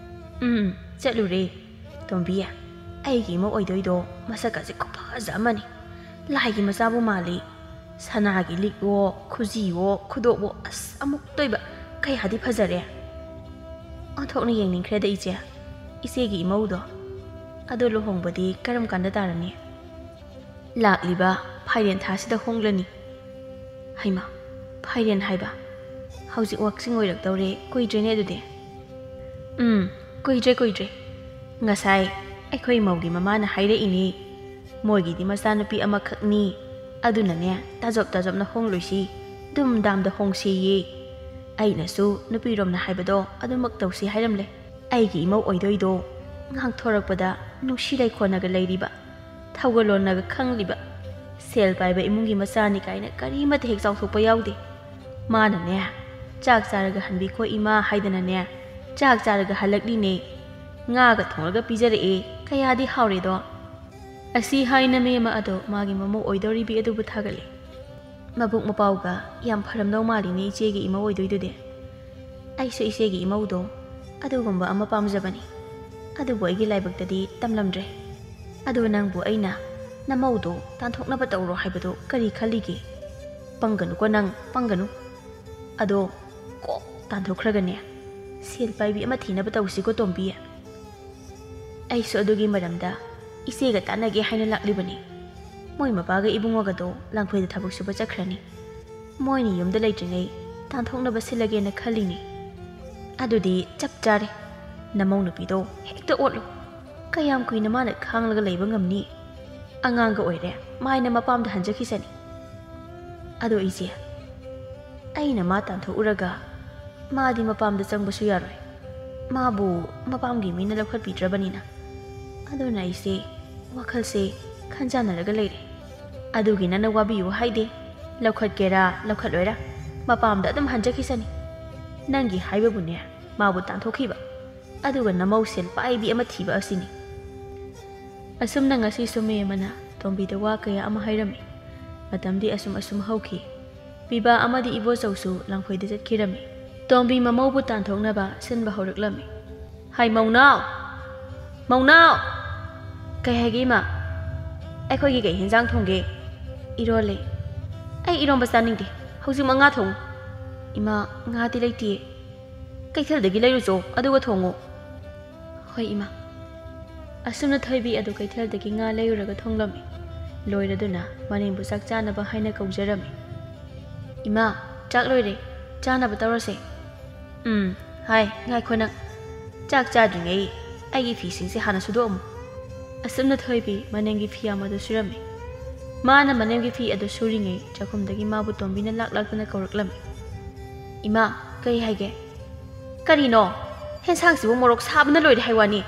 "ꯎꯝ, ꯆꯠꯂꯨꯔꯦ꯫ ꯇꯣꯝꯕꯤ, ꯑꯩꯒꯤ ꯏꯃꯧ ꯑꯣꯏꯗꯣꯏꯗꯣ ꯃꯁꯛ ꯑꯁꯤ ꯈꯨꯐꯖ ꯑꯃꯅꯤ꯫ ꯂꯥꯏꯒꯤ ꯃꯆꯥꯕꯨ ꯃꯥꯜꯂꯤ꯫ ꯁꯅꯥꯒꯤ ꯂꯤꯛꯋꯣ, ꯈꯨꯖꯤꯋꯣ, ꯈꯨꯗꯣꯞꯋꯣ, ꯑꯁ, ꯑꯃꯨꯛꯇꯣꯏꯕ ꯀꯌꯥꯗꯤ ꯐꯖꯔꯦ꯫ ꯑꯣꯟꯊꯣꯛꯅ ꯌꯦꯡꯅꯤꯡꯈ꯭ꯔꯦꯗ ꯏꯆꯦ, ꯏꯆꯦꯒꯤ ꯏꯃꯧꯗꯣ꯫ ꯑꯗꯣ ꯂꯨꯍꯣꯡꯕꯗꯤ ꯀꯔꯝ ꯀꯥꯟꯗ ꯇꯥꯔꯅꯤ?" "ꯂꯥꯛꯂꯤꯕ ꯐꯥꯏꯔꯦꯟ ꯊꯥꯁꯤꯗ ꯍꯣꯡꯂꯅꯤ꯫" "ꯍꯩꯃꯥ, ꯐꯥꯏꯔꯦꯟ ꯍꯥꯏꯕ? ꯍꯧꯖꯤꯛ ꯋꯥꯛꯆꯤꯡ ꯑꯣꯏꯔꯛꯇꯧꯔꯦ, ꯀꯨꯏꯗ꯭ꯔꯦꯅꯦ ꯑꯗꯨꯗꯤ꯫" "ꯎꯝ, ꯀꯨꯏꯗ꯭ꯔꯦ, ꯀꯨꯏꯗ꯭ꯔꯦ꯫ ꯉꯁꯥꯏ ꯑꯩꯈꯣꯏ ꯃꯧꯒꯤ ꯃꯃꯥꯅ ꯍꯥꯏꯔꯛꯏꯅꯦ꯫ ꯃꯣꯏꯒꯤꯗꯤ ꯃꯆꯥꯅꯨꯄꯤ ꯑꯃꯈꯛꯅꯤ꯫ ꯑꯗꯨꯅꯅꯦ, ꯇꯥꯖꯣꯞ ꯇꯥꯖꯣꯞꯅ ꯍꯣꯡꯂꯣꯏꯁꯤ, ꯗꯨꯝ ꯗꯥꯝꯗ ꯍꯣꯡꯁꯦꯌꯦ꯫ ꯑꯩꯅꯁꯨ ꯅꯨꯄꯤꯔꯣꯝꯅ ꯍꯥꯏꯕꯗꯣ ꯑꯗꯨꯃꯛ ꯇꯧꯁꯤ ꯍꯥꯏꯔꯝꯂꯦ꯫ ꯑꯩꯒꯤ ꯏꯃꯧ ꯑꯣꯏꯗꯣꯏꯗꯣ ꯉꯥꯡꯊꯣꯔꯛꯄꯗ ꯅꯨꯡꯁꯤ ꯂꯩꯈꯣꯟꯅꯒ ꯂꯩꯔꯤꯕ, ꯊꯧꯒꯜꯂꯣꯟꯅꯒ ꯈꯪꯂꯤꯕ, ꯁꯦꯜ ꯄꯥꯏꯕ ꯏꯃꯨꯡꯒꯤ ꯃꯆꯥꯅꯤ ꯀꯥꯏꯅ ꯀꯔꯤꯃꯠꯇ ꯍꯦꯛ ꯆꯥꯎꯊꯣꯛꯄ ꯌꯥꯎꯗꯦ꯫ ꯃꯥꯅꯅꯦ, 'ꯆꯥꯛ ꯆꯥꯔꯒ ꯍꯟꯕꯤꯈꯣ ꯏꯃꯥ' ꯍꯥꯏꯗꯅꯅꯦ, ꯆꯥꯛ ꯆꯥꯔꯒ ꯍꯜꯂꯛꯂꯤꯅꯦ꯫ ꯉꯥꯒ ꯊꯣꯡꯂꯒ ꯄꯤꯖꯔꯛꯑꯦ꯫ ꯀꯌꯥꯗꯤ ꯍꯥꯎꯔꯦꯗꯣ꯫ ꯑꯁꯤ ꯍꯥꯏꯅ ꯃꯦꯝꯃ ꯑꯗꯣ ꯃꯥꯒꯤ ꯃꯃꯧ ꯑꯣꯏꯗꯧꯔꯤꯕꯤ ꯑꯗꯨꯕꯨ ꯊꯥꯒꯠꯂꯤ꯫ "ꯃꯕꯨꯛ ꯃꯄꯥꯎꯒ ꯌꯥꯝ ꯐꯔꯝꯗꯧ ꯃꯥꯜꯂꯤꯅꯦ ꯏꯆꯦꯒꯤ ꯏꯃꯧ ꯑꯣꯏꯗꯣꯏꯗꯨꯗꯤ꯫ ꯑꯩꯁꯨ ꯏꯆꯦꯒꯤ ꯏꯃꯧꯗꯣ ꯑꯗꯨꯒꯨꯝꯕ ꯑꯃ ꯄꯥꯝꯖꯕꯅꯤ꯫ ꯑꯗꯨꯕꯨ ꯑꯩꯒꯤ ꯂꯥꯏꯕꯛꯇꯗꯤ ꯇꯝꯂꯝꯗ꯭ꯔꯦ꯫ ꯑꯗꯣ ꯅꯪꯕꯨ ꯑꯩꯅ ꯅꯃꯧꯗꯣ ꯇꯥꯟꯊꯣꯛꯅꯕ ꯇꯧꯔꯣ ꯍꯥꯏꯕꯗꯣ ꯀꯔꯤ ꯈꯜꯂꯤꯒꯦ? ꯄꯪꯒꯅꯨꯀꯣ ꯅꯪ, ꯄꯪꯒꯅꯨ꯫ ꯑꯗꯣ ꯀꯣꯛ ꯇꯥꯟꯊꯣꯛꯈ꯭ꯔꯒꯅꯦ, ꯁꯦꯜ ꯄꯥꯏꯕꯤ ꯑꯃ ꯊꯤꯅꯕ ꯇꯧꯁꯤꯀꯣ ꯇꯣꯝꯕꯤ꯫ ꯑꯩꯁꯨ ꯑꯗꯨꯒꯤ ꯃꯔꯝꯗ ꯏꯆꯦꯒ ꯇꯥꯟꯅꯒꯦ ꯍꯥꯏꯅ ꯂꯥꯛꯂꯤꯕꯅꯤ꯫ ꯃꯣꯏ ꯃꯄꯥꯒ ꯏꯕꯨꯡꯉꯣꯒꯗꯣ ꯂꯥꯡꯐꯩꯗ ꯊꯕꯛ ꯁꯨꯕ ꯆꯠꯈ꯭ꯔꯅꯤ꯫ ꯃꯣꯏꯅꯤ ꯌꯨꯝꯗ ꯂꯩꯇ꯭ꯔꯤꯉꯩ ꯇꯥꯟꯊꯣꯛꯅꯕ ꯁꯤꯜꯂꯒꯦꯅ ꯈꯜꯂꯤꯅꯤ꯫" "ꯑꯗꯨꯗꯤ ꯆꯞ ꯆꯥꯔꯦ꯫ ꯅꯃꯧ ꯅꯨꯄꯤꯗꯣ ꯍꯦꯛꯇ ꯑꯣꯠꯂꯨ꯫ ꯀꯌꯥꯝ ꯀꯨꯏꯅ ꯃꯥꯅ ꯈꯥꯡꯂꯒ ꯂꯩꯕ ꯉꯝꯅꯤ? ꯑꯉꯥꯡꯒ ꯑꯣꯏꯔꯦ, ꯃꯥꯏꯅ ꯃꯄꯥꯝꯗ ꯍꯟꯖꯈꯤꯁꯅꯤ꯫" "ꯑꯗꯣ ꯏꯆꯦ, ꯑꯩꯅ ꯃꯥ ꯇꯥꯟꯊꯣꯛꯎꯔꯒ ꯃꯥꯗꯤ ꯃꯄꯥꯝꯗ ꯆꯪꯕꯁꯨ ꯌꯥꯔꯣꯏ꯫ ꯃꯥꯕꯨ ꯃꯄꯥꯝꯒꯤ ꯃꯤꯅ ꯂꯧꯈꯠꯄꯤꯗ꯭ꯔꯕꯅꯤꯅ꯫ ꯑꯗꯨꯅ ꯑꯩꯁꯦ ꯋꯥꯈꯜꯁꯦ ꯈꯟꯖꯥꯟꯅꯔꯒ ꯂꯩꯔꯦ꯫ ꯑꯗꯨꯒꯤ ꯅꯪꯅ ꯋꯥꯕꯤꯌꯨ ꯍꯥꯏꯗꯦ꯫ ꯂꯧꯈꯠꯀꯦꯔꯥ ꯂꯧꯈꯠꯂꯣꯏꯔꯥ, ꯃꯄꯥꯝꯗ ꯑꯗꯨꯝ ꯍꯟꯖꯈꯤꯁꯅꯤ꯫ ꯅꯪꯒꯤ ꯍꯥꯏꯕꯕꯨꯅꯦ, ꯃꯥꯕꯨ ꯇꯥꯟꯊꯣꯛꯈꯤꯕ, ꯑꯗꯨꯒ ꯅꯃꯧ ꯁꯦꯜ ꯄꯥꯏꯕꯤ ꯑꯃ ꯊꯤꯕ ꯑꯁꯤꯅꯤ꯫ ꯑꯁꯨꯝꯅ ꯉꯁꯤꯁꯨ ꯃꯌꯥꯝ ꯑꯃꯅ ꯇꯣꯝꯕꯤꯗ ꯋꯥ ꯀꯌꯥ ꯑꯃ ꯍꯥꯏꯔꯝꯃꯤ꯫ ꯃꯇꯝꯗꯤ ꯑꯁꯨꯝ ꯑꯁꯨꯝ ꯍꯧꯈꯤ꯫ ꯄꯤꯕꯥ ꯑꯃꯗꯤ ꯏꯕꯣꯆꯧꯁꯨ ꯂꯥꯡꯐꯩꯗ ꯆꯠꯈꯤꯔꯝꯃꯤ꯫ ꯇꯣꯝꯕꯤ ꯃꯃꯧꯕꯨ ꯇꯥꯟꯊꯣꯛꯅꯕ ꯁꯤꯟꯕ ꯍꯧꯔꯛꯂꯝꯃꯤ꯫ "ꯍꯥꯏ ꯃꯧꯅꯥꯎ! ꯃꯧꯅꯥꯎ!" "ꯀꯩ ꯍꯥꯏꯒꯦ ꯏꯃꯥ?" "ꯑꯩꯈꯣꯏꯒꯤ ꯀꯩ ꯍꯦꯟꯖꯥꯡ ꯊꯣꯡꯒꯦ?" "ꯏꯔꯣꯜꯂꯦ꯫" "ꯑꯩ ꯏꯔꯣꯝꯕ ꯆꯥꯅꯤꯡꯗꯦ꯫ ꯍꯧꯖꯤꯛꯃꯛ ꯉꯥ ꯊꯣꯡꯉꯨ꯫" "ꯏꯃꯥ, ꯉꯥꯗꯤ ꯂꯩꯇꯤꯌꯦ꯫" "ꯀꯩꯊꯦꯜꯗꯒꯤ ꯂꯩꯔꯨꯆꯣ, ꯑꯗꯨꯒ ꯊꯣꯡꯉꯨ꯫" "ꯍꯣꯏ ꯏꯃꯥ꯫" ꯑꯁꯨꯝꯅ ꯊꯣꯏꯕꯤ ꯑꯗꯨ ꯀꯩꯊꯦꯜꯗꯒꯤ ꯉꯥ ꯂꯩꯔꯨꯔꯒ ꯊꯣꯡꯂꯝꯃꯤ꯫ ꯂꯣꯏꯔꯗꯨꯅ ꯃꯅꯦꯝꯕꯨ ꯆꯥꯛ ꯆꯥꯅꯕ ꯍꯥꯏꯅ ꯀꯧꯖꯔꯝꯃꯤ꯫ "ꯏꯃꯥ, ꯆꯥꯛ ꯂꯣꯏꯔꯦ, ꯆꯥꯅꯕ ꯇꯧꯔꯁꯦ꯫" "ꯎꯝ, ꯍꯥꯏ, ꯉꯥꯏꯈꯣ ꯅꯪ꯫ ꯆꯥꯛ ꯆꯥꯗ꯭ꯔꯤꯉꯩ ꯑꯩꯒꯤ ꯐꯤꯁꯤꯡꯁꯦ ꯍꯥꯟꯅ ꯁꯨꯗꯣꯛꯑꯝꯃꯨ꯫" ꯑꯁꯨꯝꯅ ꯊꯣꯏꯕꯤ ꯃꯅꯦꯝꯒꯤ ꯐꯤꯌꯥꯝ ꯑꯗꯨ ꯁꯨꯔꯝꯃꯤ꯫ ꯃꯥꯅ ꯃꯅꯦꯝꯒꯤ ꯐꯤ ꯑꯗꯨ ꯁꯨꯔꯤꯉꯩ ꯆꯥꯛꯈꯨꯝꯗꯒꯤ ꯃꯥꯕꯨ ꯇꯣꯝꯕꯤꯅ ꯂꯥꯛ ꯂꯥꯛꯇꯅ ꯀꯧꯔꯛꯂꯝꯃꯤ꯫ "ꯏꯃꯥ, ꯀꯔꯤ ꯍꯥꯏꯒꯦ?" "ꯀꯔꯤꯅꯣ? ꯍꯦꯟꯁꯥꯡꯁꯤꯕꯨ ꯃꯣꯔꯣꯛ ꯁꯥꯕꯅ ꯂꯣꯏꯔꯦ ꯍꯥꯏ ꯋꯥꯅꯤ꯫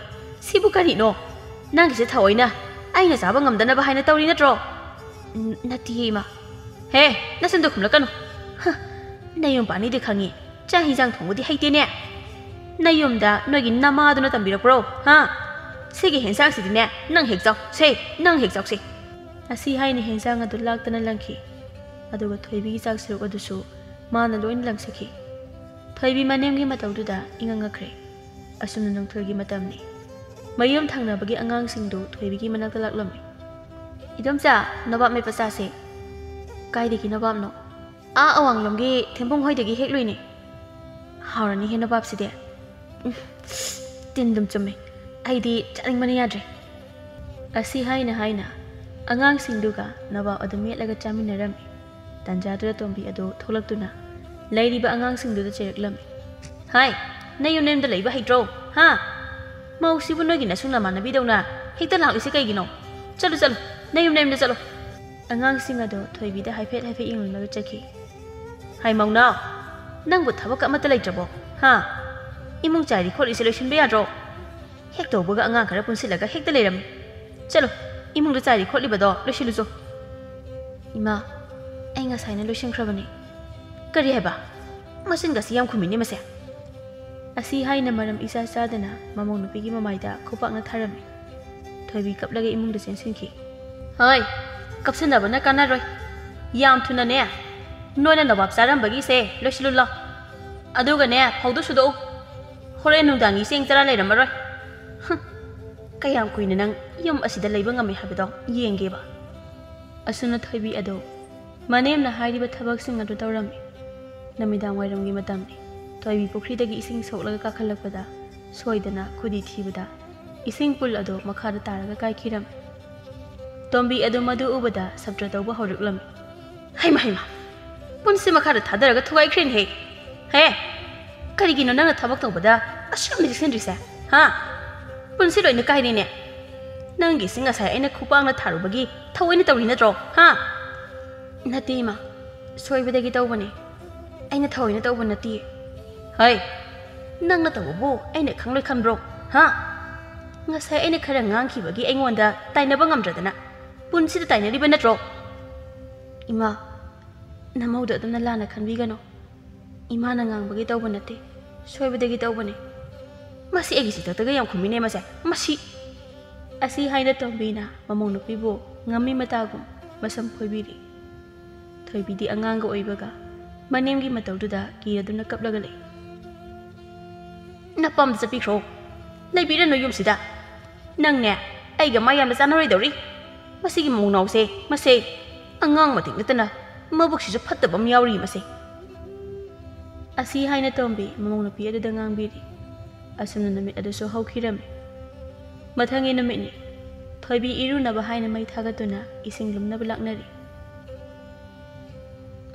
ꯁꯤꯕꯨ ꯀꯔꯤꯅꯣ? ꯅꯪꯒꯤꯁꯦ ꯊꯑꯣꯏꯅ ꯑꯩꯅ ꯆꯥꯕ ꯉꯝꯗꯅꯕ ꯍꯥꯏꯅ ꯇꯧꯔꯤ ꯅꯠꯇ꯭ꯔꯣ?" "ꯎꯝ, ꯅꯠꯇꯤꯌꯦ ꯏꯃꯥ꯫" "ꯍꯦ, ꯅꯆꯤꯟꯗꯣ ꯈꯨꯝꯂꯛꯀꯅꯨ꯫ ꯍ, ꯅꯌꯨꯝ ꯄꯥꯅꯤꯗꯤ ꯈꯪꯉꯤ꯫ ꯆꯥꯛ ꯍꯤꯟꯖꯥꯡ ꯊꯣꯡꯕꯗꯤ ꯍꯩꯇꯦꯅꯦ꯫ ꯅꯌꯨꯝꯗ ꯅꯣꯏꯒꯤ ꯅꯃꯥꯗꯨꯅ ꯇꯝꯕꯤꯔꯛꯄ꯭ꯔꯣ? ꯍꯥ? ꯁꯤꯒꯤ ꯍꯦꯟꯁꯥꯡꯁꯤꯗꯤꯅꯦ, ꯅꯪ ꯍꯦꯛ ꯆꯥꯎ꯫ ꯁꯦ, ꯅꯪ ꯍꯦꯛ ꯆꯥꯎꯁꯦ꯫" ꯑꯁꯤ ꯍꯥꯏꯅ ꯍꯦꯟꯁꯥꯡ ꯑꯗꯨ ꯂꯥꯛꯇꯅ ꯂꯪꯈꯤ꯫ ꯑꯗꯨꯒ ꯊꯣꯏꯕꯤꯒꯤ ꯆꯥꯛ ꯁꯔꯨꯛ ꯑꯗꯨꯁꯨ ꯃꯥꯅ ꯂꯣꯏꯅ ꯂꯪꯁꯤꯈꯤ꯫ ꯊꯣꯏꯕꯤ ꯃꯅꯦꯝꯒꯤ ꯃꯇꯧꯗꯨꯗ ꯏꯉꯛ ꯉꯛꯈ꯭ꯔꯦ꯫ ꯑꯁꯨꯝꯅ ꯅꯨꯡꯊꯤꯜꯒꯤ ꯃꯇꯝꯅꯤ꯫ ꯃꯌꯨꯝ ꯊꯪꯅꯕꯒꯤ ꯑꯉꯥꯡꯁꯤꯡꯗꯨ ꯊꯣꯏꯕꯤꯒꯤ ꯃꯅꯥꯛꯇ ꯂꯥꯛꯂꯝꯃꯤ꯫ "ꯏꯗꯣꯝꯆꯥ, ꯅꯣꯕꯥꯞ ꯃꯦꯠꯄ ꯆꯥꯁꯦ꯫" "ꯀꯥꯏꯗꯒꯤ ꯅꯣꯕꯥꯞꯅꯣ?" "ꯑꯥ ꯑꯋꯥꯡꯂꯣꯝꯒꯤ ꯊꯦꯝꯕꯨꯡ ꯍꯣꯏꯗꯒꯤ ꯍꯦꯛꯂꯨꯏꯅꯦ꯫" "ꯍꯥꯎꯔꯅꯤꯍꯦ ꯅꯣꯕꯥꯞꯁꯤꯗꯤ꯫" "ꯎꯝ, ꯇꯤꯟ ꯑꯗꯨꯝ ꯆꯨꯝꯃꯦ꯫ ꯑꯩꯗꯤ ꯆꯥꯅꯤꯡꯕꯅ ꯌꯥꯗ꯭ꯔꯦ꯫" ꯑꯁꯤ ꯍꯥꯏꯅ ꯍꯥꯏꯅ ꯑꯉꯥꯡꯁꯤꯡꯗꯨꯒ ꯅꯣꯕꯥꯞ ꯑꯗꯨ ꯃꯦꯠꯂꯒ ꯆꯥꯃꯤꯟꯅꯔꯝꯃꯤ꯫ ꯇꯟꯖꯥꯗꯨꯗ ꯇꯣꯝꯕꯤ ꯑꯗꯨ ꯊꯣꯛꯂꯛꯇꯨꯅ ꯂꯩꯔꯤꯕ ꯑꯉꯥꯡꯁꯤꯡꯗꯨꯗ ꯆꯩꯔꯛꯂꯝꯃꯤ꯫ "ꯍꯥꯏ, ꯅꯌꯨꯝ ꯅꯌꯨꯝꯗ ꯂꯩꯕ ꯍꯩꯇ꯭ꯔꯣ? ꯍꯥ? ꯃꯧꯁꯤꯕꯨ ꯅꯣꯏꯒꯤ ꯅꯁꯨꯡ ꯅꯃꯥꯟꯅꯕꯤꯗꯧꯅ ꯍꯦꯛꯇ ꯂꯥꯛꯂꯤꯁꯤ ꯀꯩꯒꯤꯅꯣ? ꯆꯠꯂꯨ, ꯆꯠꯂꯨ, ꯅꯌꯨꯝ ꯅꯌꯨꯝꯗ ꯆꯠꯂꯨ꯫" ꯑꯉꯥꯡꯁꯤꯡ ꯑꯗꯨ ꯊꯣꯏꯕꯤꯗ ꯍꯥꯏꯐꯦꯠ ꯍꯥꯏꯐꯦꯠ ꯌꯦꯡꯂꯝꯂꯒ ꯆꯠꯈꯤ꯫ "ꯍꯥꯏ ꯃꯧꯅꯥꯎ, ꯅꯪꯕꯨ ꯊꯕꯛ ꯑꯃꯠꯇ ꯂꯩꯇ꯭ꯔꯕꯣ? ꯍꯥ? ꯏꯃꯨꯡ ꯆꯥꯏꯔꯤ ꯈꯣꯠꯂꯤꯁꯦ ꯂꯣꯏꯁꯤꯟꯕ ꯌꯥꯗ꯭ꯔꯣ? ꯍꯦꯛ ꯇꯧꯕꯒ ꯑꯉꯥꯡ ꯈꯔ ꯄꯨꯟꯁꯤꯜꯂꯒ ꯍꯦꯛꯇ ꯂꯩꯔꯝꯃꯤ꯫ ꯆꯠꯂꯣ, ꯏꯃꯨꯡꯗ ꯆꯥꯏꯔꯤ ꯈꯣꯠꯂꯤꯕꯗꯣ ꯂꯣꯏꯁꯤꯜꯂꯨꯆꯣ꯫ ꯏꯃꯥ, ꯑꯩ ꯉꯁꯥꯏꯅ ꯂꯣꯏꯁꯤꯟꯈ꯭ꯔꯕꯅꯤ꯫ ꯀꯔꯤ ꯍꯥꯏꯕ? ꯃꯆꯤꯟꯒꯁꯤ ꯌꯥꯝ ꯈꯨꯝꯃꯤꯅꯦ ꯃꯁꯦ꯫ ꯑꯁꯤ ꯍꯥꯏꯅ ꯃꯔꯝ ꯏꯆꯥ ꯆꯥꯗꯅ ꯃꯃꯧ ꯅꯨꯄꯤꯒꯤ ꯃꯃꯥꯏꯗ ꯈꯨꯄꯥꯛꯅ ꯊꯥꯔꯝꯃꯤ꯫ ꯊꯣꯏꯕꯤ ꯀꯞꯂꯒ ꯏꯃꯨꯡꯗ ꯆꯦꯟꯁꯤꯟꯈꯤ꯫ ꯍꯣꯏ, ꯀꯞꯁꯤꯟꯅꯕꯅ ꯀꯥꯟꯅꯔꯣꯏ꯫ ꯌꯥꯝ ꯊꯨꯅꯅꯦ, ꯅꯣꯏꯅ ꯅꯋꯥꯞ ꯆꯥꯔꯝꯕꯒꯤꯁꯦ ꯂꯣꯏꯁꯤꯜꯂꯨ ꯂꯥꯎ꯫ ꯑꯗꯨꯒꯅꯦ, ꯐꯧꯗꯨ ꯁꯨꯗꯣꯛꯎ꯫ ꯍꯣꯔꯦꯟ ꯅꯨꯡꯗꯥꯡꯒꯤ ꯆꯦꯡ ꯆꯔꯥ ꯂꯩꯔꯝꯃꯔꯣꯏ꯫ ꯍꯨꯝ, ꯀꯌꯥꯝ ꯀꯨꯏꯅ ꯅꯪ ꯌꯨꯝ ꯑꯁꯤꯗ ꯂꯩꯕ ꯉꯝꯃꯤ ꯍꯥꯏꯕꯗꯣ ꯌꯦꯡꯒꯦꯕ꯫ ꯑꯁꯨꯝꯅ ꯊꯣꯏꯕꯤ ꯑꯗꯨ ꯃꯅꯦꯝꯅ ꯍꯥꯏꯔꯤꯕ ꯊꯕꯛꯁꯤꯡ ꯑꯗꯨ ꯇꯧꯔꯝꯃꯤ꯫ ꯅꯨꯃꯤꯗꯥꯡ ꯋꯥꯏꯔꯝꯒꯤ ꯃꯇꯝꯅꯤ꯫ ꯊꯣꯏꯕꯤ ꯄꯨꯈ꯭ꯔꯤꯗꯒꯤ ꯏꯁꯤꯡ ꯁꯣꯛꯂꯒ ꯀꯥꯈꯠꯂꯛꯄꯗ ꯁꯣꯏꯗꯅ ꯈꯨꯗꯤ ꯊꯤꯕꯗ ꯏꯁꯤꯡ ꯄꯨꯜ ꯑꯗꯨ ꯃꯈꯥꯗ ꯇꯥꯔꯒ ꯀꯥꯏꯈꯤꯔꯝꯃꯤ꯫ ꯇꯣꯝꯕꯤ ꯑꯗꯨ ꯃꯗꯨ ꯎꯕꯗ ꯁꯞꯇ꯭ꯔ ꯇꯧꯕ ꯍꯧꯔꯛꯂꯝꯃꯤ꯫ ꯍꯩꯃ, ꯍꯩꯃ! ꯄꯨꯟꯁꯤ ꯃꯈꯥꯗ ꯊꯥꯗꯔꯒ ꯊꯨꯒꯥꯏꯈ꯭ꯔꯦꯅꯦꯍꯦ! ꯍꯦ! ꯀꯔꯤꯒꯤꯅꯣ ꯅꯪꯅ ꯊꯕꯛ ꯇꯧꯕꯗ ꯑꯁꯨꯛ ꯌꯥꯝꯅ ꯆꯦꯛꯁꯤꯟꯗ꯭ꯔꯤꯁꯦ? ꯍꯥ? ꯄꯨꯟꯁꯤ ꯂꯣꯏꯅ ꯀꯥꯏꯔꯦꯅꯦ꯫ ꯅꯪꯒꯤꯁꯤ ꯉꯁꯥꯏ ꯑꯩꯅ ꯈꯨꯄꯥꯛꯅ ꯊꯥꯔꯨꯕꯒꯤ ꯊꯑꯣꯏꯅ ꯇꯧꯔꯤ ꯅꯠꯇ꯭ꯔꯣ? ꯍꯥ? ꯅꯠꯇꯦ ꯏꯃꯥ, ꯁꯣꯏꯕꯗꯒꯤ ꯇꯧꯕꯅꯦ꯫ ꯑꯩꯅ ꯊꯑꯣꯏꯅ ꯇꯧꯕ ꯅꯠꯇꯦ꯫ ꯍꯩ! ꯅꯪꯅ ꯇꯧꯕꯕꯨ ꯑꯩꯅ ꯈꯪꯂꯣꯏ ꯈꯟꯕ꯭ꯔꯣ? ꯍꯥ? ꯉꯁꯥꯏ ꯑꯩꯅ ꯈꯔ ꯉꯥꯡꯈꯤꯕꯒꯤ ꯑꯩꯉꯣꯟꯗ ꯇꯥꯏꯅꯕ ꯉꯝꯗ꯭ꯔꯗꯅ ꯄꯨꯟꯁꯤꯗ ꯇꯥꯏꯅꯔꯤꯕ ꯅꯠꯇ꯭ꯔꯣ? ꯏꯃꯥ, ꯅꯃꯧꯗ ꯑꯗꯨꯝꯅ ꯂꯥꯟꯅ ꯈꯟꯕꯤꯒꯅꯨ꯫ ꯏꯃꯥꯅ ꯉꯥꯡꯕꯒꯤ ꯇꯧꯕ ꯅꯠꯇꯦ, ꯁꯣꯏꯕꯗꯒꯤ ꯇꯧꯕꯅꯤ꯫ ꯃꯁꯤ ꯑꯩꯒꯤ ꯆꯤꯊꯛꯇꯒ ꯌꯥꯝ ꯈꯨꯝꯃꯤꯅꯦ ꯃꯁꯦ, ꯃꯁꯤ! ꯑꯁꯤ ꯍꯥꯏꯅ ꯇꯣꯝꯕꯤꯅ ꯃꯃꯧ ꯅꯨꯄꯤꯕꯨ ꯉꯝꯃꯤ ꯃꯇꯥꯒꯨꯝ ꯃꯁꯝ ꯐꯣꯏꯕꯤꯔꯤ꯫ ꯊꯣꯏꯕꯤꯗꯤ ꯑꯉꯥꯡꯒ ꯑꯣꯏꯕꯒ ꯃꯅꯦꯝꯒꯤ ꯃꯇꯧꯗꯨꯗ ꯀꯤꯔꯗꯨꯅ ꯀꯞꯂꯒ ꯂꯩ꯫ ꯅꯄꯥꯝꯗ ꯆꯠꯄꯤꯈ꯭ꯔꯣ, ꯂꯩꯕꯤꯔꯅꯨ ꯌꯨꯝꯁꯤꯗ꯫ ꯅꯪꯅꯦ, ꯑꯩꯒ ꯃꯥ ꯌꯥꯝꯅ ꯆꯥꯟꯅꯔꯣꯏꯗꯧꯔꯤ꯫ ꯃꯁꯤꯒꯤ ꯃꯧꯅꯥꯎꯁꯦ, ꯃꯁꯦ ꯑꯉꯥꯡ ꯃꯇꯤꯛ ꯅꯠꯇꯅ ꯃꯕꯨꯛꯁꯤꯁꯨ ꯐꯠꯇꯕ ꯑꯃ ꯌꯥꯎꯔꯤ ꯃꯁꯦ꯫ ꯑꯁꯤ ꯍꯥꯏꯅ ꯇꯣꯝꯕꯤ ꯃꯃꯧ ꯅꯨꯄꯤ ꯑꯗꯨꯗ ꯉꯥꯡꯕꯤꯔꯤ꯫ ꯑꯁꯨꯝꯅ ꯅꯨꯃꯤꯠ ꯑꯗꯨꯁꯨ ꯍꯧꯈꯤꯔꯝꯃꯤ꯫ ꯃꯊꯪꯒꯤ ꯅꯨꯃꯤꯠꯅꯤ꯫ ꯊꯣꯏꯕꯤ ꯏꯔꯨꯅꯕ ꯍꯥꯏꯅ ꯃꯩ ꯊꯥꯒꯠꯇꯨꯅ ꯏꯁꯤꯡ ꯂꯨꯝꯅꯕ ꯂꯥꯛꯅꯔꯤ꯫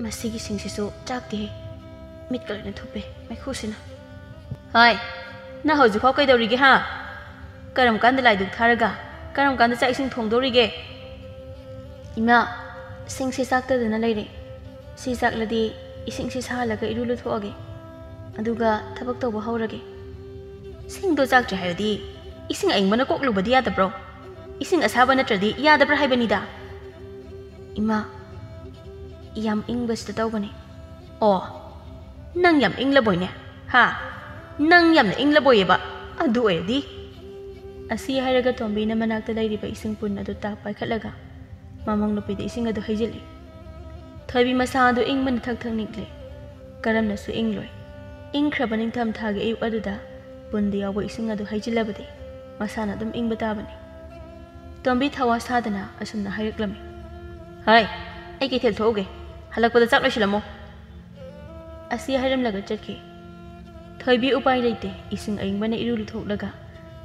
ꯃꯁꯤꯒꯤ ꯁꯤꯡꯁꯤꯁꯨ ꯆꯥꯛꯇꯦꯍꯦ꯫ ꯃꯤꯠꯀ ꯂꯣꯏꯅ ꯊꯨꯞꯄꯦ ꯃꯩꯈꯨꯁꯤꯅ꯫ ꯍꯥꯏ, ꯅꯪ ꯍꯧꯖꯤꯛꯐꯥꯎ ꯀꯩꯗꯧꯔꯤꯒꯦ ꯍꯥ? ꯀꯔꯝ ꯀꯥꯟꯗ ꯂꯥꯏꯗꯨꯛ ꯊꯥꯔꯒ ꯀꯔꯝ ꯀꯥꯟꯗ ꯆꯥꯛ ꯏꯁꯤꯡ ꯊꯣꯡꯗꯧꯔꯤꯒꯦ? ꯏꯃꯥ, ꯁꯤꯡꯁꯤ ꯆꯥꯛꯇꯗꯅ ꯂꯩꯔꯦ꯫ ꯁꯤ ꯆꯥꯛꯂꯗꯤ ꯏꯁꯤꯡꯁꯦ ꯁꯥꯍꯜꯂꯒ ꯏꯔꯨ ꯂꯨꯊꯣꯛꯑꯒꯦ, ꯑꯗꯨꯒ ꯊꯕꯛ ꯇꯧꯕ ꯍꯧꯔꯒꯦ꯫ ꯁꯤꯡꯗꯣ ꯆꯥꯛꯇ꯭ꯔꯤ ꯍꯥꯏꯔꯗꯤ ꯏꯁꯤꯡ ꯑꯏꯪꯕꯅ ꯀꯣꯛ ꯂꯨꯕꯗꯤ ꯌꯥꯗꯕ꯭ꯔꯣ? ꯏꯁꯤꯡ ꯑꯁꯥꯕ ꯅꯠꯇ꯭ꯔꯗꯤ ꯌꯥꯗꯕ꯭ꯔꯥ ꯍꯥꯏꯕꯅꯤꯗ꯫ ꯏꯃꯥ, ꯌꯥꯝ ꯏꯪꯕꯁꯤꯗ ꯇꯧꯕꯅꯦ꯫ ꯑꯣ, ꯅꯪ ꯌꯥꯝ ꯏꯪꯂꯕꯣꯏꯅꯦ? ꯍꯥ? ꯅꯪ ꯌꯥꯝꯅ ꯏꯪꯂꯕꯣꯏꯌꯦꯕ? ꯑꯗꯨ ꯑꯣꯏꯔꯗꯤ꯫ ꯑꯁꯤ ꯍꯥꯏꯔꯒ ꯇꯣꯝꯕꯤꯅ ꯃꯅꯥꯛꯇ ꯂꯩꯔꯤꯕ ꯏꯁꯤꯡ ꯄꯨꯟ ꯑꯗꯨ ꯇꯥꯛ ꯄꯥꯏꯈꯠꯂꯒ ꯃꯃꯧ ꯅꯨꯄꯤꯗ ꯏꯁꯤꯡ ꯑꯗꯨ ꯍꯩꯖꯤꯜꯂꯤ꯫ ꯊꯣꯏꯕꯤ ꯃꯁꯥ ꯑꯗꯨ ꯏꯪꯕꯅ ꯊꯛ ꯊꯛ ꯅꯤꯛꯂꯤ꯫ ꯀꯔꯝꯅꯁꯨ ꯏꯪꯂꯣꯏ꯫ ꯏꯪꯈ꯭ꯔꯕ ꯅꯤꯡꯊꯝ ꯊꯥꯒꯤ ꯑꯌꯨꯛ ꯑꯗꯨꯗ ꯄꯨꯟꯗ ꯌꯥꯎꯕ ꯏꯁꯤꯡ ꯑꯗꯨ ꯍꯩꯖꯤꯜꯂꯕꯗꯤ ꯃꯁꯥꯅ ꯑꯗꯨꯝ ꯏꯪꯕ ꯇꯥꯕꯅꯤ꯫ ꯇꯣꯝꯕꯤ ꯊꯋꯥ ꯁꯥꯗꯅ ꯑꯁꯨꯝꯅ ꯍꯥꯏꯔꯛꯂꯝꯃꯤ꯫ "ꯍꯥꯏ, ꯑꯩ ꯀꯩꯊꯦꯜ ꯊꯣꯛꯎꯒꯦ, ꯍꯜꯂꯛꯄꯗ ꯆꯥꯛ ꯂꯣꯏꯁꯤꯜꯂꯝꯃꯣ"꯫ ꯑꯁꯤ ꯍꯥꯏꯔꯝꯂꯒ ꯆꯠꯈꯤ꯫ ꯊꯣꯏꯕꯤ ꯎꯄꯥꯏ ꯂꯩꯇꯦ, ꯏꯁꯤꯡ ꯑꯏꯪꯕꯅ ꯏꯔꯨ ꯂꯨꯊꯣꯛꯂꯒ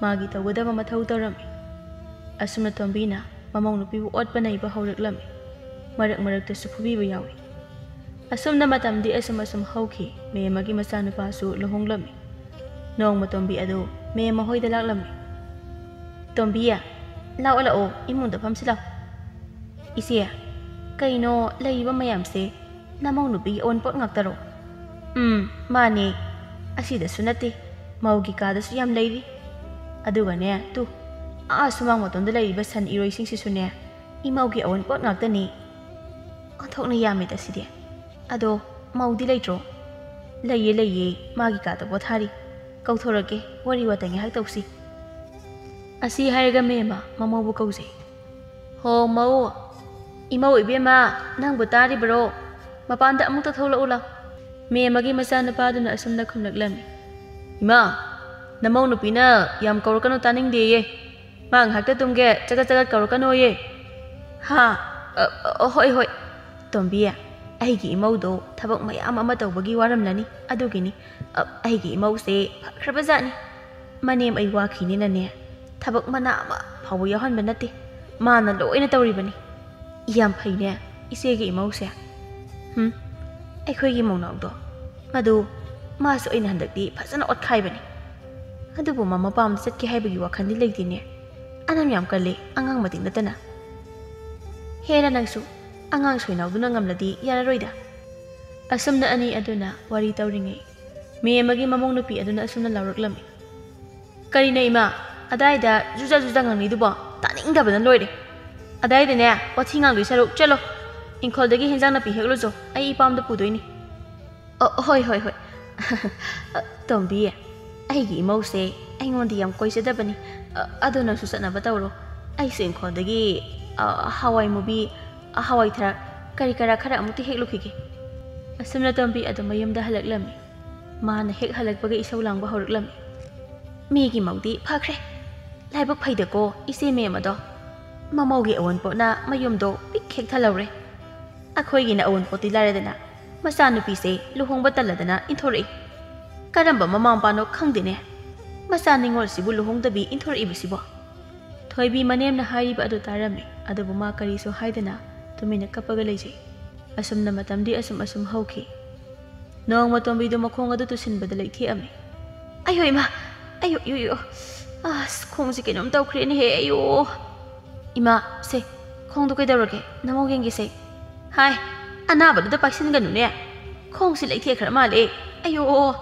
ꯃꯥꯒꯤ ꯇꯧꯒꯗꯕ ꯃꯊꯧ ꯇꯧꯔꯝꯃꯤ꯫ ꯑꯁꯨꯝꯅ ꯇꯣꯝꯕꯤꯅ ꯃꯃꯧ ꯅꯨꯄꯤꯕꯨ ꯑꯣꯠꯄ ꯅꯩꯕ ꯍꯧꯔꯛꯂꯝꯃꯤ꯫ ꯃꯔꯛ ꯃꯔꯛꯇꯁꯨ ꯐꯨꯕꯤꯕ ꯌꯥꯎꯏ꯫ ꯑꯁꯨꯝꯅ ꯃꯇꯝꯗꯤ ꯑꯁꯨꯝ ꯑꯁꯨꯝ ꯍꯧꯈꯤ꯫ ꯃꯦꯝꯃꯒꯤ ꯃꯆꯥꯅꯨꯄꯥꯁꯨ ꯂꯨꯍꯣꯡꯂꯝꯃꯤ꯫ ꯅꯣꯡꯃ ꯇꯣꯝꯕꯤ ꯑꯗꯨ ꯃꯦꯝꯃ ꯍꯣꯏꯗ ꯂꯥꯛꯂꯝꯃꯤ꯫ "ꯇꯣꯝꯕꯤ, ꯂꯥꯛꯑꯣ ꯂꯥꯛꯑꯣ, ꯏꯃꯨꯡꯗ ꯐꯝꯁꯤ ꯂꯥꯛꯑꯣ"꯫ "ꯏꯆꯦ, ꯀꯩꯅꯣ ꯂꯩꯔꯤꯕ ꯃꯌꯥꯝꯁꯦ ꯅꯃꯧ ꯅꯨꯄꯤꯒꯤ ꯑꯑꯣꯟꯄꯣꯠ ꯉꯥꯛꯇꯔꯣ?" "ꯎꯝ, ꯃꯥꯅꯦ꯫ ꯑꯁꯤꯗꯁꯨ ꯅꯠꯇꯦ, ꯃꯧꯒꯤ ꯀꯥꯗꯁꯨ ꯌꯥꯝ ꯂꯩꯔꯤ꯫ ꯑꯗꯨꯒꯅꯦ, ꯇꯨ, ꯑꯥ ꯁꯨꯃꯥꯡ ꯃꯇꯣꯟꯗ ꯂꯩꯔꯤꯕ ꯁꯟ ꯏꯔꯣꯏꯁꯤꯡꯁꯤꯁꯨꯅꯦ, ꯏꯃꯧꯒꯤ ꯑꯑꯣꯟꯄꯣꯠ ꯉꯥꯛꯇꯅꯤ꯫ ꯑꯣꯟꯊꯣꯛꯅ ꯌꯥꯝꯃꯤꯗ ꯁꯤꯗꯤ꯫ ꯑꯗꯣ ꯃꯧꯗꯤ ꯂꯩꯇ꯭ꯔꯣ?" "ꯂꯩꯌꯦ, ꯂꯩꯌꯦ, ꯃꯥꯒꯤ ꯀꯥꯗ ꯄꯣꯊꯥꯔꯤ꯫ ꯀꯧꯊꯣꯔꯛꯀꯦ, ꯋꯥꯔꯤ ꯋꯥꯇꯥꯏ ꯉꯥꯏꯍꯥꯛ ꯇꯧꯁꯤ"꯫ ꯑꯁꯤ ꯍꯥꯏꯔꯒ ꯃꯦꯝꯃ ꯃꯃꯧꯕꯨ ꯀꯧꯖꯩ꯫ "ꯍꯣ ꯃꯧ, ꯏꯃꯧ ꯏꯕꯦꯝꯃ, ꯅꯪꯕꯨ ꯇꯥꯔꯤꯕ꯭ꯔꯣ? ꯃꯄꯥꯟꯗ ꯑꯃꯨꯛꯇ ꯊꯣꯛꯂꯛꯎ ꯂꯥꯎ"꯫ ꯃꯦꯝꯃꯒꯤ ꯃꯆꯥꯅꯨꯄꯥꯗꯨꯅ ꯑꯁꯨꯝꯅ ꯈꯨꯝꯂꯛꯂꯝꯃꯤ꯫ "ꯏꯃꯥ, ꯅꯃꯧ ꯅꯨꯄꯤꯅ ꯌꯥꯝ ꯀꯧꯔꯛꯀꯅꯨ, ꯇꯥꯅꯤꯡꯗꯦꯌꯦ꯫ ꯃꯥ ꯉꯥꯏꯍꯥꯛꯇ ꯇꯨꯝꯒꯦ, ꯆꯒꯠ ꯆꯒꯠ ꯀꯧꯔꯛꯀꯅꯣꯌꯦ"꯫ "ꯍꯥ? ꯑ, ꯑ, ꯍꯣꯏ, ꯍꯣꯏ꯫ ꯇꯣꯝꯕꯤ, ꯑꯩꯒꯤ ꯏꯃꯧꯗꯣ ꯊꯕꯛ ꯃꯌꯥꯝ ꯑꯃ ꯇꯧꯕꯒꯤ ꯋꯥꯔꯝꯂꯅꯤ, ꯑꯗꯨꯒꯤꯅꯤ꯫ ꯑ, ꯑꯩꯒꯤ ꯏꯃꯧꯁꯦ ꯐꯈ꯭ꯔꯕꯖꯥꯠꯅꯤ꯫ ꯃꯅꯦꯝ ꯑꯩ ꯋꯥꯈꯤꯅꯤꯅꯅꯦ, ꯊꯕꯛ ꯃꯅꯥ ꯑꯃ ꯐꯥꯎꯕ ꯌꯥꯎꯍꯟꯕ ꯅꯠꯇꯦ꯫ ꯃꯥꯅ ꯂꯣꯏꯅ ꯇꯧꯔꯤꯕꯅꯤ"꯫ "ꯌꯥꯝ ꯐꯩꯅꯦ ꯏꯆꯦꯒꯤ ꯏꯃꯧꯁꯦ"꯫ "ꯍꯨꯝ, ꯑꯩꯈꯣꯏꯒꯤ ꯃꯧꯅꯥꯎꯗꯣ, ꯃꯗꯨ ꯃꯥꯁꯨ ꯑꯩꯅ ꯍꯟꯗꯛꯇꯤ ꯐꯖꯅ ꯑꯣꯠꯈꯥꯏꯕꯅꯤ꯫ ꯑꯗꯨꯕꯨ ꯃꯃꯥ ꯃꯄꯥꯝꯗ ꯆꯠꯀꯦ ꯍꯥꯏꯕꯒꯤ ꯋꯥꯈꯜꯗꯤ ꯂꯩꯇꯦꯅꯦ꯫ ꯑꯅꯝ ꯌꯥꯝ ꯀꯜꯂꯤ, ꯑꯉꯥꯡ ꯃꯇꯤꯛ ꯅꯠꯇꯅ"꯫ "ꯍꯦꯔꯥ ꯅꯪꯁꯨ, ꯑꯉꯥꯡ ꯁꯣꯏꯅꯥꯎꯗꯨꯅ ꯉꯝꯂꯗꯤ ꯌꯥꯔꯔꯣꯏꯗ"꯫ ꯑꯁꯨꯝꯅ ꯑꯅꯤ ꯑꯗꯨꯅ ꯋꯥꯔꯤ ꯇꯧꯔꯤꯉꯩ, ꯃꯦꯝꯃꯒꯤ ꯃꯃꯧ ꯅꯨꯄꯤ ꯑꯗꯨꯅ ꯑꯁꯨꯝꯅ ꯂꯥꯎꯔꯛꯂꯝꯃꯤ꯫ "ꯀꯔꯤꯅꯣ ꯏꯃꯥ, ꯑꯗꯥꯏꯗ ꯖꯨꯖꯥ ꯖꯨꯖꯥ ꯉꯥꯡꯂꯤꯗꯨꯕꯣ? ꯇꯥꯅꯤꯡꯗꯕꯅ ꯂꯣꯏꯔꯦ꯫ ꯑꯗꯥꯏꯗꯅꯦ, ꯋꯥꯊꯤ ꯉꯥꯡꯗꯣꯏ ꯁꯔꯨꯛ ꯆꯠꯂꯣ, ꯏꯪꯈꯣꯜꯗꯒꯤ ꯍꯦꯟꯖꯥꯡ ꯅꯥꯄꯤ ꯍꯦꯛꯂꯨꯆꯣ, ꯑꯩ ꯏꯄꯥꯝꯗ ꯄꯨꯗꯣꯏꯅꯤ꯫" "ꯑ, ꯍꯣꯏ, ꯍꯣꯏ, ꯍꯣꯏ꯫" "ꯇꯣꯝꯕꯤ, ꯑꯩꯒꯤ ꯏꯃꯧꯁꯦ ꯑꯩꯉꯣꯟꯗ ꯌꯥꯝ ꯀꯣꯏꯖꯗꯕꯅꯤ꯫ ꯑ, ꯑꯗꯣ ꯅꯪꯁꯨ ꯆꯠꯅꯕ ꯇꯧꯔꯣ꯫ ꯑꯩꯁꯨ ꯏꯪꯈꯣꯜꯗꯒꯤ, ꯑ, ꯍꯋꯥꯏ ꯃꯨꯕꯤ, ꯑ, ꯍꯋꯥꯏ ꯊꯔꯥꯛ, ꯀꯔꯤ ꯀꯔꯥ ꯈꯔ ꯑꯃꯨꯛꯇ ꯍꯦꯛꯂꯨꯈꯤꯒꯦ꯫" ꯑꯁꯨꯝꯅ ꯇꯣꯝꯕꯤ ꯑꯗꯨ ꯃꯌꯨꯝꯗ ꯍꯜꯂꯛꯂꯝꯃꯤ꯫ ꯃꯥꯅ ꯍꯦꯛ ꯍꯜꯂꯛꯄꯒ ꯏꯁꯧ ꯂꯥꯡꯕ ꯍꯧꯔꯛꯂꯝꯃꯤ꯫ "ꯃꯤꯒꯤ ꯃꯧꯗꯤ ꯐꯈ꯭ꯔꯦ꯫ ꯂꯥꯏꯕꯛ ꯐꯩꯗꯀꯣ ꯏꯆꯦ ꯃꯦꯝ ꯑꯗꯣ꯫ ꯃꯃꯧꯒꯤ ꯑꯋꯨꯟꯄꯣꯠꯅ ꯃꯌꯨꯝꯗꯣ ꯄꯤꯛ ꯍꯦꯛ ꯊꯜꯍꯧꯔꯦ꯫ ꯑꯩꯈꯣꯏꯒꯤꯅ ꯑꯋꯨꯟꯄꯣꯠꯇꯤ ꯂꯥꯏꯔꯗꯅ, ꯃꯆꯥꯅꯨꯄꯤꯁꯦ ꯂꯨꯍꯣꯡꯕ ꯇꯜꯂꯗꯅ ꯏꯟꯊꯣꯔꯛꯏ꯫ ꯀꯔꯝꯕ ꯃꯃꯥ ꯃꯄꯥꯅꯣ ꯈꯪꯗꯦꯅꯦ꯫ ꯃꯆꯥ ꯅꯤꯉꯣꯜꯁꯤꯕꯨ ꯂꯨꯍꯣꯡꯗꯕꯤ ꯏꯟꯊꯣꯔꯛꯏꯕꯁꯤꯕꯣ?" ꯊꯣꯏꯕꯤ ꯃꯅꯦꯝꯅ ꯍꯥꯏꯔꯤꯕ ꯑꯗꯨ ꯇꯥꯔꯝꯃꯤ, ꯑꯗꯨꯕꯨ ꯃꯥ ꯀꯔꯤꯁꯨ ꯍꯥꯏꯗꯅ ꯇꯨꯃꯤꯟꯅ ꯀꯞꯄꯒ ꯂꯩꯖꯩ꯫ ꯑꯁꯨꯝꯅ ꯃꯇꯝꯗꯤ ꯑꯁꯨꯝ ꯑꯁꯨꯝ ꯍꯧꯈꯤ꯫ ꯅꯣꯡꯃ ꯇꯣꯝꯕꯤꯗꯨ ꯃꯈꯣꯡ ꯑꯗꯨ ꯇꯨꯁꯤꯟꯕꯗ ꯂꯩꯊꯦꯛꯑꯝꯃꯤ꯫ "ꯑꯌꯣ ꯏꯃꯥ! ꯑꯌꯣ, ꯑꯌꯣ, ꯑꯌꯣ! ꯑꯁ, ꯈꯣꯡꯁꯦ ꯀꯩꯅꯣꯝ ꯇꯧꯈ꯭ꯔꯦꯅꯦꯍꯦ, ꯑꯌꯣ!" "ꯏꯃꯥ, ꯁꯦ, ꯈꯣꯡꯗꯣ ꯀꯩꯗꯧꯔꯒꯦ? ꯅꯃꯧ ꯌꯦꯡꯒꯦꯁꯦ꯫" "ꯍꯥꯏ, ꯑꯅꯥꯕꯗꯨꯗ ꯄꯥꯏꯁꯤꯟꯒꯅꯨꯅꯦ꯫ ꯈꯣꯡꯁꯦ ꯂꯩꯊꯦꯛꯈ꯭ꯔ ꯃꯥꯜꯂꯦ꯫ ꯑꯌꯣ!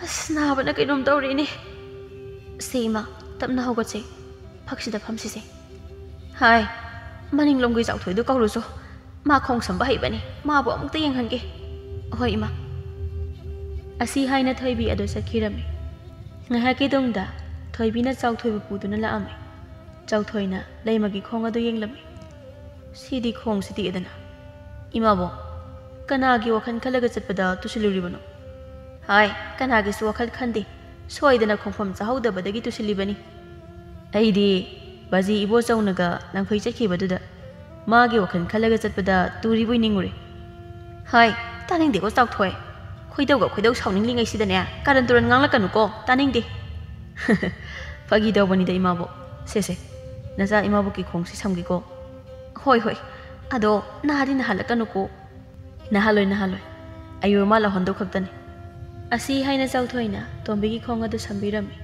ꯑꯁ, ꯅꯥꯕꯅ ꯀꯩꯅꯣꯝ ꯇꯧꯔꯦꯅꯦ꯫" "ꯁꯦ ꯏꯃꯥ, ꯇꯞꯅ ꯍꯧꯒꯠꯁꯦ꯫ ꯐꯛꯁꯤꯗ ꯐꯝꯁꯤꯁꯦ꯫" "ꯍꯥꯏ, ꯃꯅꯤꯡꯂꯣꯝꯒꯤ ꯆꯥꯎꯊꯣꯏꯗꯣ ꯀꯧꯔꯨꯆꯣ꯫ ꯃꯥ ꯈꯣꯡ ꯁꯝꯕ ꯍꯩꯕꯅꯤ꯫ ꯃꯥꯕꯨ ꯑꯃꯨꯛꯇ ꯌꯦꯡꯍꯟꯒꯦ꯫" "ꯍꯣꯏ, ꯏꯃꯥ꯫" ꯑꯁꯤ ꯍꯥꯏꯅ ꯊꯣꯏꯕꯤ ꯑꯗꯨ ꯆꯠꯈꯤꯔꯝꯃꯤ꯫ ꯉꯥꯏꯍꯥꯛꯀꯤ ꯇꯨꯡꯗ ꯊꯣꯏꯕꯤꯅ ꯆꯥꯎꯊꯣꯏꯕꯨ ꯄꯨꯗꯨꯅ ꯂꯥꯛꯑꯝꯃꯤ꯫ ꯆꯥꯎꯊꯣꯏꯅ ꯂꯩꯃꯒꯤ ꯈꯣꯡ ꯑꯗꯨ ꯌꯦꯡꯂꯝꯃꯤ꯫ "ꯁꯤꯗꯤ ꯈꯣꯡꯁꯤ ꯇꯦꯛꯑꯦꯗꯅ꯫ ꯏꯃꯥꯕꯣ, ꯀꯅꯥꯒꯤ ꯋꯥꯈꯜ ꯈꯜꯂꯒ ꯆꯠꯄꯗ ꯇꯨꯁꯤꯜꯂꯨꯔꯤꯕꯅꯣ?" "ꯍꯥꯏ, ꯀꯅꯥꯒꯤꯁꯨ ꯋꯥꯈꯜ ꯈꯟꯗꯦ꯫ ꯁꯣꯏꯗꯅ ꯈꯣꯡꯐꯝ ꯆꯥꯍꯧꯗꯕꯗꯒꯤ ꯇꯨꯁꯤꯜꯂꯤꯕꯅꯤ꯫ ꯑꯩꯗꯤ ꯕꯥꯖꯤ ꯏꯕꯣꯆꯧꯅꯒ ꯂꯪꯐꯩ ꯆꯠꯈꯤꯕꯗꯨꯗ ꯃꯥꯒꯤ ꯋꯥꯈꯜ ꯈꯜꯂꯒ ꯆꯠꯄꯗ ꯇꯨꯔꯤꯕꯣꯏ ꯅꯤꯡꯉꯨꯔꯦ꯫" "ꯍꯥꯏ, ꯇꯥꯅꯤꯡꯗꯦꯀꯣ ꯆꯥꯎꯊꯣꯏ꯫ ꯈꯣꯏꯗꯧꯒ ꯈꯣꯏꯗꯧ ꯁꯥꯎꯅꯤꯡꯂꯤꯉꯩꯁꯤꯗꯅꯦ ꯀꯥꯔꯟ ꯇꯨꯔꯟ ꯉꯥꯡꯂꯛꯀꯅꯨꯀꯣ, ꯇꯥꯅꯤꯡꯗꯦ꯫" "ꯐꯥꯒꯤ ꯇꯧꯕꯅꯤꯗ ꯏꯃꯥꯕꯣꯛ꯫ ꯁꯦ, ꯁꯦ, ꯅꯆꯥ ꯏꯃꯥꯕꯣꯛꯀꯤ ꯈꯣꯡꯁꯤ ꯁꯝꯒꯦꯀꯣ꯫" "ꯍꯣꯏ, ꯍꯣꯏ꯫ ꯑꯗꯣ ꯅꯥꯗꯤ ꯅꯥꯍꯜꯂꯛꯀꯅꯨꯀꯣ꯫" "ꯅꯥꯍꯜꯂꯣꯏ, ꯅꯥꯍꯜꯂꯣꯏ꯫ ꯑꯌꯨꯔ ꯃꯥ ꯂꯧꯍꯟꯗꯧ ꯈꯛꯇꯅꯤ꯫" ꯑꯁꯤ ꯍꯥꯏꯅ ꯆꯥꯎꯊꯣꯏꯅ ꯇꯣꯝꯕꯤꯒꯤ ꯈꯣꯡ ꯑꯗꯨ ꯁꯝꯕꯤꯔꯝꯃꯤ꯫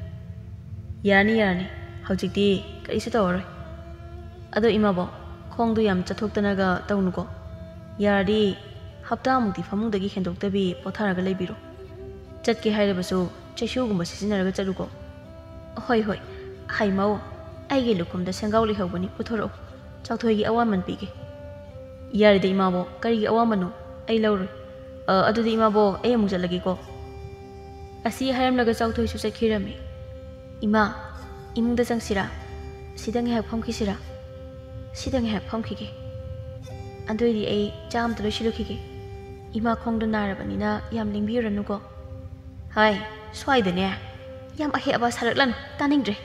"ꯌꯥꯔꯅꯤ, ꯌꯥꯔꯅꯤ꯫ ꯍꯧꯖꯤꯛꯇꯤ ꯀꯔꯤꯁꯨ ꯇꯧꯔꯔꯣꯏ꯫ ꯑꯗꯣ ꯏꯃꯥꯕꯣꯛ, ꯈꯣꯡꯗꯨ ꯌꯥꯝ ꯆꯠꯊꯣꯛꯇꯅꯒ ꯇꯧꯅꯨꯀꯣ꯫ ꯌꯥꯔꯗꯤ ꯍꯞꯇꯥꯃꯨꯛꯇꯤ ꯐꯃꯨꯡꯗꯒꯤ ꯍꯦꯟꯗꯣꯛꯇꯕꯤ ꯄꯣꯊꯥꯔꯒ ꯂꯩꯕꯤꯔꯣ꯫ ꯆꯠꯀꯦ ꯍꯥꯏꯔꯕꯁꯨ ꯆꯩꯁꯨꯒꯨꯝꯕ ꯁꯤꯖꯤꯟꯅꯔꯒ ꯆꯠꯂꯨꯀꯣ꯫ ꯍꯣꯏ ꯍꯣꯏ, ꯍꯩꯃꯧ, ꯑꯩꯒꯤ ꯂꯨꯈꯨꯝꯗ ꯁꯦꯡꯒꯥꯎ ꯂꯩꯍꯧꯕꯅꯤ, ꯄꯨꯊꯣꯔꯛꯎ꯫ ꯆꯥꯎꯊꯣꯏꯒꯤ ꯑꯋꯥꯃꯟ ꯄꯤꯒꯦ꯫ ꯌꯥꯔꯦꯗ ꯏꯃꯥꯕꯣꯛ, ꯀꯔꯤꯒꯤ ꯑꯋꯥꯃꯟꯅꯣ? ꯑꯩ ꯂꯧꯔꯣꯏ꯫ ꯑ, ꯑꯗꯨꯗꯤ ꯏꯃꯥꯕꯣꯛ, ꯑꯩ ꯑꯃꯨꯛ ꯆꯠꯂꯒꯦꯀꯣ꯫ ꯑꯁꯤ ꯍꯥꯏꯔꯝꯂꯒ ꯆꯥꯎꯊꯣꯏꯁꯨ ꯆꯠꯈꯤꯔꯝꯃꯤ꯫ ꯏꯃꯥ, ꯏꯃꯨꯡꯗ ꯆꯪꯁꯤꯔꯥ? ꯁꯤꯗ ꯉꯥꯏꯍꯥꯛ ꯐꯝꯈꯤꯁꯤꯔꯥ? ꯁꯤꯗ ꯉꯥꯏꯍꯥꯛ ꯐꯝꯈꯤꯒꯦ꯫ ꯑꯗꯨꯏꯗꯤ ꯑꯩ ꯆꯥ ꯑꯝꯇ ꯂꯣꯏꯁꯤꯜꯂꯨꯈꯤꯒꯦ꯫ ꯏꯃꯥ ꯈꯣꯡꯗꯣ ꯅꯥꯔꯕꯅꯤꯅ ꯌꯥꯝ ꯂꯦꯡꯕꯤꯔꯨꯔꯅꯨꯀꯣ꯫ ꯍꯥꯏ, ꯁ꯭ꯋꯥꯏꯗꯅꯦ ꯌꯥꯝ ꯑꯍꯦꯛ ꯑꯄꯥ ꯁꯥꯔꯛꯂꯅꯨ, ꯇꯥꯅꯤꯡꯗ꯭ꯔꯦ꯫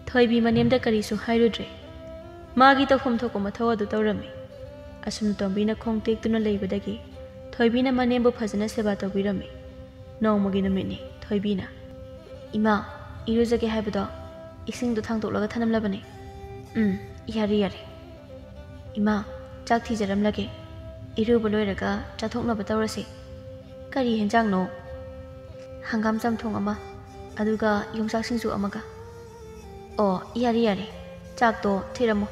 ꯊꯣꯏꯕꯤ ꯃꯅꯦꯝꯗ ꯀꯔꯤꯁꯨ ꯍꯥꯏꯔꯨꯗ꯭ꯔꯦ꯫ ꯃꯥꯒꯤ ꯇꯧꯐꯝ ꯊꯣꯛꯄ ꯃꯊꯧ ꯑꯗꯨ ꯇꯧꯔꯝꯃꯤ꯫ ꯑꯁꯨꯝꯅ ꯇꯣꯝꯕꯤꯅ ꯈꯣꯡ ꯇꯦꯛꯇꯨꯅ ꯂꯩꯕꯗꯒꯤ ꯊꯣꯏꯕꯤꯅ ꯃꯅꯦꯝꯕꯨ ꯐꯖꯅ ꯁꯦꯕꯥ ꯇꯧꯕꯤꯔꯝꯃꯤ꯫ ꯅꯣꯡꯃꯒꯤ ꯅꯨꯃꯤꯠꯅꯤ꯫ ꯊꯣꯏꯕꯤꯅ, "ꯏꯃꯥ, ꯏꯔꯨꯖꯒꯦ ꯍꯥꯏꯕꯗꯣ ꯏꯁꯤꯡꯗꯣ ꯊꯥꯡꯗꯣꯛꯂꯒ ꯊꯅꯝꯂꯕꯅꯦ꯫" "ꯎꯝ, ꯌꯥꯔꯦ, ꯌꯥꯔꯦ꯫ ꯏꯃꯥ, ꯆꯥꯛ ꯊꯤꯖꯔꯝꯂꯒꯦ꯫ ꯏꯔꯨꯕ ꯂꯣꯏꯔꯒ ꯆꯥꯊꯣꯛꯅꯕ ꯇꯧꯔꯁꯤ꯫" "ꯀꯔꯤ ꯍꯦꯟꯖꯥꯡꯅꯣ?" "ꯍꯪꯒꯥꯝ ꯆꯝꯊꯣꯡ ꯑꯃ, ꯑꯗꯨꯒ ꯌꯣꯡꯆꯥꯛ ꯁꯤꯡꯖꯨ ꯑꯃꯒ꯫" "ꯑꯣ, ꯌꯥꯔꯦ, ꯌꯥꯔꯦ꯫ ꯆꯥꯛꯇꯣ ꯊꯤꯔꯝꯃꯣ꯫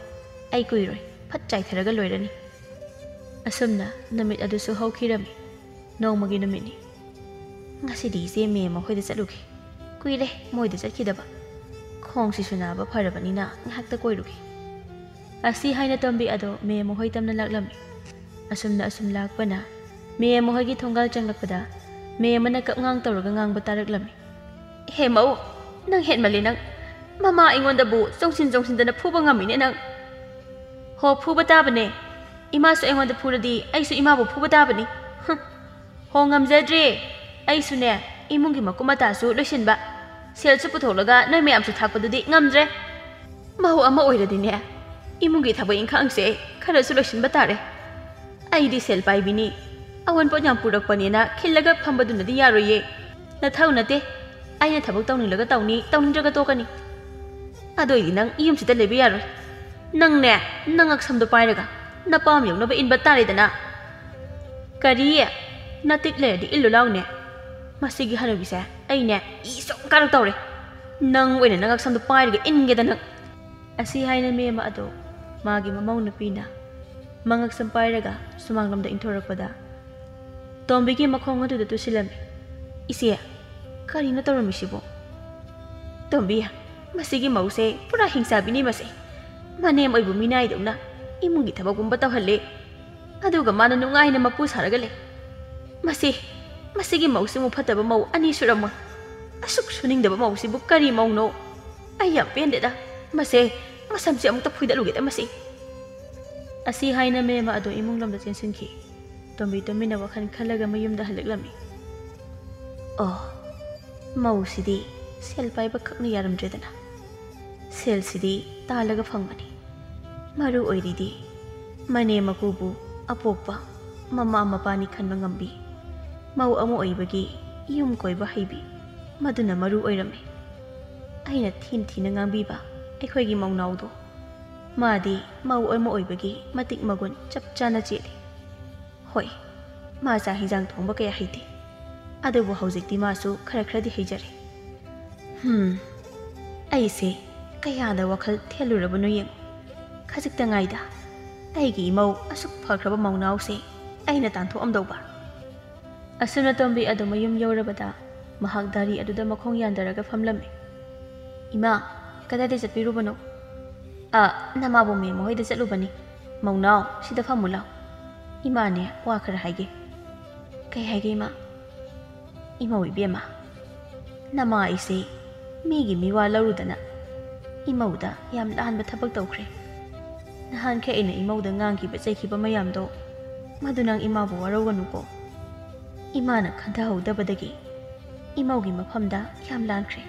ꯑꯩ ꯀꯨꯏꯔꯣꯏ꯫ ꯐꯠ ꯆꯥꯏꯊꯔꯒ ꯂꯣꯏꯔꯅꯤ꯫" ꯑꯁꯨꯝꯅ ꯅꯨꯃꯤꯠ ꯑꯗꯨꯁꯨ ꯍꯧꯈꯤꯔꯝꯃꯤ꯫ ꯅꯣꯡꯃꯒꯤ ꯅꯨꯃꯤꯠꯅꯤ꯫ "ꯉꯁꯤꯗꯤ ꯏꯆꯦ ꯃꯦꯝ ꯃꯈꯣꯏꯗ ꯆꯠꯂꯨꯒꯦ꯫ ꯀꯨꯏꯔꯦ ꯃꯣꯏꯗ ꯆꯠꯈꯤꯗꯕ꯫ ꯈꯣꯡꯁꯤꯁꯨ ꯅꯥꯕ ꯐꯔꯕꯅꯤꯅ ꯉꯥꯏꯍꯥꯛꯇ ꯀꯣꯏꯔꯨꯒꯦ꯫" ꯑꯁꯤ ꯍꯥꯏꯅ ꯇꯣꯝꯕꯤ ꯑꯗꯣ ꯃꯦꯝ ꯃꯈꯣꯏ ꯇꯝꯅ ꯂꯥꯛꯂꯝꯃꯤ꯫ ꯑꯁꯨꯝꯅ ꯑꯁꯨꯝ ꯂꯥꯛꯄꯅ ꯃꯦꯝ ꯃꯈꯣꯏꯒꯤ ꯊꯣꯡꯒꯥꯜ ꯆꯪꯂꯛꯄꯗ ꯃꯦꯝ ꯑꯃꯅ ꯀꯞꯉꯥꯡ ꯇꯧꯔꯒ ꯉꯥꯡꯕ ꯇꯥꯔꯛꯂꯝꯃꯤ꯫ "ꯍꯦ ꯃꯧ, ꯅꯪ ꯍꯦꯟꯃꯜꯂꯦ ꯅꯪ꯫ ꯃꯃꯥ ꯑꯩꯉꯣꯟꯗꯕꯨ ꯆꯣꯡꯁꯤꯟ ꯆꯣꯡꯁꯤꯟꯗꯅ ꯐꯨꯕ ꯉꯝꯃꯤꯅꯦ ꯅꯪ꯫" "ꯍꯣ, ꯐꯨꯕ ꯇꯥꯕꯅꯦ꯫ ꯏꯃꯥꯁꯨ ꯑꯩꯉꯣꯟꯗ ꯐꯨꯔꯗꯤ ꯑꯩꯁꯨ ꯏꯃꯥꯕꯨ ꯐꯨꯕ ꯇꯥꯕꯅꯤ꯫ ꯍꯨꯝ꯫ ꯍꯣ, ꯉꯝꯖꯗ꯭ꯔꯦ꯫ ꯑꯩꯁꯨꯅꯦ, ꯏꯃꯨꯡꯒꯤ ꯃꯀꯨꯞ ꯃꯇꯥꯁꯨ ꯂꯣꯏꯁꯤꯟꯕ, ꯁꯦꯜꯁꯨ ꯄꯨꯊꯣꯛꯂꯒ ꯅꯣꯏ ꯃꯌꯥꯝꯁꯨ ꯊꯥꯛꯄꯗꯨꯗꯤ ꯉꯝꯗ꯭ꯔꯦ꯫ ꯃꯧ ꯑꯃ ꯑꯣꯏꯔꯗꯤꯅꯦ, ꯏꯃꯨꯡꯒꯤ ꯊꯕꯛ ꯏꯪꯈꯥꯡꯁꯦ ꯈꯔꯁꯨ ꯂꯣꯏꯁꯤꯟꯕ ꯇꯥꯔꯦ꯫ ꯑꯩꯗꯤ ꯁꯦꯜ ꯄꯥꯏꯕꯤꯅꯤ, ꯑꯑꯣꯟꯄꯣꯠ ꯌꯥꯝ ꯄꯨꯔꯛꯄꯅꯦꯅ ꯈꯤꯜꯂꯒ ꯐꯝꯕꯗꯨꯅꯗꯤ ꯌꯥꯔꯣꯏꯌꯦ꯫ ꯅꯊꯧ ꯅꯠꯇꯦ꯫ ꯑꯩꯅ ꯊꯕꯛ ꯇꯧꯅꯤꯡꯂꯒ ꯇꯧꯅꯤ, ꯇꯧꯅꯤꯡꯗ꯭ꯔꯒ ꯇꯣꯛꯀꯅꯤ꯫ ꯑꯗꯨ ꯑꯣꯏꯗꯤ ꯅꯪ ꯌꯨꯝꯁꯤꯗ ꯂꯩꯕ ꯌꯥꯔꯣꯏ꯫ ꯅꯪꯅꯦ, ꯅꯪ ꯉꯛꯁꯝꯗꯣ ꯄꯥꯏꯔꯒ ꯅꯄꯥꯝ ꯌꯧꯅꯕ ꯏꯟꯕ ꯇꯥꯔꯦꯗꯅ꯫" "ꯀꯔꯤ? ꯅꯇꯤꯛ ꯂꯩꯔꯗꯤ ꯏꯜꯂꯨ ꯂꯥꯎꯅꯦ꯫ ꯃꯁꯤꯒꯤ ꯍꯅꯨꯕꯤꯁꯦ ꯑꯩꯅꯦ ꯏ ꯁꯨꯝ ꯀꯥꯔꯛ ꯇꯧꯔꯦ꯫ ꯅꯪ ꯑꯣꯏꯅ ꯅꯪ ꯉꯛꯁꯝꯗꯣ ꯄꯥꯏꯔꯒ ꯏꯟꯒꯦꯗ ꯅꯪ꯫" ꯑꯁꯤ ꯍꯥꯏꯅ ꯃꯦꯝꯃ ꯑꯗꯣ ꯃꯥꯒꯤ ꯃꯃꯧ ꯅꯨꯄꯤꯅ ꯃꯉꯛ ꯁꯨꯝ ꯄꯥꯏꯔꯒ ꯁꯨꯃꯥꯡꯂꯣꯝꯗ ꯏꯟꯊꯣꯔꯛꯄꯗ ꯇꯣꯝꯕꯤꯒꯤ ꯃꯈꯣꯡ ꯑꯗꯨꯗ ꯇꯨꯁꯤꯜꯂꯝꯃꯤ꯫ "ꯏꯆꯦ, ꯀꯔꯤꯅꯣ ꯇꯧꯔꯝꯃꯤꯁꯤꯕꯣ?" "ꯇꯣꯝꯕꯤ, ꯃꯁꯤꯒꯤ ꯃꯧꯁꯦ ꯄꯨꯔꯥ ꯍꯤꯡꯆꯥꯕꯤꯅꯤ ꯃꯁꯦ꯫ ꯃꯅꯦꯝ ꯑꯣꯏꯕ ꯃꯤꯅꯥꯏꯗꯧꯅ ꯏꯃꯨꯡꯒꯤ ꯊꯕꯛ ꯄꯨꯝꯕ ꯇꯧꯍꯜꯂꯦ꯫ ꯑꯗꯨꯒ ꯃꯥꯅ ꯅꯨꯡꯉꯥꯏꯅ ꯃꯄꯨ ꯁꯥꯔꯒ ꯂꯩ꯫ ꯃꯁꯤ, ꯃꯁꯤꯒꯤ ꯃꯧꯁꯤꯃꯨꯛ ꯐꯠꯇꯕ ꯃꯧ ꯑꯅꯤ ꯁꯨꯔꯝꯃꯣꯏ꯫ ꯑꯁꯨꯛ ꯁꯨꯅꯤꯡꯗꯕ ꯃꯧꯁꯤꯕꯨ ꯀꯔꯤ ꯃꯧꯅꯣ? ꯑꯩ ꯌꯥꯝ ꯄꯦꯟꯗꯦꯗ꯫ ꯃꯁꯦ, ꯃꯁꯝꯁꯦ ꯑꯃꯨꯛꯇ ꯐꯣꯏꯗꯠꯂꯨꯒꯦꯗ ꯃꯁꯤ꯫" ꯑꯁꯤ ꯍꯥꯏꯅ ꯃꯦꯝꯃ ꯑꯗꯣ ꯏꯃꯨꯡ ꯂꯣꯝꯗ ꯆꯦꯟꯁꯤꯟꯈꯤ꯫ ꯇꯣꯝꯕꯤ ꯇꯨꯃꯤꯟꯅ ꯋꯥꯈꯜ ꯈꯜꯂꯒ ꯃꯌꯨꯝꯗ ꯍꯜꯂꯛꯂꯝꯃꯤ꯫ ꯑꯣ, ꯃꯧꯁꯤꯗꯤ ꯁꯦꯜ ꯄꯥꯏꯕ ꯈꯛꯅ ꯌꯥꯔꯝꯗ꯭ꯔꯦꯗꯅ꯫ ꯁꯦꯜꯁꯤꯗꯤ ꯇꯥꯜꯂꯒ ꯐꯪꯕꯅꯤ꯫ ꯃꯔꯨ ꯑꯣꯏꯔꯤꯗꯤ ꯃꯅꯦꯝ ꯃꯀꯨꯕꯨ ꯑꯄꯣꯛꯄ ꯃꯃꯥ ꯃꯄꯥꯅꯤ ꯈꯟꯕ ꯉꯝꯕꯤ꯫ ꯃꯧ ꯑꯃ ꯑꯣꯏꯕꯒꯤ ꯌꯨꯝ ꯀꯣꯏꯕ ꯍꯩꯕꯤ, ꯃꯗꯨꯅ ꯃꯔꯨ ꯑꯣꯏꯔꯝꯃꯤ꯫ ꯑꯩꯅ ꯊꯤꯅ ꯊꯤꯅ ꯉꯥꯡꯕꯤꯕ ꯑꯩꯈꯣꯏꯒꯤ ꯃꯧꯅꯥꯎꯗꯣ, ꯃꯥꯗꯤ ꯃꯧ ꯑꯃ ꯑꯣꯏꯕꯒꯤ ꯃꯇꯤꯛ ꯃꯒꯨꯟ ꯆꯞ ꯆꯥꯅ ꯆꯦꯜꯂꯤ꯫ ꯍꯣꯏ, ꯃꯥ ꯆꯥꯛ ꯍꯤꯟꯖꯥꯡ ꯊꯣꯡꯕ ꯀꯌꯥ ꯍꯩꯇꯦ, ꯑꯗꯨꯕꯨ ꯍꯧꯖꯤꯛꯇꯤ ꯃꯥꯁꯨ ꯈꯔ ꯈꯔꯗꯤ ꯍꯩꯖꯔꯦ꯫ ꯍꯝ, ꯑꯩꯁꯦ ꯀꯌꯥꯗ ꯋꯥꯈꯜ ꯊꯦꯜꯂꯨꯔꯕꯅꯣ ꯌꯦꯡꯉꯨ꯫ ꯈꯖꯤꯛꯇ ꯉꯥꯏꯗ ꯑꯩꯒꯤ ꯏꯃꯧ ꯑꯁꯨꯛ ꯐꯈ꯭ꯔꯕ ꯃꯧꯅꯥꯎꯁꯦ ꯑꯩꯅ ꯇꯥꯟꯊꯣꯛꯑꯝꯗꯧꯕ꯫ ꯑꯁꯨꯝꯅ ꯇꯣꯝꯕꯤ ꯑꯗꯨ ꯃꯌꯨꯝ ꯌꯧꯔꯕꯗ ꯃꯍꯥꯛ ꯗꯥꯔꯤ ꯑꯗꯨꯗ ꯃꯈꯣꯡ ꯌꯥꯟꯊꯔꯒ ꯐꯝꯂꯝꯃꯤ꯫ "ꯏꯃꯥ, ꯀꯗꯥꯏꯗ ꯆꯠꯄꯤꯔꯨꯕꯅꯣ?" "ꯑ, ꯅꯃꯥꯕꯣꯛ ꯃꯦꯝꯃ ꯍꯣꯏꯗ ꯆꯠꯂꯨꯕꯅꯤ꯫ ꯃꯧꯅꯥꯎ, ꯁꯤꯗ ꯐꯝꯃꯨ ꯂꯥꯎ꯫ ꯏꯃꯥꯅꯦ, ꯋꯥ ꯈꯔ ꯍꯥꯏꯒꯦ꯫" "ꯀꯩ ꯍꯥꯏꯒꯦ ꯏꯃꯥ?" "ꯏꯃꯧ ꯏꯕꯦꯝꯃ, ꯅꯃꯥ ꯑꯩꯁꯦ ꯃꯤꯒꯤ ꯃꯤꯋꯥ ꯂꯧꯔꯨꯗꯅ ꯏꯃꯧꯗ ꯌꯥꯝ ꯂꯥꯟꯕ ꯊꯕꯛ ꯇꯧꯈ꯭ꯔꯦ꯫ ꯅꯍꯥꯟꯈꯩ ꯑꯩꯅ ꯏꯃꯧꯗ ꯉꯥꯡꯈꯤꯕ ꯆꯩꯈꯤꯕ ꯃꯌꯥꯝꯗꯣ, ꯃꯗꯨ ꯅꯪ ꯏꯃꯥꯕꯨ ꯋꯥꯔꯧꯒꯅꯨꯀꯣ꯫ ꯏꯃꯥꯅ ꯈꯟꯊꯍꯧꯗꯕꯗꯒꯤ ꯏꯃꯧꯒꯤ ꯃꯐꯝꯗ ꯌꯥꯝ ꯂꯥꯟꯈ꯭ꯔꯦ꯫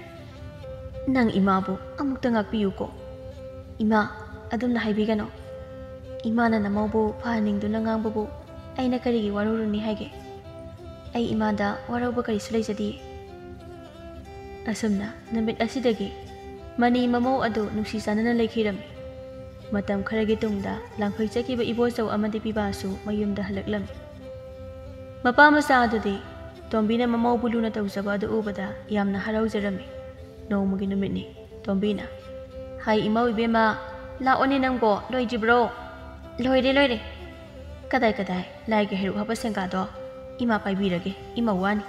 ꯅꯪ ꯏꯃꯥꯕꯨ ꯑꯃꯨꯛꯇ ꯉꯥꯛꯄꯤꯌꯨꯀꯣ꯫ ꯏꯃꯥ, ꯑꯗꯨꯝꯅ ꯍꯥꯏꯕꯤꯒꯅꯨ꯫ ꯏꯃꯥꯅ ꯅꯃꯧꯕꯨ ꯐꯍꯟꯅꯤꯡꯗꯨꯅ ꯉꯥꯡꯕꯕꯨ ꯑꯩꯅ ꯀꯔꯤꯒꯤ ꯋꯥꯔꯧꯔꯨꯅꯤ ꯍꯥꯏꯒꯦ? ꯑꯩ ꯏꯃꯥꯗ ꯋꯥꯔꯧꯕ ꯀꯔꯤꯁꯨ ꯂꯩꯖꯗꯤꯌꯦ꯫" ꯑꯁꯨꯝꯅ ꯅꯨꯃꯤꯠ ꯑꯁꯤꯗꯒꯤ ꯃꯅꯤ ꯃꯃꯧ ꯑꯗꯨ ꯅꯨꯡꯁꯤ ꯆꯥꯟꯅꯅ ꯂꯩꯈꯤꯔꯝꯃꯤ꯫ ꯃꯇꯝ ꯈꯔꯒꯤ ꯇꯨꯡꯗ ꯂꯥꯡꯐꯩ ꯆꯠꯈꯤꯕ ꯏꯕꯣꯆꯧ ꯑꯃꯗꯤ ꯄꯤꯕꯥꯁꯨ ꯃꯌꯨꯝꯗ ꯍꯜꯂꯛꯂꯝꯃꯤ꯫ ꯃꯄꯥ ꯃꯆꯥ ꯑꯗꯨꯗꯤ ꯇꯣꯝꯕꯤꯅ ꯃꯃꯧꯕꯨ ꯂꯨꯅ ꯇꯧꯖꯕ ꯑꯗꯨ ꯎꯕꯗ ꯌꯥꯝꯅ ꯍꯔꯥꯎꯖꯔꯝꯃꯤ꯫ ꯅꯣꯡꯃꯒꯤ ꯅꯨꯃꯤꯠꯅꯤ꯫ ꯇꯣꯝꯕꯤꯅ, "ꯍꯥꯏ ꯏꯃꯧ ꯏꯕꯦꯝꯃ, ꯂꯥꯛꯑꯣꯅꯦ ꯅꯪꯕꯣ, ꯂꯣꯏꯗ꯭ꯔꯤꯕ꯭ꯔꯣ?" "ꯂꯣꯏꯔꯦ, ꯂꯣꯏꯔꯦ꯫ ꯀꯗꯥꯏ ꯀꯗꯥꯏ ꯂꯥꯏꯒꯤ ꯍꯩꯔꯨꯛ ꯍꯥꯞꯄ ꯁꯦꯡꯒꯥꯗꯣ ꯏꯃꯥ ꯄꯥꯏꯕꯤꯔꯒꯦ, ꯏꯃꯧ ꯋꯥꯅꯤ꯫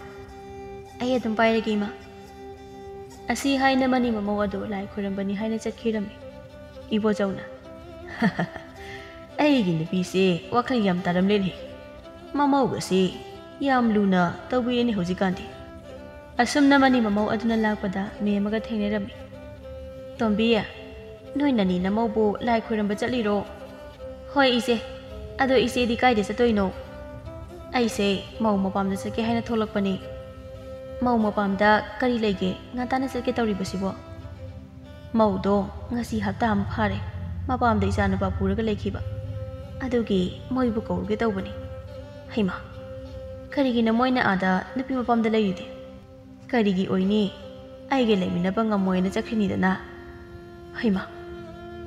ꯑꯩ ꯑꯗꯨꯝ ꯄꯥꯏꯔꯒꯦ, ꯏꯃꯥ"꯫ ꯑꯁꯤ ꯍꯥꯏꯅ ꯃꯅꯤ ꯃꯃꯧ ꯑꯗꯨ ꯂꯥꯏ ꯈꯣꯏꯔꯝꯕꯅꯤ ꯍꯥꯏꯅ ꯆꯠꯈꯤꯔꯝꯃꯤ꯫ ꯏꯕꯣꯆꯧꯅ, "ꯑꯩꯒꯤ ꯅꯨꯄꯤꯁꯦ ꯋꯥꯈꯜ ꯌꯥꯝ ꯇꯥꯔꯝꯂꯦꯅꯦ꯫ ꯃꯃꯧꯒꯁꯦ ꯌꯥꯝ ꯂꯨꯅ ꯇꯧꯕꯤꯔꯦꯅꯦ ꯍꯧꯖꯤꯛꯀꯥꯟꯗꯤ"꯫ ꯑꯁꯨꯝꯅ ꯃꯅꯤ ꯃꯃꯧ ꯑꯗꯨꯅ ꯂꯥꯛꯄꯗ ꯃꯦꯝꯃꯒ ꯊꯦꯡꯅꯔꯝꯃꯤ꯫ "ꯇꯣꯝꯕꯤ, ꯅꯣꯏ ꯅꯅꯤ ꯅꯃꯧꯕꯨ ꯂꯥꯏ ꯈꯣꯏꯔꯝꯕ ꯆꯠꯂꯤꯔꯣ?" "ꯍꯣꯏ ꯏꯆꯦ꯫ ꯑꯗꯣ ꯏꯆꯦꯗꯤ ꯀꯥꯏꯗ ꯆꯠꯇꯣꯏꯅꯣ?" "ꯑꯩꯁꯦ ꯃꯧ ꯃꯄꯥꯝꯗ ꯆꯠꯀꯦ ꯍꯥꯏꯅ ꯊꯣꯛꯂꯛꯄꯅꯦ"꯫ "ꯃꯧ ꯃꯄꯥꯝꯗ ꯀꯔꯤ ꯂꯩꯒꯦ ꯉꯟꯇꯥꯅ ꯆꯠꯀꯦ ꯇꯧꯔꯤꯕꯁꯤꯕꯣ?" "ꯃꯧꯗꯣ ꯉꯁꯤ ꯍꯞꯇꯥ ꯑꯃ ꯐꯥꯔꯦ ꯃꯄꯥꯝꯗ ꯏꯆꯥꯅꯨꯄꯥ ꯄꯨꯔꯒ ꯂꯩꯈꯤꯕ꯫ ꯑꯗꯨꯒꯤ ꯃꯣꯏꯕꯨ ꯀꯧꯔꯨꯒꯦ ꯇꯧꯕꯅꯤ"꯫ "ꯍꯩꯃꯥ, ꯀꯔꯤꯒꯤꯅꯣ ꯃꯣꯏꯅ ꯑꯥꯗ ꯅꯨꯄꯤ ꯃꯄꯥꯝꯗ ꯂꯩꯔꯤꯗꯤ? ꯀꯔꯤꯒꯤ ꯑꯣꯏꯅꯤ? ꯑꯩꯒ ꯂꯩꯃꯤꯟꯅꯕ ꯉꯝꯃꯣꯏꯅ ꯆꯠꯈ꯭ꯔꯤꯅꯤꯗꯅ"꯫ "ꯍꯩꯃꯥ,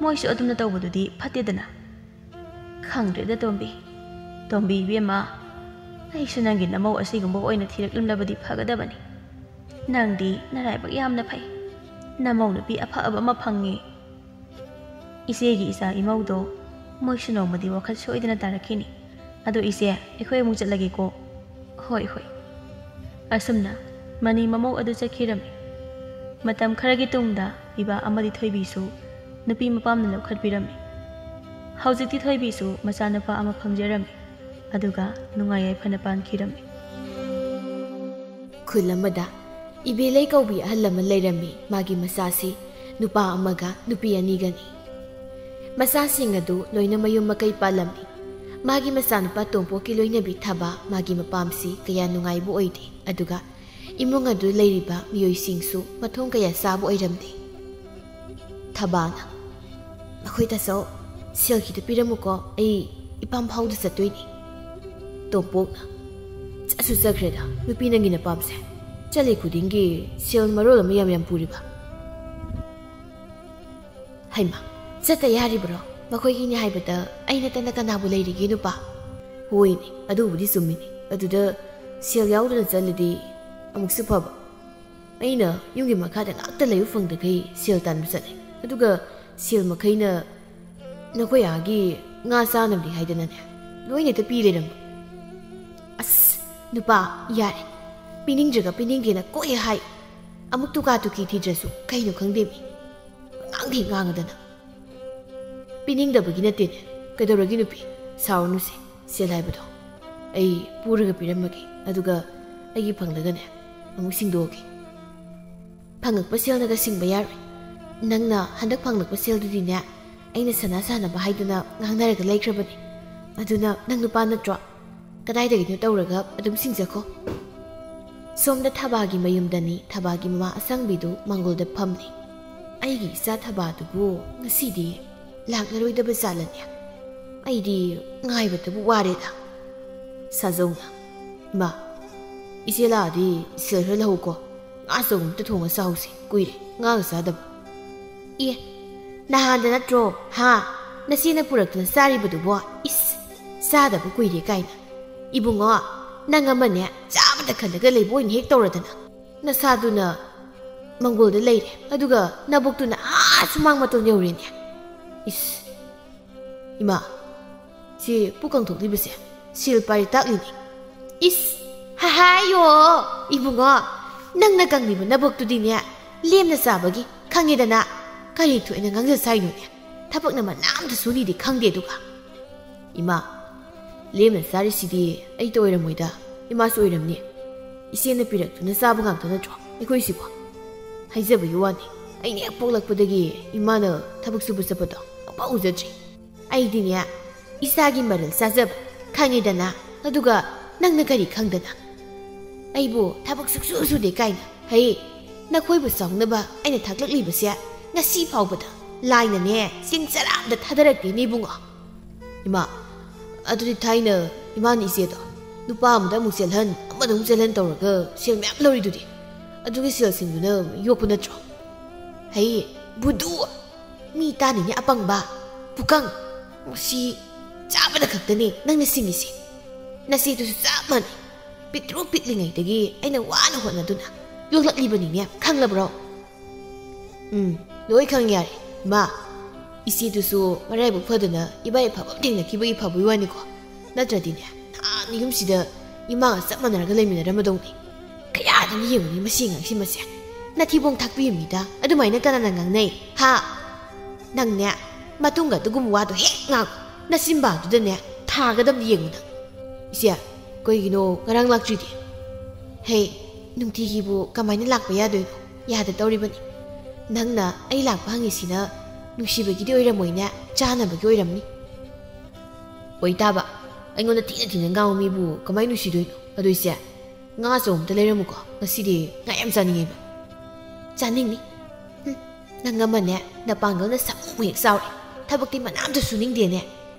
ꯃꯣꯏꯁꯨ ꯑꯗꯨꯝꯅ ꯇꯧꯕꯗꯨꯗꯤ ꯐꯠꯇꯦꯗꯅ"꯫ "ꯈꯪꯗ꯭ꯔꯦꯗ ꯇꯣꯝꯕꯤ꯫ ꯇꯣꯝꯕꯤ ꯏꯕꯦꯝꯃ, ꯑꯩꯁꯨ ꯅꯪꯒꯤ ꯅꯃꯧ ꯑꯁꯤꯒꯨꯝꯕ ꯑꯣꯏꯅ ꯊꯤꯔꯛꯂꯝꯂꯕꯗꯤ ꯐꯒꯗꯕꯅꯤ꯫ ꯅꯪꯗꯤ ꯅꯔꯥꯏꯕꯛ ꯌꯥꯝꯅ ꯐꯩ꯫ ꯅꯃꯧ ꯅꯨꯄꯤ ꯑꯐꯕ ꯑꯃ ꯐꯪꯉꯦ"꯫ "ꯏꯆꯦꯒꯤ ꯏꯆꯥ ꯏꯃꯧꯗꯣ ꯃꯣꯏꯁꯨ ꯅꯣꯡꯃꯗꯤ ꯋꯥꯈꯜ ꯁꯣꯏꯗꯅ ꯇꯥꯔꯛꯈꯤꯅꯤ꯫ ꯑꯗꯣ ꯏꯆꯦ, ꯑꯩꯈꯣꯏ ꯑꯃꯨꯛ ꯆꯠꯂꯒꯦꯀꯣ"꯫ "ꯍꯣꯏ, ꯍꯣꯏ"꯫ ꯑꯁꯨꯝꯅ ꯃꯅꯤ ꯃꯃꯧ ꯑꯗꯨ ꯆꯠꯈꯤꯔꯝꯃꯤ꯫ ꯃꯇꯝ ꯈꯔꯒꯤ ꯇꯨꯡꯗ ꯄꯤꯕꯥ ꯑꯃꯗꯤ ꯊꯣꯏꯕꯤꯁꯨ ꯅꯨꯄꯤ ꯃꯄꯥꯝꯅ ꯂꯧꯈꯠꯄꯤꯔꯝꯃꯤ꯫ ꯍꯧꯖꯤꯛꯇꯤ ꯊꯣꯏꯕꯤꯁꯨ ꯃꯆꯥꯅꯨꯄꯥ ꯑꯃ ꯐꯪꯖꯔꯝꯃꯤ꯫ ꯑꯗꯨꯒ ꯅꯨꯡꯉꯥꯏ ꯌꯥꯏꯐꯅ ꯄꯥꯟꯈꯤꯔꯝꯃꯤ꯫ ꯈꯨꯜ ꯑꯃꯗ ꯏꯕꯦꯂꯩ ꯀꯧꯕꯤ ꯑꯍꯜ ꯑꯃ ꯂꯩꯔꯝꯃꯤ꯫ ꯃꯥꯒꯤ ꯃꯆꯥꯁꯤ ꯅꯨꯄꯥ ꯑꯃꯒ ꯅꯨꯄꯤ ꯑꯅꯤꯒꯅꯤ꯫ ꯃꯆꯥꯁꯤꯡ ꯑꯗꯨ ꯂꯣꯏꯅ ꯃꯌꯨꯝ ꯃꯀꯩ ꯄꯥꯜꯂꯝꯃꯤ꯫ ꯃꯥꯒꯤ ꯃꯆꯥꯅꯨꯄꯥ ꯇꯣꯝꯄꯣꯛꯀꯤ ꯂꯣꯏꯅꯕꯤ ꯊꯕꯥ ꯃꯥꯒꯤ ꯃꯄꯥꯝꯁꯤ ꯀꯌꯥ ꯅꯨꯡꯉꯥꯏꯕ ꯑꯣꯏꯗꯦ, ꯑꯗꯨꯒ ꯏꯃꯨꯡ ꯑꯗꯨ ꯂꯩꯔꯤꯕ ꯃꯤꯑꯣꯏꯁꯤꯡꯁꯨ ꯃꯊꯣꯡ ꯀꯌꯥ ꯆꯥꯕ ꯑꯣꯏꯔꯝꯗꯦ꯫ ꯊꯕꯥꯅ, "ꯃꯈꯣꯏ ꯇꯥꯆꯧ, ꯁꯦꯜ ꯈꯤꯇ ꯄꯤꯔꯝꯃꯨꯀꯣ, ꯑꯩ ꯏꯄꯥꯝ ꯐꯥꯎꯗ ꯆꯠꯇꯣꯏꯅꯤ"꯫ ꯇꯣꯝꯄꯣꯛꯅ, "ꯆꯠꯁꯨ ꯆꯠꯈ꯭ꯔꯦꯗ ꯅꯨꯄꯤ ꯅꯪꯒꯤ ꯅꯄꯥꯝꯁꯦ, ꯆꯠꯂꯤ ꯈꯨꯗꯤꯡꯒꯤ ꯁꯦꯜ ꯃꯔꯣꯜ ꯑꯃ ꯌꯥꯝ ꯌꯥꯝ ꯄꯨꯔꯤꯕ"꯫ "ꯍꯩꯃꯥ, ꯆꯠꯇ ꯌꯥꯔꯤꯕ꯭ꯔꯣ? ꯃꯈꯣꯏꯒꯤꯅꯤ ꯍꯥꯏꯕꯗ ꯑꯩ ꯅꯠꯇꯅ ꯀꯅꯥꯕꯨ ꯂꯩꯔꯤꯒꯦ ꯅꯨꯄꯥ?" "ꯍꯣꯏꯅꯦ, ꯑꯗꯨꯕꯨꯗꯤ ꯆꯨꯝꯃꯤꯅꯦ꯫ ꯑꯗꯨꯗ ꯁꯦꯜ ꯌꯥꯎꯗꯅ ꯆꯠꯂꯗꯤ ꯑꯃꯨꯛꯁꯨ ꯐꯕ꯫ ꯑꯩꯅ ꯌꯨꯝꯒꯤ ꯃꯈꯥꯗ ꯉꯥꯛꯇ ꯂꯩꯕ ꯐꯪꯗꯈꯩ ꯁꯦꯜ ꯇꯥꯟꯕ ꯆꯠꯂꯦ꯫ ꯑꯗꯨꯒ ꯁꯦꯜ ꯃꯈꯩꯅ ꯅꯈꯣꯏ ꯑꯥꯒꯤ ꯉꯥ ꯆꯥꯅꯕꯅꯤ ꯍꯥꯏꯗꯅꯅꯦ, ꯂꯣꯏꯅ ꯍꯦꯛꯇ ꯄꯤ ꯂꯩꯔꯝꯕ꯫ ꯑꯁ, ꯅꯨꯄꯥ, ꯌꯥꯔꯦ꯫ ꯄꯤꯅꯤꯡꯗ꯭ꯔꯒ ꯄꯤꯅꯤꯡꯗꯦꯅ ꯀꯣꯛ ꯍꯦꯛ ꯍꯥꯏ꯫ ꯑꯃꯨꯛ ꯇꯨꯀꯥ ꯇꯨꯀꯤ ꯊꯤꯗ꯭ꯔꯁꯨ ꯀꯩꯅꯣ ꯈꯪꯗꯦ ꯃꯤ꯫ ꯉꯥꯡꯗꯤ ꯉꯥꯡꯉꯗꯅ꯫ ꯄꯤꯅꯤꯡꯗꯕꯒꯤ ꯅꯠꯇꯦꯅꯦ꯫ ꯀꯩꯗꯧꯔꯒꯦ ꯅꯨꯄꯤ? ꯁꯥꯎꯔꯅꯨꯁꯦ꯫ ꯁꯦꯜ ꯍꯥꯏꯕꯗꯣ ꯑꯩ ꯄꯨꯔꯒ ꯄꯤꯔꯝꯃꯒꯦ, ꯑꯗꯨꯒ ꯑꯩꯒꯤ ꯐꯪꯂꯒꯅꯦ ꯑꯃꯨꯛ ꯁꯤꯡꯗꯣꯛꯑꯒꯦ꯫ ꯐꯪꯉꯛꯄ ꯁꯦꯜꯅꯒ ꯁꯤꯡꯕ ꯌꯥꯔꯣꯏ꯫ ꯅꯪꯅ ꯍꯟꯗꯛ ꯐꯪꯂꯛꯄ ꯁꯦꯜꯗꯨꯗꯤꯅꯦ, ꯑꯩꯅ ꯁꯅꯥ ꯁꯥꯅꯕ ꯍꯥꯏꯗꯨꯅ ꯉꯥꯡꯅꯔꯒ ꯂꯩꯈ꯭ꯔꯕꯅꯤ꯫ ꯑꯗꯨꯅ ꯅꯪ ꯅꯨꯄꯥ ꯅꯠꯇ꯭ꯔꯣ? ꯀꯗꯥꯏꯗꯒꯤꯅꯣ ꯇꯧꯔꯒ ꯑꯗꯨꯝ ꯁꯤꯡꯖꯈꯣ꯫ ꯁꯣꯝꯗ ꯊꯕꯥꯒꯤ ꯃꯌꯨꯝꯗꯅꯤ, ꯊꯕꯥꯒꯤ ꯃꯃꯥ ꯑꯁꯪꯕꯤꯗꯨ ꯃꯪꯒꯣꯜꯗ ꯐꯝꯂꯤ꯫ "ꯑꯩꯒꯤ ꯏꯆꯥ ꯊꯕꯥꯗꯨꯕꯨ ꯉꯁꯤꯗꯤ ꯂꯥꯛꯂꯔꯣꯏꯗꯕ ꯖꯥꯠꯂꯅꯦ? ꯑꯩꯗꯤ ꯉꯥꯏꯕꯗꯕꯨ ꯋꯥꯔꯦꯗ꯫" ꯁꯥꯖꯧꯅ, "ꯏꯃꯥ, ꯏꯆꯦ ꯂꯥꯛꯑꯗꯤ ꯁꯦꯜ ꯈꯔ ꯂꯧꯍꯧꯀꯣ꯫ ꯉꯥ ꯆꯧ ꯑꯝꯇ ꯊꯣꯡꯉ ꯆꯥꯍꯧꯁꯦ, ꯀꯨꯏꯔꯦ ꯉꯥꯒ ꯆꯥꯗꯕ꯫" "ꯑꯦ, ꯅꯍꯥꯟꯗ ꯅꯠꯇ꯭ꯔꯣ, ꯍꯥ? ꯅꯆꯦꯅ ꯄꯨꯔꯛꯇꯅ ꯆꯥꯔꯤꯕꯗꯨꯕꯣ? ꯏꯁ, ꯆꯥꯗꯕ ꯀꯨꯏꯔꯦ ꯀꯥꯏꯅ꯫ ꯏꯕꯨꯡꯉꯣ, ꯅꯪ ꯑꯃꯅꯦ, ꯆꯥꯕꯗ ꯈꯜꯂꯒ ꯂꯩꯕ ꯑꯣꯏꯅ ꯍꯦꯛ ꯇꯧꯔꯗꯅ꯫ ꯅꯁꯥꯗꯨꯅ ꯃꯪꯒꯣꯜꯗ ꯂꯩꯔꯦ, ꯑꯗꯨꯒ ꯅꯕꯨꯛꯇꯨꯅ ꯑꯥ ꯁꯨꯃꯥꯡ ꯃꯇꯣꯟ ꯌꯧꯔꯦꯅꯦ꯫ ꯏꯁ, ꯏꯃꯥ, ꯁꯤ ꯄꯨꯛ ꯀꯪꯊꯣꯛꯂꯤꯕꯁꯦ ꯁꯦꯜ ꯄꯥꯏꯔꯤ ꯇꯥꯛꯂꯤꯅꯤ꯫" "ꯏꯁ, ꯍꯥꯍꯥꯌꯣ, ꯏꯕꯨꯡꯉꯣ, ꯅꯪꯅ ꯀꯪꯂꯤꯕ ꯅꯕꯨꯛꯇꯨꯗꯤꯅꯦ, ꯂꯦꯝꯅ ꯆꯥꯕꯒꯤ ꯈꯪꯉꯦꯗꯅ꯫ ꯀꯔꯤ ꯊꯣꯛꯑꯦꯅ ꯉꯥꯡꯖ ꯁꯥꯏꯅꯣꯅꯦ? ꯊꯕꯛꯅ ꯃꯅꯥ ꯑꯝꯇ ꯁꯨꯅꯤꯗꯤ ꯈꯪꯗꯦ ꯑꯗꯨꯒ꯫" "ꯏꯃꯥ, ꯂꯦꯝꯅ ꯆꯥꯔꯤꯁꯤꯗꯤ ꯑꯩꯇ ꯑꯣꯏꯔꯝꯃꯣꯏꯗ, ꯏꯃꯥꯁꯨ ꯑꯣꯏꯔꯝꯅꯤ꯫ ꯏꯆꯦꯅ ꯄꯤꯔꯛꯇꯨꯅ ꯆꯥꯕ ꯉꯥꯛꯇ ꯅꯠꯇ꯭ꯔꯣ ꯑꯩꯈꯣꯏꯁꯤꯕꯣ? ꯍꯥꯏꯖꯕꯒꯤ ꯋꯥꯅꯤ, ꯑꯩꯅ ꯍꯦꯛ ꯄꯣꯛꯂꯛꯄꯗꯒꯤ ꯏꯃꯥꯅ ꯊꯕꯛ ꯁꯨꯕ ꯆꯠꯄꯗꯣ ꯑꯃꯐꯥꯎ ꯎꯖꯗ꯭ꯔꯤ꯫ ꯑꯩꯗꯤꯅꯦ, ꯏꯆꯥꯒꯤ ꯃꯔꯜ ꯆꯥꯖꯕ ꯈꯪꯉꯤꯗꯅ, ꯑꯗꯨꯒ ꯅꯪꯅ ꯀꯔꯤ ꯈꯪꯗꯅ? ꯑꯩꯕꯨ ꯊꯕꯛ ꯁꯨꯛꯁꯨ ꯁꯨꯗꯦ ꯀꯥꯏꯅ꯫ ꯍꯩ, ꯅꯈꯣꯏꯕꯨ ꯆꯥꯎꯅꯕ ꯑꯩꯅ ꯊꯥꯛꯂꯛꯂꯤꯕꯁꯦ ꯉꯁꯤ ꯐꯥꯎꯕꯗ ꯂꯥꯏꯅꯅꯦ ꯆꯦꯡ ꯆꯔꯥ ꯑꯝꯇ ꯊꯥꯗꯔꯛꯇꯦꯅꯦ ꯏꯕꯨꯡꯉꯣ꯫" "ꯏꯃꯥ, ꯑꯗꯨꯗꯤ ꯊꯥꯏꯅ ꯏꯃꯥꯅ ꯏꯆꯦꯗꯣ ꯅꯨꯄꯥ ꯑꯃꯗ ꯑꯃꯨꯛ ꯆꯦꯜꯍꯟ, ꯑꯃꯗ ꯑꯃꯨꯛ ꯆꯦꯜꯍꯟ ꯇꯧꯔꯒ ꯁꯦꯜ ꯃꯌꯥꯝ ꯂꯧꯔꯤꯗꯨꯗꯤ, ꯑꯗꯨꯒꯤ ꯁꯦꯜꯁꯤꯡꯗꯨꯅ ꯌꯣꯛꯄ ꯅꯠꯇ꯭ꯔꯣ?" "ꯍꯩ, ꯕꯨꯗꯨ, ꯃꯤ ꯇꯥꯅꯤꯅꯦ ꯑꯄꯪꯕ, ꯄꯨꯀꯪ, ꯃꯁꯤ ꯆꯥꯕꯗ ꯈꯛꯇꯅꯦ ꯅꯪꯅ ꯁꯤꯡꯉꯤꯁꯦ꯫ ꯅꯆꯦꯗꯨꯁꯨ ꯆꯞ ꯃꯥꯟꯅꯩ, ꯄꯤꯛꯇ꯭ꯔꯨ ꯄꯤꯛꯂꯤꯉꯩꯗꯒꯤ ꯑꯩꯅ ꯋꯥꯅ ꯍꯣꯠꯅꯗꯨꯅ ꯌꯣꯛꯂꯛꯂꯤꯕꯅꯤꯅꯦ, ꯈꯪꯂꯕ꯭ꯔꯣ?" "ꯎꯝ, ꯂꯣꯏ ꯈꯪꯉꯦ ꯌꯥꯔꯦ, ꯏꯃꯥ꯫ ꯏꯆꯦꯗꯨꯁꯨ ꯃꯔꯥꯏꯕꯛ ꯐꯗꯅ ꯏꯕꯥꯏ ꯑꯐꯕ ꯑꯃ ꯊꯦꯡꯅꯈꯤꯕꯒꯤ ꯐꯕꯒꯤ ꯋꯥꯅꯤꯀꯣ꯫ ꯅꯠꯇ꯭ꯔꯗꯤꯅꯦ, ꯅꯍꯥꯟ ꯌꯨꯝꯁꯤꯗ ꯏꯃꯥꯒ ꯆꯞ ꯃꯥꯟꯅꯔꯒ ꯂꯩꯃꯤꯟꯅꯔꯝꯃꯗꯧꯅꯤ꯫ ꯀꯌꯥꯗꯅ ꯌꯦꯡꯉꯨꯅꯤ ꯃꯁꯤ ꯑꯉꯥꯡꯁꯤ ꯃꯁꯦ꯫ ꯅꯊꯤꯕꯣꯡ ꯊꯥꯛꯄꯤꯔꯝꯃꯤꯗ ꯑꯗꯨꯃꯥꯏꯅ ꯀꯅꯥꯅ ꯉꯥꯡꯅꯩ? ꯍꯥ? ꯅꯪꯅꯦ, ꯃꯇꯨꯡꯒ ꯑꯗꯨꯒꯨꯝꯕ ꯋꯥꯗꯣ ꯍꯦꯛ ꯉꯥꯡ꯫ ꯅꯆꯤꯟꯕꯥꯟꯗꯨꯗꯅꯦ ꯊꯥꯒꯗꯕꯅꯤ ꯌꯦꯡꯉꯨ ꯅꯪ꯫ ꯏꯆꯦ, ꯀꯩꯒꯤꯅꯣ ꯉꯔꯥꯡ ꯂꯥꯛꯇ꯭ꯔꯤꯗꯤ? ꯍꯦ, ꯅꯨꯡꯇꯤꯒꯤꯕꯨ ꯀꯃꯥꯏꯅ ꯂꯥꯛꯄ ꯌꯥꯗꯣꯏꯅꯣ? ꯌꯥꯗ ꯇꯧꯔꯤꯕꯅꯤ꯫ ꯅꯪꯅ ꯑꯩ ꯂꯥꯛꯄ ꯍꯪꯉꯤꯁꯤꯅ ꯅꯨꯡꯁꯤꯕꯒꯤꯗꯤ ꯑꯣꯏꯔꯝꯃꯣꯏꯅꯦ, ꯆꯥꯅꯕꯒꯤ ꯑꯣꯏꯔꯝꯅꯤ꯫ ꯑꯣꯏꯇꯥꯕ, ꯑꯩꯉꯣꯟꯗ ꯊꯤꯅ ꯊꯤꯅ ꯉꯥꯡꯕ ꯃꯤꯕꯨ ꯀꯃꯥꯏꯅ ꯅꯨꯡꯁꯤꯗꯣꯏꯅꯣ? ꯑꯗꯨ ꯏꯆꯦ, ꯉꯥ ꯑꯆꯧꯕ ꯑꯝꯇ ꯂꯩꯔꯝꯃꯨꯀꯣ, ꯉꯁꯤꯗꯤ ꯉꯥ ꯌꯥꯝ ꯆꯥꯅꯤꯡꯉꯦꯕ꯫ ꯆꯥꯅꯤꯡꯅꯤ? ꯍꯨꯝ, ꯅꯪ ꯑꯃꯅꯦ, ꯅꯄꯥꯡꯒꯜꯅ ꯁꯃꯨꯛ ꯍꯦꯛ ꯆꯥꯎꯔꯦ꯫ ꯊꯕꯛꯇꯤ ꯃꯅꯥꯝꯇ ꯁꯨꯅꯤꯡꯗꯦꯅꯦ꯫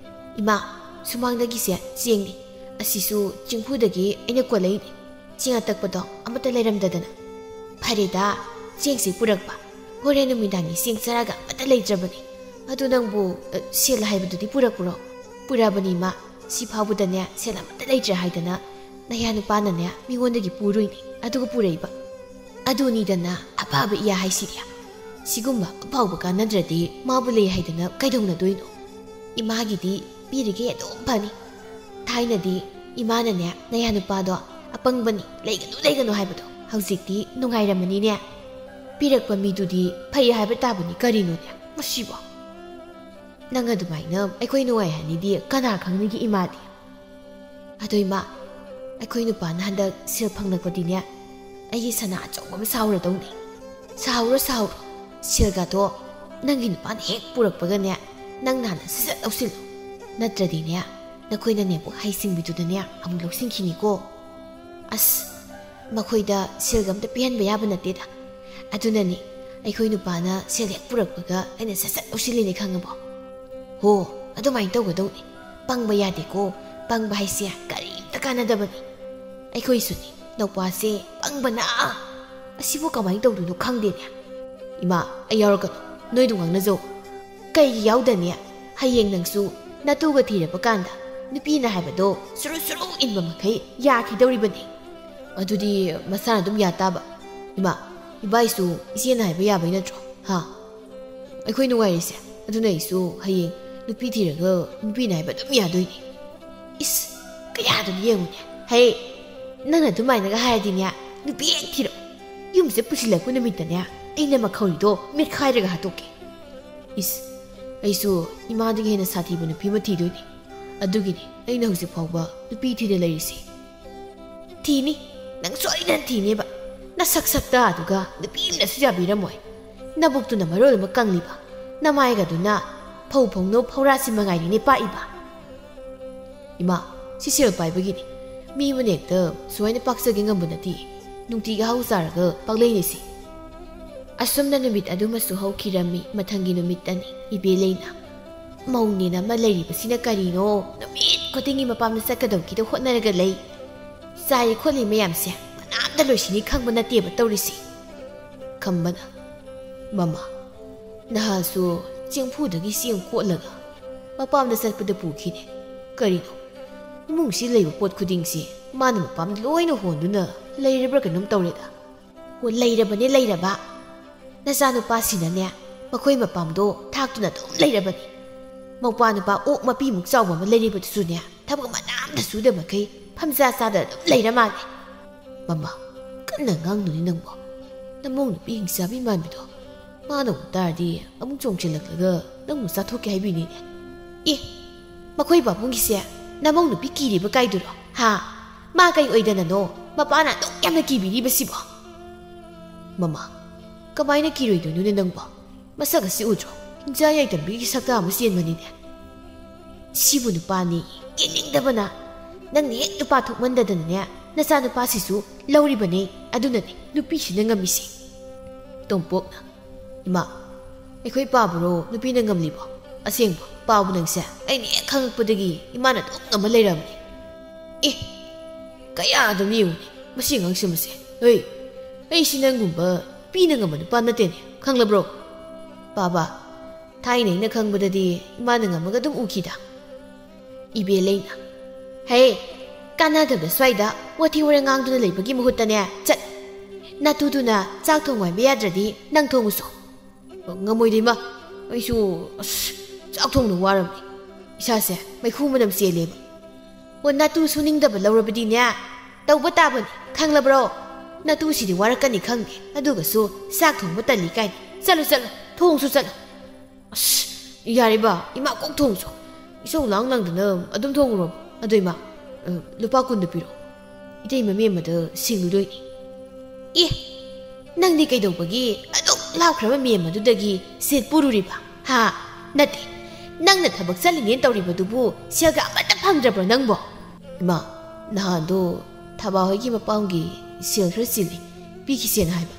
ꯏꯃꯥ, ꯁꯨꯃꯥꯡꯗꯒꯤꯁꯦ ꯆꯦꯡꯅꯤ꯫ ꯑꯁꯤꯁꯨ ꯆꯤꯡꯐꯨꯗꯒꯤ ꯑꯩꯅ ꯀꯣꯜꯂꯛꯏꯅꯤ꯫ ꯆꯦꯡ ꯑꯇꯛꯄꯗꯣ ꯑꯃꯠꯇ ꯂꯩꯔꯝꯗꯗꯅ꯫ ꯐꯔꯦꯗ, ꯆꯦꯡꯁꯤ ꯄꯨꯔꯛꯄ꯫ ꯍꯣꯔꯦꯟ ꯅꯨꯃꯤꯗꯥꯡꯒꯤ ꯆꯦꯡ ꯆꯔꯥꯒ ꯑꯃꯠꯇ ꯂꯩꯇ꯭ꯔꯕꯅꯤ꯫ ꯑꯗꯨ ꯅꯪꯕꯨ, ꯑ, ꯁꯦꯜ ꯍꯥꯏꯕꯗꯨꯗꯤ ꯄꯨꯔꯛꯄ꯭ꯔꯣ? ꯄꯨꯔꯛꯑꯕꯅꯤ ꯏꯃꯥ꯫ ꯁꯤ ꯐꯥꯎꯕꯗꯅꯦ ꯁꯦꯜ ꯑꯃꯠꯇ ꯂꯩꯇ꯭ꯔꯦ ꯍꯥꯏꯗꯅ ꯅꯌꯥ ꯅꯨꯄꯥꯅꯅꯦ ꯃꯤꯉꯣꯟꯗꯒꯤ ꯄꯨꯔꯨꯏꯅꯤ꯫ ꯑꯗꯨꯒ ꯄꯨꯔꯛꯏꯕ꯫ ꯑꯗꯨꯅꯤꯗꯅ ꯑꯐꯕ ꯏꯌꯥ ꯍꯥꯏꯁꯤꯗꯤ꯫ ꯁꯤꯒꯨꯝꯕ ꯑꯐꯥꯎꯕ ꯀꯥꯟꯅꯗ꯭ꯔꯗꯤ ꯃꯥꯕꯨ ꯂꯩ ꯍꯥꯏꯗꯅ ꯀꯩꯗꯧꯅꯗꯣꯏꯅꯣ? ꯏꯃꯥꯒꯤꯗꯤ ꯄꯤꯔꯤꯈꯩ ꯑꯗꯨꯝ ꯐꯅꯤ꯫ ꯊꯥꯏꯅꯗꯤ ꯏꯃꯥꯅꯅꯦ ꯅꯌꯥ ꯅꯨꯄꯥꯗꯣ ꯑꯄꯪꯕꯅꯤ, ꯂꯩꯒꯅꯨ ꯂꯩꯒꯅꯨ ꯍꯥꯏꯕꯗꯣ, ꯍꯧꯖꯤꯛꯇꯤ ꯅꯨꯡꯉꯥꯏꯔꯝꯃꯅꯤꯅꯦ꯫ ꯄꯤꯔꯛꯄ ꯃꯤꯗꯨꯗꯤ ꯐꯩ ꯍꯥꯏꯕ ꯇꯥꯕꯅꯤ ꯀꯔꯤꯅꯣꯅꯦ ꯃꯁꯤꯕꯣ? ꯅꯪ ꯑꯗꯨꯃꯥꯏꯅ ꯑꯩꯈꯣꯏ ꯅꯨꯡꯉꯥꯏꯍꯟꯅꯤꯗꯤ ꯀꯅꯥ ꯈꯪꯅꯤꯒꯦ ꯏꯃꯥꯗꯤ? ꯑꯗꯣ ꯏꯃꯥ, ꯑꯩꯈꯣꯏ ꯅꯨꯄꯥꯅ ꯍꯟꯗꯛ ꯁꯦꯜ ꯐꯪꯂꯛꯄꯗꯤꯅꯦ, ꯑꯩꯒꯤ ꯁꯅꯥ ꯑꯆꯧꯕ ꯑꯃ ꯁꯥꯍꯧꯔꯗꯧꯅꯤ꯫ ꯁꯥꯍꯧꯔꯣ, ꯁꯥꯍꯧꯔꯣ꯫ ꯁꯦꯜꯒꯗꯣ ꯅꯪꯒꯤ ꯅꯨꯄꯥꯅ ꯍꯦꯛ ꯄꯨꯔꯛꯄꯒꯅꯦ, ꯅꯪ ꯅꯍꯥꯟꯅ ꯁꯠ ꯁꯠ ꯂꯧꯁꯤꯜꯂꯨ꯫ ꯅꯠꯇ꯭ꯔꯗꯤꯅꯦ, ꯅꯈꯣꯏꯅꯅꯦꯕꯨ ꯍꯩꯁꯤꯡꯕꯤꯗꯨꯗꯅꯦ ꯑꯃꯨꯛ ꯂꯧꯁꯤꯟꯈꯤꯅꯤꯀꯣ꯫ ꯑꯁ, ꯃꯈꯣꯏꯗ ꯁꯦꯜꯒ ꯑꯝꯇ ꯄꯤꯍꯟꯕ ꯌꯥꯕ ꯅꯠꯇꯦꯗ꯫ ꯑꯗꯨꯅꯅꯤ ꯑꯩꯈꯣꯏ ꯅꯨꯄꯥꯅ ꯁꯦꯜ ꯍꯦꯛ ꯄꯨꯔꯛꯄꯒ ꯑꯩꯅ ꯁꯠ ꯁꯠ ꯂꯧꯁꯤꯜꯂꯤꯅꯦ, ꯈꯪꯉꯕꯣ? ꯍꯣ, ꯑꯗꯨꯃꯥꯏꯅ ꯇꯧꯒꯗꯧꯅꯤ꯫ ꯄꯪꯕ ꯌꯥꯗꯦꯀꯣ꯫ ꯄꯪꯕ ꯍꯥꯏꯁꯦ ꯀꯔꯤꯝꯇ ꯀꯥꯟꯅꯗꯕꯅꯤ꯫ ꯑꯩꯈꯣꯏꯁꯨꯅꯤ, ꯅꯧꯄꯥꯁꯦ ꯄꯪꯕꯅ꯫ ꯑꯁꯤꯕꯨ ꯀꯃꯥꯏꯅ ꯇꯧꯗꯣꯏꯅꯣ ꯈꯪꯗꯦꯅꯦ꯫ ꯏꯃꯥ, ꯑꯩ ꯌꯥꯎꯔꯛꯀꯅꯨ꯫ ꯅꯣꯏꯗꯨ ꯉꯥꯡꯅꯖꯧ꯫ ꯀꯩꯒꯤ ꯌꯥꯎꯗꯅꯤ? ꯍꯌꯦꯡ ꯅꯪꯁꯨ ꯅꯇꯨꯒ ꯊꯤꯔꯕ ꯀꯥꯟꯗ ꯅꯨꯄꯤꯅ ꯍꯥꯏꯕꯗꯣ ꯁꯨꯔꯨ ꯁꯨꯔꯨ ꯏꯟꯕ ꯃꯈꯩ ꯌꯥꯈꯤꯗꯧꯔꯤꯕꯅꯤ꯫ ꯑꯗꯨꯗꯤ ꯃꯁꯥꯅ ꯑꯗꯨꯝ ꯌꯥ ꯇꯥꯕ꯫ ꯏꯃꯥ, ꯏꯕꯥꯏꯁꯨ ꯏꯆꯦꯅ ꯍꯥꯏꯕ ꯌꯥꯕꯩ ꯅꯠꯇ꯭ꯔꯣ? ꯍꯥ? ꯑꯩꯈꯣꯏ ꯅꯨꯡꯉꯥꯏꯔꯤꯁꯦ꯫ ꯑꯗꯨꯅ ꯑꯩꯁꯨ ꯍꯌꯦꯡ ꯅꯨꯄꯤ ꯊꯤꯔꯒ ꯅꯨꯄꯤꯅ ꯍꯥꯏꯕ ꯑꯗꯨꯝ ꯌꯥꯗꯣꯏꯅꯤ꯫ ꯏꯁ, ꯀꯌꯥꯗꯨꯅ ꯌꯦꯡꯉꯨꯅꯦ꯫ ꯍꯦ, ꯅꯪꯅ ꯑꯗꯨꯃꯥꯏꯅꯒ ꯍꯥꯏꯔꯗꯤꯅꯦ, ꯅꯨꯄꯤ ꯍꯦꯛ ꯊꯤꯔꯣ꯫ ꯌꯨꯝꯁꯦ ꯄꯨꯁꯤꯜꯂꯛꯄ ꯅꯨꯃꯤꯠꯇꯅꯦ, ꯑꯩꯅ ꯃꯈꯧꯔꯤꯗꯣ ꯃꯦꯠꯈꯥꯏꯔꯒ ꯍꯥꯠꯇꯣꯛꯀꯦ꯫ ꯏꯁ, ꯑꯩꯁꯨ ꯏꯃꯥꯗꯒꯤ ꯍꯦꯟꯅ ꯁꯥꯊꯤꯕ ꯅꯨꯄꯤ ꯑꯃ ꯊꯤꯗꯣꯏꯅꯤ꯫ ꯑꯗꯨꯒꯤꯅꯤ ꯑꯩꯅ ꯍꯧꯖꯤꯛ ꯐꯥꯎꯕ ꯅꯨꯄꯤ ꯊꯤꯗ ꯂꯩꯔꯤꯁꯤ꯫ ꯊꯤꯅꯤ, ꯅꯪ ꯁꯣꯏꯗꯅ ꯊꯤꯅꯦꯕ꯫ ꯅꯁꯛ ꯁꯛꯇ ꯑꯗꯨꯒ ꯅꯨꯄꯤ ꯑꯃꯅꯁꯨ ꯌꯥꯕꯤꯔꯝꯃꯣꯏ꯫ ꯅꯕꯨꯛꯇꯨꯅ ꯃꯔꯣꯜ ꯑꯃ ꯀꯪꯂꯤꯕ, ꯅꯃꯥꯏꯒꯗꯨꯅ ꯐꯧ ꯐꯧꯅꯧ ꯐꯧꯔꯥꯁꯤ ꯃꯉꯥꯏꯔꯤꯅꯦ ꯄꯥꯛꯏꯕ꯫ ꯏꯃꯥ, ꯁꯤ ꯁꯦꯜ ꯄꯥꯏꯕꯒꯤꯅꯤ꯫ ꯃꯤ ꯑꯃꯅ ꯍꯦꯛꯇ ꯁꯨꯃꯥꯏꯅ ꯄꯥꯛꯆꯒꯦ ꯉꯝꯕ ꯅꯠꯇꯦ꯫ ꯅꯨꯡꯇꯤꯒꯤ ꯑꯍꯥꯎ ꯆꯥꯔꯒ ꯄꯥꯛꯂꯩꯅꯤꯁꯤ꯫ ꯑꯁꯨꯝꯅ ꯅꯨꯃꯤꯠ ꯑꯗꯨꯃꯁꯨ ꯍꯧꯈꯤꯔꯝꯃꯤ꯫ ꯃꯊꯪꯒꯤ ꯅꯨꯃꯤꯠꯇꯅꯤ ꯏꯕꯦ ꯂꯩꯅ꯫ ꯃꯧꯅꯦꯅ ꯑꯃ ꯂꯩꯔꯤꯕꯁꯤꯅ ꯀꯔꯤꯅꯣ? ꯅꯨꯃꯤꯠ ꯈꯨꯗꯤꯡꯒꯤ ꯃꯄꯥꯝꯗ ꯆꯠꯀꯗꯧꯒꯤꯗ ꯍꯣꯠꯅꯔꯒ ꯂꯩ꯫ ꯆꯥꯔꯤ ꯈꯣꯠꯂꯤ ꯃꯌꯥꯝꯁꯦ ꯀꯅꯥꯝꯇ ꯂꯣꯏꯁꯤꯟꯅꯤ ꯈꯪꯕ ꯅꯠꯇꯦꯕ ꯇꯧꯔꯤꯁꯤ꯫ ꯈꯝꯕꯅ, ꯃꯃꯥ, ꯅꯍꯥꯁꯨ ꯆꯦꯡꯐꯨꯗꯒꯤ ꯆꯦꯡ ꯀꯣꯠꯂꯒ ꯃꯄꯥꯝꯗ ꯆꯠꯄꯗ ꯄꯨꯈꯤꯅꯦ꯫ ꯀꯔꯤꯅꯣ? ꯏꯃꯨꯡꯁꯤ ꯂꯩꯕ ꯄꯣꯠ ꯈꯨꯗꯤꯡꯁꯤ ꯃꯥꯅ ꯃꯄꯥꯝꯗ ꯂꯣꯏꯅ ꯍꯣꯟꯗꯨꯅ ꯂꯩꯔꯕ꯭ꯔꯥ ꯀꯩꯅꯣꯝ ꯇꯧꯔꯦꯗ꯫ ꯑꯣ, ꯂꯩꯔꯕꯅꯦ, ꯂꯩꯔꯕ꯫ ꯅꯆꯥꯅꯨꯄꯥꯁꯤꯅꯅꯦ, ꯃꯈꯣꯏ ꯃꯄꯥꯝꯗꯣ ꯊꯥꯛꯇꯨꯅ ꯑꯗꯨꯝ ꯂꯩꯔꯕꯅꯤ꯫ ꯃꯧꯄꯥ ꯅꯨꯄꯥ ꯑꯣꯛ ꯃꯄꯤꯃꯨꯛ ꯆꯥꯎꯕ ꯑꯃ ꯂꯩꯔꯤꯕꯗꯨꯁꯨꯅꯦ, ꯊꯕꯛ ꯑꯃ ꯑꯝꯇ ꯁꯨꯗꯕ ꯃꯈꯩ ꯐꯝꯖꯥ ꯆꯥꯗ ꯑꯗꯨꯝ ꯂꯩꯔ ꯃꯥꯜꯂꯦ꯫ ꯃꯃꯥ, ꯀꯟꯅ ꯉꯥꯡꯅꯨꯅꯦ ꯅꯪꯕꯣ꯫ ꯅꯃꯧ ꯅꯨꯄꯤ ꯍꯤꯡꯆꯥꯕꯤ ꯃꯥꯟꯕꯤꯗꯣ꯫ ꯃꯥꯅ ꯑꯃꯨꯛ ꯇꯥꯔꯗꯤ ꯑꯃꯨꯛ ꯆꯣꯡꯁꯤꯜꯂꯛꯂꯒ ꯅꯪꯕꯨ ꯆꯥꯊꯣꯛꯀꯦ ꯍꯥꯏꯕꯤꯅꯤꯅꯦ꯫ ꯑꯦ, ꯃꯈꯣꯏ ꯄꯥꯕꯨꯡꯒꯤꯁꯦ ꯅꯃꯧ ꯅꯨꯄꯤ ꯀꯤꯔꯤꯕ ꯀꯥꯏꯗꯨꯔꯣ? ꯍꯥ? ꯃꯥ ꯀꯩ ꯑꯣꯏꯗꯅꯅꯣ ꯃꯄꯥꯅ ꯑꯗꯨꯛ ꯌꯥꯝꯅ ꯀꯤꯕꯤꯔꯤꯕꯁꯤꯕꯣ? ꯃꯃꯥ, ꯀꯃꯥꯏꯅ ꯀꯤꯔꯣꯏꯗꯣꯏꯅꯣꯅꯦ ꯅꯪꯕꯣ? ꯃꯁꯛ ꯑꯁꯤ ꯎꯗ꯭ꯔꯣ? ꯍꯤꯡꯆꯥ ꯌꯥꯏꯇꯝꯕꯤꯒꯤ ꯁꯛꯇ ꯑꯃ ꯆꯦꯟꯕꯅꯤꯅꯦ꯫ ꯁꯤꯕꯨ ꯅꯨꯄꯥꯅꯤ, ꯌꯦꯡꯅꯤꯡꯗꯕꯅ꯫ ꯅꯪꯅ ꯍꯦꯛ ꯅꯨꯄꯥ ꯊꯣꯛꯃꯟꯗꯗꯅꯅꯦ, ꯅꯆꯥꯅꯨꯄꯥꯁꯤꯁꯨ ꯂꯧꯔꯤꯕꯅꯦ꯫ ꯑꯗꯨꯅꯅꯦ ꯅꯨꯄꯤꯁꯤꯅ ꯉꯝꯃꯤꯁꯦ꯫ ꯇꯣꯝꯄꯣꯛꯅ, ꯏꯃꯥ, ꯑꯩꯈꯣꯏ ꯄꯥꯕꯔꯣ ꯅꯨꯄꯤꯅ ꯉꯝꯂꯤꯕꯣ? ꯑꯁꯦꯡꯕ, ꯄꯥꯕꯨ ꯅꯪꯁꯦ ꯑꯩꯅ ꯍꯦꯛ ꯈꯪꯉꯛꯄꯗꯒꯤ ꯏꯃꯥꯅ ꯑꯗꯨꯝ ꯉꯝꯃ ꯂꯩꯔꯕꯅꯤ꯫ ꯑꯦ, ꯀꯌꯥ ꯑꯗꯨꯝ ꯌꯦꯡꯉꯨꯅꯦ ꯃꯁꯤ ꯑꯉꯥꯡꯁꯦ ꯃꯁꯦ꯫ ꯍꯩ, ꯑꯩꯁꯤ ꯅꯪꯒꯨꯝꯕ ꯅꯨꯄꯤꯅ ꯉꯝꯕ ꯅꯨꯄꯥ ꯅꯠꯇꯦꯅꯦ, ꯈꯪꯂꯕ꯭ꯔꯣ? ꯄꯥꯕ, ꯊꯥꯏꯅ ꯑꯩꯅ ꯈꯪꯕꯗꯗꯤ ꯏꯃꯥꯅ ꯉꯝꯃꯒ ꯑꯗꯨꯝ ꯎꯈꯤꯗ꯫ ꯏꯕꯦ ꯂꯩꯅ, ꯍꯦ, ꯀꯥꯟꯅꯗꯕꯗ ꯁ꯭ꯋꯥꯏꯗ ꯋꯥꯊꯤ ꯋꯥꯔꯦꯡ ꯉꯥꯡꯗꯨꯅ ꯂꯩꯕꯒꯤ ꯃꯍꯨꯠꯇꯅꯦ, ꯆꯠ, ꯅꯥꯇꯨꯗꯨꯅ ꯆꯥꯛ ꯊꯣꯡꯉꯨ ꯍꯥꯏꯕ ꯌꯥꯗ꯭ꯔꯗꯤ ꯅꯪ ꯊꯣꯡꯉꯨꯁꯣ꯫ ꯉꯝꯃꯣꯏꯗ ꯏꯃꯥ, ꯑꯩꯁꯨ ꯑꯁ ꯆꯥꯛ ꯊꯣꯡꯅ ꯋꯥꯔꯝꯅꯤ꯫ ꯏꯁꯥꯁꯦ ꯃꯩꯈꯨ ꯃꯅꯝ ꯆꯦꯜꯂꯦꯕ꯫ ꯑꯣ, ꯅꯥꯇꯨ ꯁꯨꯅꯤꯡꯗꯕ ꯂꯧꯔꯕꯗꯤꯅꯦ, ꯇꯧꯕ ꯇꯥꯕꯅꯤ, ꯈꯪꯂꯕ꯭ꯔꯣ? ꯅꯥꯇꯨꯁꯤꯗꯤ ꯋꯥꯔꯛꯀꯅꯤ ꯈꯪꯗꯦ, ꯑꯗꯨꯒꯁꯨ ꯆꯥꯛ ꯊꯣꯡꯕ ꯇꯜꯂꯤ ꯀꯥꯏꯅ꯫ ꯆꯠꯂꯨ, ꯆꯠꯂꯨ, ꯊꯣꯡꯁꯨ ꯆꯠꯂꯨ꯫ ꯑꯁ, ꯌꯥꯔꯦꯕ, ꯏꯃꯥ ꯀꯣꯛ ꯊꯣꯡꯁꯨ꯫ ꯏꯁꯧ ꯂꯥꯡ ꯂꯥꯡꯗꯅ ꯑꯗꯨꯝ ꯊꯣꯡꯉꯨꯔꯣ꯫ ꯑꯗꯣ ꯏꯃꯥ, ꯑ, ꯂꯨꯄꯥ ꯀꯨꯟꯗꯣ ꯄꯤꯔꯛꯑꯣ꯫ ꯏꯇꯩꯃ ꯃꯦꯝꯃꯗ ꯁꯤꯡꯂꯨꯗꯣꯏꯅꯤ꯫ ꯑꯦ, ꯅꯪꯗꯤ ꯀꯩꯗꯧꯕꯒꯤ ꯑꯗꯨꯛ ꯂꯥꯞꯈ꯭ꯔꯕ ꯃꯦꯝ ꯑꯗꯨꯗꯒꯤ ꯁꯦꯠ ꯄꯨꯔꯨꯔꯤꯕ? ꯍꯥ? ꯅꯠꯇꯦ, ꯅꯪꯅ ꯊꯕꯛ ꯆꯠꯂꯤꯅꯦꯅ ꯇꯧꯔꯤꯕꯗꯨꯕꯨ ꯁꯦꯜꯒ ꯑꯃꯠꯇ ꯐꯪꯗ꯭ꯔꯕ꯭ꯔꯣ ꯅꯪꯕꯣ? ꯏꯃꯥ, ꯅꯍꯥꯟꯗꯣ ꯊꯕꯥ ꯍꯣꯏꯒꯤ ꯃꯄꯥꯝꯒꯤ ꯁꯦꯜ ꯈꯔ ꯆꯤꯜꯂꯤ, ꯄꯤꯈꯤꯁꯦꯅ ꯍꯥꯏꯕ꯫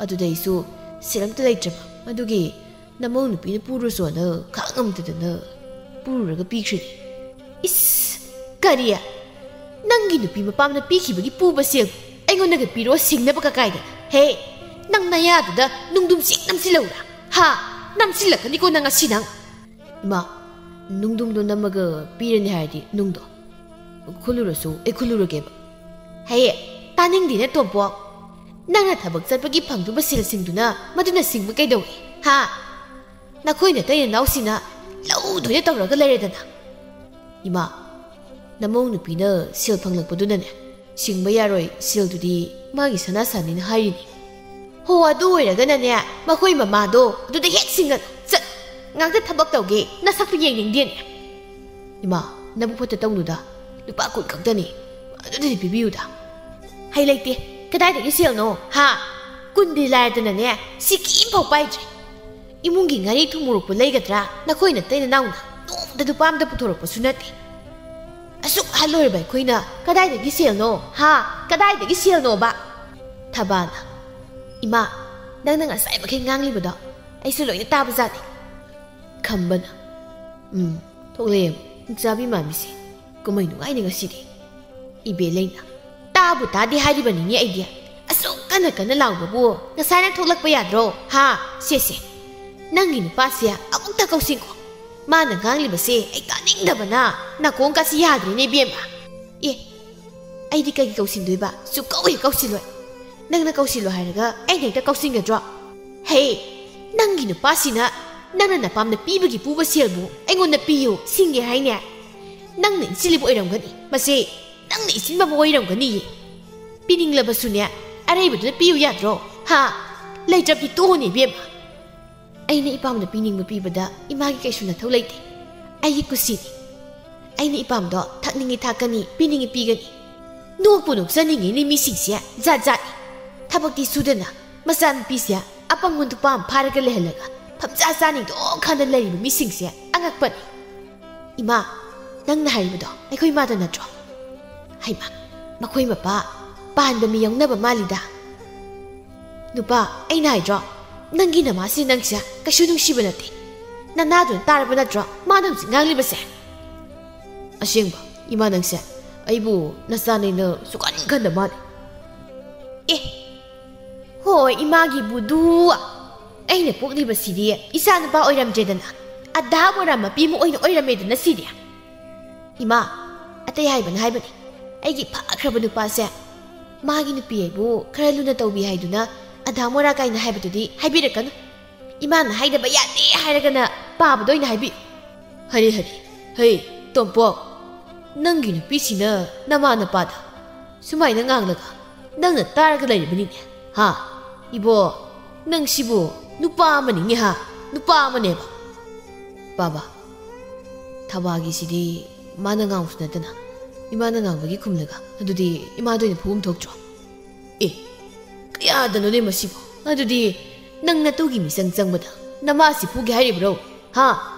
ꯑꯗꯨꯗ ꯑꯩꯁꯨ ꯁꯦꯜ ꯑꯝꯇ ꯂꯩꯇ꯭ꯔꯕ, ꯑꯗꯨꯒꯤ ꯅꯃꯧ ꯅꯨꯄꯤꯅ ꯄꯨꯔꯨꯁꯣꯅ ꯈꯥꯡꯉꯝꯗꯗꯅ ꯄꯨꯔꯨꯔꯒ ꯄꯤꯈ꯭ꯔꯤꯅꯤ꯫ ꯏꯁ, ꯀꯔꯤ? ꯅꯪꯒꯤ ꯅꯨꯄꯤ ꯃꯄꯥꯝꯅ ꯄꯤꯈꯤꯕꯒꯤ ꯄꯨꯕ ꯁꯦꯜ ꯑꯩꯉꯣꯟꯗꯒ ꯄꯤꯔꯣ ꯁꯤꯡꯅꯕ ꯀꯀꯥꯏꯗ? ꯍꯦ, ꯅꯪ ꯅꯌꯥꯗꯨꯗ ꯅꯨꯡꯗꯨꯝ ꯆꯦꯛ ꯅꯝꯁꯤꯜꯂꯧꯔꯥ? ꯍꯥ? ꯅꯝꯁꯤꯜꯂꯛꯀꯅꯤꯀꯣ ꯅꯪ ꯉꯁꯤ ꯅꯪ꯫ ꯏꯃꯥ, ꯅꯨꯡꯗꯨꯝꯗꯣ ꯅꯝꯃꯒ ꯄꯤꯔꯅꯤ ꯍꯥꯏꯔꯗꯤ ꯅꯨꯡꯗꯣ ꯈꯨꯜꯂꯨꯔꯁꯨ ꯑꯩ ꯈꯨꯜꯂꯨꯔꯒꯦꯕ꯫ ꯍꯦ, ꯇꯥꯅꯤꯡꯗꯦꯅꯦ ꯇꯣꯝꯄꯣꯛ꯫ ꯅꯪꯅ ꯊꯕꯛ ꯆꯠꯄꯒꯤ ꯐꯪꯗꯨꯕ ꯁꯦꯜꯁꯤꯡꯗꯨꯅ ꯃꯗꯨꯅ ꯁꯤꯡꯕ ꯀꯩꯗꯧꯏ? ꯍꯥ? ꯅꯈꯣꯏ ꯅꯇꯩ ꯅꯅꯥꯎꯁꯤꯡꯅ ꯂꯧꯗꯣꯏꯅ ꯇꯧꯔꯒ ꯂꯩꯔꯦꯗꯅ꯫ ꯏꯃꯥ, ꯅꯃꯧ ꯅꯨꯄꯤꯅ ꯁꯦꯜ ꯐꯪꯂꯛꯄꯗꯨꯅꯅꯦ, ꯁꯤꯡꯕ ꯌꯥꯔꯣꯏ, ꯁꯦꯜꯗꯨꯗꯤ ꯃꯥꯒꯤ ꯁꯅꯥ ꯁꯥꯅꯤꯅ ꯍꯥꯏꯔꯤꯅꯤ꯫ ꯍꯣ, ꯑꯗꯨ ꯑꯣꯏꯔꯒꯅꯅꯦ, ꯃꯈꯣꯏ ꯃꯃꯥꯗꯣ ꯑꯗꯨꯗ ꯍꯦꯛ ꯁꯤꯡꯒꯅꯨ꯫ ꯆꯠ, ꯉꯥꯛꯇ ꯊꯕꯛ ꯇꯧꯒꯦ, ꯅꯁꯛꯇꯨ ꯌꯦꯡꯅꯤꯡꯗꯦꯅꯦ꯫ ꯏꯃꯥ, ꯅꯕꯨꯛ ꯐꯠꯇ ꯇꯧꯅꯨꯗ, ꯂꯨꯄꯥ ꯀꯨꯟ ꯈꯛꯇꯅꯤ, ꯑꯗꯨꯗꯤ ꯄꯤꯕꯤꯌꯨꯗ꯫ ꯍꯩ ꯂꯩꯇꯦ, ꯀꯗꯥꯏꯗꯒꯤ ꯁꯦꯜꯅꯣ? ꯍꯥ? ꯀꯨꯟꯗꯤ ꯂꯥꯏꯔꯗꯅꯅꯦ, ꯁꯤꯀꯤ ꯑꯃꯐꯥꯎ ꯄꯥꯏꯗ꯭ꯔꯦ꯫ ꯏꯃꯨꯡꯒꯤ ꯉꯥꯔꯤ ꯊꯨꯝ ꯃꯣꯔꯣꯛꯄꯨ ꯂꯩꯒꯗ꯭ꯔꯥ? ꯅꯈꯣꯏ ꯅꯇꯩ ꯅꯅꯥꯎꯅ ꯅꯣꯡꯃꯇ ꯂꯨꯄꯥ ꯑꯝꯇ ꯄꯨꯊꯣꯔꯛꯄꯁꯨ ꯅꯠꯇꯦ꯫ ꯑꯁꯨꯛ ꯑꯍꯜ ꯑꯣꯏꯔꯕ ꯑꯩꯈꯣꯏꯅ ꯀꯗꯥꯏꯗꯒꯤ ꯁꯦꯜꯅꯣ? ꯍꯥ? ꯀꯗꯥꯏꯗꯒꯤ ꯁꯦꯜꯅꯣꯕ? ꯊꯕꯥꯅ, ꯏꯃꯥ, ꯅꯪꯅ ꯉꯁꯥꯏ ꯃꯈꯩ ꯉꯥꯡꯂꯤꯕꯗꯣ ꯑꯩꯁꯨ ꯂꯣꯏꯅ ꯇꯥꯕꯖꯥꯠꯅꯤ꯫ ꯈꯝꯕꯅ, ꯎꯝ, ꯊꯣꯛꯂꯛꯑꯦ ꯏꯆꯥꯕꯤ ꯃꯥꯟꯕꯤꯁꯦ꯫ ꯀꯨꯝꯍꯩ ꯅꯨꯡꯉꯥꯏꯅꯤ ꯉꯁꯤꯗꯤ꯫ ꯏꯕꯦꯂꯩꯅ, ꯇꯥꯕꯨ ꯇꯥꯗꯦ ꯍꯥꯏꯔꯤꯕꯅꯤꯅꯦ ꯑꯩꯗꯤ꯫ ꯑꯁꯨꯛ ꯀꯟꯅ ꯀꯟꯅ ꯂꯥꯎꯕꯕꯨ ꯉꯁꯥꯏꯅ ꯊꯣꯛꯂꯛꯄ ꯌꯥꯗ꯭ꯔꯣ? ꯍꯥ? ꯁꯦ, ꯁꯦ, ꯅꯪꯒꯤ ꯅꯨꯄꯥꯁꯦ ꯑꯃꯨꯛꯇ ꯀꯧꯁꯤꯡꯈꯣ꯫ ꯃꯥꯅ ꯉꯥꯡꯂꯤꯕꯁꯦ ꯑꯩ ꯇꯥꯅꯤꯡꯗꯕꯅ ꯅꯥꯀꯣꯡꯀꯥꯁꯤ ꯌꯥꯗ꯭ꯔꯦꯅꯦ ꯏꯕꯦꯝꯃ꯫ ꯑꯦ, ꯑꯩꯗꯤ ꯀꯩꯒꯤ ꯀꯧꯁꯤꯟꯗꯣꯏꯕ? ꯁꯨꯛꯀꯧ ꯍꯦꯛ ꯀꯧꯁꯤꯜꯂꯣꯏ꯫ ꯅꯪꯅ ꯀꯧꯁꯤꯜꯂꯣ ꯍꯥꯏꯔꯒ ꯑꯩꯅ ꯍꯦꯛꯇ ꯀꯧꯁꯤꯟꯒꯗ꯭ꯔꯣ? ꯍꯦ, ꯅꯪꯒꯤ ꯅꯨꯄꯥꯁꯤꯅ ꯅꯪꯅ ꯅꯄꯥꯝꯗ ꯄꯤꯕꯒꯤ ꯄꯨꯕ ꯁꯦꯜꯕꯨ ꯑꯩꯉꯣꯟꯗ ꯄꯤꯌꯨ ꯁꯤꯡꯒꯦ ꯍꯥꯏꯅꯦ? ꯅꯪꯅ ꯏꯟꯁꯤꯜꯂꯤꯕ ꯑꯣꯏꯔꯝꯒꯅꯤ꯫ ꯃꯁꯤ ꯅꯪꯅ ꯏꯟꯁꯤꯟꯕ ꯑꯃ ꯑꯣꯏꯔꯝꯒꯅꯤꯌꯦ꯫ ꯄꯤꯅꯤꯡꯂꯕꯁꯨꯅꯦ, ꯑꯔꯩꯕꯗꯨꯅ ꯄꯤꯌꯨ ꯌꯥꯗ꯭ꯔꯣ? ꯍꯥ? ꯂꯩꯇ꯭ꯔꯕꯗꯤ ꯇꯣꯛꯑꯣꯅꯦ ꯏꯕꯦꯝꯃ꯫ ꯑꯩꯅ ꯏꯄꯥꯝꯗ ꯄꯤꯅꯤꯡꯕ ꯄꯤꯕꯗ ꯏꯃꯥꯒꯤ ꯀꯩꯁꯨ ꯅꯊꯧ ꯂꯩꯇꯦ꯫ ꯑꯩꯒꯤ ꯀꯨꯁꯤꯅꯤ꯫ ꯑꯩꯅ ꯏꯄꯥꯝꯗꯣ ꯊꯛꯅꯤꯡꯉꯤ ꯊꯛꯀꯅꯤ, ꯄꯤꯅꯤꯡꯉꯤ ꯄꯤꯒꯅꯤ꯫ ꯅꯣꯛꯄꯨ ꯅꯣꯛꯆꯅꯤꯡꯉꯤꯅꯦ ꯃꯤꯁꯤꯡꯁꯦ, ꯖꯥꯠ ꯖꯥꯠꯅꯤ꯫ ꯊꯕꯛꯇꯤ ꯁꯨꯗꯅ ꯃꯆꯥꯅꯨꯄꯤꯁꯦ ꯑꯄꯪꯕ ꯅꯨꯄꯥ ꯑꯃ ꯐꯥꯔꯒ ꯂꯩꯍꯜꯂꯒ ꯐꯝꯖꯥ ꯆꯥꯅꯤꯡꯗꯣꯛ ꯈꯥꯟꯗ ꯂꯩꯔꯤꯕ ꯃꯤꯁꯤꯡꯁꯦ ꯑꯉꯛꯄꯅꯤ꯫ ꯏꯃꯥ, ꯅꯪꯅ ꯍꯥꯏꯔꯤꯕꯗꯣ ꯑꯩꯈꯣꯏ ꯏꯃꯥꯗ ꯅꯠꯇ꯭ꯔꯣ? ꯍꯩꯃꯥ, ꯃꯈꯣꯏ ꯃꯄꯥ ꯄꯥꯟꯕ ꯃꯤ ꯌꯥꯎꯅꯕ ꯃꯥꯜꯂꯤꯗ꯫ ꯅꯨꯄꯥ, ꯑꯩꯅ ꯍꯥꯏꯗ꯭ꯔꯣ, ꯅꯪꯒꯤ ꯅꯃꯥꯁꯤ ꯅꯪꯁꯦ ꯀꯩꯁꯨ ꯅꯨꯡꯁꯤꯕ ꯅꯠꯇꯦ꯫ ꯅꯅꯥꯗꯨꯅ ꯇꯥꯔꯕ ꯅꯠꯇ꯭ꯔꯣ ꯃꯥꯅ ꯍꯧꯖꯤꯛ ꯉꯥꯡꯂꯤꯕꯁꯦ? ꯑꯁꯦꯡꯕ, ꯏꯃꯥ ꯅꯪꯁꯦ ꯑꯩꯕꯨ ꯅꯆꯥꯅꯦꯅ ꯁꯨꯛꯈꯟ ꯈꯟꯗ ꯃꯥꯜꯂꯦ꯫ ꯑꯦ, ꯍꯣꯏ, ꯏꯃꯥꯒꯤ ꯕꯨꯗꯨ꯫ ꯑꯩꯅ ꯄꯣꯛꯂꯤꯕꯁꯤꯗꯤ ꯏꯆꯥ ꯅꯨꯄꯥ ꯑꯣꯏꯔꯝꯗ꯭ꯔꯦꯗꯅ, ꯑꯗꯥ ꯃꯣꯔꯥ ꯃꯄꯤ ꯑꯃ ꯑꯣꯏꯅ ꯑꯣꯏꯔꯝꯃꯦꯗꯅ ꯁꯤꯗꯤ꯫ ꯏꯃꯥ, ꯑꯇꯩ ꯍꯥꯏꯕꯅ ꯍꯥꯏꯕꯅꯤ, ꯑꯩꯒꯤ ꯐꯈ꯭ꯔꯕ ꯅꯨꯄꯥꯁꯦ ꯃꯥꯒꯤ ꯅꯨꯄꯤ ꯑꯩꯕꯨ ꯈꯔ ꯂꯨꯅ ꯇꯧꯕꯤ ꯍꯥꯏꯗꯨꯅ ꯑꯗꯥ ꯃꯣꯔꯥ ꯀꯥꯏꯅ ꯍꯥꯏꯕꯗꯨꯗꯤ ꯍꯥꯏꯕꯤꯔꯛꯀꯅꯨ꯫ ꯏꯃꯥꯅ ꯍꯥꯏꯗꯕ ꯌꯥꯗꯦ ꯍꯥꯏꯔꯒꯅ ꯄꯥꯕꯗ ꯑꯣꯏꯅ ꯍꯥꯏꯕꯤꯌꯨ꯫ ꯍꯔꯦ ꯍꯔꯦ, ꯍꯩ, ꯇꯣꯝꯄꯣꯛ, ꯅꯪꯒꯤ ꯅꯨꯄꯤꯁꯤꯅ ꯅꯃꯥ ꯅꯄꯥꯗ ꯁꯨꯃꯥꯏꯅ ꯉꯥꯡꯂꯒ ꯅꯪꯅ ꯇꯥꯔꯒ ꯂꯩꯔꯤꯕꯅꯤꯅꯦ, ꯍꯥ? ꯏꯕꯣ, ꯅꯪ ꯁꯤꯕꯨ ꯅꯨꯄꯥ ꯑꯃꯅꯤꯅꯦ, ꯍꯥ? ꯅꯨꯄꯥ ꯑꯃꯅꯦꯕ꯫ ꯄꯥꯕ, ꯊꯕꯥꯒꯤꯁꯤꯗꯤ ꯃꯥꯅ ꯉꯥꯡꯕꯁꯨ ꯅꯠꯇꯅ ꯏꯃꯥꯅ ꯉꯥꯡꯕꯒꯤ ꯈꯨꯝꯂꯒ, ꯑꯗꯨꯗꯤ ꯏꯃꯥꯗ ꯑꯣꯏꯅ ꯐꯨꯕꯝ ꯊꯣꯛꯇ꯭ꯔꯣ? ꯑꯦ, ꯀꯌꯥꯗꯅꯣꯅꯦ ꯃꯁꯤꯕꯣ? ꯑꯗꯨꯗꯤ ꯅꯪ ꯅꯇꯨꯒꯤ ꯃꯤꯆꯪ ꯆꯪꯕꯗ ꯅꯃꯥꯁꯤ ꯐꯨꯒꯦ ꯍꯥꯏꯔꯤꯕ꯭ꯔꯣ? ꯍꯥ?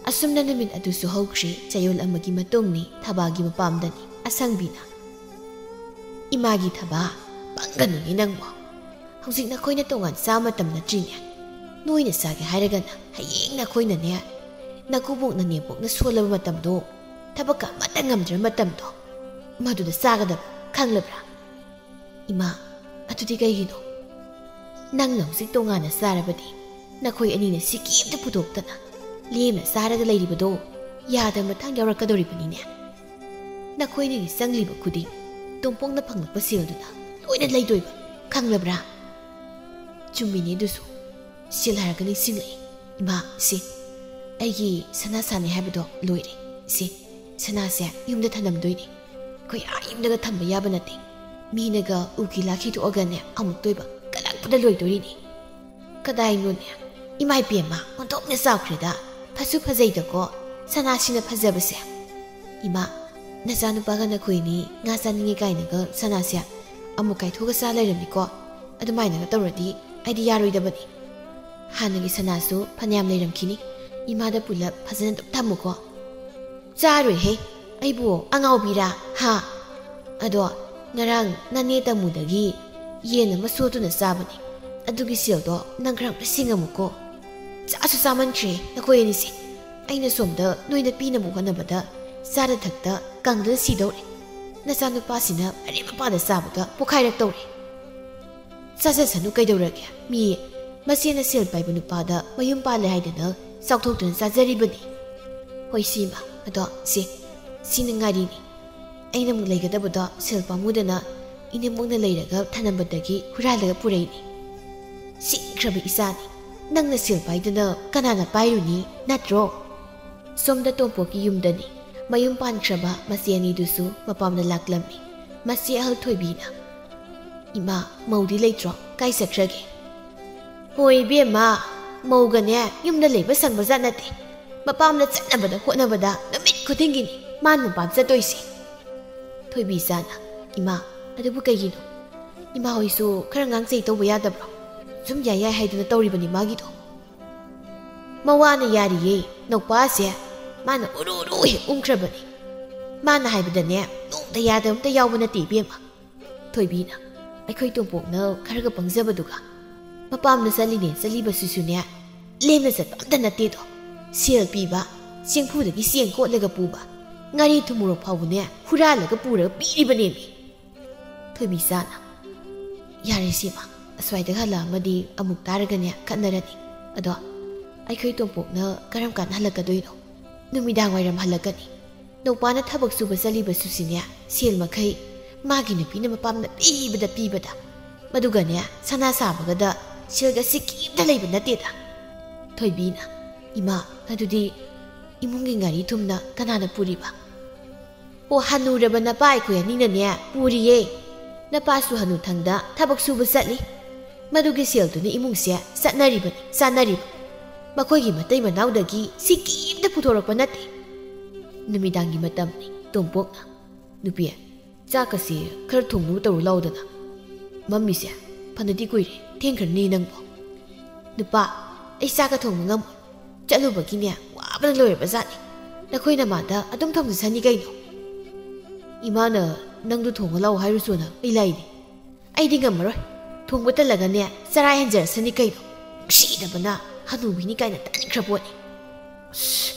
ꯑꯁꯨꯝꯅ ꯅꯨꯃꯤꯠ ꯑꯗꯨꯁꯨ ꯍꯧꯈ꯭ꯔꯦ꯫ ꯆꯌꯣꯜ ꯑꯃꯒꯤ ꯃꯇꯨꯡꯅꯤ꯫ ꯊꯕꯥꯒꯤ ꯃꯄꯥꯝꯗꯅꯤ ꯑꯁꯪꯕꯤꯅ꯫ "ꯏꯃꯥꯒꯤ ꯊꯕꯥ, ꯄꯪꯒꯅꯨꯅꯦ ꯅꯪꯕꯣ꯫ ꯍꯧꯖꯤꯛ ꯅꯈꯣꯏꯅ ꯇꯣꯉꯥꯟ ꯆꯥꯕ ꯃꯇꯝ ꯅꯠꯇ꯭ꯔꯤꯅꯦ꯫ ꯅꯣꯏꯅ ꯆꯥꯒꯦ ꯍꯥꯏꯔꯒꯅ ꯍꯌꯦꯡ ꯅꯈꯣꯏꯅꯅꯦ, ꯅꯀꯨꯕꯣꯛꯅ ꯅꯦꯝꯄꯣꯛꯅ ꯁꯣꯜꯂꯕ ꯃꯇꯝꯗꯣ, ꯊꯕꯛꯀ ꯑꯃꯠꯇ ꯉꯝꯗ꯭ꯔꯕ ꯃꯇꯝꯗꯣ, ꯃꯗꯨꯗ ꯆꯥꯒꯗꯕ, ꯈꯪꯂꯕ꯭ꯔꯥ?" "ꯏꯃꯥ, ꯑꯗꯨꯗꯤ ꯀꯩꯒꯤꯅꯣ? ꯅꯪꯅ ꯍꯧꯖꯤꯛ ꯇꯣꯉꯥꯟꯅ ꯆꯥꯔꯕꯗꯤ ꯅꯈꯣꯏ ꯑꯅꯤꯅ ꯁꯤꯀꯤ ꯑꯝꯇ ꯄꯨꯊꯣꯛꯇꯅ ꯂꯦꯝꯅ ꯆꯥꯔꯒ ꯂꯩꯔꯤꯕꯗꯣ ꯌꯥꯗꯕ ꯃꯇꯥꯡ ꯌꯥꯎꯔꯛꯀꯗꯧꯔꯤꯕꯅꯤꯅꯦ꯫ ꯅꯈꯣꯏ ꯑꯅꯤꯒꯤ ꯆꯪꯂꯤꯕ ꯈꯨꯗꯤꯡ ꯇꯣꯝꯄꯣꯛꯅ ꯐꯪꯂꯛꯄ ꯁꯦꯜꯗꯨꯅ ꯂꯣꯏꯅ ꯂꯩꯗꯣꯏꯕ, ꯈꯪꯂꯕ꯭ꯔꯥ?" "ꯆꯨꯝꯃꯤꯅꯦ ꯑꯗꯨꯁꯨ꯫ ꯁꯦꯜ ꯍꯥꯏꯔꯒ ꯅꯤꯡꯁꯤꯡꯂꯛꯏ꯫ "ꯏꯃꯥ, ꯁꯤ ꯑꯩꯒꯤ ꯁꯅꯥ ꯁꯥꯅꯤ ꯍꯥꯏꯕꯗꯣ ꯂꯣꯏꯔꯦ꯫ ꯁꯤ ꯁꯅꯥꯁꯦ ꯌꯨꯝꯗ ꯊꯅꯝꯗꯣꯏꯅꯦ꯫ ꯑꯩꯈꯣꯏ ꯑꯥ ꯌꯨꯝꯗꯒ ꯊꯝꯕ ꯌꯥꯕ ꯅꯠꯇꯦ꯫ ꯃꯤꯅꯒ ꯎꯀꯤ ꯂꯥꯈꯤ ꯊꯣꯛꯑꯒꯅꯦ ꯑꯃꯨꯛꯇꯣꯏꯕ ꯀꯜꯂꯛꯄꯗ ꯂꯣꯏꯗꯣꯔꯤꯅꯦ꯫ ꯀꯗꯥꯏꯅꯣꯅꯦ? ꯏꯃꯥ ꯏꯕꯦꯝꯃ, ꯑꯣꯟꯊꯣꯛꯅ ꯆꯥꯎꯈ꯭ꯔꯦꯗ꯫ ꯐꯁꯨ ꯐꯖꯩꯗꯀꯣ ꯁꯅꯥꯁꯤꯅ ꯐꯖꯕꯁꯦ꯫ ꯏꯃꯥ, ꯅꯆꯥꯅꯨꯄꯥꯒ ꯅꯈꯣꯏꯅꯤ ꯉꯥ ꯆꯥꯅꯤꯡꯉꯦ ꯀꯥꯏꯅꯒ ꯁꯅꯥꯁꯦ ꯑꯃꯨꯛ ꯀꯥꯏꯊꯣꯛꯑꯒ ꯆꯥ ꯂꯩꯔꯝꯃꯤꯀꯣ꯫ ꯑꯗꯨꯃꯥꯏꯅꯒ ꯇꯧꯔꯗꯤ ꯑꯩꯗꯤ ꯌꯥꯔꯣꯏꯗꯕꯅꯤ꯫ ꯍꯥꯟꯅꯒꯤ ꯁꯅꯥꯁꯨ ꯐꯅꯌꯥꯝ ꯂꯩꯔꯝꯈꯤꯅꯤ꯫ ꯏꯃꯥꯗ ꯄꯨꯂꯞ ꯐꯖꯅ ꯑꯗꯨꯝ ꯊꯝꯃꯨꯀꯣ꯫" "ꯆꯥꯔꯣꯏꯍꯦ, ꯑꯩꯕꯨ ꯑꯉꯥꯎꯕꯤꯔꯥ? ꯍꯥ? ꯑꯗꯣ ꯉꯔꯥꯡ ꯅꯅꯦ ꯇꯥꯃꯨꯗꯒꯤ ꯌꯦꯟ ꯑꯃ ꯁꯣꯠꯇꯨꯅ ꯆꯥꯕꯅꯤ꯫ ꯑꯗꯨꯒꯤ ꯁꯦꯜꯗꯣ ꯅꯪ ꯈꯔ ꯑꯝꯇ ꯁꯤꯡꯉꯝꯃꯨꯀꯣ꯫" "ꯆꯥꯁꯨ ꯆꯥꯃꯟꯈ꯭ꯔꯦ ꯅꯈꯣꯏ ꯑꯅꯤꯁꯦ꯫ ꯑꯩꯅ ꯁꯣꯝꯗ ꯅꯣꯏꯗ ꯄꯤꯅꯕ ꯍꯣꯠꯅꯕꯗ ꯆꯥꯗ ꯊꯛꯇ ꯀꯪꯗꯅ ꯁꯤꯗꯧꯔꯦ꯫ ꯅꯆꯥꯅꯨꯄꯥꯁꯤꯅ ꯑꯔꯦꯝ ꯑꯄꯥꯗ ꯆꯥꯕꯗ ꯄꯣꯈꯥꯏꯔꯛꯇꯧꯔꯦ꯫" "ꯆꯥꯖꯁꯅꯨ ꯀꯩꯗꯧꯔꯒꯦ? ꯃꯤ ꯃꯆꯦꯅ ꯁꯦꯜ ꯄꯥꯏꯕ ꯅꯨꯄꯥꯗ ꯃꯌꯨꯝ ꯄꯥꯜꯂꯦ ꯍꯥꯏꯗꯅ ꯆꯥꯎꯊꯣꯛꯇꯨꯅ ꯆꯥꯖꯔꯤꯕꯅꯤ꯫" "ꯍꯣꯏ ꯁꯤꯃ, ꯑꯗꯣ ꯁꯤ, ꯁꯤꯅ ꯉꯥꯔꯤꯅꯤ꯫ ꯑꯩꯅ ꯑꯃꯨꯛ ꯂꯩꯒꯗꯕꯗꯣ ꯁꯦꯜ ꯄꯥꯝꯃꯨꯗꯅ ꯏꯅꯦꯝꯕꯣꯛꯅ ꯂꯩꯔꯒ ꯊꯅꯝꯕꯗꯒꯤ ꯍꯨꯔꯥꯜꯂꯒ ꯄꯨꯔꯛꯏꯅꯤ꯫ ꯁꯤꯡꯈ꯭ꯔꯕ ꯏꯆꯥꯅꯤ, ꯅꯪꯅ ꯁꯦꯜ ꯄꯥꯏꯗꯅ ꯀꯅꯥꯅ ꯄꯥꯏꯔꯨꯅꯤ, ꯅꯠꯇ꯭ꯔꯣ?" ꯁꯣꯝꯗ ꯇꯣꯝꯄꯣꯛꯀꯤ ꯌꯨꯝꯗꯅꯤ꯫ ꯃꯌꯨꯝ ꯄꯥꯟꯈ꯭ꯔꯕ ꯃꯆꯦ ꯑꯅꯤꯗꯨꯁꯨ ꯃꯄꯥꯝꯗ ꯂꯥꯛꯂꯝꯃꯤ꯫ ꯃꯆꯦ ꯑꯍꯜ ꯊꯣꯏꯕꯤꯅ, "ꯏꯃꯥ, ꯃꯧꯗꯤ ꯂꯩꯇ꯭ꯔꯣ? ꯀꯥꯏ ꯆꯠꯈ꯭ꯔꯒꯦ?" "ꯍꯣꯏ ꯏꯕꯦꯝꯃ, ꯃꯧꯒꯅꯦ ꯌꯨꯝꯗ ꯂꯩꯕ ꯁꯪꯕꯖꯥꯠ ꯅꯠꯇꯦ꯫ ꯃꯄꯥꯝꯗ ꯆꯠꯅꯕꯗ ꯍꯣꯠꯅꯕꯗ ꯅꯨꯃꯤꯠ ꯈꯨꯗꯤꯡꯒꯤꯅꯤ ꯃꯥꯅ ꯃꯄꯥꯝ ꯆꯠꯇꯣꯏꯁꯦ꯫" ꯊꯣꯏꯕꯤ ꯏꯆꯥꯅ, "ꯏꯃꯥ, ꯑꯗꯨꯕꯨ ꯀꯩꯒꯤꯅꯣ? ꯏꯃꯥ ꯍꯣꯏꯁꯨ ꯈꯔ ꯉꯥꯡꯆꯩ ꯇꯧꯕ ꯌꯥꯗꯕ꯭ꯔꯣ? ꯁꯨꯝ ꯌꯥꯏ ꯌꯥꯏ ꯍꯥꯏꯗꯨꯅ ꯇꯧꯔꯤꯕꯅꯤ ꯃꯥꯒꯤꯗꯣ꯫" "ꯃꯋꯥꯅ ꯌꯥꯔꯤꯌꯦ, ꯅꯧꯄꯥꯁꯦ ꯃꯥꯅ ꯎꯔꯨ ꯎꯔꯨ ꯍꯦꯛ ꯎꯪꯈ꯭ꯔꯕꯅꯤ꯫ ꯃꯥꯅ ꯍꯥꯏꯕꯗꯅꯦ ꯅꯣꯡꯇ ꯌꯥꯗꯕ ꯑꯝꯇ ꯌꯥꯎꯕ ꯅꯠꯇꯦ ꯏꯕꯦꯝꯃ꯫" ꯊꯣꯏꯕꯤꯅ, "ꯑꯩꯈꯣꯏ ꯇꯣꯝꯄꯣꯛꯅ ꯈꯔꯒ ꯄꯪꯖꯕꯗꯨꯒ꯫ ꯃꯄꯥꯝꯗ ꯆꯠꯂꯤꯅꯦ ꯆꯠꯂꯤꯕꯁꯤꯁꯨꯅꯦ ꯂꯦꯝꯅ ꯆꯠꯄ ꯑꯝꯇ ꯅꯠꯇꯦꯗꯣ꯫ ꯁꯦꯜ ꯄꯤꯕ, ꯆꯦꯡꯐꯨꯗꯒꯤ ꯆꯦꯡ ꯀꯣꯠꯂꯒ ꯄꯨꯕ, ꯉꯥꯔꯤ ꯊꯨꯝ ꯃꯣꯔꯣꯛ ꯐꯥꯎꯕꯅꯦ ꯍꯨꯔꯥꯜꯂꯒ ꯄꯨꯔꯒ ꯄꯤꯔꯤꯕꯅꯦꯃꯤ꯫" ꯊꯣꯏꯕꯤꯆꯥꯅ, "ꯌꯥꯔꯦ ꯁꯤꯃ, ꯑꯁ꯭ꯋꯥꯏꯗꯒ ꯍꯜꯂꯛꯑꯝꯃꯗꯤ ꯑꯃꯨꯛ ꯇꯥꯔꯒꯅꯦ ꯈꯠꯅꯔꯅꯤ꯫ ꯑꯗꯣ ꯑꯩꯈꯣꯏ ꯇꯣꯝꯄꯣꯛꯅ ꯀꯔꯝ ꯀꯥꯟꯗ ꯍꯜꯂꯛꯀꯗꯣꯏꯅꯣ?" "ꯅꯨꯃꯤꯗꯥꯡ ꯋꯥꯏꯔꯝ ꯍꯜꯂꯛꯀꯅꯤ꯫ ꯅꯧꯄꯥꯅ ꯊꯕꯛ ꯁꯨꯕ ꯆꯠꯂꯤꯕꯁꯨꯁꯤꯅꯦ ꯁꯦꯜ ꯃꯈꯩ ꯃꯥꯒꯤ ꯅꯨꯄꯤꯅ ꯃꯄꯥꯝꯗ ꯄꯤꯕꯗ ꯄꯤꯕꯗ꯫ ꯃꯗꯨꯒꯅꯦ ꯁꯅꯥ ꯁꯥꯕꯒꯗ ꯁꯦꯜꯒ ꯁꯤꯀꯤ ꯑꯝꯇ ꯂꯩꯕ ꯅꯠꯇꯦꯗ꯫" ꯊꯣꯏꯕꯤꯅ, "ꯏꯃꯥ, ꯑꯗꯨꯗꯤ ꯏꯃꯨꯡꯒꯤ ꯉꯥꯔꯤ ꯊꯨꯝꯅ ꯀꯅꯥꯅ ꯄꯨꯔꯤꯕ?" "ꯑꯣ, ꯍꯅꯨꯔꯕ ꯅꯄꯥ ꯑꯩꯈꯣꯏ ꯑꯅꯤꯅꯅꯦ ꯄꯨꯔꯤꯌꯦ꯫ ꯅꯄꯥꯁꯨ ꯍꯅꯨꯊꯪꯗ ꯊꯕꯛ ꯁꯨꯕ ꯆꯠꯂꯤ꯫ ꯃꯗꯨꯒꯤ ꯁꯦꯜꯗꯨꯅ ꯏꯃꯨꯡꯁꯦ ꯆꯠꯅꯔꯤꯕꯅꯤ, ꯆꯥꯅꯔꯤꯕ꯫ ꯃꯈꯣꯏꯒꯤ ꯃꯇꯩ ꯃꯅꯥꯎꯗꯒꯤ ꯁꯤ ꯀꯔꯤꯝꯇ ꯄꯨꯊꯣꯔꯛꯄ ꯅꯠꯇꯦ꯫ ꯅꯨꯃꯤꯗꯥꯡꯒꯤ ꯃꯇꯝꯅꯤ꯫" ꯇꯣꯝꯄꯣꯛꯅ, "ꯅꯨꯄꯤ, ꯆꯥꯛꯀꯁꯤ ꯈꯔ ꯊꯣꯡꯅꯕ ꯇꯧꯔꯨ ꯂꯥꯎꯗꯅ꯫ ꯃꯝꯃꯤꯁꯦ ꯐꯅꯗꯤ ꯀꯨꯏꯔꯦ, ꯊꯦꯡꯈ꯭ꯔꯅꯤ ꯅꯪꯕꯣ꯫" "ꯅꯨꯄꯥ, ꯑꯩ ꯆꯥꯛꯀ ꯊꯣꯡꯕ ꯉꯝꯃꯣꯏ꯫ ꯆꯠꯂꯨꯕꯒꯤꯅꯦ ꯋꯥꯕꯅ ꯂꯣꯏꯔꯕ ꯖꯥꯠꯅꯤ꯫ ꯅꯈꯣꯏ ꯅꯃꯥꯗ ꯑꯗꯨꯝ ꯊꯝꯖꯁꯅꯤ ꯀꯩꯅꯣ꯫" "ꯏꯃꯥꯅ ꯅꯪꯗꯨ ꯊꯣꯡꯉ ꯂꯥꯛꯑꯣ ꯍꯥꯏꯔꯨꯁꯨꯅ ꯑꯩ ꯂꯥꯛꯏꯅꯦ꯫ ꯑꯩꯗꯤ ꯉꯝꯃꯔꯣꯏ꯫ ꯊꯣꯡꯕ ꯇꯜꯂꯒꯅꯦ ꯆꯔꯥ ꯍꯦꯟꯖꯔꯁꯅꯤ ꯀꯩꯅꯣ꯫ ꯅꯨꯡꯁꯤꯗꯕꯅ ꯍꯅꯨꯕꯤꯅꯤ ꯀꯥꯏꯅ ꯇꯟꯈ꯭ꯔ ꯄꯣꯠꯅꯤ꯫ ꯑꯁ,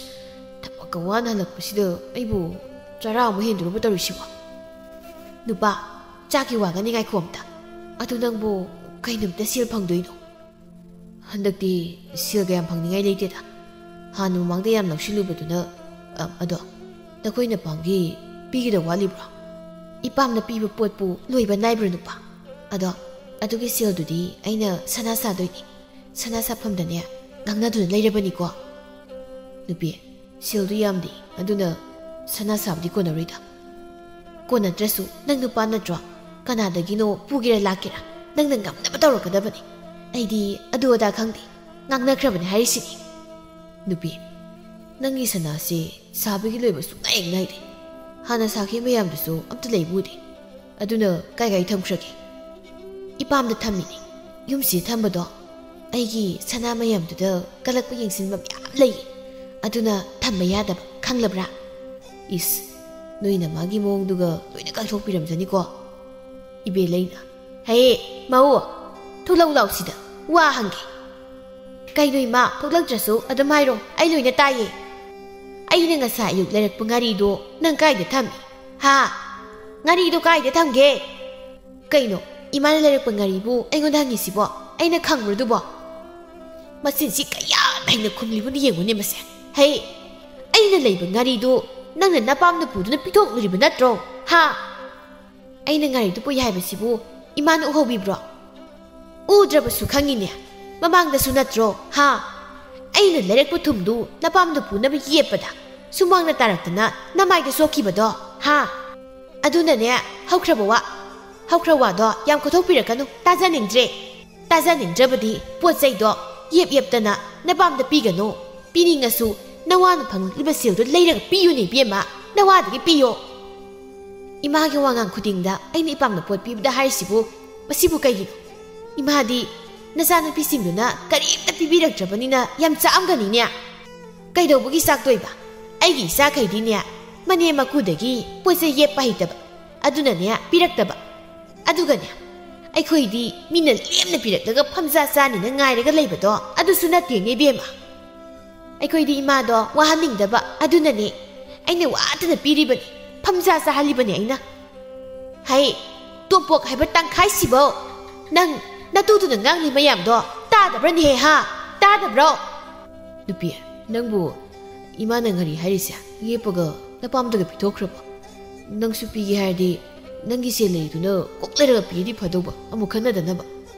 ꯊꯕꯛꯀ ꯋꯥꯅ ꯍꯜꯂꯛꯄꯁꯤꯗ ꯑꯩꯕꯨ ꯆꯔꯥ ꯑꯃꯨꯛ ꯍꯦꯟꯗꯣꯔꯕ ꯇꯧꯔꯤꯁꯤꯕꯣ?" "ꯅꯨꯄꯥ, ꯆꯥꯛꯀꯤ ꯋꯥꯒꯅꯤ, ꯉꯥꯏꯈꯣ ꯑꯝꯇ꯫ ꯑꯗꯨ ꯅꯪꯕꯨ ꯀꯩ ꯅꯨꯃꯤꯠꯇ ꯁꯦꯜ ꯐꯪꯗꯣꯏꯅꯣ?" "ꯍꯟꯗꯛꯇꯤ ꯁꯦꯜꯒ ꯌꯥꯝ ꯐꯪꯅꯤꯡꯉꯥꯏ ꯂꯩꯇꯦꯗ꯫ ꯍꯥꯟꯅ ꯃꯃꯥꯡꯗ ꯌꯥꯝ ꯂꯧꯁꯤꯜꯂꯨꯕꯗꯨꯅ꯫ ꯑ, ꯑꯗꯣ, ꯅꯈꯣꯏ ꯅꯄꯥꯝꯒꯤ ꯄꯤꯒꯗꯧ ꯋꯥꯠꯂꯤꯕ꯭ꯔꯣ?" "ꯏꯄꯥꯝꯅ ꯄꯤꯕ ꯄꯣꯠꯄꯨ ꯂꯣꯏꯕ ꯅꯥꯏꯕ꯭ꯔꯣ, ꯅꯨꯄꯥ? ꯑꯗꯣ, ꯑꯗꯨꯒꯤ ꯁꯦꯜꯗꯨꯗꯤ ꯑꯩꯅ ꯁꯅꯥ ꯁꯥꯗꯣꯏꯅꯤ꯫ ꯁꯅꯥ ꯁꯥꯐꯝꯗꯅꯦ ꯉꯥꯡꯅꯗꯨꯅ ꯂꯩꯔꯕꯅꯤꯀꯣ꯫" "ꯅꯨꯄꯤ, ꯁꯦꯜꯗꯨ ꯌꯥꯝꯗꯦ, ꯑꯗꯨꯅ ꯁꯅꯥ ꯁꯥꯕꯗꯤ ꯀꯣꯟꯅꯔꯣꯏꯗ꯫" "ꯀꯣꯟꯅꯗ꯭ꯔꯁꯨ ꯅꯪ ꯅꯨꯄꯥ ꯅꯠꯇ꯭ꯔꯣ? ꯀꯅꯥꯗꯒꯤꯅꯣ ꯄꯨꯒꯦꯔꯥ ꯂꯥꯛꯀꯦꯔꯥ, ꯅꯪꯅ ꯉꯝꯅꯕ ꯇꯧꯔꯛꯀꯗꯕꯅꯤ꯫ ꯑꯩꯗꯤ ꯑꯗꯨ ꯑꯗꯥ ꯈꯪꯗꯦ, ꯉꯥꯡꯅꯈ꯭ꯔꯕꯅꯤ ꯍꯥꯏꯔꯤꯁꯤꯅꯤ꯫" "ꯅꯨꯄꯤ, ꯅꯪꯒꯤ ꯁꯅꯥꯁꯦ ꯁꯥꯕꯒꯤ ꯂꯣꯏꯕ ꯁꯨꯡꯅꯥꯏ ꯍꯦꯛ ꯅꯥꯏꯗꯦ꯫ ꯍꯥꯟꯅ ꯁꯥꯈꯤꯕ ꯃꯌꯥꯝꯗꯨꯁꯨ ꯑꯝꯇ ꯂꯩꯕ ꯎꯗꯦ꯫ ꯑꯗꯨꯅ ꯀꯥꯏ ꯀꯥꯏ ꯊꯝꯈ꯭ꯔꯒꯦ?" "ꯏꯄꯥꯝꯗ ꯊꯝꯃꯤꯅꯦ꯫ ꯌꯨꯝꯁꯤꯗ ꯊꯝꯕꯗꯣ ꯑꯩꯒꯤ ꯁꯅꯥ ꯃꯌꯥꯝꯗꯨꯗ ꯀꯜꯂꯛꯄ ꯌꯦꯡꯁꯤꯟꯕ ꯃꯌꯥꯝ ꯂꯩꯌꯦ꯫ ꯑꯗꯨꯅ ꯊꯝꯕ ꯌꯥꯗꯕ, ꯈꯪꯂꯕ꯭ꯔꯥ?" "ꯏꯁ, ꯅꯣꯏ ꯅꯃꯥꯒꯤ ꯃꯑꯣꯡꯗꯨꯒ ꯂꯣꯏꯅ ꯀꯥꯏꯊꯣꯛꯄꯤꯔꯝꯖꯅꯤꯀꯣ꯫" ꯏꯕꯦꯂꯩꯅ, "ꯍꯦ, ꯃꯧ, ꯊꯣꯛꯂꯛꯎ ꯂꯥꯎ ꯁꯤꯗ, ꯋꯥ ꯍꯪꯒꯦ꯫" "ꯀꯩꯅꯣ ꯏꯃꯥ, ꯊꯣꯛꯂꯛꯇ꯭ꯔꯁꯨ ꯑꯗꯨꯝ ꯍꯥꯏꯔꯣ, ꯑꯩ ꯂꯣꯏꯅ ꯇꯥꯏꯌꯦ꯫ ꯑꯩꯅ ꯉꯁꯥꯏ ꯑꯌꯨꯛ ꯂꯩꯔꯛꯄ ꯉꯥꯔꯤꯗꯣ ꯅꯪ ꯀꯥꯏꯗ ꯊꯝꯃꯤ? ꯍꯥ? ꯉꯥꯔꯤꯗꯣ ꯀꯥꯏꯗ ꯊꯝꯒꯦ?" "ꯀꯩꯅꯣ, ꯏꯃꯥꯅ ꯂꯩꯔꯛꯄ ꯉꯥꯔꯤꯕꯨ ꯑꯩꯉꯣꯟꯗ ꯍꯪꯉꯤꯁꯤꯕꯣ? ꯑꯩꯅ ꯈꯪꯕ꯭ꯔꯣ ꯑꯗꯨꯕꯣ?" ꯃꯆꯤꯟꯁꯤ ꯀꯌꯥꯝ ꯍꯩꯅ ꯈꯨꯝꯂꯤꯕꯅꯣ ꯌꯦꯡꯉꯨꯅꯦ ꯃꯁꯦ꯫ "ꯍꯩ, ꯑꯩꯅ ꯂꯩꯕ ꯉꯥꯔꯤꯗꯨ ꯅꯪꯅ ꯅꯄꯥꯝꯅ ꯄꯨꯗꯨꯅ ꯄꯤꯊꯣꯛꯂꯨꯔꯤꯕ ꯅꯠꯇ꯭ꯔꯣ? ꯍꯥ? ꯑꯩꯅ ꯉꯥꯔꯤꯗꯨ ꯄꯨꯏ ꯍꯥꯏꯕꯁꯤꯕꯨ ꯏꯃꯥꯅ ꯎꯍꯧꯕꯤꯕ꯭ꯔꯣ? ꯎꯗ꯭ꯔꯕꯁꯨ ꯈꯪꯉꯤꯅꯦ꯫ ꯃꯃꯥꯡꯗꯁꯨ ꯅꯠꯇ꯭ꯔꯣ? ꯍꯥ? ꯑꯩꯅ ꯂꯩꯔꯛꯄ ꯊꯨꯝꯗꯨ ꯅꯄꯥꯝꯗ ꯄꯨꯅꯕ ꯌꯦꯞꯄꯗ ꯁꯨꯃꯥꯡꯅ ꯇꯥꯔꯛꯇꯅ ꯅꯃꯥꯏꯗ ꯁꯣꯛꯈꯤꯕꯗꯣ, ꯍꯥ? ꯑꯗꯨꯅꯅꯦ, ꯍꯧꯈ꯭ꯔꯕ ꯋꯥ, ꯍꯧꯈ꯭ꯔ ꯋꯥꯗꯣ ꯌꯥꯝ ꯀꯣꯊꯣꯛꯄꯤꯔꯛꯀꯅꯨ, ꯇꯥꯖꯅꯤꯡꯗ꯭ꯔꯦ꯫ ꯇꯥꯖꯅꯤꯡꯗ꯭ꯔꯕꯗꯤ ꯄꯣꯠ ꯆꯩꯗꯣ ꯌꯦꯞ ꯌꯦꯞꯇꯅ ꯅꯄꯥꯝꯗ ꯄꯤꯒꯅꯨ꯫ ꯄꯤꯅꯤꯡꯉꯁꯨ ꯅꯋꯥꯅ ꯐꯪꯂꯛꯂꯤꯕ ꯁꯦꯜꯗꯣ ꯂꯩꯔꯒ ꯄꯤꯌꯨꯅꯦ ꯏꯕꯦꯝꯃ, ꯅꯋꯥꯗꯒꯤ ꯄꯤꯌꯣ꯫ ꯏꯃꯥꯒꯤ ꯋꯥꯉꯥꯡ ꯈꯨꯗꯤꯡꯗ ꯑꯩꯅ ꯏꯄꯥꯝꯗ ꯄꯣꯠ ꯄꯤꯕꯗ ꯍꯥꯏꯔꯤꯁꯤꯕꯨ, ꯃꯁꯤꯕꯨ ꯀꯩꯒꯤꯅꯣ? ꯏꯃꯥꯗꯤ ꯅꯆꯥꯅꯨꯄꯤꯁꯤꯡꯗꯨꯅ ꯀꯔꯤꯝꯇ ꯄꯤꯕꯤꯔꯛꯇ꯭ꯔꯕꯅꯤꯅ ꯌꯥꯝ ꯆꯥꯛꯑꯝꯒꯅꯤꯅꯦ꯫ ꯀꯩꯗꯧꯕꯒꯤ ꯆꯥꯛꯇꯣꯏꯕ? ꯑꯩꯒꯤ ꯏꯆꯥꯈꯩꯗꯤꯅꯦ, ꯃꯅꯦꯝ ꯃꯀꯨꯗꯒꯤ ꯄꯣꯠ ꯆꯩ ꯌꯦꯞꯄ ꯍꯩꯇꯕ, ꯑꯗꯨꯅꯅꯦ ꯄꯤꯔꯛꯇꯕ꯫ ꯑꯗꯨꯒꯅꯦ, ꯑꯩꯈꯣꯏꯗꯤ ꯃꯤꯅ ꯂꯦꯝꯅ ꯄꯤꯔꯛꯂꯒ ꯐꯝꯖꯥ ꯆꯥꯅꯤꯅ ꯉꯥꯏꯔꯒ ꯂꯩꯕꯗꯣ ꯑꯗꯨꯁꯨ ꯅꯠꯇꯦꯅꯦ ꯏꯕꯦꯝꯃ꯫ ꯑꯩꯈꯣꯏꯗꯤ ꯏꯃꯥꯗꯣ ꯋꯥꯍꯟꯅꯤꯡꯗꯕ, ꯑꯗꯨꯅꯅꯦ ꯑꯩꯅ ꯋꯥꯗꯅ ꯄꯤꯔꯤꯕꯅꯤ, ꯐꯝꯖꯥ ꯆꯥꯍꯜꯂꯤꯕꯅꯤ ꯑꯩꯅ꯫ ꯍꯩ, ꯇꯣꯝꯄꯣꯛ ꯍꯥꯏꯕ ꯇꯪꯈꯥꯏꯁꯤꯕꯧ! ꯅꯪ ꯅꯇꯨꯗꯨꯅ ꯉꯥꯡꯂꯤ ꯃꯌꯥꯝꯗꯣ ꯇꯥꯗꯕ꯭ꯔꯅꯦꯍꯦ, ꯍꯥ? ꯇꯥꯗꯕ꯭ꯔꯣ? ꯅꯨꯄꯤ, ꯅꯪꯕꯨ ꯏꯃꯥꯅ ꯉꯥꯔꯤ ꯍꯥꯏꯔꯤꯁꯦ ꯌꯦꯞꯄꯒ ꯅꯄꯥꯝꯗꯒ ꯄꯤꯊꯣꯛꯈ꯭ꯔꯕꯣ? ꯅꯪꯁꯨ ꯄꯤꯒꯦ ꯍꯥꯏꯔꯗꯤ ꯅꯪꯒꯤ ꯁꯦꯜ ꯂꯩꯗꯨꯅ ꯀꯣꯛ ꯂꯩꯔꯒ ꯄꯤꯔꯗꯤ ꯐꯗꯧꯕ, ꯑꯃꯨꯛ ꯈꯟꯅꯗꯅꯕ꯫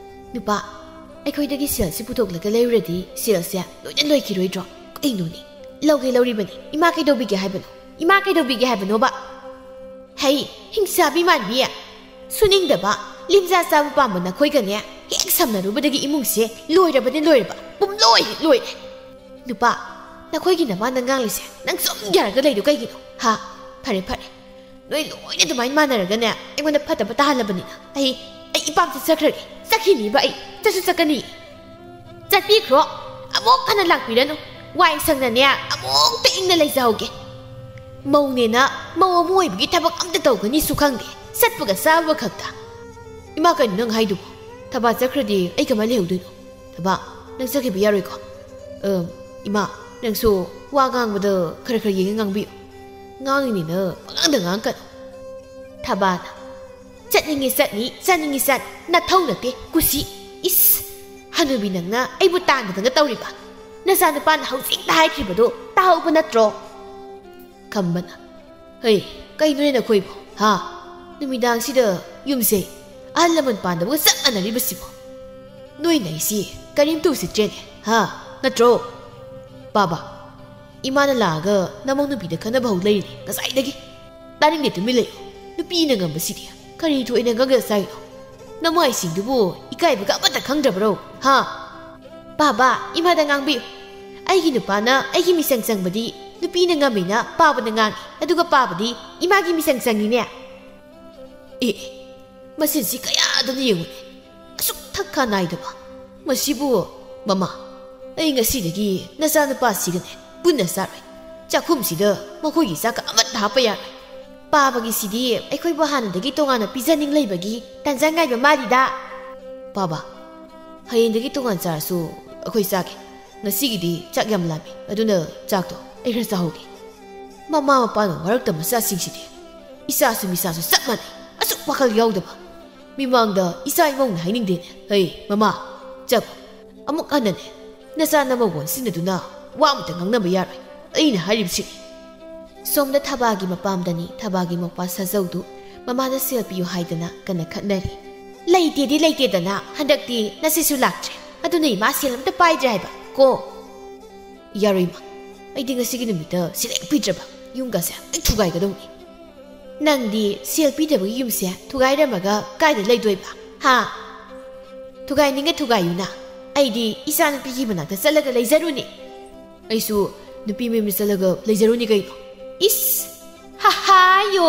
ꯅꯨꯄꯥ, ꯑꯩꯈꯣꯏꯗꯒꯤ ꯁꯦꯜꯁꯤ ꯄꯨꯊꯣꯛꯂꯒ ꯂꯩꯔꯨꯔꯗꯤ ꯁꯦꯜꯁꯦ ꯂꯣꯏꯅ ꯂꯣꯏꯈꯤꯔꯣꯏꯗ꯭ꯔꯣ? ꯀꯩꯅꯣꯅꯦ? ꯂꯧꯒꯦ ꯂꯧꯔꯤꯕꯅꯤ꯫ ꯏꯃꯥ ꯀꯩꯗꯧꯕꯤꯒꯦ ꯍꯥꯏꯕꯅꯣ? ꯏꯃꯥ ꯀꯩꯗꯧꯕꯤꯒꯦ ꯍꯥꯏꯕꯅꯣꯕ? ꯍꯩ, ꯍꯤꯡꯁꯥꯕꯤ ꯃꯥꯟꯕꯤ! ꯁꯨꯅꯤꯡꯗꯕ, ꯂꯤꯝꯖꯥ ꯆꯥꯕ ꯄꯥꯝꯕ ꯅꯈꯣꯏꯒꯅꯦ ꯍꯦꯛ ꯁꯝꯅꯔꯨꯕꯗꯒꯤ ꯏꯃꯨꯡꯁꯦ ꯂꯣꯏꯔꯕꯅꯤ ꯂꯣꯏꯔꯕ, ꯄꯨꯝꯂꯣꯏ ꯍꯦꯛ ꯂꯣꯏꯔꯦ꯫ ꯅꯨꯄꯥ, ꯅꯈꯣꯏꯒꯤ ꯅꯃꯥꯅ ꯉꯥꯡꯂꯤꯁꯦ ꯅꯪ ꯁꯨꯝ ꯌꯥꯔꯒ ꯂꯩꯗꯣ ꯀꯩꯒꯤꯅꯣ? ꯍꯥ? ꯐꯔꯦ, ꯐꯔꯦ꯫ ꯅꯣꯏ ꯂꯣꯏꯅ ꯑꯗꯨꯃꯥꯏꯅ ꯃꯥꯟꯅꯔꯒꯅꯦ ꯑꯩꯉꯣꯟꯗ ꯐꯠꯇꯕ ꯇꯥꯍꯜꯂꯕꯅꯤꯅ ꯑꯩ, ꯑꯩ ꯏꯄꯥꯝ ꯆꯠꯆꯈ꯭ꯔꯒꯦ꯫ ꯆꯠꯈꯤꯅꯤꯕ ꯑꯩ꯫ ꯆꯠꯁꯨ ꯆꯠꯀꯅꯤ꯫ ꯆꯠꯄꯤꯈ꯭ꯔꯣ꯫ ꯑꯃꯨꯛ ꯍꯟꯅ ꯂꯥꯛꯄꯤꯔꯅꯨ꯫ ꯋꯥꯏ ꯁꯪꯅꯅꯦ ꯑꯃꯨꯛꯇ ꯏꯪꯅ ꯂꯩꯖꯍꯧꯒꯦ꯫ ꯃꯧꯅꯦꯅ ꯃꯧ ꯑꯃ ꯑꯣꯏꯕꯒꯤ ꯊꯕꯛ ꯑꯝꯇ ꯇꯧꯒꯅꯤꯁꯨ ꯈꯪꯗꯦ꯫ ꯆꯠꯄꯒ ꯆꯥꯕ ꯈꯛꯇ꯫ ꯏꯃꯥ, ꯀꯩꯅꯣ ꯅꯪ ꯍꯥꯏꯗꯨꯕꯣ? ꯊꯕꯥ ꯆꯠꯈ꯭ꯔꯗꯤ ꯑꯩ ꯀꯃꯥꯏ ꯂꯩꯍꯧꯗꯣꯏꯅꯣ? ꯊꯕꯥ, ꯅꯪ ꯆꯠꯈꯤꯕ ꯌꯥꯔꯣꯏꯀꯣ꯫ ꯑ, ꯏꯃꯥ, ꯅꯪꯁꯨ ꯋꯥ ꯉꯥꯡꯕꯗ ꯈꯔ ꯈꯔ ꯌꯦꯡꯉ ꯉꯥꯡꯕꯤꯌꯨ꯫ ꯉꯥꯡꯉꯤꯅꯤꯅ ꯄꯉꯥꯡꯗ ꯉꯥꯡꯀꯅꯨ꯫ ꯊꯕꯥꯅ, ꯆꯠꯅꯤꯡꯉꯤ ꯆꯠꯅꯤ, ꯆꯠꯅꯤꯡꯉꯤ ꯆꯠ, ꯅꯊꯧ ꯅꯠꯇꯦ, ꯀꯨꯁꯤ꯫ ꯏꯁ, ꯍꯅꯨꯕꯤ ꯅꯪꯅ ꯑꯩꯕꯨ ꯇꯥꯟꯗꯗꯅ ꯇꯧꯔꯤꯕ? ꯅꯆꯥꯅꯨꯄꯥꯅ ꯍꯧꯖꯤꯛꯇ ꯍꯥꯏꯈ꯭ꯔꯤꯕꯗꯣ ꯇꯥꯍꯧꯕ ꯅꯠꯇ꯭ꯔꯣ? ꯈꯝꯕꯅ, ꯍꯩ, ꯀꯩꯅꯣꯅꯦ ꯅꯈꯣꯏꯕꯣ, ꯍꯥ? ꯅꯨꯃꯤꯗꯥꯡꯁꯤꯗ ꯌꯨꯝꯁꯦ ꯑꯍꯜ ꯂꯃꯟ ꯄꯥꯟꯗꯕꯒ ꯆꯞ ꯃꯥꯟꯅꯔꯤꯕꯁꯤꯕꯣ? ꯅꯣꯏꯅ ꯑꯩꯁꯤ ꯀꯔꯤꯝꯇ ꯎꯁꯤꯠꯇ꯭ꯔꯦꯅꯦ, ꯍꯥ? ꯅꯠꯇ꯭ꯔꯣ? ꯄꯥꯕ, ꯏꯃꯥꯅ ꯂꯥꯛꯑꯒ ꯅꯃꯧ ꯅꯨꯄꯤꯗ ꯈꯟꯅꯕ ꯍꯧ ꯂꯩꯔꯤꯅꯦ ꯉꯁꯥꯏꯗꯒꯤ꯫ ꯇꯥꯅꯤꯡꯗꯦ, ꯇꯨꯃꯤꯟ ꯂꯩꯌꯨ꯫ ꯅꯨꯄꯤꯅ ꯉꯝꯕꯁꯤꯗꯤ ꯀꯔꯤ ꯊꯣꯛꯏꯅ ꯉꯥꯡꯒ ꯆꯥꯏꯅꯣ? ꯅꯃꯥꯏꯁꯤꯡꯗꯨꯕꯨ ꯏꯀꯥꯏꯕꯒ ꯑꯃꯠꯇ ꯈꯪꯗ꯭ꯔꯕ꯭ꯔꯣ? ꯍꯥ? ꯄꯥꯕ, ꯏꯃꯥꯗ ꯉꯥꯡꯕꯤꯌꯨ꯫ ꯑꯩꯒꯤ ꯅꯨꯄꯥꯅ ꯑꯩꯒꯤ ꯃꯤꯆꯪ ꯆꯪꯕꯗꯤ ꯅꯨꯄꯤꯅ ꯉꯝꯃꯤꯅ ꯄꯥꯕꯅ ꯉꯥꯡꯉꯤ, ꯑꯗꯨꯒ ꯄꯥꯕꯗꯤ ꯏꯃꯥꯒꯤ ꯃꯤꯆꯪ ꯆꯪꯉꯤꯅꯦ꯫ ꯑꯦ, ꯑꯦ, ꯃꯆꯤꯟꯁꯤ ꯀꯌꯥꯗꯅ ꯌꯦꯡꯉꯨꯅꯦ, ꯑꯁꯨꯛ ꯊꯛ ꯈꯥ ꯅꯥꯏꯗꯕ꯫ ꯃꯁꯤꯕꯨ, ꯃꯃꯥ, ꯑꯩ ꯉꯁꯤꯗꯒꯤ ꯅꯆꯥꯅꯨꯄꯥꯁꯤꯒꯅꯦ ꯄꯨꯟꯅ ꯆꯥꯔꯣꯏ꯫ ꯆꯥꯛꯈꯨꯝꯁꯤꯗ ꯃꯈꯣꯏꯒꯤ ꯆꯥꯛꯀ ꯑꯃꯠꯇ ꯍꯥꯞꯄ ꯌꯥꯔꯣꯏ꯫ ꯄꯥꯕꯒꯤꯁꯤꯗꯤ ꯑꯩꯈꯣꯏꯕꯨ ꯍꯥꯟꯅꯗꯒꯤ ꯇꯣꯉꯥꯟꯅ ꯄꯤꯖꯅꯤꯡ ꯂꯩꯕꯒꯤ ꯇꯥꯟꯖꯥ ꯉꯥꯏꯕ ꯃꯥꯜꯂꯤꯗ꯫ ꯄꯥꯕ, ꯍꯌꯦꯡꯗꯒꯤ ꯇꯣꯉꯥꯟ ꯆꯥꯔꯁꯨ ꯑꯩꯈꯣꯏ ꯆꯥꯒꯦ꯫ ꯉꯁꯤꯒꯤꯗꯤ ꯆꯥꯛ ꯌꯥꯝ ꯂꯥꯝꯃꯤ, ꯑꯗꯨꯅ ꯆꯥꯛꯇꯣ ꯑꯩ ꯈꯔ ꯆꯥꯍꯧꯒꯦ꯫ ꯃꯃꯥ ꯃꯄꯥꯅ ꯋꯥꯔꯛꯇ ꯃꯆꯥꯁꯤꯡꯁꯤꯗꯤ ꯏꯆꯥꯁꯨ ꯃꯤꯆꯥꯁꯨ ꯆꯞ ꯃꯥꯟꯅꯩ꯫ ꯑꯁꯨꯛ ꯋꯥꯈꯜ ꯌꯥꯎꯗꯕ꯫ ꯃꯤꯃꯥꯡꯗ ꯏꯆꯥ ꯏꯃꯧꯅ ꯍꯥꯏꯅꯤꯡꯗꯦꯅꯦ꯫ ꯍꯩ, ꯃꯃꯥ, ꯆꯪꯉꯣ꯫ ꯑꯃꯨꯛ ꯍꯟꯅꯅꯦ ꯅꯆꯥ ꯅꯃꯧ ꯑꯣꯟꯁꯤꯟꯅꯗꯨꯅ ꯋꯥ ꯑꯃꯇ ꯉꯥꯡꯅꯕ ꯌꯥꯔꯣꯏ꯫ ꯑꯩꯅ ꯍꯥꯏꯔꯤꯕꯁꯤꯅꯤ꯫ ꯁꯣꯝꯗ ꯊꯕꯥꯒꯤ ꯃꯄꯥꯝꯗꯅꯤ ꯊꯕꯥꯒꯤ ꯃꯧꯄ꯭ꯋꯥ ꯁꯥꯖꯧꯗꯨ ꯃꯃꯥꯗ ꯁꯦꯜ ꯄꯤꯌꯨ ꯍꯥꯏꯗꯅ ꯀꯟꯅ ꯈꯠꯅꯔꯤ꯫ ꯂꯩꯇꯦꯗꯤ ꯂꯩꯇꯦꯗꯅ ꯍꯟꯗꯛꯇꯤ ꯅꯆꯦꯁꯨ ꯂꯥꯛꯇ꯭ꯔꯦ꯫ ꯑꯗꯨꯅ ꯏꯃꯥ ꯁꯦꯜ ꯑꯝꯇ ꯄꯥꯏꯗ꯭ꯔꯦ ꯍꯥꯏꯕ ꯀꯣ꯫ ꯌꯥꯔꯣꯏ ꯏꯃꯥ, ꯑꯩꯗꯤ ꯉꯁꯤꯒꯤ ꯅꯨꯃꯤꯠꯇ ꯁꯦꯜ ꯍꯦꯛ ꯄꯤꯗ꯭ꯔꯕ ꯌꯨꯝꯒꯁꯦ ꯂꯣꯏ ꯊꯨꯒꯥꯏꯒꯗꯧꯅꯤ꯫ ꯅꯪꯗꯤ ꯁꯦꯜ ꯄꯤꯗꯕꯒꯤ ꯌꯨꯝꯁꯦ ꯊꯨꯒꯥꯏꯔꯝꯃꯒ ꯀꯥꯏꯗ ꯂꯩꯗꯣꯏꯕ? ꯍꯥ? ꯊꯨꯒꯥꯏꯅꯤꯡꯉꯦ ꯊꯨꯒꯥꯏꯌꯨꯅ, ꯑꯩꯗꯤ ꯏꯆꯥꯅꯨꯄꯤꯒꯤ ꯃꯅꯥꯛꯇ ꯆꯠꯂꯒ ꯂꯩꯖꯔꯨꯅꯤ꯫ ꯑꯩꯁꯨ ꯅꯨꯄꯤ ꯃꯌꯨꯝꯗ ꯆꯠꯂꯒ ꯂꯩꯖꯔꯨꯅꯤ ꯀꯩꯅꯣ꯫ ꯏꯁ! ꯍꯥꯍꯥꯌꯣ!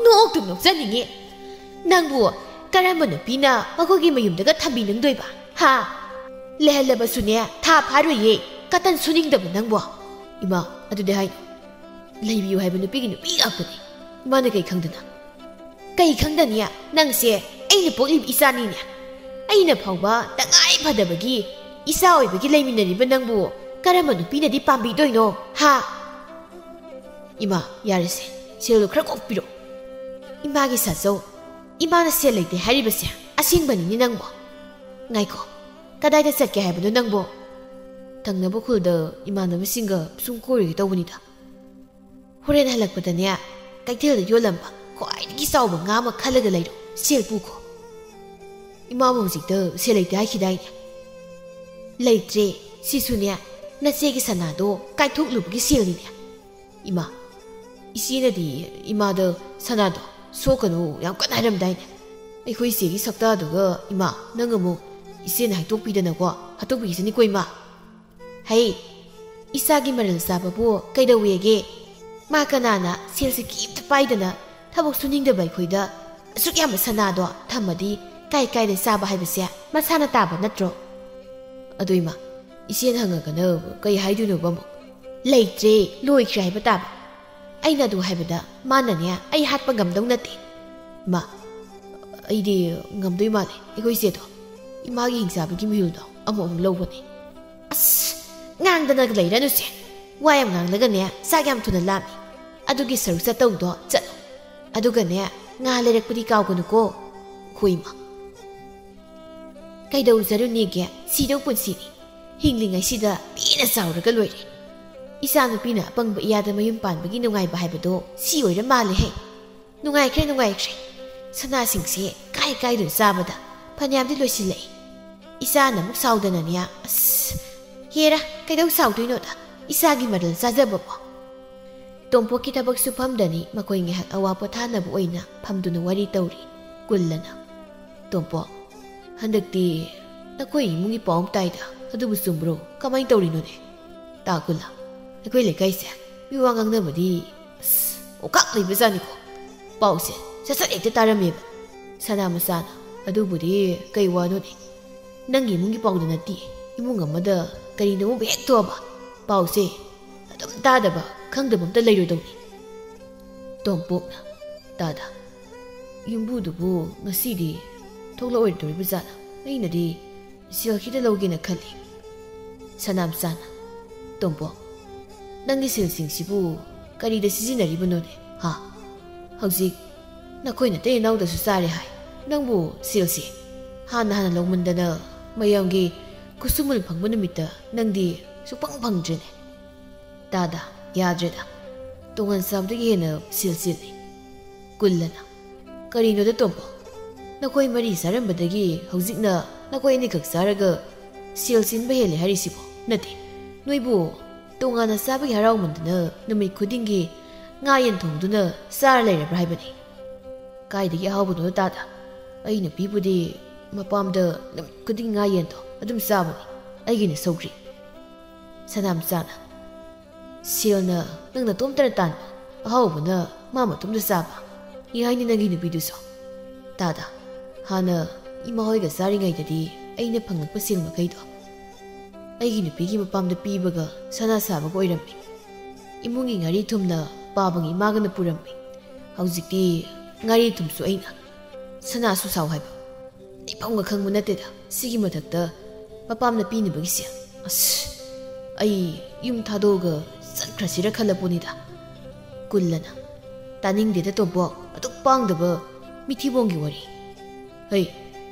ꯅꯣꯛꯇꯨꯝ ꯅꯣꯛꯆꯅꯤꯡꯉꯤ꯫ ꯅꯪꯕꯨ ꯀꯔꯝꯕ ꯅꯨꯄꯤꯅ ꯃꯈꯣꯏꯒꯤ ꯃꯌꯨꯝꯗꯒ ꯊꯝꯕꯤꯅꯤꯡꯗꯣꯏꯕ? ꯍꯥ? ꯂꯩꯍꯜꯂꯕꯁꯨꯅꯦ ꯊꯥ ꯐꯥꯔꯣꯏꯌꯦ꯫ ꯀꯇꯟ ꯁꯨꯅꯤꯡꯗꯕ ꯅꯪꯕꯣ꯫ ꯏꯃꯥ, ꯑꯗꯨꯗꯤ ꯍꯥꯏꯅꯨ꯫ ꯂꯩꯕꯤꯌꯨ ꯍꯥꯏꯕ ꯅꯨꯄꯤꯒꯤ ꯅꯨꯄꯤ ꯉꯥꯛꯇꯅꯤ꯫ ꯃꯥꯅ ꯀꯩ ꯈꯪꯗꯅ? ꯀꯩ ꯈꯪꯗꯅꯤ? ꯅꯪꯁꯦ ꯑꯩꯅ ꯄꯣꯛꯂꯤꯕ ꯏꯆꯥꯅꯤꯅꯦ꯫ ꯑꯩꯅ ꯐꯥꯎꯕ ꯇꯉꯥꯏ ꯐꯗꯕꯒꯤ ꯏꯆꯥ ꯑꯣꯏꯕꯒꯤ ꯂꯩꯃꯤꯟꯅꯔꯤꯕ ꯅꯪꯕꯨ ꯀꯔꯝꯕ ꯅꯨꯄꯤꯅꯗꯤ ꯄꯥꯝꯕꯤꯗꯣꯏꯅꯣ? ꯍꯥ? ꯏꯃꯥ, ꯌꯥꯔꯦꯁꯦ꯫ ꯁꯦꯜꯗꯣ ꯈꯔ ꯀꯣꯛ ꯄꯤꯔꯛꯑꯣ꯫ ꯏꯃꯥꯒꯤ ꯁꯥꯖꯧ, ꯏꯃꯥꯅ ꯁꯦꯜ ꯂꯩꯇꯦ ꯍꯥꯏꯔꯤꯕꯁꯦ ꯑꯁꯦꯡꯕꯅꯤꯅꯦ ꯅꯪꯕꯣ꯫ ꯉꯥꯏꯈꯣ, ꯀꯗꯥꯏꯗ ꯆꯠꯀꯦ ꯍꯥꯏꯕꯅꯣ ꯅꯪꯕꯣ? ꯊꯪꯅꯕ ꯈꯨꯜꯗ ꯏꯃꯥꯟꯅꯕꯁꯤꯡꯒ ꯁꯨꯝ ꯀꯣꯏꯔꯨꯒꯦ ꯇꯧꯕꯅꯤꯗ꯫ ꯍꯣꯔꯦꯟ ꯍꯜꯂꯛꯄꯗꯅꯦ, ꯀꯩꯊꯦꯜꯗ ꯌꯣꯜꯂꯝꯕ ꯈ꯭ꯋꯥꯏꯗꯒꯤ ꯆꯥꯎꯕ ꯉꯥ ꯑꯃ ꯈꯜꯂꯒ ꯂꯩꯔꯣ, ꯁꯦꯜ ꯄꯨꯈꯣ꯫ ꯏꯃꯥꯕꯨ ꯍꯧꯖꯤꯛꯇ ꯁꯦꯜ ꯂꯩꯇꯦ ꯍꯥꯏꯈꯤꯗꯥꯏꯅꯦ? ꯂꯩꯇ꯭ꯔꯦ, ꯁꯤꯁꯨꯅꯦ, ꯅꯆꯦꯒꯤ ꯁꯅꯥꯗꯣ ꯀꯥꯏꯊꯣꯛꯂꯨꯕꯒꯤ ꯁꯦꯜꯅꯤꯅꯦ꯫ ꯏꯃꯥ, ꯏꯆꯦꯅꯗꯤ ꯏꯃꯥꯗ ꯁꯅꯥꯗꯣ ꯁꯣꯛꯀꯅꯨ ꯌꯥꯝ ꯀꯟꯅ ꯍꯥꯏꯔꯝꯗꯥꯏꯅꯦ꯫ ꯑꯩꯈꯣꯏ ꯏꯆꯦꯒꯤ ꯁꯛꯇꯥꯗꯨꯒ ꯏꯃꯥ, ꯅꯪ ꯑꯃꯨꯛ ꯏꯆꯦꯅ ꯍꯥꯏꯗꯣꯛꯄꯤꯗꯅꯀꯣ, ꯍꯥꯠꯇꯣꯛꯄꯤꯈꯤꯁꯅꯤꯀꯣ ꯏꯃꯥ꯫ ꯍꯩ, ꯏꯆꯥꯒꯤ ꯃꯔꯜ ꯆꯥꯕꯕꯨ ꯀꯩꯗꯧꯋꯦꯒꯦ? ꯃꯥ ꯀꯅꯥꯅ ꯁꯦꯜꯁꯦ ꯀꯩꯝꯇ ꯄꯥꯏꯗꯅ ꯊꯕꯛ ꯁꯨꯅꯤꯡꯗꯕ ꯑꯩꯈꯣꯏꯗ ꯑꯁꯨꯛ ꯌꯥꯝꯕ ꯁꯅꯥꯗꯣ ꯊꯝꯃꯗꯤ ꯀꯥꯏ ꯀꯥꯏꯗ ꯆꯥꯕ ꯍꯥꯏꯕꯁꯦ ꯃꯁꯥꯅ ꯇꯥꯕ ꯅꯠꯇ꯭ꯔꯣ? ꯑꯗꯨ ꯏꯃꯥ, ꯏꯆꯦꯅ ꯍꯪꯉꯒꯅ ꯀꯩ ꯍꯥꯏꯗꯣꯏꯅꯣꯕ ꯑꯃꯨꯛ? ꯂꯩꯇ꯭ꯔꯦ, ꯂꯣꯏꯈ꯭ꯔꯦ ꯍꯥꯏꯕ ꯇꯥꯕ꯫ ꯑꯩꯅ ꯑꯗꯨ ꯍꯥꯏꯕꯗ ꯃꯥꯅꯅꯦ ꯑꯩ ꯍꯥꯠꯄ ꯉꯝꯗꯧ ꯅꯠꯇꯦ꯫ ꯃꯥ, ꯑꯩꯗꯤ ꯉꯝꯗꯣꯏ ꯃꯥꯜꯂꯦ ꯑꯩꯈꯣꯏ ꯏꯆꯦꯗꯣ꯫ ꯏꯃꯥꯒꯤ ꯍꯤꯡꯆꯥꯕꯤꯒꯤ ꯃꯤꯍꯨꯜꯗꯣ ꯑꯃꯨꯛ ꯑꯃꯨꯛ ꯂꯧꯕꯅꯦ꯫ ꯑꯁ, ꯉꯥꯡꯗꯅ ꯂꯩꯔꯅꯨꯁꯦ꯫ ꯋꯥ ꯌꯥꯝ ꯉꯥꯡꯂꯒꯅꯦ ꯆꯥꯛ ꯌꯥꯝ ꯊꯨꯅ ꯂꯥꯝꯃꯤ꯫ ꯑꯗꯨꯒꯤ ꯁꯔꯨꯛ ꯆꯠꯇꯧꯗꯣ ꯆꯠꯂꯣ꯫ ꯑꯗꯨꯒꯅꯦ ꯉꯥ ꯂꯩꯔꯛꯄꯗꯤ ꯀꯥꯎꯒꯅꯨꯀꯣ꯫ ꯍꯣꯏ ꯏꯃꯥ꯫ ꯀꯩꯗꯧꯖꯔꯨꯅꯦꯒꯦ, ꯁꯤꯗꯧ ꯄꯨꯟꯁꯤꯅꯤ꯫ ꯍꯤꯡꯂꯤꯉꯩꯁꯤꯗ ꯄꯦꯟꯅ ꯆꯥꯎꯔꯒ ꯂꯣꯏꯔꯦ꯫ ꯏꯆꯥꯅꯨꯄꯤꯅ ꯑꯄꯪꯕ ꯏꯌꯥꯗ ꯃꯌꯨꯝ ꯄꯥꯟꯕꯒꯤ ꯅꯨꯡꯉꯥꯏꯕ ꯍꯥꯏꯕꯗꯣ ꯁꯤ ꯑꯣꯏꯔ ꯃꯥꯜꯂꯦꯍꯦ꯫ ꯅꯨꯡꯉꯥꯏꯈ꯭ꯔꯦ, ꯅꯨꯡꯉꯥꯏꯈ꯭ꯔꯦ꯫ ꯁꯅꯥꯁꯤꯡꯁꯦ ꯀꯥꯏ ꯀꯥꯏꯗ ꯆꯥꯕꯗ ꯐꯅꯌꯥꯝꯗꯤ ꯂꯣꯏꯁꯤꯜꯂꯛꯏ꯫ ꯏꯆꯥꯅ ꯑꯃꯨꯛ ꯁꯥꯎꯗꯅꯅꯦ, ꯑꯁ, ꯍꯦꯔꯥ, ꯀꯩꯗꯧ ꯁꯥꯎꯗꯣꯏꯅꯣꯗ, ꯏꯆꯥꯒꯤ ꯃꯔꯜ ꯆꯥꯖꯕꯕꯣ꯫ ꯇꯣꯝꯄꯣꯛꯀꯤ ꯊꯕꯛ ꯁꯨꯐꯝꯗꯅꯤ ꯃꯈꯣꯏ ꯉꯥꯏꯍꯥꯛ ꯑꯋꯥ ꯄꯣꯊꯥꯅꯕ ꯑꯣꯏꯅ ꯐꯝꯗꯨꯅ ꯋꯥꯔꯤ ꯇꯧꯔꯤ꯫ ꯀꯨꯜꯂꯅ, "ꯇꯣꯝꯄꯣꯛ, ꯍꯟꯗꯛꯇꯤ ꯅꯈꯣꯏ ꯏꯃꯨꯡꯒꯤ ꯄꯥꯎ ꯑꯃ ꯇꯥꯏꯗ, ꯑꯗꯨꯕꯨ ꯆꯨꯝꯕ꯭ꯔꯣ? ꯀꯃꯥꯏꯅ ꯇꯧꯔꯤꯅꯣꯅꯦ?" ꯇꯥ ꯀꯨꯜꯂ, "ꯑꯩꯈꯣꯏ ꯂꯩꯀꯥꯏꯁꯦ ꯃꯤ ꯋꯥ ꯉꯥꯡꯅꯕꯗꯤ ꯑꯁ ꯑꯣꯀꯥꯛ ꯂꯩꯕꯖꯥꯠꯅꯤꯀꯣ꯫ ꯄꯥꯎꯁꯦ ꯁꯠ ꯁꯠ ꯍꯦꯛꯇ ꯇꯥꯔꯝꯃꯦꯕ꯫" ꯁꯅꯥ ꯃꯆꯥꯅ, "ꯑꯗꯨꯕꯨꯗꯤ ꯀꯩ ꯋꯥꯅꯣꯅꯦ? ꯅꯪꯒꯤ ꯏꯃꯨꯡꯒꯤ ꯄꯥꯎꯗ ꯅꯠꯇꯦ, ꯏꯃꯨꯡ ꯑꯃꯗ ꯀꯔꯤꯅꯣ ꯑꯃ ꯍꯦꯛ ꯊꯣꯛꯑꯕ ꯄꯥꯎꯁꯦ ꯑꯗꯨꯝ ꯇꯥꯗꯕ ꯈꯪꯗꯕ ꯑꯝꯇ ꯂꯩꯔꯣꯏꯗꯧꯅꯤ꯫" ꯇꯣꯝꯄꯣꯛꯅ, "ꯇꯥꯗ, ꯌꯨꯝꯕꯨꯗꯨꯕꯨ ꯉꯁꯤꯗꯤ ꯊꯣꯛꯂꯛꯑꯣꯏꯗꯣꯔꯤꯕ ꯖꯥꯠꯂ? ꯑꯩꯅꯗꯤ ꯁꯦꯜ ꯈꯤꯇ ꯂꯧꯒꯦꯅ ꯈꯜꯂꯤ꯫" ꯁꯅꯥꯝꯆꯥꯅ, "ꯇꯣꯝꯄꯣꯛ, ꯅꯪꯒꯤ ꯁꯦꯜꯁꯤꯡꯁꯤꯕꯨ ꯀꯔꯤꯗ ꯁꯤꯖꯤꯟꯅꯔꯤꯕꯅꯣꯅꯦ? ꯍꯥ? ꯍꯧꯖꯤꯛ ꯅꯈꯣꯏ ꯅꯇꯩ ꯅꯅꯥꯎꯗꯁꯨ ꯆꯥꯔꯦ ꯍꯥꯏ꯫ ꯅꯪꯕꯨ ꯁꯦꯜꯁꯤ ꯍꯥꯟꯅ ꯍꯥꯟꯅ ꯂꯧꯃꯟꯗꯅ ꯃꯌꯥꯝꯒꯤ ꯈꯨꯠꯁꯨꯃꯟ ꯐꯪꯕ ꯅꯨꯃꯤꯠꯇ ꯅꯪꯗꯤ ꯁꯨꯛꯐꯪ ꯐꯪꯗ꯭ꯔꯦꯅꯦ꯫ ꯇꯥꯗ, ꯌꯥꯗ꯭ꯔꯦꯗ꯫ ꯇꯣꯉꯥꯟ ꯆꯥꯕꯗꯒꯤ ꯍꯦꯟꯅ ꯁꯦꯜ ꯆꯤꯜꯂꯤ꯫" ꯀꯨꯜꯂꯅ, "ꯀꯔꯤꯅꯣꯗ ꯇꯣꯝꯕ? ꯅꯈꯣꯏ ꯃꯔꯤ ꯆꯥꯔꯝꯕꯗꯒꯤ ꯍꯧꯖꯤꯛꯅ ꯅꯈꯣꯏ ꯑꯅꯤꯈꯛ ꯆꯥꯔꯒ ꯁꯦꯜ ꯆꯤꯟꯕ ꯍꯦꯜꯂꯦ ꯍꯥꯏꯔꯤꯁꯤꯕꯣ? ꯅꯠꯇꯦ, "ꯅꯣꯏꯕꯨ ꯇꯣꯉꯥꯟꯅ ꯆꯥꯕꯒꯤ ꯍꯔꯥꯎꯃꯟꯗꯅ ꯅꯨꯃꯤꯠ ꯈꯨꯗꯤꯡꯒꯤ ꯉꯥ ꯌꯦꯟ ꯊꯣꯡꯗꯨꯅ ꯆꯥꯔ ꯂꯩꯔꯕ꯭ꯔꯥ ꯍꯥꯏꯕꯅꯤ?" "ꯀꯥꯏꯗꯒꯤ ꯑꯍꯥꯎꯕꯅꯣ ꯇꯥꯗ? ꯑꯩ ꯅꯨꯄꯤꯕꯨꯗꯤ ꯃꯄꯥꯝꯗ ꯅꯨꯃꯤꯠ ꯈꯨꯗꯤꯡ ꯉꯥ ꯌꯦꯟꯗꯣ ꯑꯗꯨꯝ ꯆꯥꯕꯅꯤ꯫ ꯑꯩꯒꯤꯅ ꯁꯧꯒ꯭ꯔꯤ꯫" ꯁꯅꯥꯝꯆꯥꯅ, "ꯁꯦꯜꯅ ꯅꯪ ꯅꯇꯣꯝꯇꯅ ꯇꯥꯟꯕ, ꯑꯍꯥꯎꯕꯅ ꯃꯥ ꯃꯇꯣꯝꯇ ꯆꯥꯕ꯫ ꯌꯥꯏꯅꯦ ꯅꯪꯒꯤ ꯅꯨꯄꯤꯗꯨꯁꯨ꯫ ꯇꯥꯗ, ꯍꯥꯟꯅ ꯏꯃꯥ ꯍꯣꯏꯒ ꯆꯥꯔꯤꯉꯩꯗꯗꯤ ꯑꯩꯅ ꯐꯪꯂꯛꯄ ꯁꯦꯜ ꯃꯈꯩꯗꯣ ꯑꯩꯒꯤ ꯅꯨꯄꯤꯒꯤ ꯃꯄꯥꯝꯗ ꯄꯤꯕꯒ ꯁꯅꯥ ꯁꯥꯕꯒ ꯑꯣꯏꯔꯝꯃꯤ꯫ ꯏꯃꯨꯡꯒꯤ ꯉꯥꯔꯤ ꯊꯨꯝꯅ ꯄꯥꯕꯒꯤ ꯏꯃꯥꯒꯅ ꯄꯨꯔꯝꯃꯤ꯫ ꯍꯧꯖꯤꯛꯇꯤ ꯉꯥꯔꯤ ꯊꯨꯝꯁꯨ ꯑꯩꯅ꯫ ꯁꯅꯥꯁꯨ ꯁꯥꯎ ꯍꯥꯏꯕ꯫ ꯑꯩ ꯐꯥꯎꯅ ꯈꯪꯕ ꯅꯠꯇꯦꯗ꯫ ꯁꯤꯒꯤ ꯃꯊꯛꯇ ꯃꯄꯥꯝꯅ ꯄꯤꯅꯕꯒꯤ ꯁꯦꯜ꯫ ꯑꯁ, ꯑꯩ ꯌꯨꯝ ꯊꯥꯗꯣꯛꯑꯒ ꯆꯠꯈ꯭ꯔꯁꯤꯔ ꯈꯜꯂꯄꯣꯠꯅꯤꯗ꯫" ꯀꯨꯜꯂꯅ, "ꯇꯥꯅꯤꯡꯗꯦꯗ ꯇꯣꯝꯄꯣꯛ, ꯑꯗꯨꯛ ꯄꯥꯡꯗꯕ ꯃꯤꯊꯤꯕꯣꯡꯒꯤ ꯋꯥꯔꯤ꯫ ꯍꯩ,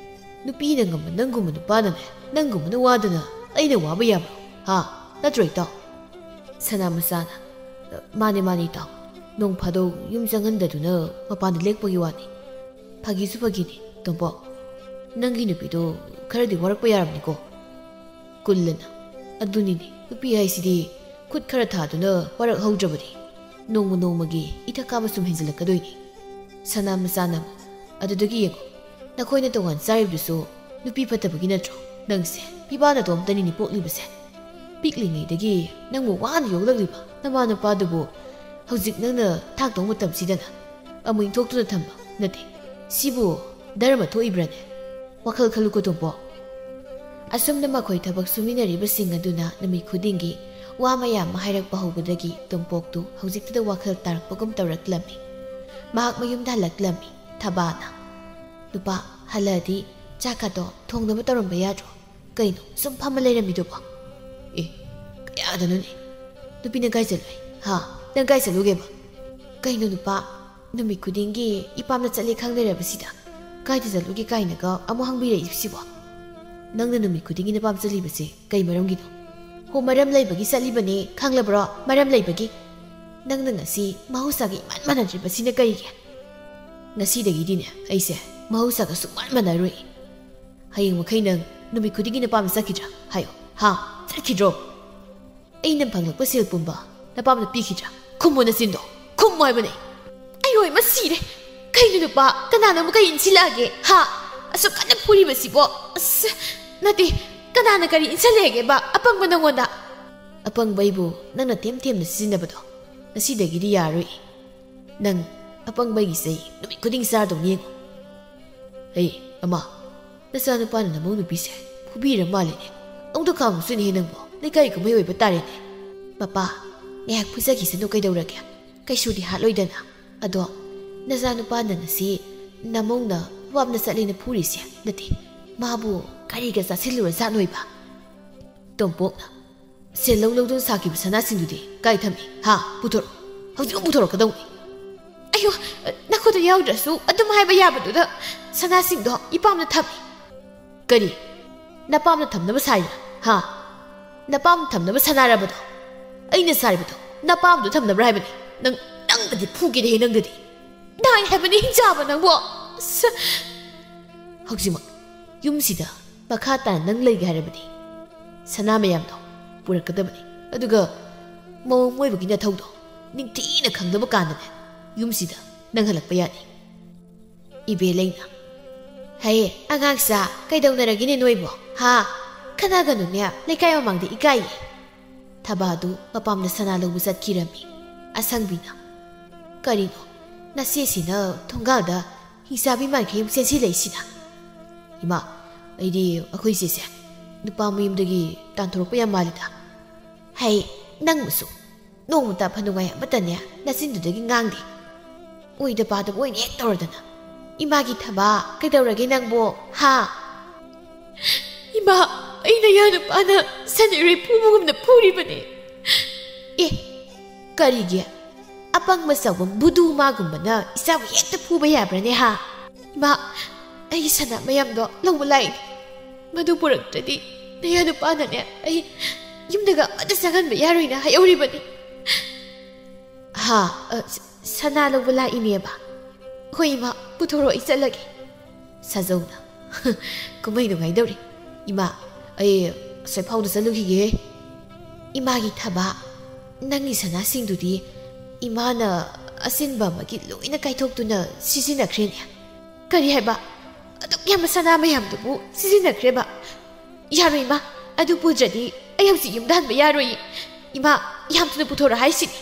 ꯅꯨꯄꯤꯅ ꯉꯝꯕ ꯅꯪꯒꯨꯝꯕ ꯅꯨꯄꯥꯅꯅꯦ, ꯅꯪꯒꯨꯝꯕꯅ ꯋꯥꯗꯅ ꯑꯩꯅ ꯋꯥꯕ ꯌꯥꯕ꯭ꯔꯣ? ꯍꯥ? ꯅꯠꯇ꯭ꯔꯣ ꯏꯇꯥꯎ?" ꯁꯅꯥ ꯃꯆꯥꯅ, "ꯃꯥꯅꯦ, ꯃꯥꯅꯦ ꯏꯇꯥꯎ꯫ ꯅꯣꯡ ꯐꯥꯗꯣꯛ ꯌꯨꯝ ꯆꯪꯍꯟꯗꯗꯨꯅ ꯃꯄꯥꯟꯗ ꯂꯦꯛꯄꯒꯤ ꯋꯥꯅꯤ꯫ ꯐꯥꯒꯤꯁꯨ ꯐꯥꯒꯤꯅꯤ, ꯇꯣꯝꯄꯣꯛ꯫ ꯅꯪꯒꯤ ꯅꯨꯄꯤꯗꯣ ꯈꯔꯗꯤ ꯋꯥꯔꯛꯄ ꯌꯥꯔꯕꯅꯤꯀꯣ꯫" ꯀꯨꯜꯂꯅ, "ꯑꯗꯨꯅꯤꯅꯦ, ꯅꯨꯄꯤ ꯍꯥꯏꯁꯤꯗꯤ ꯈꯨꯠ ꯈꯔ ꯊꯥꯗꯨꯅ ꯋꯥꯔꯛꯍꯧꯗ꯭ꯔꯕꯗꯤ ꯅꯣꯡꯃ ꯅꯣꯡꯃꯒꯤ ꯏꯊꯛ ꯀꯥꯕ ꯁꯨꯝ ꯍꯦꯟꯖꯤꯜꯂꯛꯀꯗꯣꯏꯅꯤ꯫" ꯁꯅꯥ ꯃꯆꯥꯅ, "ꯑꯗꯨꯗꯒꯤ ꯌꯦꯡꯉꯣ, ꯅꯈꯣꯏꯅ ꯇꯣꯉꯥꯟ ꯆꯥꯔꯤꯕꯗꯨꯁꯨ ꯅꯨꯄꯤ ꯐꯠꯇꯕꯒꯤ ꯅꯠꯇ꯭ꯔꯣ? ꯅꯪꯁꯦ ꯄꯤꯕꯥ ꯅꯇꯣꯝꯇꯅꯤꯅꯦ ꯄꯣꯛꯂꯤꯕꯁꯦ꯫ ꯄꯤꯛꯂꯤꯉꯩꯗꯒꯤ ꯅꯪꯕꯨ ꯋꯥꯅ ꯌꯣꯛꯂꯛꯂꯤꯕ ꯅꯃꯥ ꯅꯄꯥꯗꯨꯕꯨ ꯍꯧꯖꯤꯛ ꯅꯪꯅ ꯊꯥꯛꯇꯧ ꯃꯇꯝꯁꯤꯗꯅ ꯑꯃꯨꯛ ꯏꯟꯊꯣꯛꯇꯨꯅ ꯊꯝꯕ ꯅꯠꯇꯦ꯫ ꯁꯤꯕꯨ ꯙꯔꯃ ꯊꯣꯛꯏꯕ꯭ꯔꯅꯦ? ꯋꯥꯈꯜ ꯈꯜꯂꯨꯀꯣ ꯇꯣꯝꯄꯣꯛ꯫" ꯑꯁꯨꯝꯅ ꯃꯈꯣꯏ ꯊꯕꯛ ꯁꯨꯃꯤꯟꯅꯔꯤꯕꯁꯤꯡ ꯑꯗꯨꯅ ꯅꯨꯃꯤꯠ ꯈꯨꯗꯤꯡꯒꯤ ꯋꯥ ꯃꯌꯥꯝ ꯑꯃ ꯍꯥꯏꯔꯛꯄ ꯍꯧꯕꯗꯒꯤ ꯇꯣꯝꯄꯣꯛꯇꯨ ꯍꯧꯖꯤꯛꯇꯗ ꯋꯥꯈꯜ ꯇꯥꯔꯛꯄꯒꯨꯝ ꯇꯧꯔꯛꯂꯝꯃꯤ꯫ ꯃꯍꯥꯛ ꯃꯌꯨꯝꯗ ꯍꯜꯂꯛꯂꯝꯃꯤ꯫ ꯊꯕꯥꯅ, "ꯅꯨꯄꯥ, ꯍꯜꯂꯛꯑꯗꯤ ꯆꯥꯛꯀꯗꯣ ꯊꯣꯡꯅꯕ ꯇꯧꯔꯝꯕ ꯌꯥꯗ꯭ꯔꯣ? ꯀꯩꯅꯣ ꯁꯨꯝ ꯐꯝꯃ ꯂꯩꯔꯝꯃꯤꯗꯨꯕꯣ?" "ꯑꯦ, ꯀꯌꯥꯗꯅꯣꯅꯦ? ꯅꯨꯄꯤ ꯅꯪ ꯀꯥꯏ ꯆꯠꯂꯨꯏ? ꯍꯥ? ꯅꯪ ꯀꯥꯏ ꯆꯠꯂꯨꯒꯦꯕ?" "ꯀꯩꯅꯣ ꯅꯨꯄꯥ, ꯅꯨꯃꯤꯠ ꯈꯨꯗꯤꯡꯒꯤ ꯏꯄꯥꯝꯗ ꯆꯠꯂꯦ ꯈꯪ ꯂꯩꯔꯕꯁꯤꯗ ꯀꯥꯏꯗ ꯆꯠꯂꯨꯒꯦ ꯀꯥꯏꯅꯒ ꯑꯃꯨꯛ ꯍꯪꯕꯤꯔꯛꯏꯕꯁꯤꯕꯣ? ꯅꯪꯅ ꯅꯨꯃꯤꯠ ꯈꯨꯗꯤꯡꯒꯤ ꯅꯄꯥꯝ ꯆꯠꯂꯤꯕꯁꯦ ꯀꯩ ꯃꯔꯝꯒꯤꯅꯣ?" "ꯍꯣ, ꯃꯔꯝ ꯂꯩꯕꯒꯤ ꯆꯠꯂꯤꯕꯅꯦ, ꯈꯪꯂꯕ꯭ꯔꯣ? ꯃꯔꯝ ꯂꯩꯕꯒꯤ꯫ ꯅꯪꯅ ꯉꯁꯤ ꯃꯍꯧꯁꯥꯒ ꯏꯃꯥꯟ ꯃꯥꯟꯅꯗ꯭ꯔꯤꯕꯁꯤꯅ ꯀꯔꯤꯒꯤ?" "ꯉꯁꯤꯗꯒꯤꯗꯤꯅꯦ ꯑꯩꯁꯦ ꯃꯍꯧꯁꯥꯒ ꯁꯨꯡꯃꯥꯟ ꯃꯥꯟꯅꯔꯣꯏ꯫ ꯍꯌꯦꯡ ꯃꯈꯩ ꯅꯪ ꯅꯨꯃꯤꯠ ꯈꯨꯗꯤꯡꯒꯤ ꯅꯄꯥꯝꯗ ꯆꯠꯈꯤꯗ꯭ꯔꯥ? ꯍꯥꯏꯌꯣ, ꯍꯥ? ꯆꯠꯈꯤꯗ꯭ꯔꯣ?" ꯑꯩꯅ ꯐꯪꯂꯛꯄ ꯁꯦꯜ ꯄꯨꯝꯕ ꯅꯄꯥꯝꯅ ꯄꯤꯈꯤꯗ꯭ꯔꯥ? ꯈꯨꯝꯃꯣ ꯅꯆꯤꯟꯗꯣ, ꯈꯨꯝꯃꯣ ꯍꯥꯏꯕꯅꯦ꯫ ꯑꯩ ꯍꯣꯏ ꯃꯁꯤꯔꯦ꯫ ꯀꯩꯅꯣ ꯅꯨꯄꯥ, ꯀꯅꯥꯅ ꯑꯃꯨꯛꯀ ꯏꯟꯁꯤꯜꯂꯛꯑꯒꯦ? ꯍꯥ? ꯑꯁꯨꯛ ꯀꯟꯅ ꯐꯨꯔꯤꯕꯁꯤꯕꯣ? ꯑꯁ, ꯅꯠꯇꯦ, ꯀꯅꯥꯅ ꯀꯔꯤ ꯏꯟꯁꯤꯜꯂꯛꯑꯒꯦꯕ? ꯑꯄꯪꯕ ꯅꯪꯉꯣꯟꯗ꯫ ꯑꯄꯪꯕ ꯑꯩꯕꯨ ꯅꯪꯅ ꯊꯦꯝ ꯊꯦꯝꯅ ꯁꯤꯖꯤꯟꯅꯕꯗꯣ ꯉꯁꯤꯗꯒꯤꯗꯤ ꯌꯥꯔꯣꯏ꯫ ꯅꯪ ꯑꯄꯪꯕ ꯑꯩꯒꯤ ꯆꯩ ꯅꯨꯃꯤꯠ ꯈꯨꯗꯤꯡ ꯆꯥꯔꯗꯧꯅꯤ ꯌꯦꯡꯉꯣ꯫ ꯍꯩ, ꯑꯃ, ꯅꯆꯥꯅꯨꯄꯥꯅ ꯅꯃꯧ ꯅꯨꯄꯤꯁꯦ ꯐꯨꯕꯤꯔ ꯃꯥꯜꯂꯦꯅꯦ꯫ ꯑꯃꯨꯛꯇ ꯈꯥꯝꯃꯨꯁꯨꯅꯦꯍꯦ ꯅꯪꯕꯣ꯫ ꯂꯩꯀꯥꯏ ꯀꯨꯝꯍꯩ ꯑꯣꯏꯕ ꯇꯥꯔꯦꯅꯦ꯫ ꯃꯄꯥ, ꯉꯥꯏꯍꯥꯛ ꯐꯨꯖꯈꯤꯁꯅꯨ ꯀꯩꯗꯧꯔꯒꯦ? ꯀꯩꯁꯨꯗꯤ ꯍꯥꯠꯂꯣꯏꯗꯅ꯫ ꯑꯗꯣ ꯅꯆꯥꯅꯨꯄꯥꯅ ꯉꯁꯤ ꯅꯃꯧꯅ ꯋꯥꯞꯅ ꯆꯠꯂꯦꯅ ꯐꯨꯔꯤꯁꯦ ꯅꯠꯇꯦ꯫ ꯃꯥꯕꯨ ꯀꯔꯤꯒ ꯆꯥꯁꯤꯜꯂꯨꯔꯖꯥꯠꯅꯣꯏꯕ? ꯇꯣꯝꯄꯣꯛꯅ, "ꯁꯦꯜ ꯂꯧ ꯂꯧꯗꯨꯅ ꯁꯥꯈꯤꯕ ꯁꯅꯥꯁꯤꯡꯗꯨꯗꯤ ꯀꯥꯏ ꯊꯝꯃꯤ? ꯍꯥ? ꯄꯨꯊꯣꯔꯛꯑꯣ꯫ ꯍꯧꯖꯤꯛꯃꯛ ꯄꯨꯊꯣꯔꯛꯀꯗꯧꯅꯤ꯫" "ꯑꯌꯣ, ꯅꯈꯨꯠꯇ ꯌꯥꯎꯗ꯭ꯔꯁꯨ ꯑꯗꯨꯝ ꯍꯥꯏꯕ ꯌꯥꯕꯗꯨꯗ ꯁꯅꯥꯁꯤꯡꯗꯣ ꯏꯄꯥꯝꯅ ꯊꯝꯃꯤ꯫" "ꯀꯔꯤ? ꯅꯄꯥꯝꯅ ꯊꯝꯅꯕ ꯁꯥꯏꯔꯥ? ꯍꯥ? ꯅꯄꯥꯝꯅ ꯊꯝꯅꯕ ꯁꯅꯥꯔꯕꯗꯣ? ꯑꯩꯅ ꯁꯥꯔꯤꯕꯗꯣ ꯅꯄꯥꯝꯗ ꯊꯝꯅꯕ꯭ꯔꯥ ꯍꯥꯏꯕꯅꯤ꯫ ꯅꯪ, ꯅꯪꯗꯗꯤ ꯐꯨꯒꯦꯅꯦꯍꯦ, ꯅꯪꯗꯗꯤ꯫ ꯅꯥꯏ ꯍꯥꯏꯕꯅꯤ ꯍꯤꯡꯆꯥꯕ ꯅꯪꯕꯣ꯫ ꯁ-, ꯍꯧꯖꯤꯛꯃꯛ ꯌꯨꯝꯁꯤꯗ ꯃꯈꯥ ꯇꯥꯅ ꯅꯪ ꯂꯩꯒꯦ ꯍꯥꯏꯔꯕꯗꯤ ꯁꯅꯥ ꯃꯌꯥꯝꯗꯣ ꯄꯨꯔꯛꯀꯗꯕꯅꯤ꯫ ꯑꯗꯨꯒ ꯃꯑꯣꯡ ꯃꯣꯏꯕꯒꯤ ꯅꯊꯧꯗꯣ ꯅꯤꯡꯊꯤꯅ ꯈꯪꯗꯕ ꯀꯥꯟꯗꯅꯦ ꯌꯨꯝꯁꯤꯗ ꯅꯪ ꯍꯜꯂꯛꯄ ꯌꯥꯅꯤ꯫" ꯏꯕꯦꯂꯩꯅ, "ꯍꯦ, ꯑꯉꯥꯡꯁꯥ, ꯀꯩꯗꯧꯅꯔꯒꯦꯅꯦ ꯅꯣꯏꯕꯣ? ꯍꯥ? ꯈꯠꯅꯒꯅꯨꯅꯦ, ꯂꯩꯀꯥꯏ ꯃꯃꯥꯡꯗ ꯏꯀꯥꯏꯌꯦ꯫" ꯊꯕꯥꯗꯨ ꯃꯄꯥꯝꯗ ꯁꯅꯥ ꯂꯧꯕ ꯆꯠꯈꯤꯔꯝꯃꯤ꯫ ꯑꯁꯪꯕꯤꯅ, "ꯀꯔꯤꯅꯣ, ꯅꯆꯦꯁꯤꯅ ꯊꯣꯡꯒꯥꯜꯗ ꯍꯤꯡꯆꯥꯕꯤ ꯃꯥꯏꯈꯩ ꯑꯃꯨꯛ ꯆꯦꯟꯁꯤꯜꯂꯛꯏꯁꯤꯅ? ꯏꯃꯥ, ꯑꯩꯗꯤ ꯑꯩꯈꯣꯏ ꯆꯦꯁꯦ ꯅꯨꯄꯥ ꯃꯌꯨꯝꯗꯒꯤ ꯇꯥꯟꯊꯣꯔꯛꯄ ꯌꯥꯝ ꯃꯥꯜꯂꯤꯗ꯫" "ꯍꯩ, ꯅꯪꯕꯨꯁꯨ ꯅꯣꯡꯃꯇ ꯑꯐ ꯅꯨꯡꯉꯥꯏ ꯑꯃꯠꯇꯅꯦ ꯅꯆꯤꯟꯗꯨꯗꯒꯤ ꯉꯥꯡꯗꯦ꯫ ꯑꯣꯏꯗ ꯄꯥꯗꯕ ꯑꯣꯏꯅ ꯍꯦꯛ ꯇꯧꯔꯗꯅ꯫ ꯏꯃꯥꯒꯤ ꯊꯕꯥ, ꯀꯩꯗꯧꯔꯒꯦ ꯅꯪꯕꯣ? ꯍꯥ?" "ꯏꯃꯥ, ꯑꯩ ꯅꯌꯥ ꯅꯨꯄꯥꯅ ꯁꯟ ꯏꯔꯣꯏ ꯐꯨꯕꯒꯨꯝꯅ ꯐꯨꯔꯤꯕꯅꯦ꯫" "ꯑꯦ, ꯀꯔꯤꯒꯤ? ꯑꯄꯪꯕ ꯆꯥꯎꯕ ꯕꯨꯗꯨ ꯃꯥꯒꯨꯝꯕꯅ ꯏꯆꯥꯕꯨ ꯍꯦꯛꯇ ꯐꯨꯕ ꯌꯥꯕ꯭ꯔꯅꯦ, ꯍꯥ?" "ꯏꯃꯥ, ꯑꯩꯒꯤ ꯁꯅꯥ ꯃꯌꯥꯝꯗꯣ ꯂꯧꯕ ꯂꯥꯛꯏꯅꯦ꯫ ꯃꯗꯨ ꯄꯨꯔꯛꯇ꯭ꯔꯗꯤ ꯅꯌꯥ ꯅꯨꯄꯥꯅꯅꯦ ꯑꯩ ꯌꯨꯝꯗꯒ ꯑꯃꯠꯇ ꯆꯪꯍꯟꯕ ꯌꯥꯔꯣꯏꯅ ꯍꯥꯏꯍꯧꯔꯤꯕꯅꯤ꯫" "ꯍꯥ, ꯑ, ꯁ-, ꯁꯅꯥ ꯂꯧꯕ ꯂꯥꯛꯏꯅꯦꯕ?" "ꯍꯣꯏ ꯏꯃꯥ, ꯄꯨꯊꯣꯔꯛꯑꯣ, ꯑꯩ ꯆꯠꯂꯒꯦ꯫" ꯁꯥꯖꯧꯅ, "ꯀꯨꯝꯍꯩ ꯅꯨꯡꯉꯥꯏꯗꯧꯔꯤ꯫ ꯏꯃꯥ, ꯑꯩ ꯑꯁꯣꯏꯐꯥꯎꯗ ꯆꯠꯂꯨꯈꯤꯒꯦ꯫" "ꯏꯃꯥꯒꯤ ꯊꯕꯥ, ꯅꯪꯒꯤ ꯁꯅꯥꯁꯤꯡꯗꯨꯗꯤ ꯏꯃꯥꯅ ꯑꯁꯤꯟꯕ ꯑꯃꯒꯤ ꯂꯣꯏꯅ ꯀꯥꯏꯊꯣꯛꯇꯨꯅ ꯁꯤꯖꯤꯟꯅꯈ꯭ꯔꯦꯅꯦ꯫ ꯀꯔꯤ ꯍꯥꯏꯕ? ꯑꯗꯨꯛ ꯌꯥꯝꯕ ꯁꯅꯥ ꯃꯌꯥꯝꯗꯨꯕꯨ ꯁꯤꯖꯤꯟꯅꯈ꯭ꯔꯦꯕ? ꯌꯥꯔꯣꯏ ꯏꯃꯥ, ꯑꯗꯨ ꯄꯨꯗ꯭ꯔꯗꯤ ꯑꯩ ꯍꯧꯖꯤꯛ ꯌꯨꯝꯗ ꯍꯟꯕ ꯌꯥꯔꯣꯏꯌꯦ꯫ ꯏꯃꯥ, ꯌꯥꯝ ꯊꯨꯅ ꯄꯨꯊꯣꯔꯛꯑꯣ ꯍꯥꯏꯁꯤꯅꯤ꯫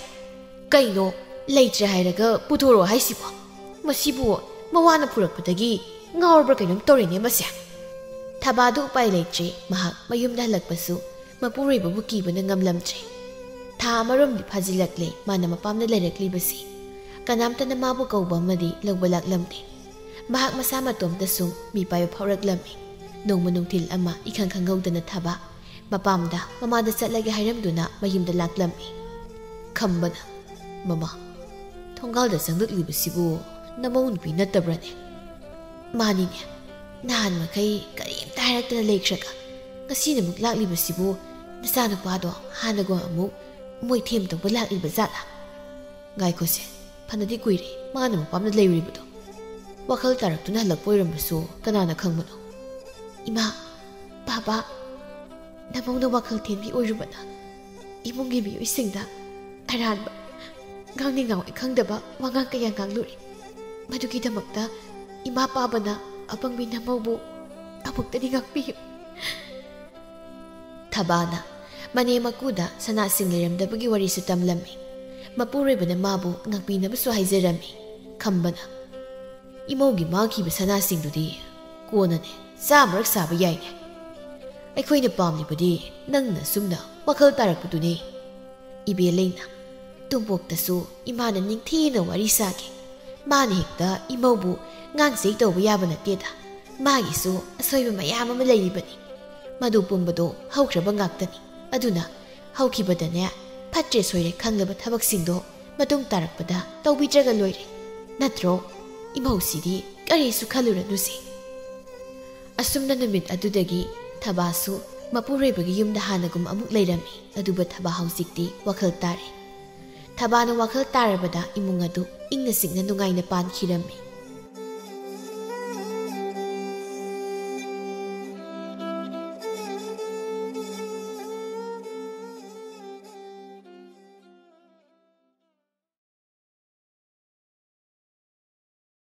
ꯀꯩꯅꯣ, ꯂꯩꯇ꯭ꯔꯦ ꯍꯥꯏꯔꯒ ꯄꯨꯊꯣꯔꯛꯑꯣ ꯍꯥꯏꯁꯤꯕꯣ? ꯃꯁꯤꯕꯨ ꯃꯋꯥꯅ ꯄꯨꯔꯛꯄꯗꯒꯤ ꯉꯥꯎꯔꯕ꯭ꯔꯥ ꯀꯩꯅꯣꯝ ꯇꯧꯔꯦꯅꯦ ꯃꯁꯦ"꯫ ꯊꯕꯥꯗꯨ ꯎꯄꯥꯏ ꯂꯩꯇ꯭ꯔꯦ꯫ ꯃꯍꯥꯛ ꯃꯌꯨꯝꯗ ꯍꯜꯂꯛꯄꯁꯨ ꯃꯄꯨꯔꯣꯏꯕꯕꯨ ꯀꯤꯕꯅ ꯉꯝꯂꯝꯗ꯭ꯔꯦ꯫ ꯊꯥ ꯑꯃꯔꯣꯝꯗꯤ ꯐꯥꯖꯤꯜꯂꯛꯂꯦ ꯃꯥꯅ ꯃꯄꯥꯝꯗ ꯂꯩꯔꯛꯂꯤꯕꯁꯤ꯫ ꯀꯅꯥꯝꯇꯅ ꯃꯥꯕꯨ ꯀꯧꯕ ꯑꯃꯗꯤ ꯂꯧꯕ ꯂꯥꯛꯂꯝꯗꯦ꯫ ꯃꯍꯥꯛ ꯃꯁꯥ ꯃꯇꯣꯝꯇ ꯁꯨꯝ ꯃꯤꯄꯥꯏꯕ ꯐꯥꯎꯔꯛꯂꯝꯃꯤ꯫ ꯅꯣꯡꯃ ꯅꯨꯡꯊꯤꯜ ꯑꯃ ꯏꯈꯪ ꯈꯪꯍꯧꯗꯅ ꯊꯕꯥ ꯃꯄꯥꯝꯗ ꯃꯃꯥꯗ ꯆꯠꯂꯒꯦ ꯍꯥꯏꯔꯝꯗꯨꯅ ꯃꯌꯨꯝꯗ ꯂꯥꯛꯂꯝꯃꯤ꯫ ꯈꯝꯕꯅ, "ꯃꯃꯥ, ꯊꯣꯡꯒꯥꯜꯗ ꯆꯪꯂꯛꯂꯤꯕꯁꯤꯕꯨ ꯅꯃꯧ ꯅꯨꯄꯤ ꯅꯠꯇꯕ꯭ꯔꯅꯦ?" "ꯃꯥꯅꯤꯅꯦ, ꯅꯍꯥꯟ ꯃꯈꯩ ꯀꯔꯤꯝꯇ ꯍꯥꯏꯔꯛꯇꯅ ꯂꯩꯈ꯭ꯔꯒ ꯉꯁꯤꯅ ꯑꯃꯨꯛ ꯂꯥꯛꯂꯤꯕꯁꯤꯕꯨ ꯅꯆꯥꯅꯨꯄꯥꯗꯣ ꯍꯥꯟꯅꯒꯨꯝ ꯑꯃꯨꯛ ꯃꯣꯏꯊꯦꯝ ꯇꯧꯕ ꯂꯥꯛꯂꯤꯕ ꯖꯥꯠꯂꯥ?" "ꯉꯥꯏꯈꯣꯁꯦ, ꯐꯅꯗꯤ ꯀꯨꯏꯔꯦ ꯃꯥꯅ ꯃꯄꯥꯝꯗ ꯂꯩꯔꯨꯔꯤꯕꯗꯣ꯫ ꯋꯥꯈꯜ ꯇꯥꯔꯛꯇꯨꯅ ꯍꯜꯂꯛꯄ ꯑꯣꯏꯔꯝꯕꯁꯨ ꯀꯅꯥꯅ ꯈꯪꯕꯅꯣ?" "ꯏꯃꯥ, ꯕꯥꯕꯥ, ꯅꯃꯧꯅ ꯋꯥꯈꯜ ꯊꯦꯟꯕꯤ ꯑꯣꯏꯔꯨꯕꯅ ꯏꯃꯨꯡꯒꯤ ꯃꯤꯑꯣꯏꯁꯤꯡꯗ ꯑꯔꯥꯟꯕ, ꯉꯥꯡꯅꯤꯡ ꯉꯥꯡꯑꯣꯏ ꯈꯪꯗꯕ ꯋꯥꯉꯥꯡ ꯀꯌꯥ ꯉꯥꯡꯂꯨꯔꯦ꯫ ꯃꯗꯨꯒꯤꯗꯃꯛꯇ ꯏꯃꯥ ꯄꯥꯕꯅ ꯑꯄꯪꯕꯤ ꯅꯃꯧꯕꯨ ꯑꯃꯨꯛꯇꯗꯤ ꯉꯥꯛꯄꯤꯌꯨ"꯫ ꯊꯕꯥꯅ ꯃꯅꯦ ꯃꯀꯨꯗ ꯁꯅꯥꯁꯤꯡ ꯂꯩꯔꯝꯗꯕꯒꯤ ꯋꯥꯔꯤꯁꯨ ꯇꯝꯂꯝꯃꯤ꯫ ꯃꯄꯨꯔꯣꯏꯕꯅ ꯃꯥꯕꯨ ꯉꯥꯛꯄꯤꯅꯕꯁꯨ ꯍꯥꯏꯖꯔꯝꯃꯤ꯫ ꯈꯝꯕꯅ, "ꯏꯃꯧꯒꯤ ꯃꯥꯡꯈꯤꯕ ꯁꯅꯥꯁꯤꯡꯗꯨꯗꯤ ꯀꯣꯟꯅꯅꯦ ꯆꯥꯃꯔꯛ ꯁꯥꯕ ꯌꯥꯏꯅꯦ꯫ ꯑꯩꯈꯣꯏꯅ ꯄꯥꯝꯂꯤꯕꯗꯤ ꯅꯪꯅ ꯁꯨꯝꯅ ꯋꯥꯈꯜ ꯇꯥꯔꯛꯄꯗꯨꯅꯤ"꯫ ꯏꯕꯦꯜꯂꯩꯅ, "ꯇꯣꯝꯄꯣꯛꯇꯁꯨ ꯏꯃꯥꯅ ꯅꯤꯡꯊꯤꯅ ꯋꯥꯔꯤ ꯁꯥꯈꯤ꯫ ꯃꯥꯅ ꯍꯦꯛꯇ ꯏꯃꯧꯕꯨ ꯉꯥꯡꯆꯩ ꯇꯧꯕ ꯌꯥꯕ ꯅꯠꯇꯦꯗ꯫ ꯃꯥꯒꯤꯁꯨ ꯑꯁꯣꯏꯕ ꯃꯌꯥꯝ ꯑꯃ ꯂꯩꯔꯤꯕꯅꯤ꯫ ꯃꯗꯨ ꯄꯨꯝꯕꯗꯣ ꯍꯧꯈ꯭ꯔꯕ ꯉꯥꯛꯇꯅꯤ꯫ ꯑꯗꯨꯅ ꯍꯧꯈꯤꯕꯗꯅꯦ, ꯐꯠꯇ꯭ꯔꯦ ꯁꯣꯏꯔꯦ ꯈꯪꯂꯕ ꯊꯕꯛꯁꯤꯡꯗꯣ ꯃꯇꯨꯡ ꯇꯥꯔꯛꯄꯗ ꯇꯧꯕꯤꯗ꯭ꯔꯒ ꯂꯣꯏꯔꯦ꯫ ꯅꯠꯇ꯭ꯔꯣ? ꯏꯃꯧꯁꯤꯗꯤ ꯀꯔꯤꯁꯨ ꯈꯜꯂꯨꯔꯅꯨꯁꯦ"꯫ ꯑꯁꯨꯝꯅ ꯅꯨꯃꯤꯠ ꯑꯗꯨꯗꯒꯤ ꯊꯕꯥꯁꯨ ꯃꯄꯨꯔꯣꯏꯕꯒꯤ ꯌꯨꯝꯗ ꯍꯥꯟꯅꯒꯨꯝ ꯑꯃꯨꯛ ꯂꯩꯔꯝꯃꯤ꯫ ꯑꯗꯨꯕꯨ ꯊꯕꯥ ꯍꯧꯖꯤꯛꯇꯤ ꯋꯥꯈꯜ ꯇꯥꯔꯦ꯫ ꯊꯕꯥꯅ ꯋꯥꯈꯜ ꯇꯥꯔꯕꯗ ꯏꯃꯨꯡ ꯑꯗꯨ ꯏꯪꯅ ꯆꯤꯛꯅ ꯅꯨꯡꯉꯥꯏꯅ ꯄꯥꯟꯈꯤꯔꯝꯃꯤ꯫